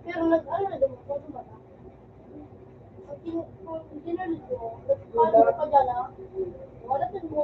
Pero nag-ano na daw ako, ano ba? Ang tin-, ang tinanong ko, ano pa dyan, ah? Wala din mo.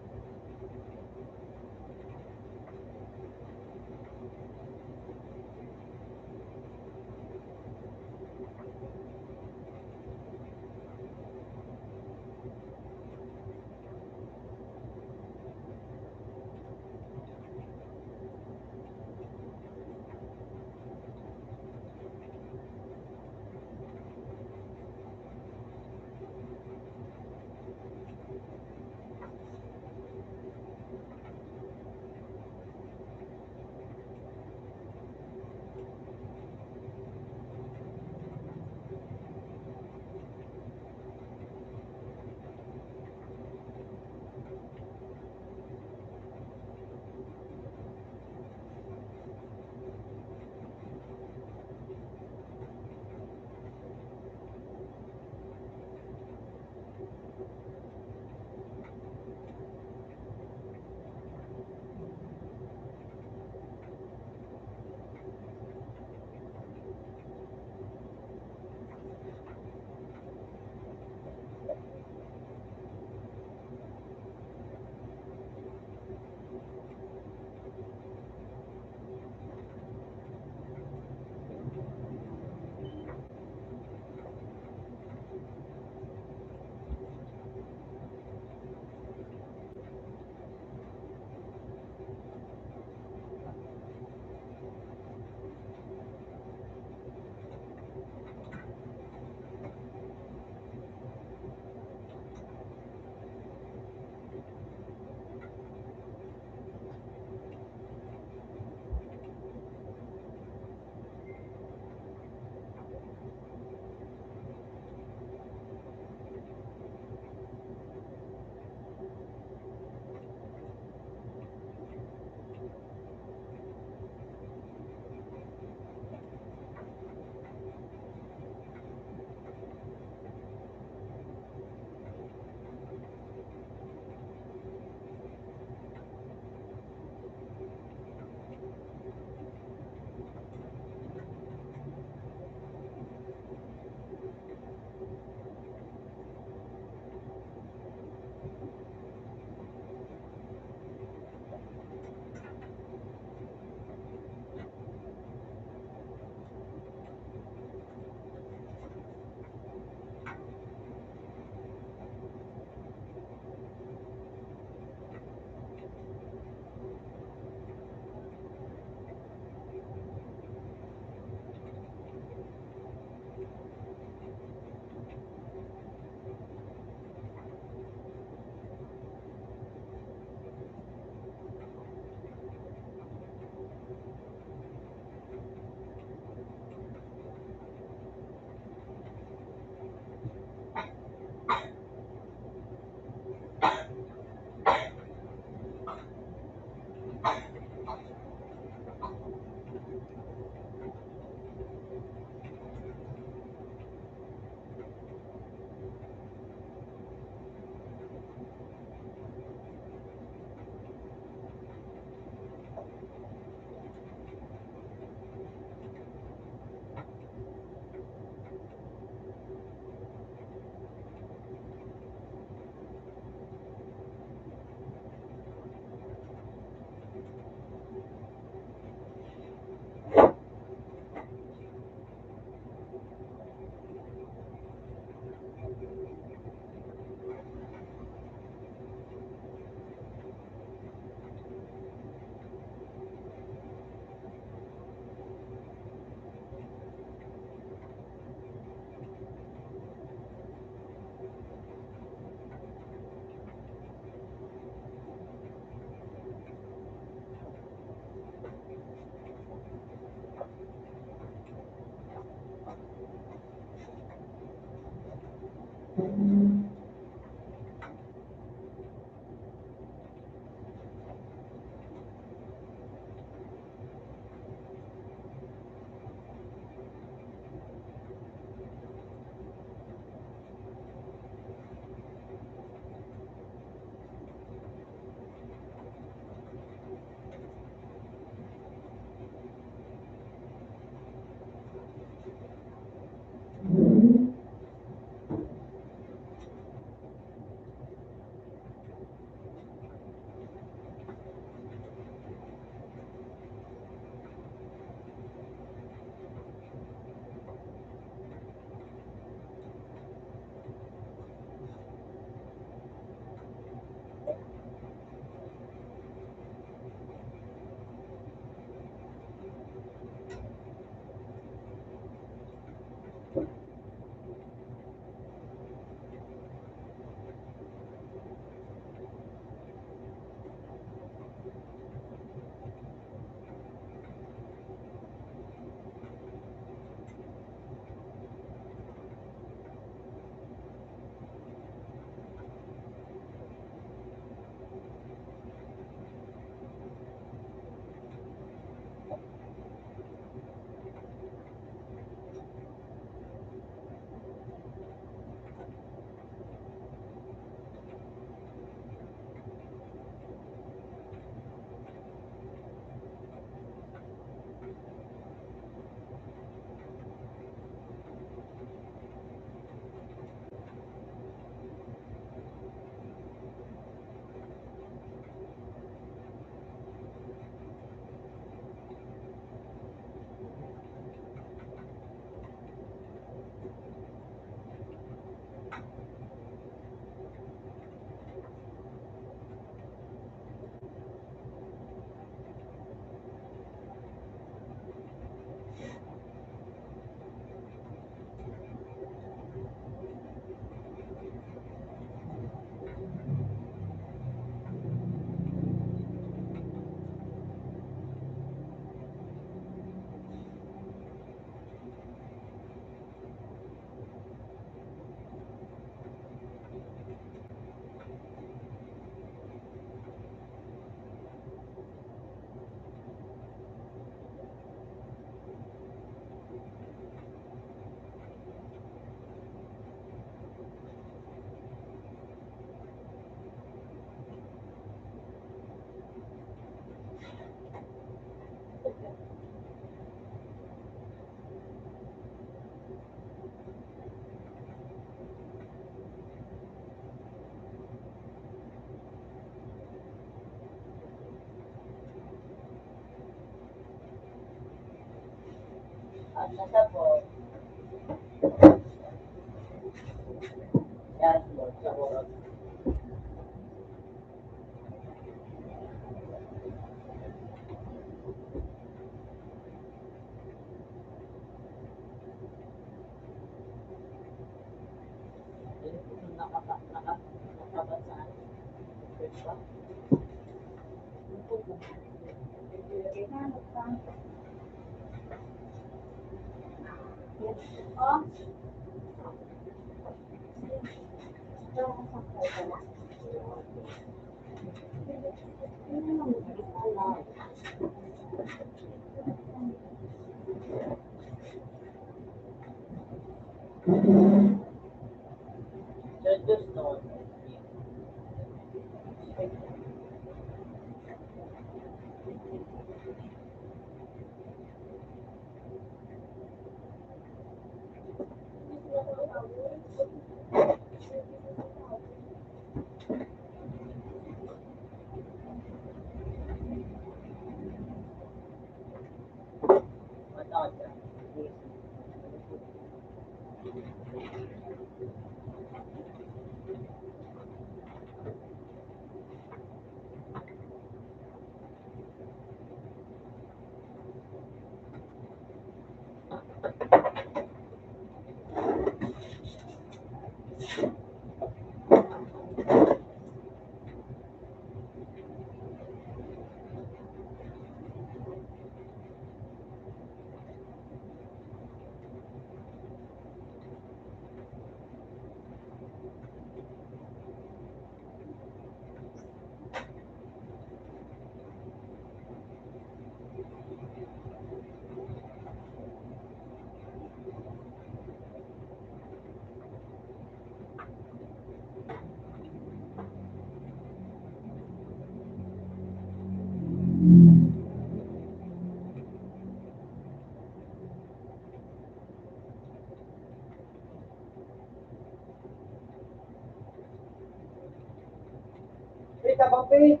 Sa kape.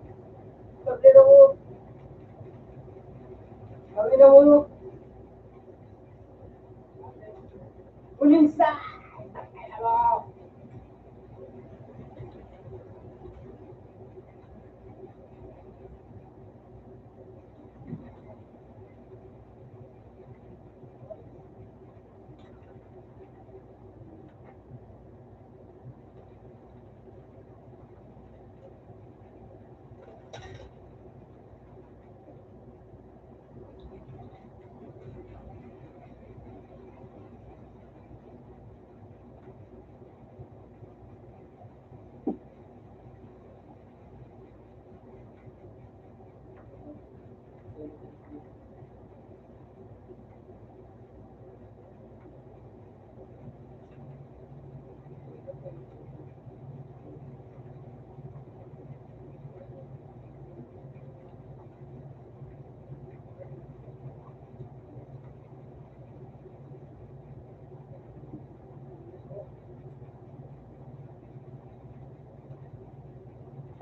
Sa pinango. Kami na mo. Uling sa.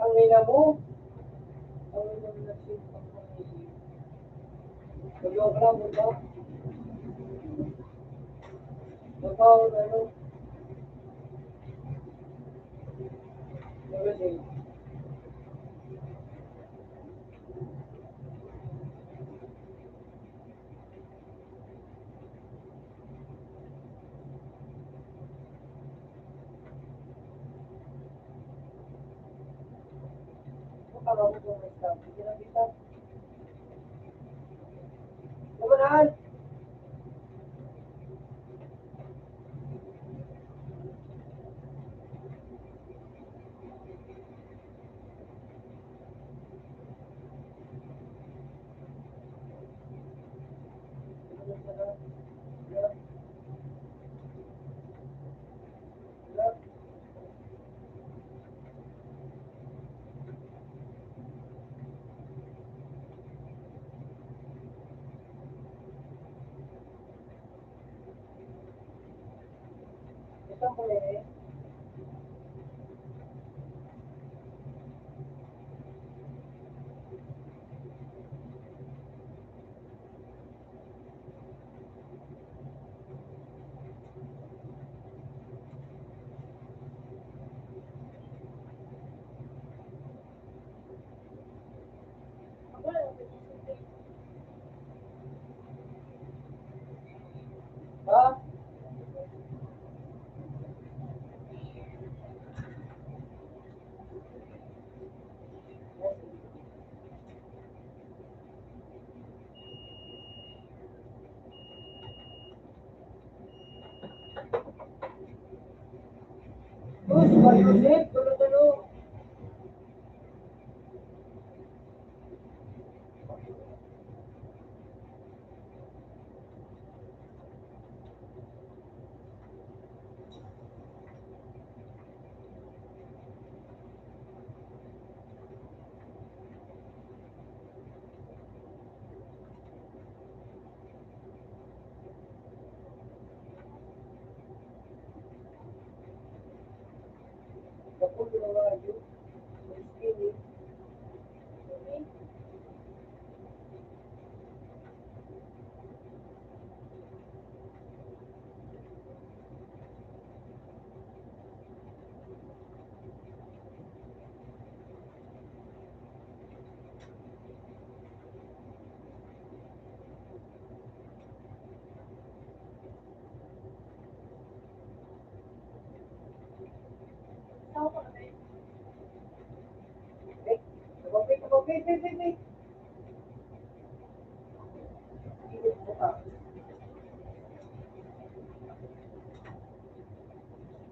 Ang ina mo. Ang ina mo na siya. Tulungan ka na, buta. Baka, ano, ano,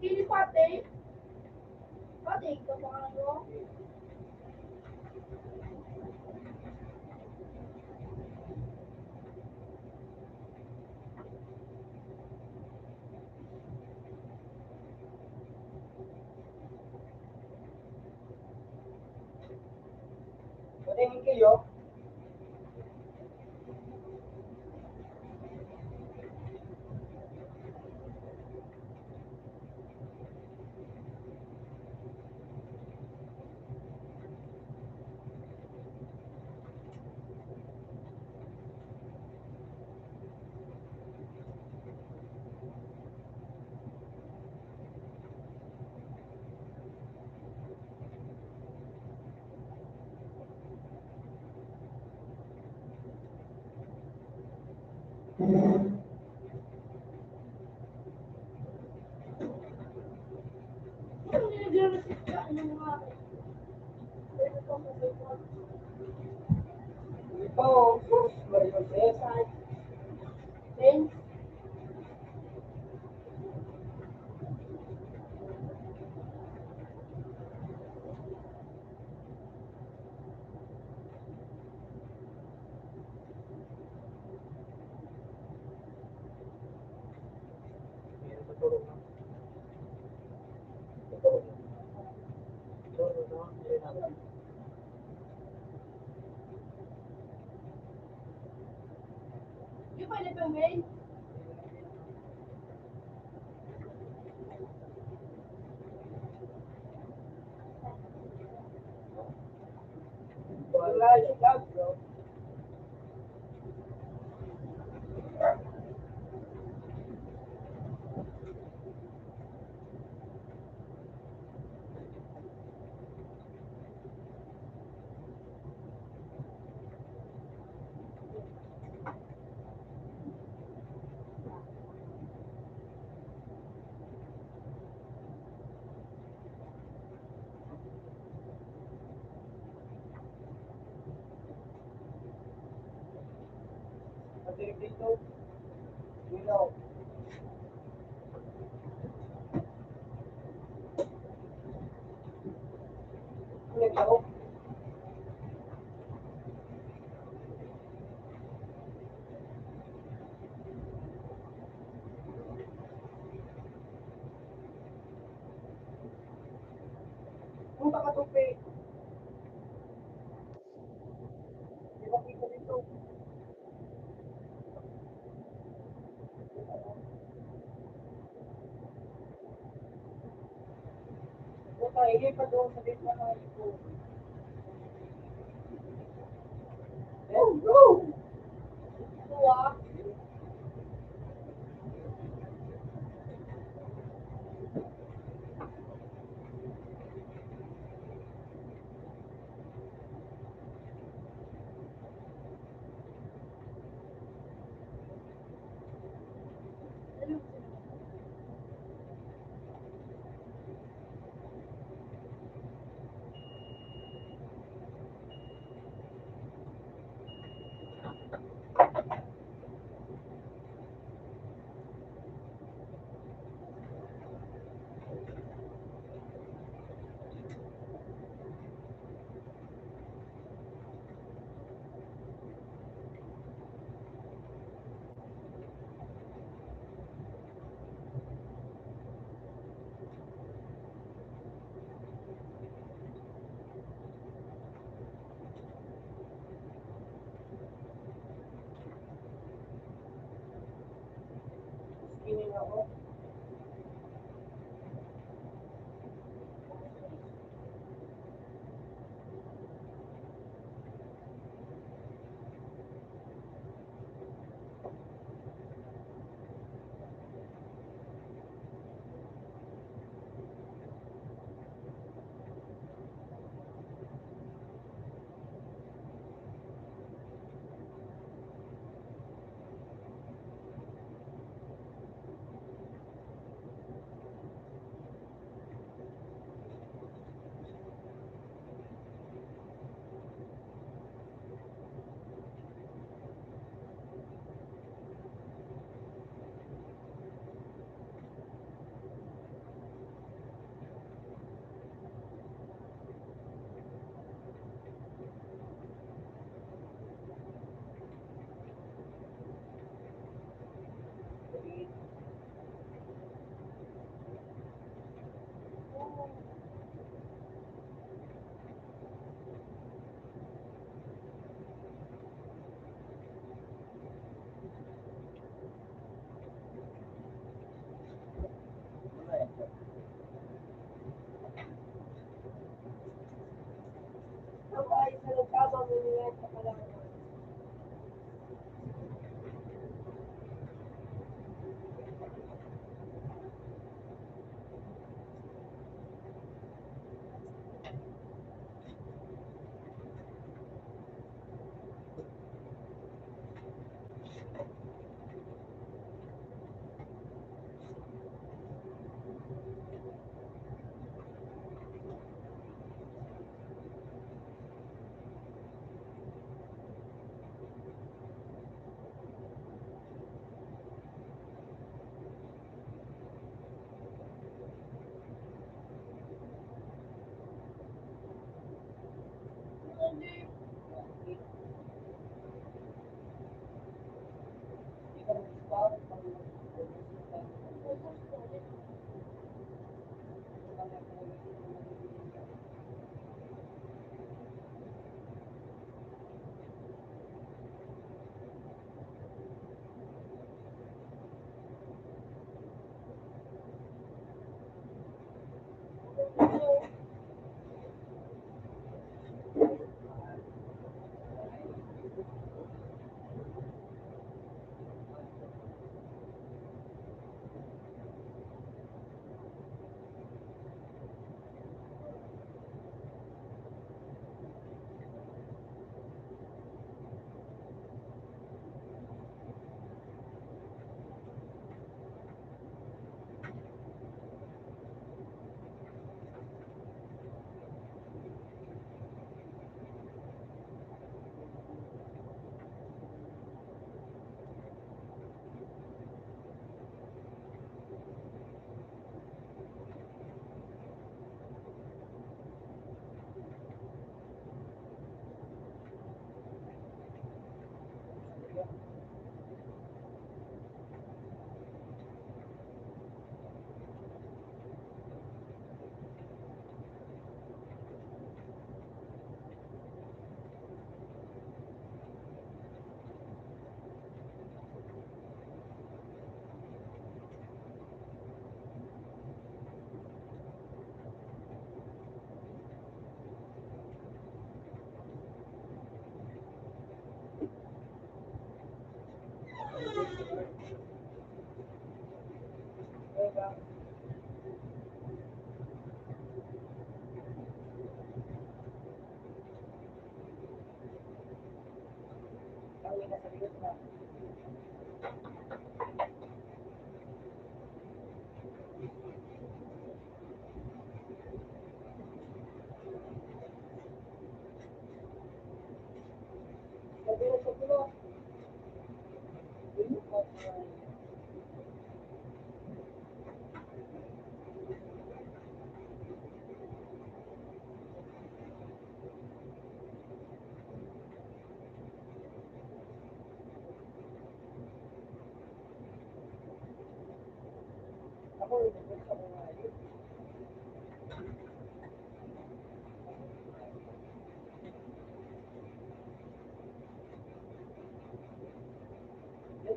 Pili pati. Pati, ito pa nga yun. Pati yung kiyo.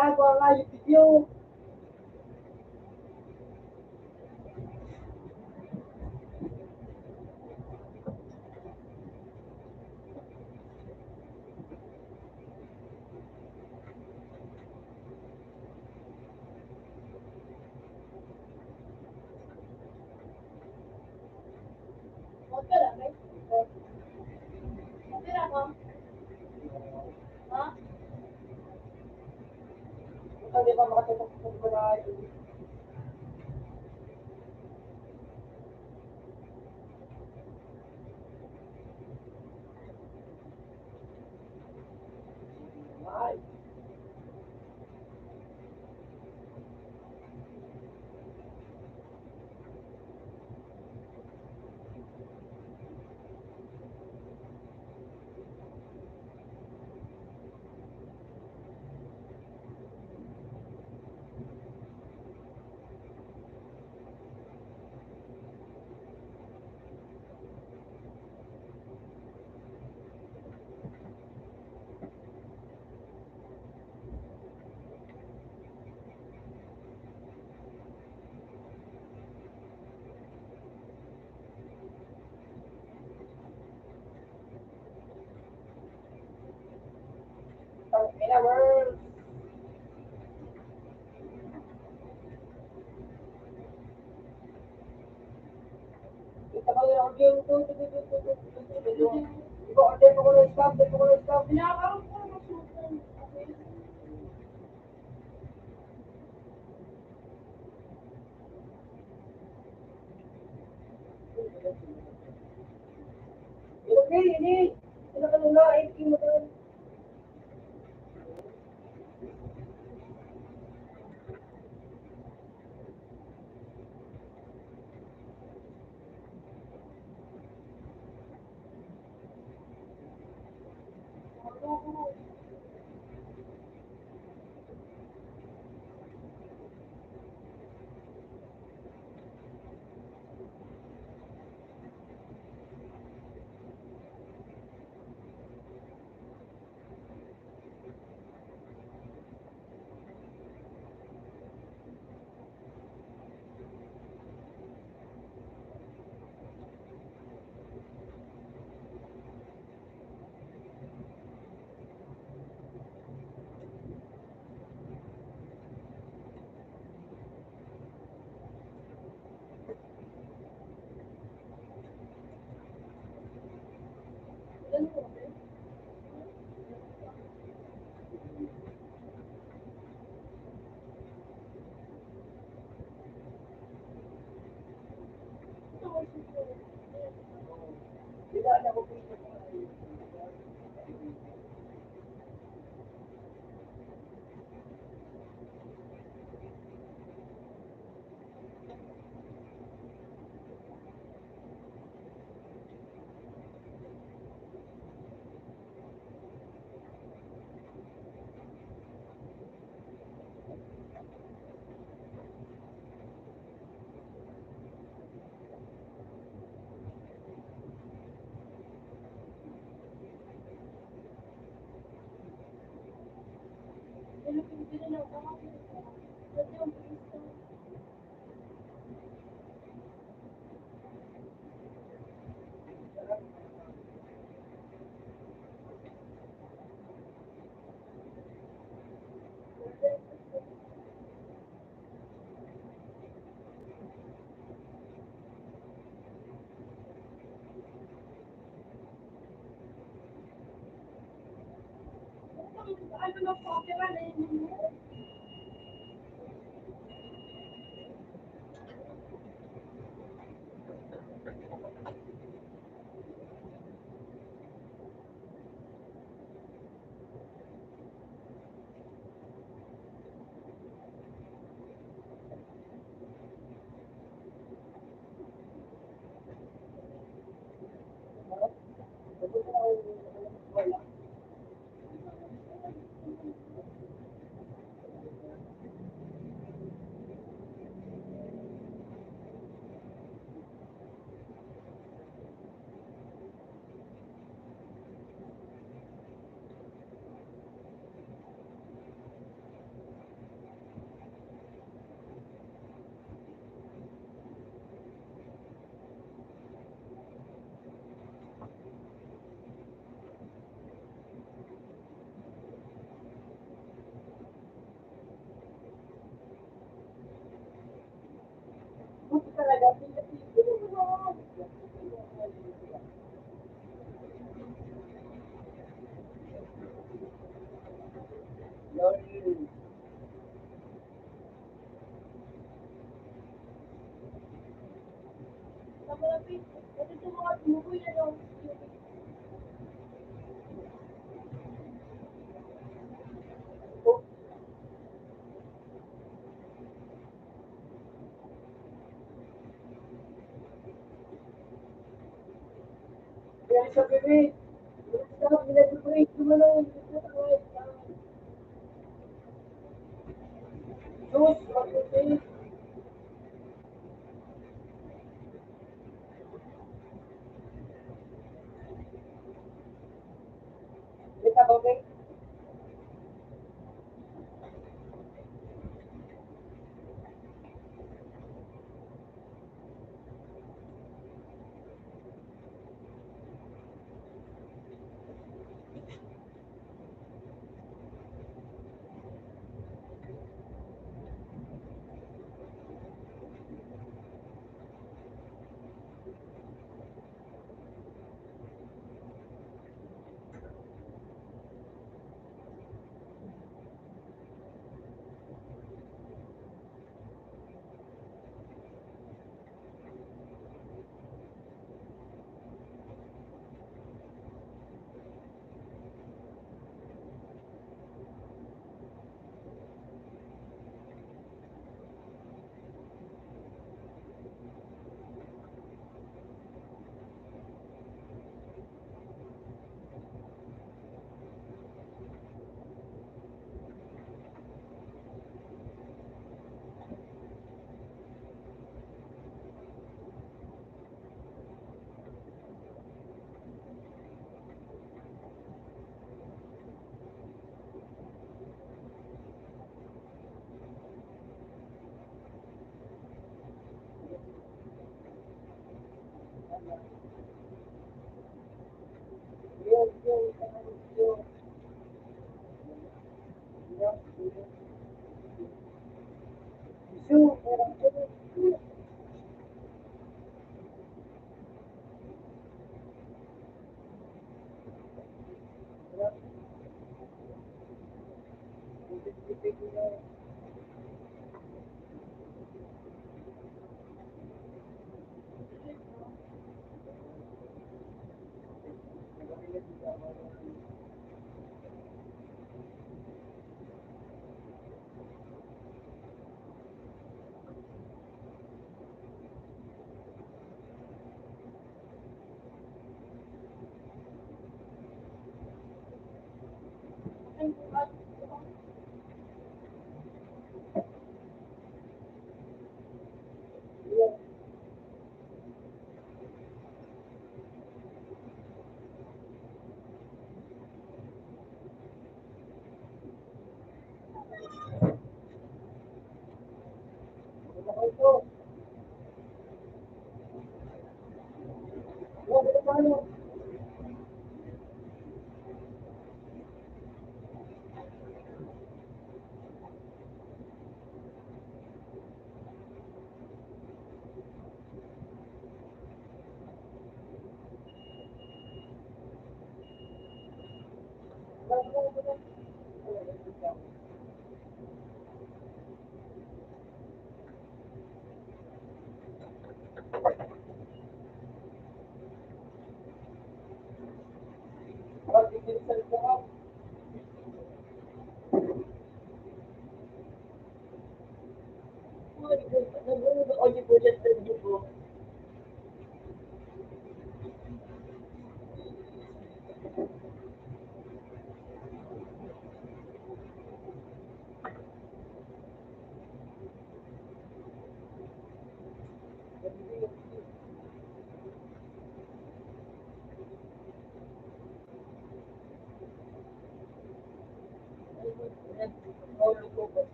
Natago ang ayup ninyo.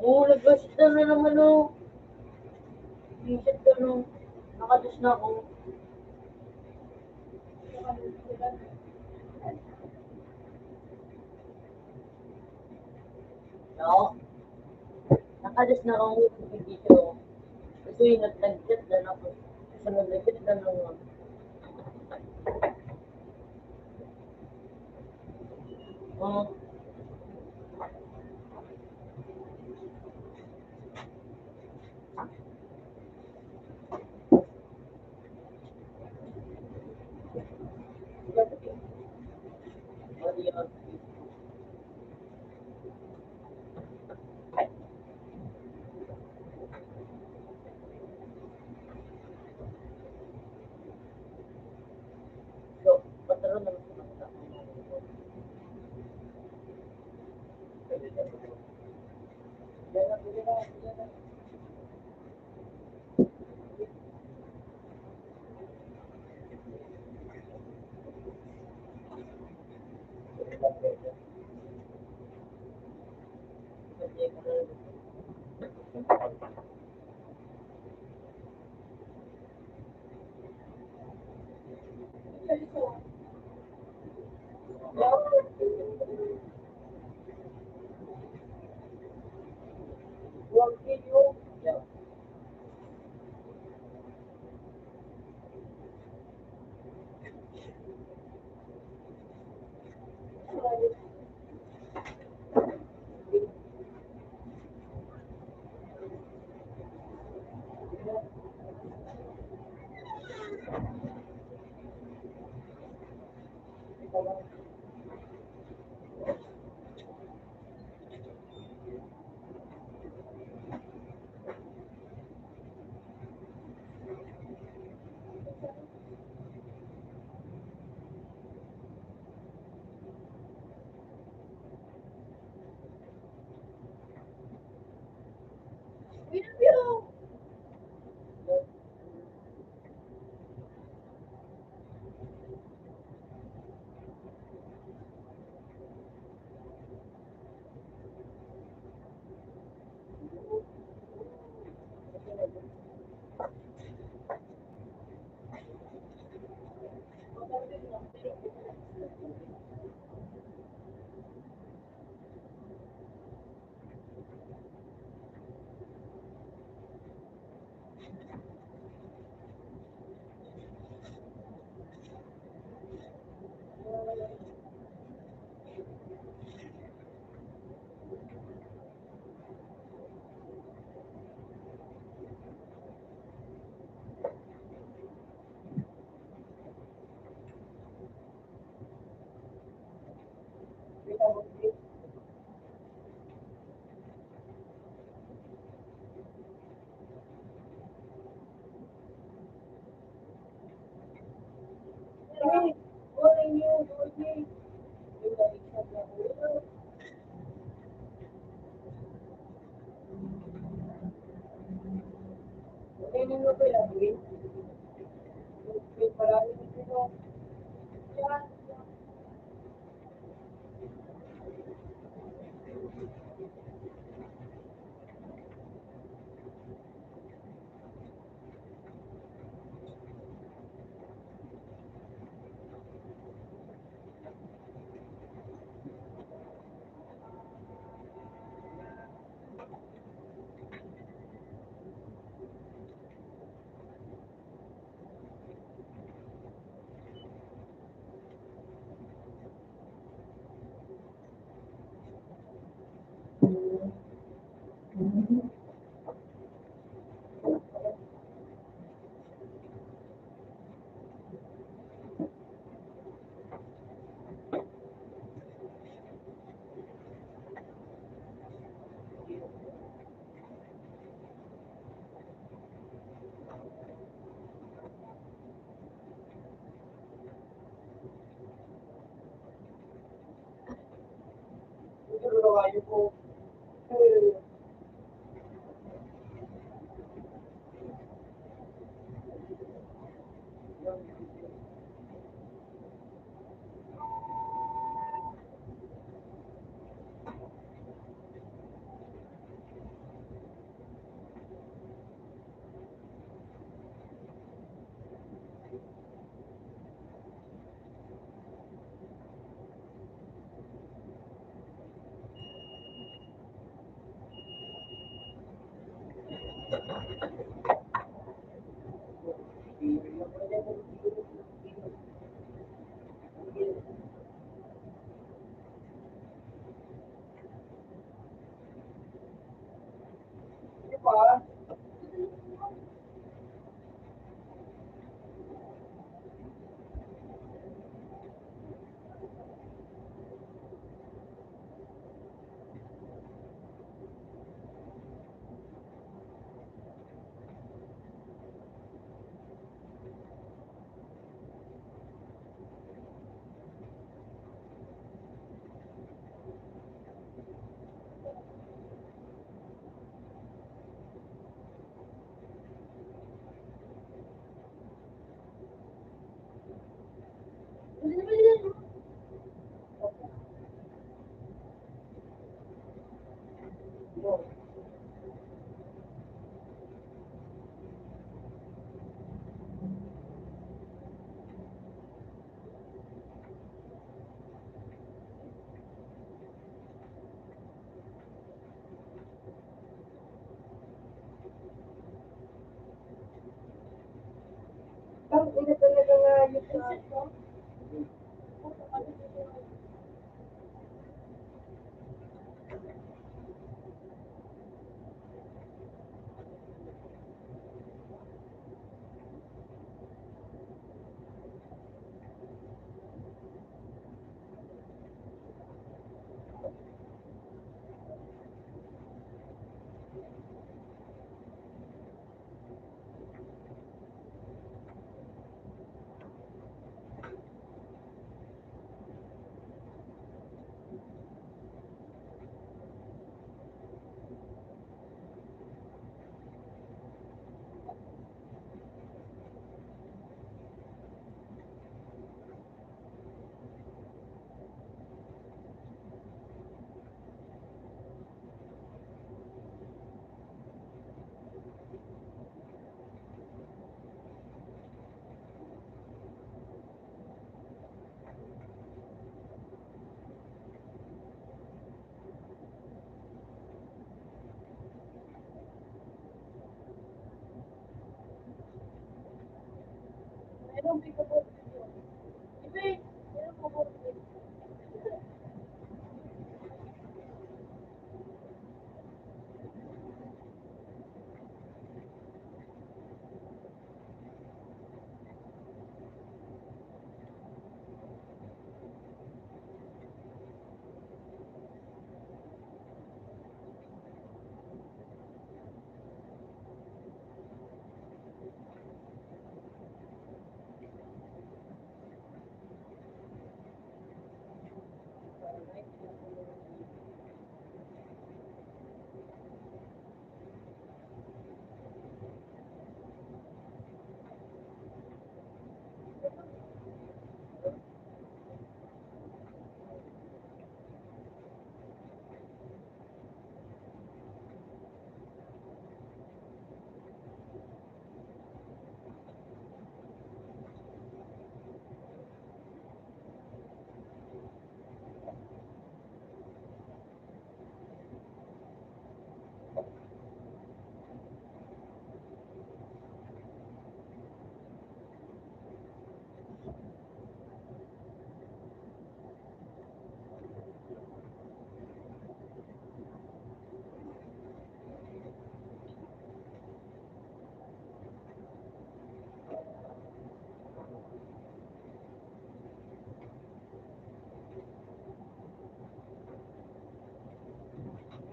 Oh, nag-wash down na naman, oh. Visit ka, no? Nakados na ako. No? Nakados na ako ng video. Ito yung nagtagdat na ako. Sa nagtagdat na ako. Oh.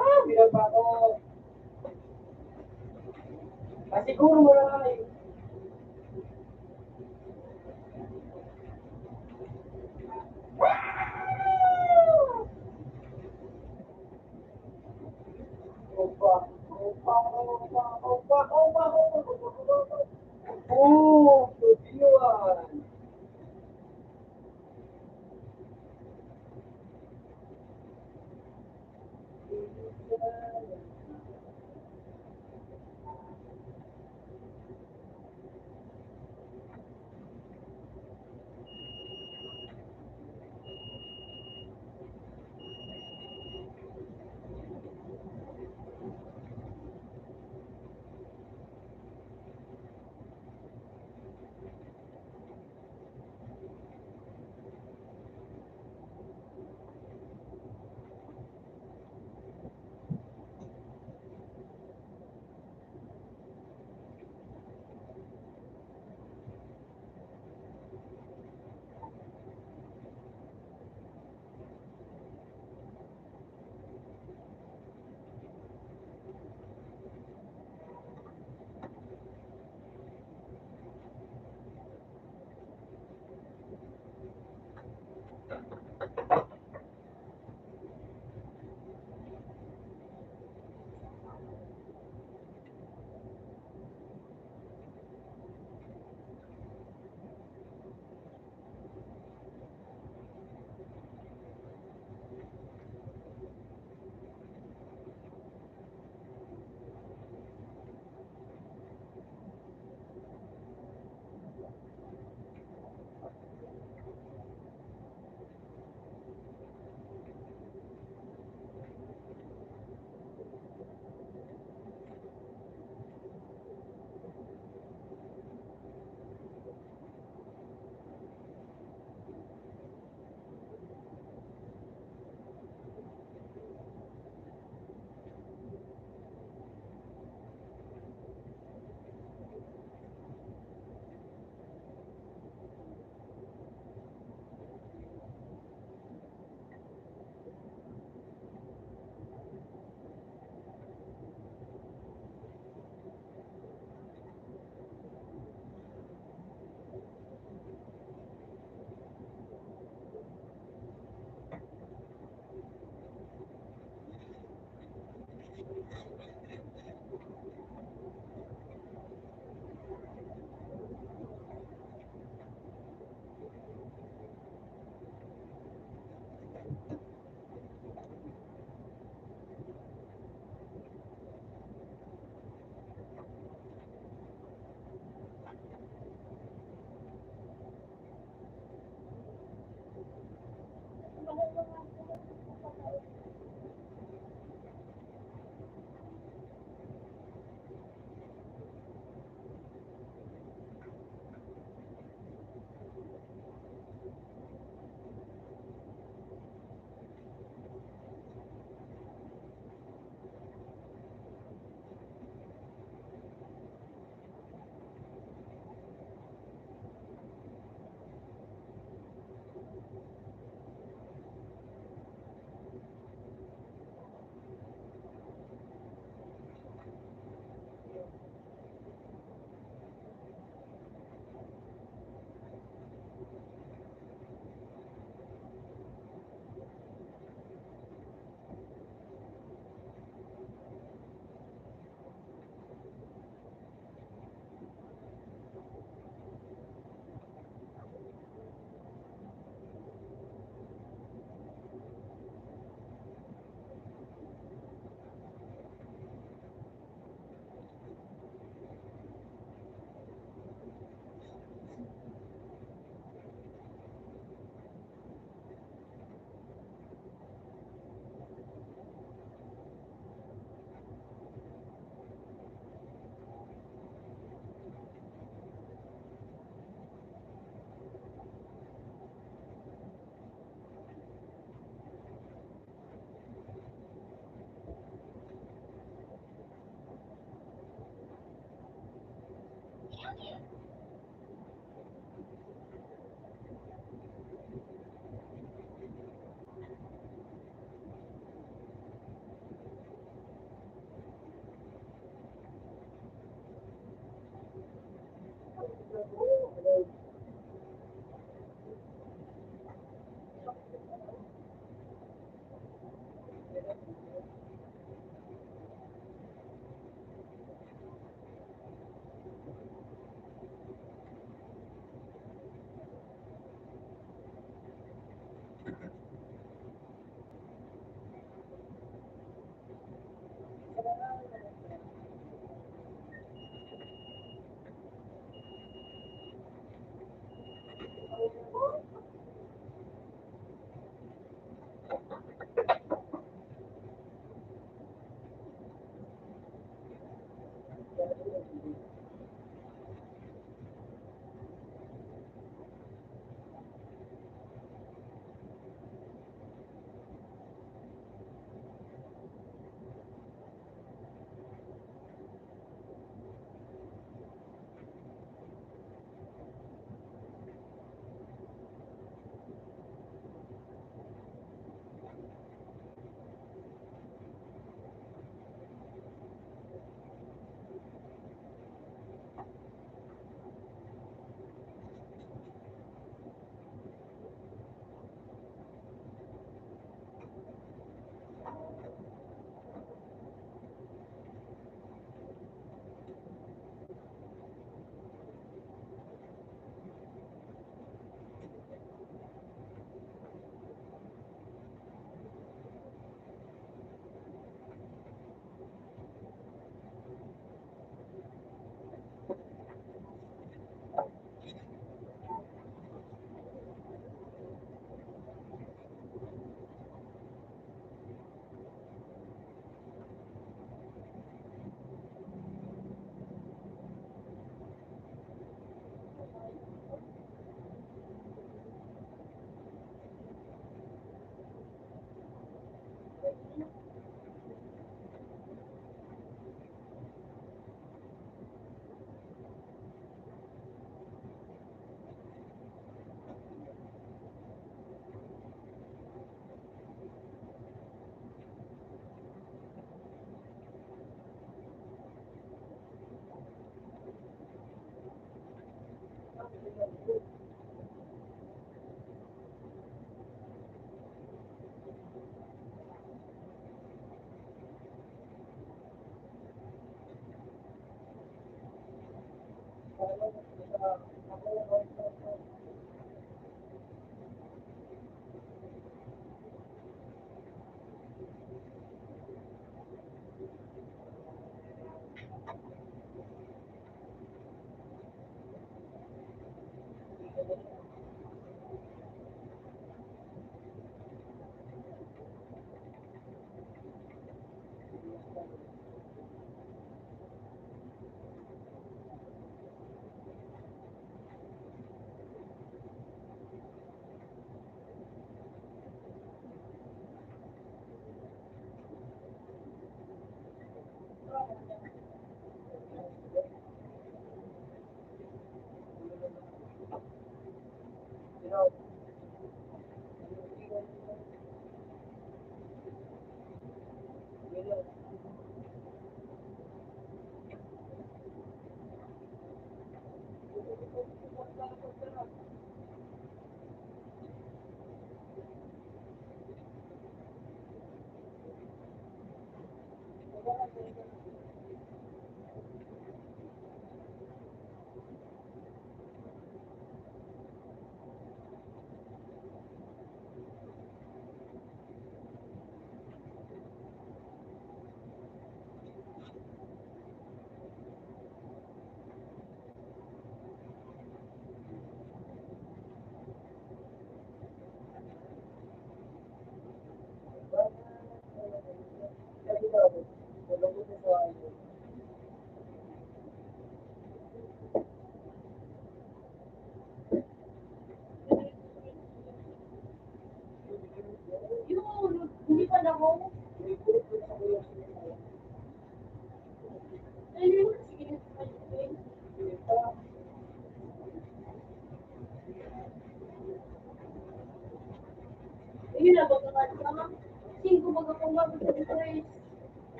Ah, bilang pa ako. Pasiguro mo lang ay.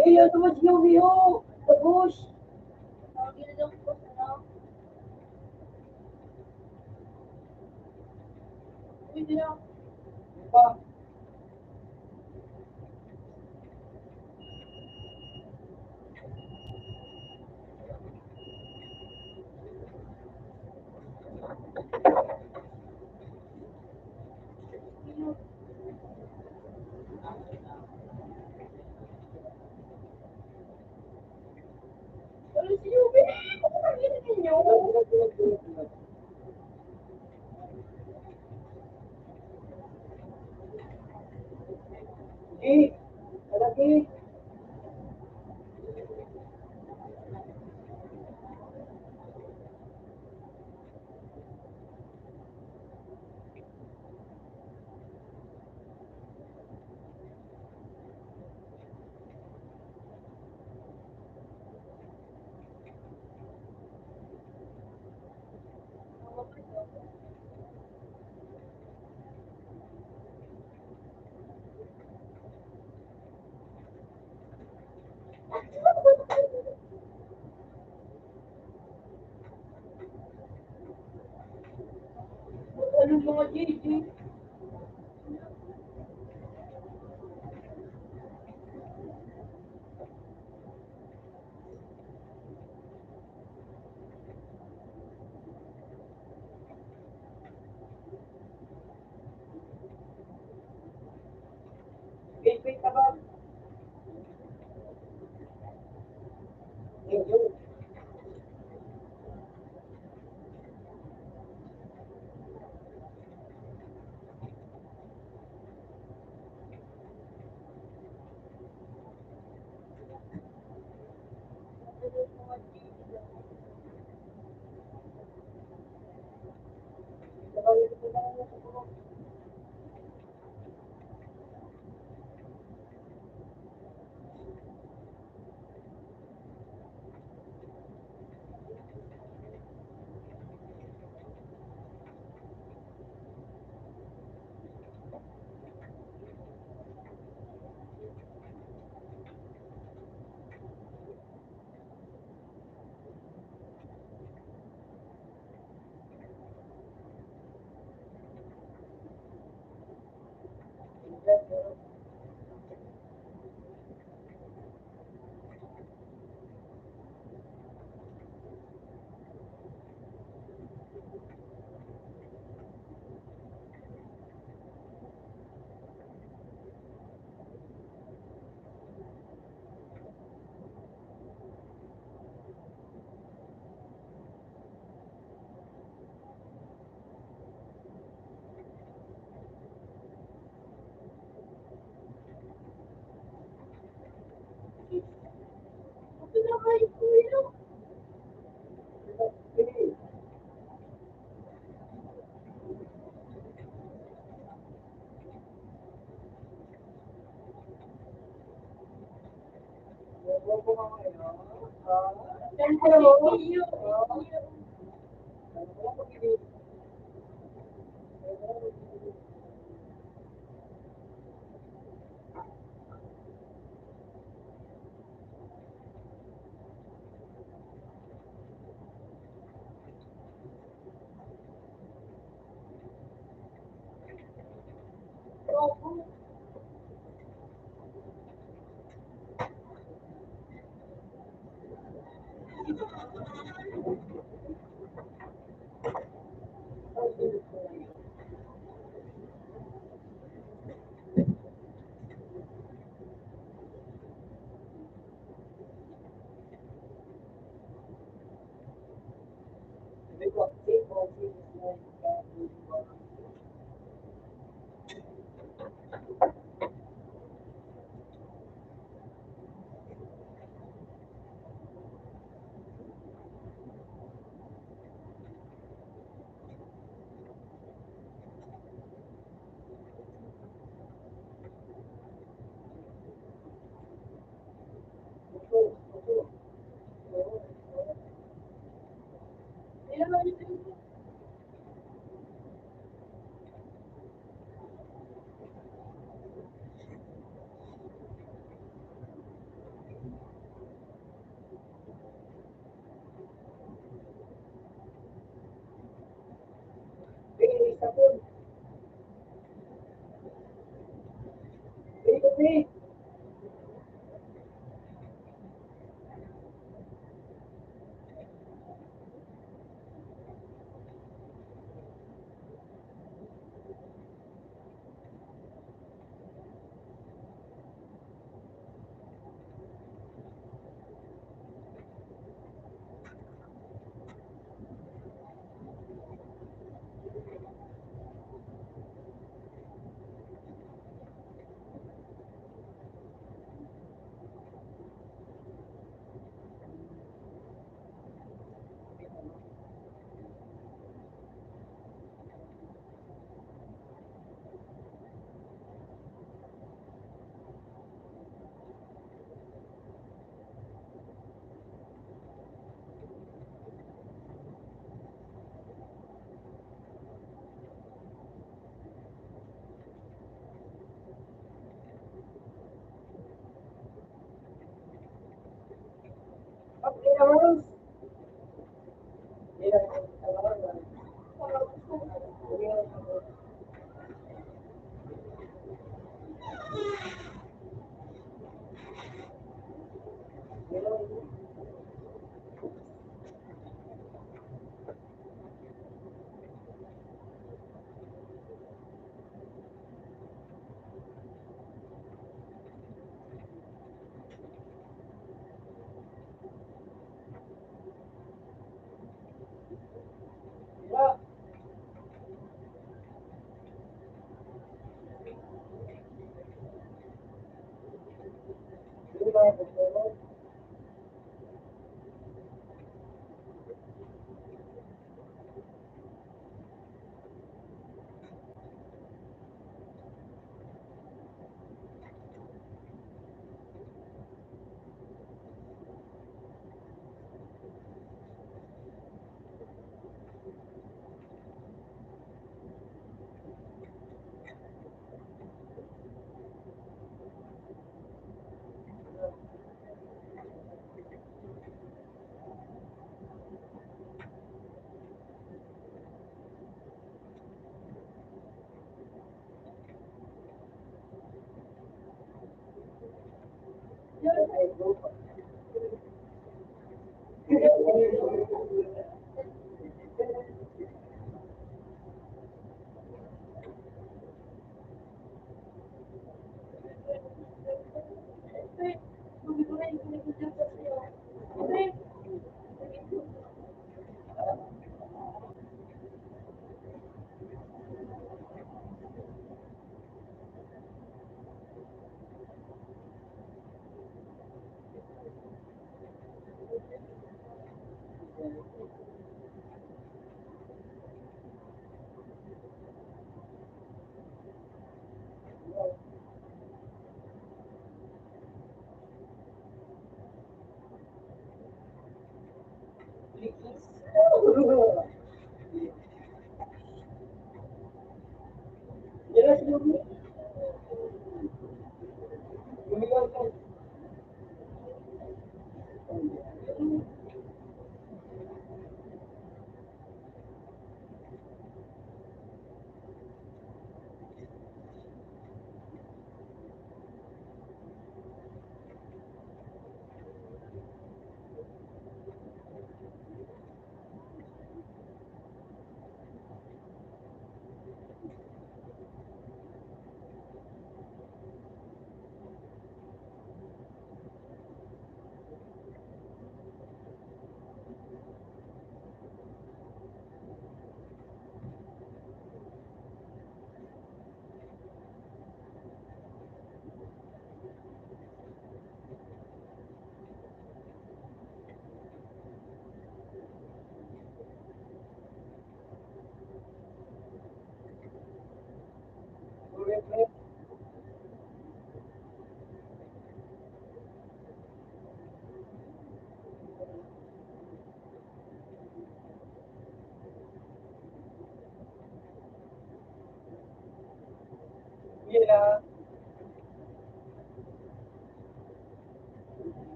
Hey, ano naman siya umiho? Tapos? Pwede na. Pa. Eh, lagi. Ano mga J J?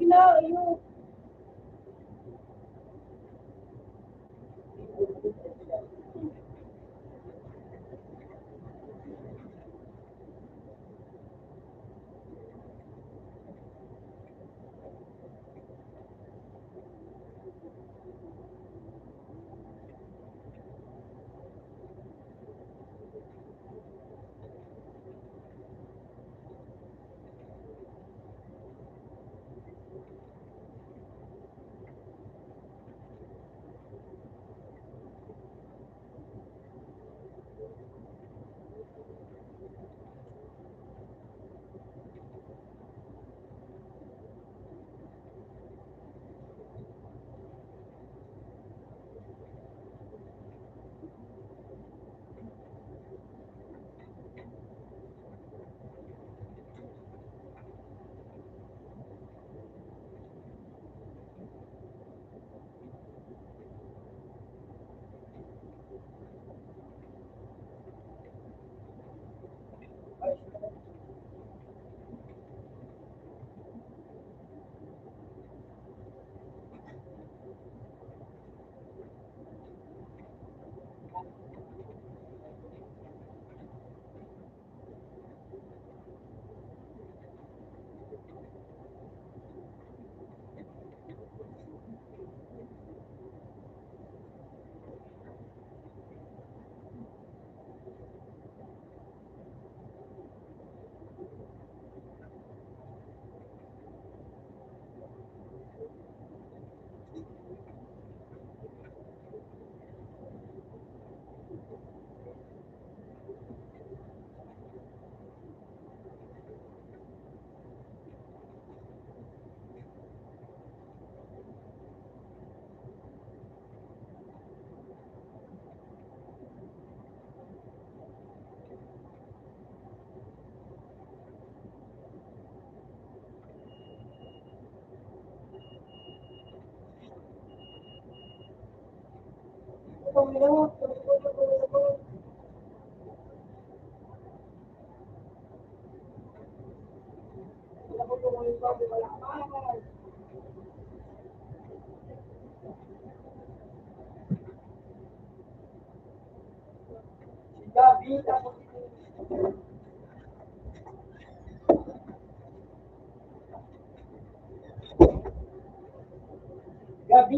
Gabi,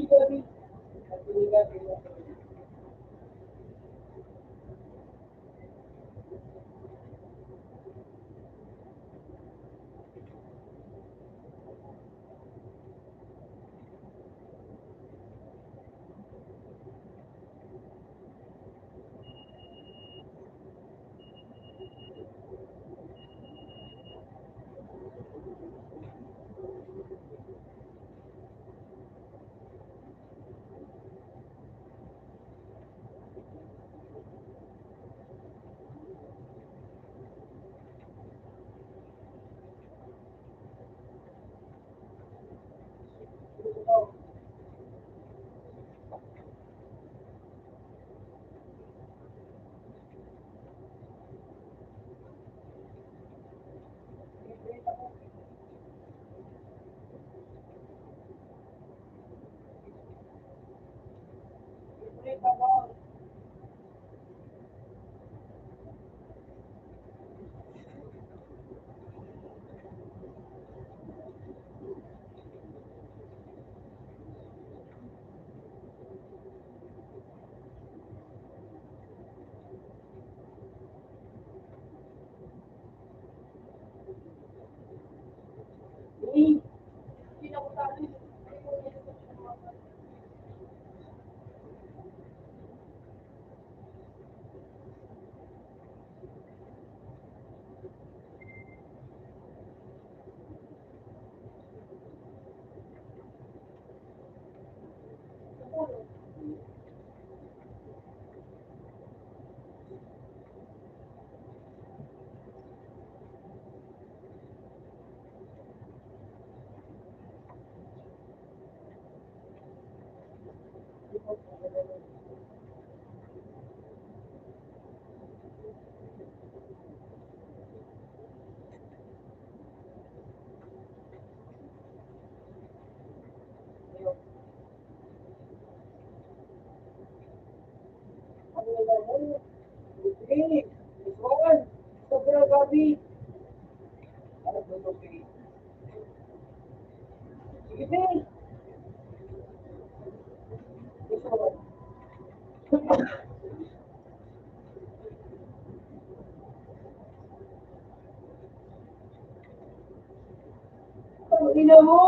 gabi. Ang ina mo!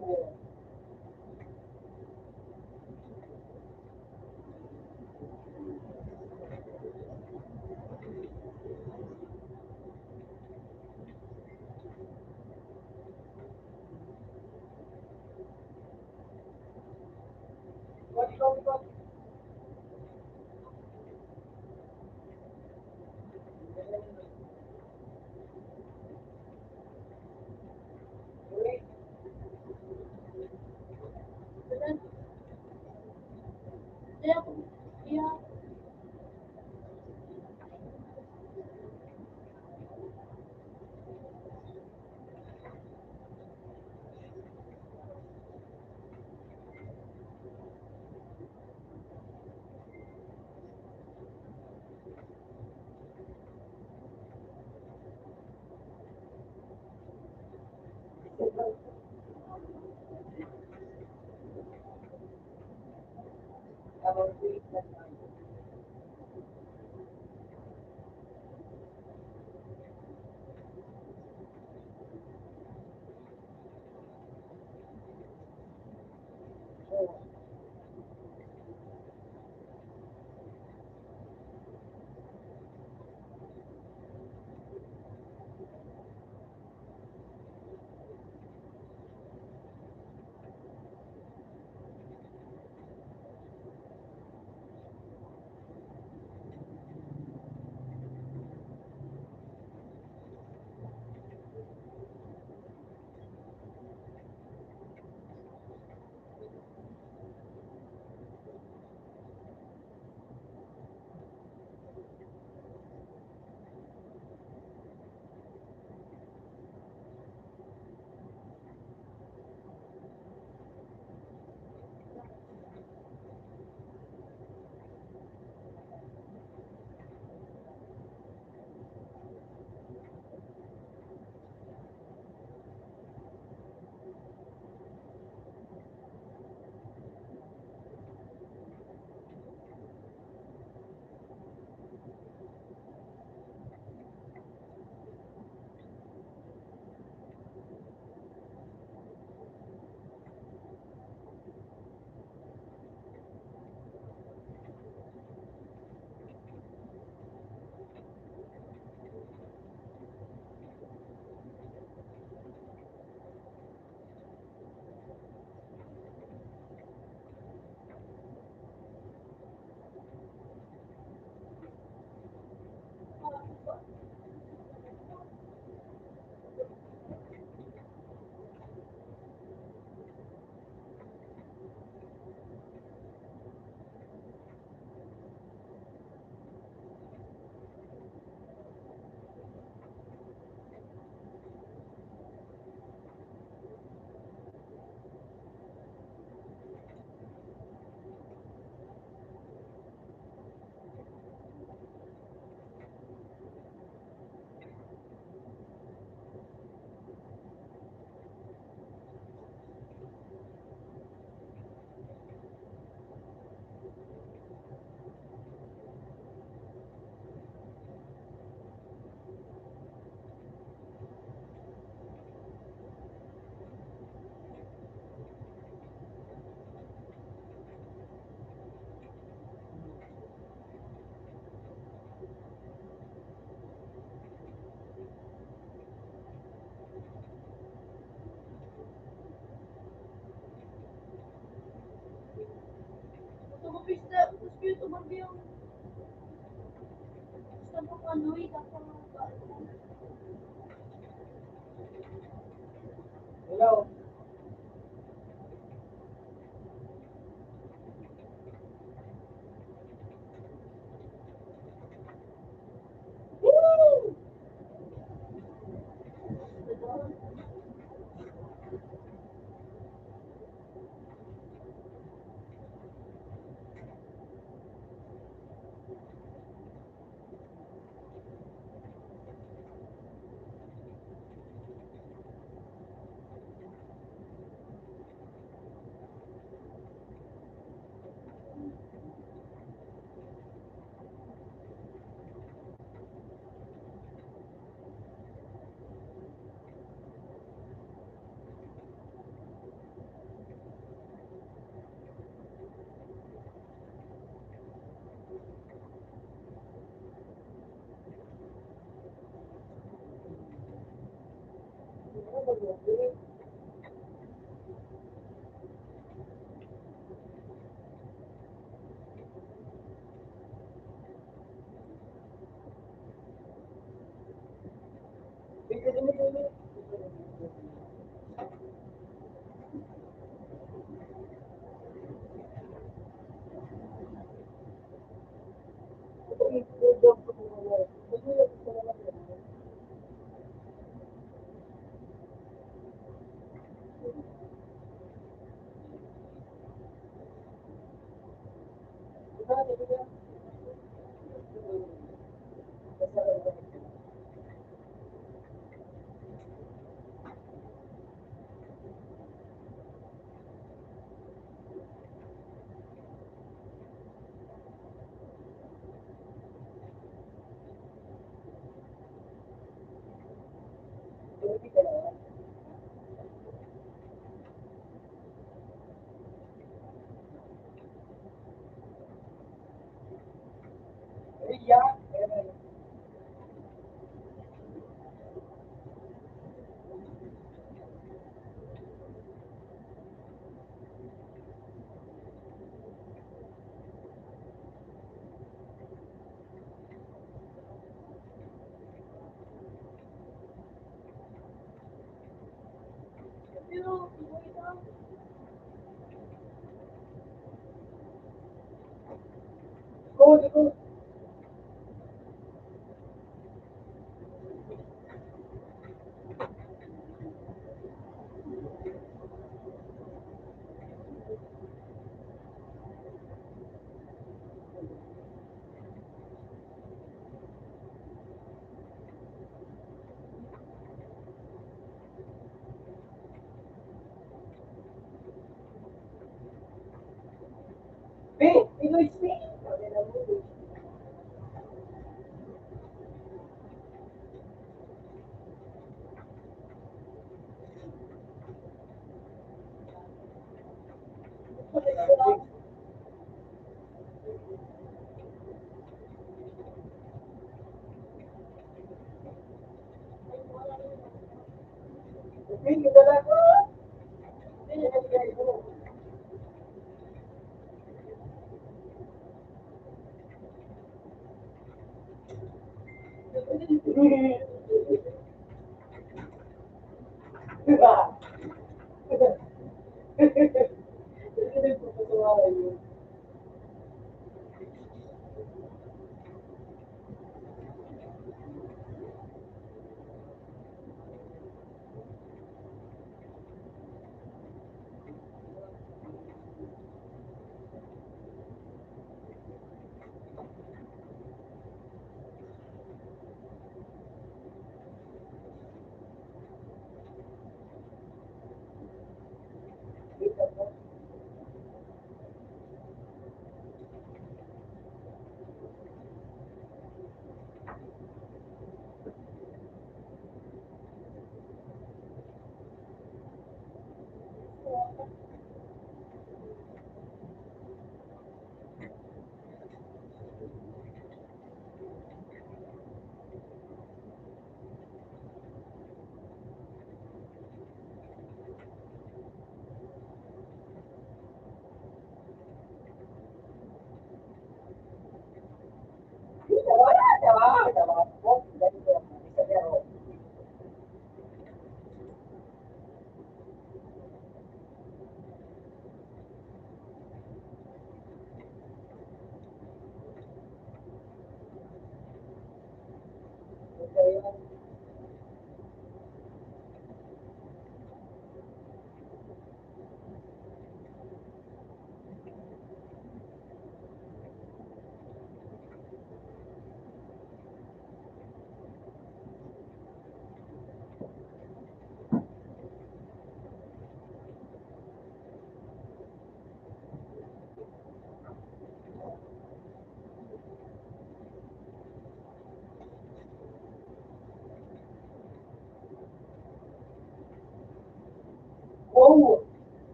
Hello.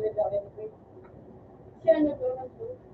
Siya na po, nag-,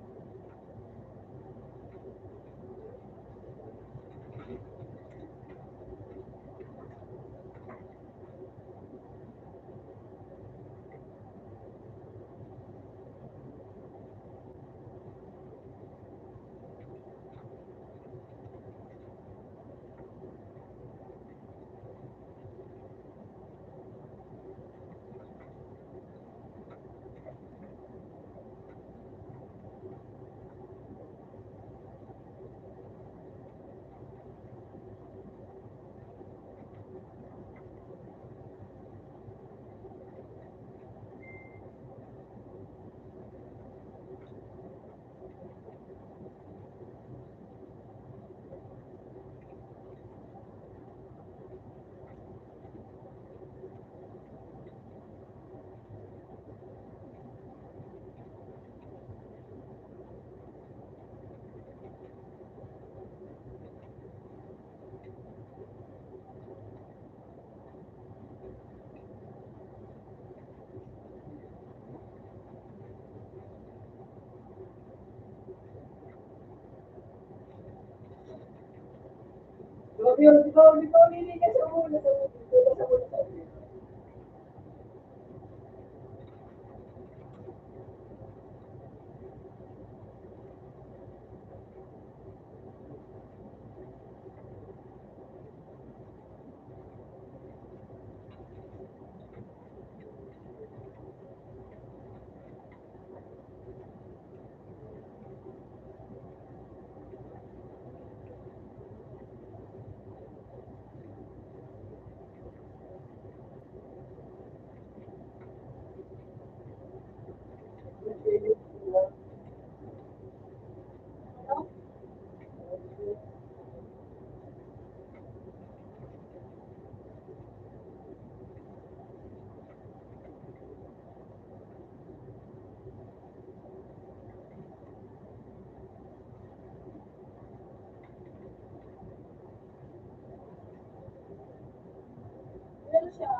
Meron siya.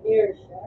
Meron siya.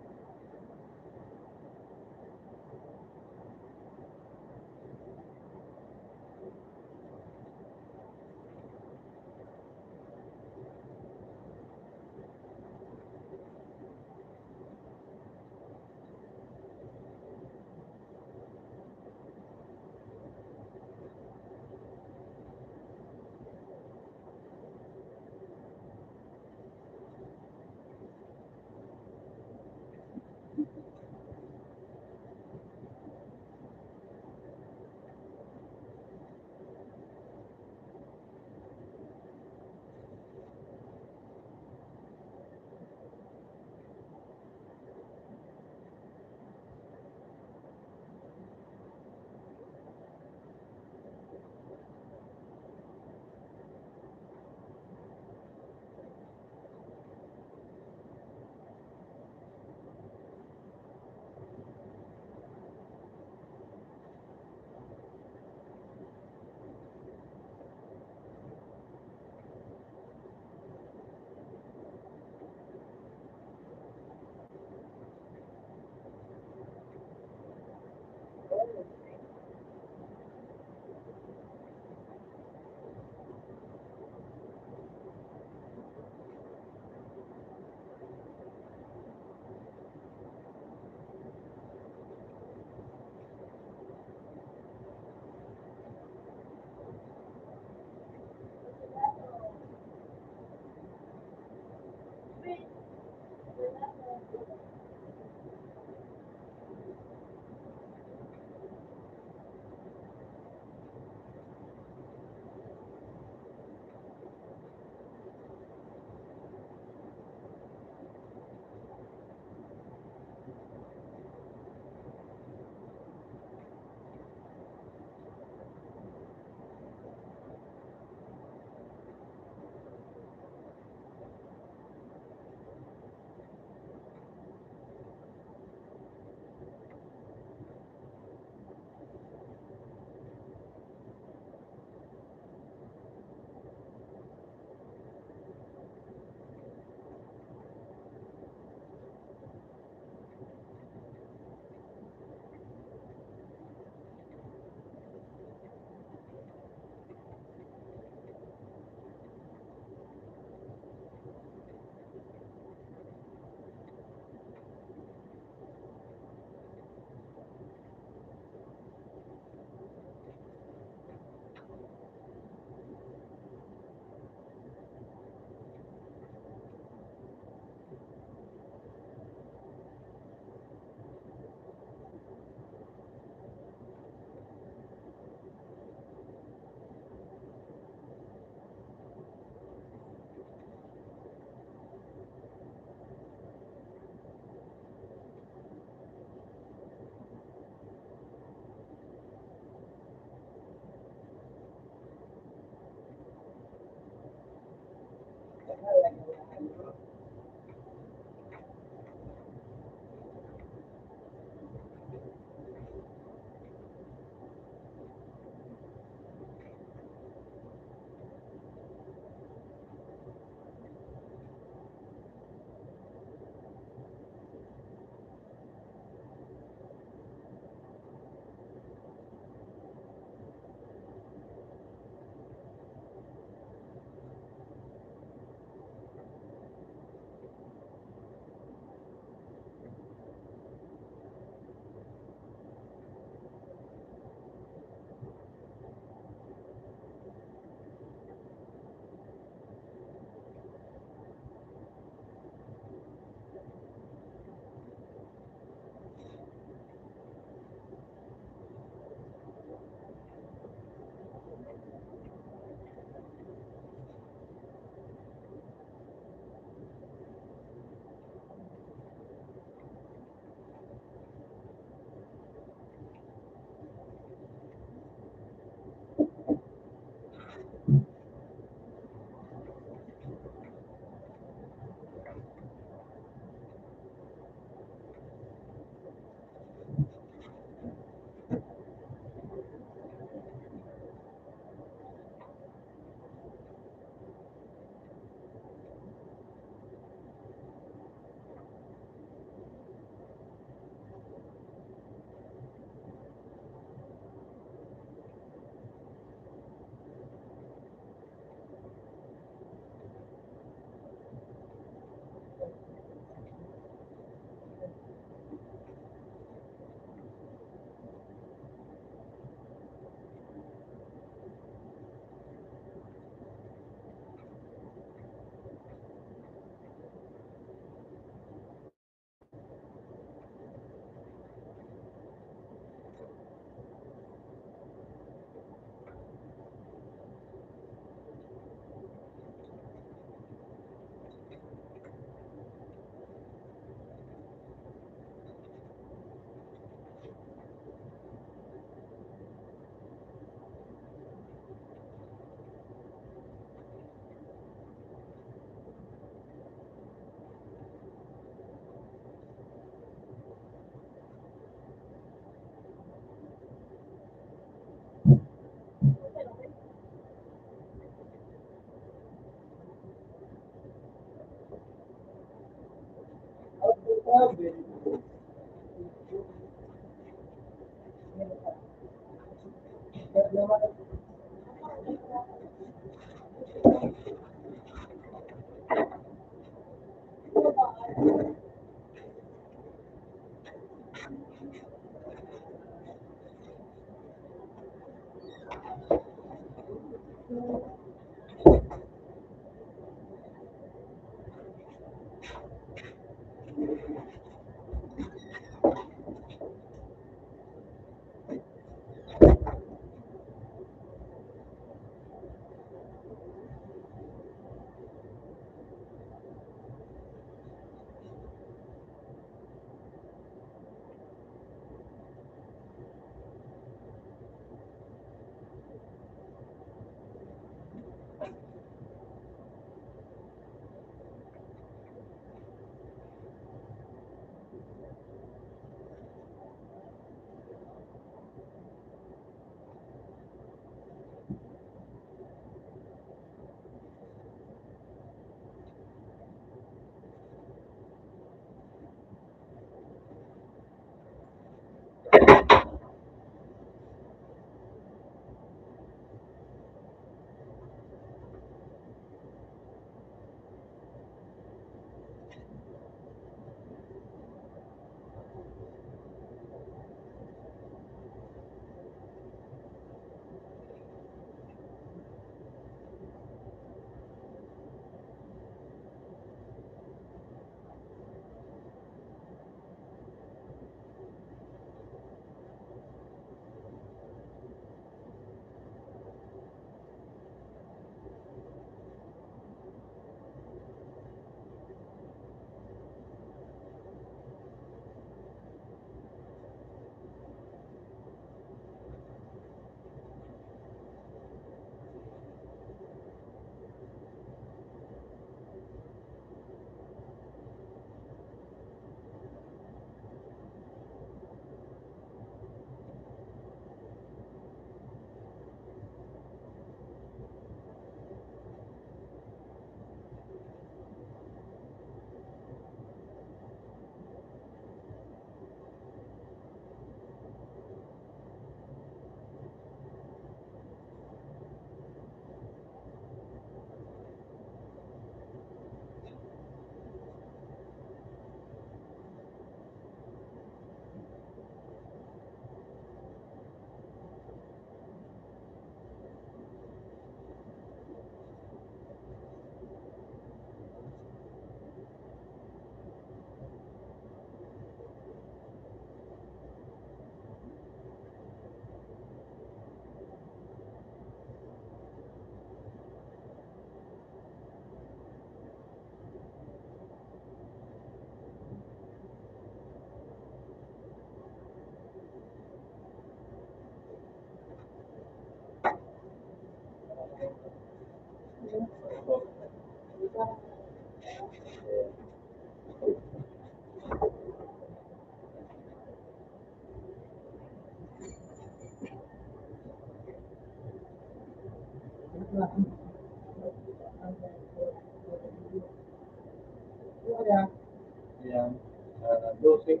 Yan. Ah, doce.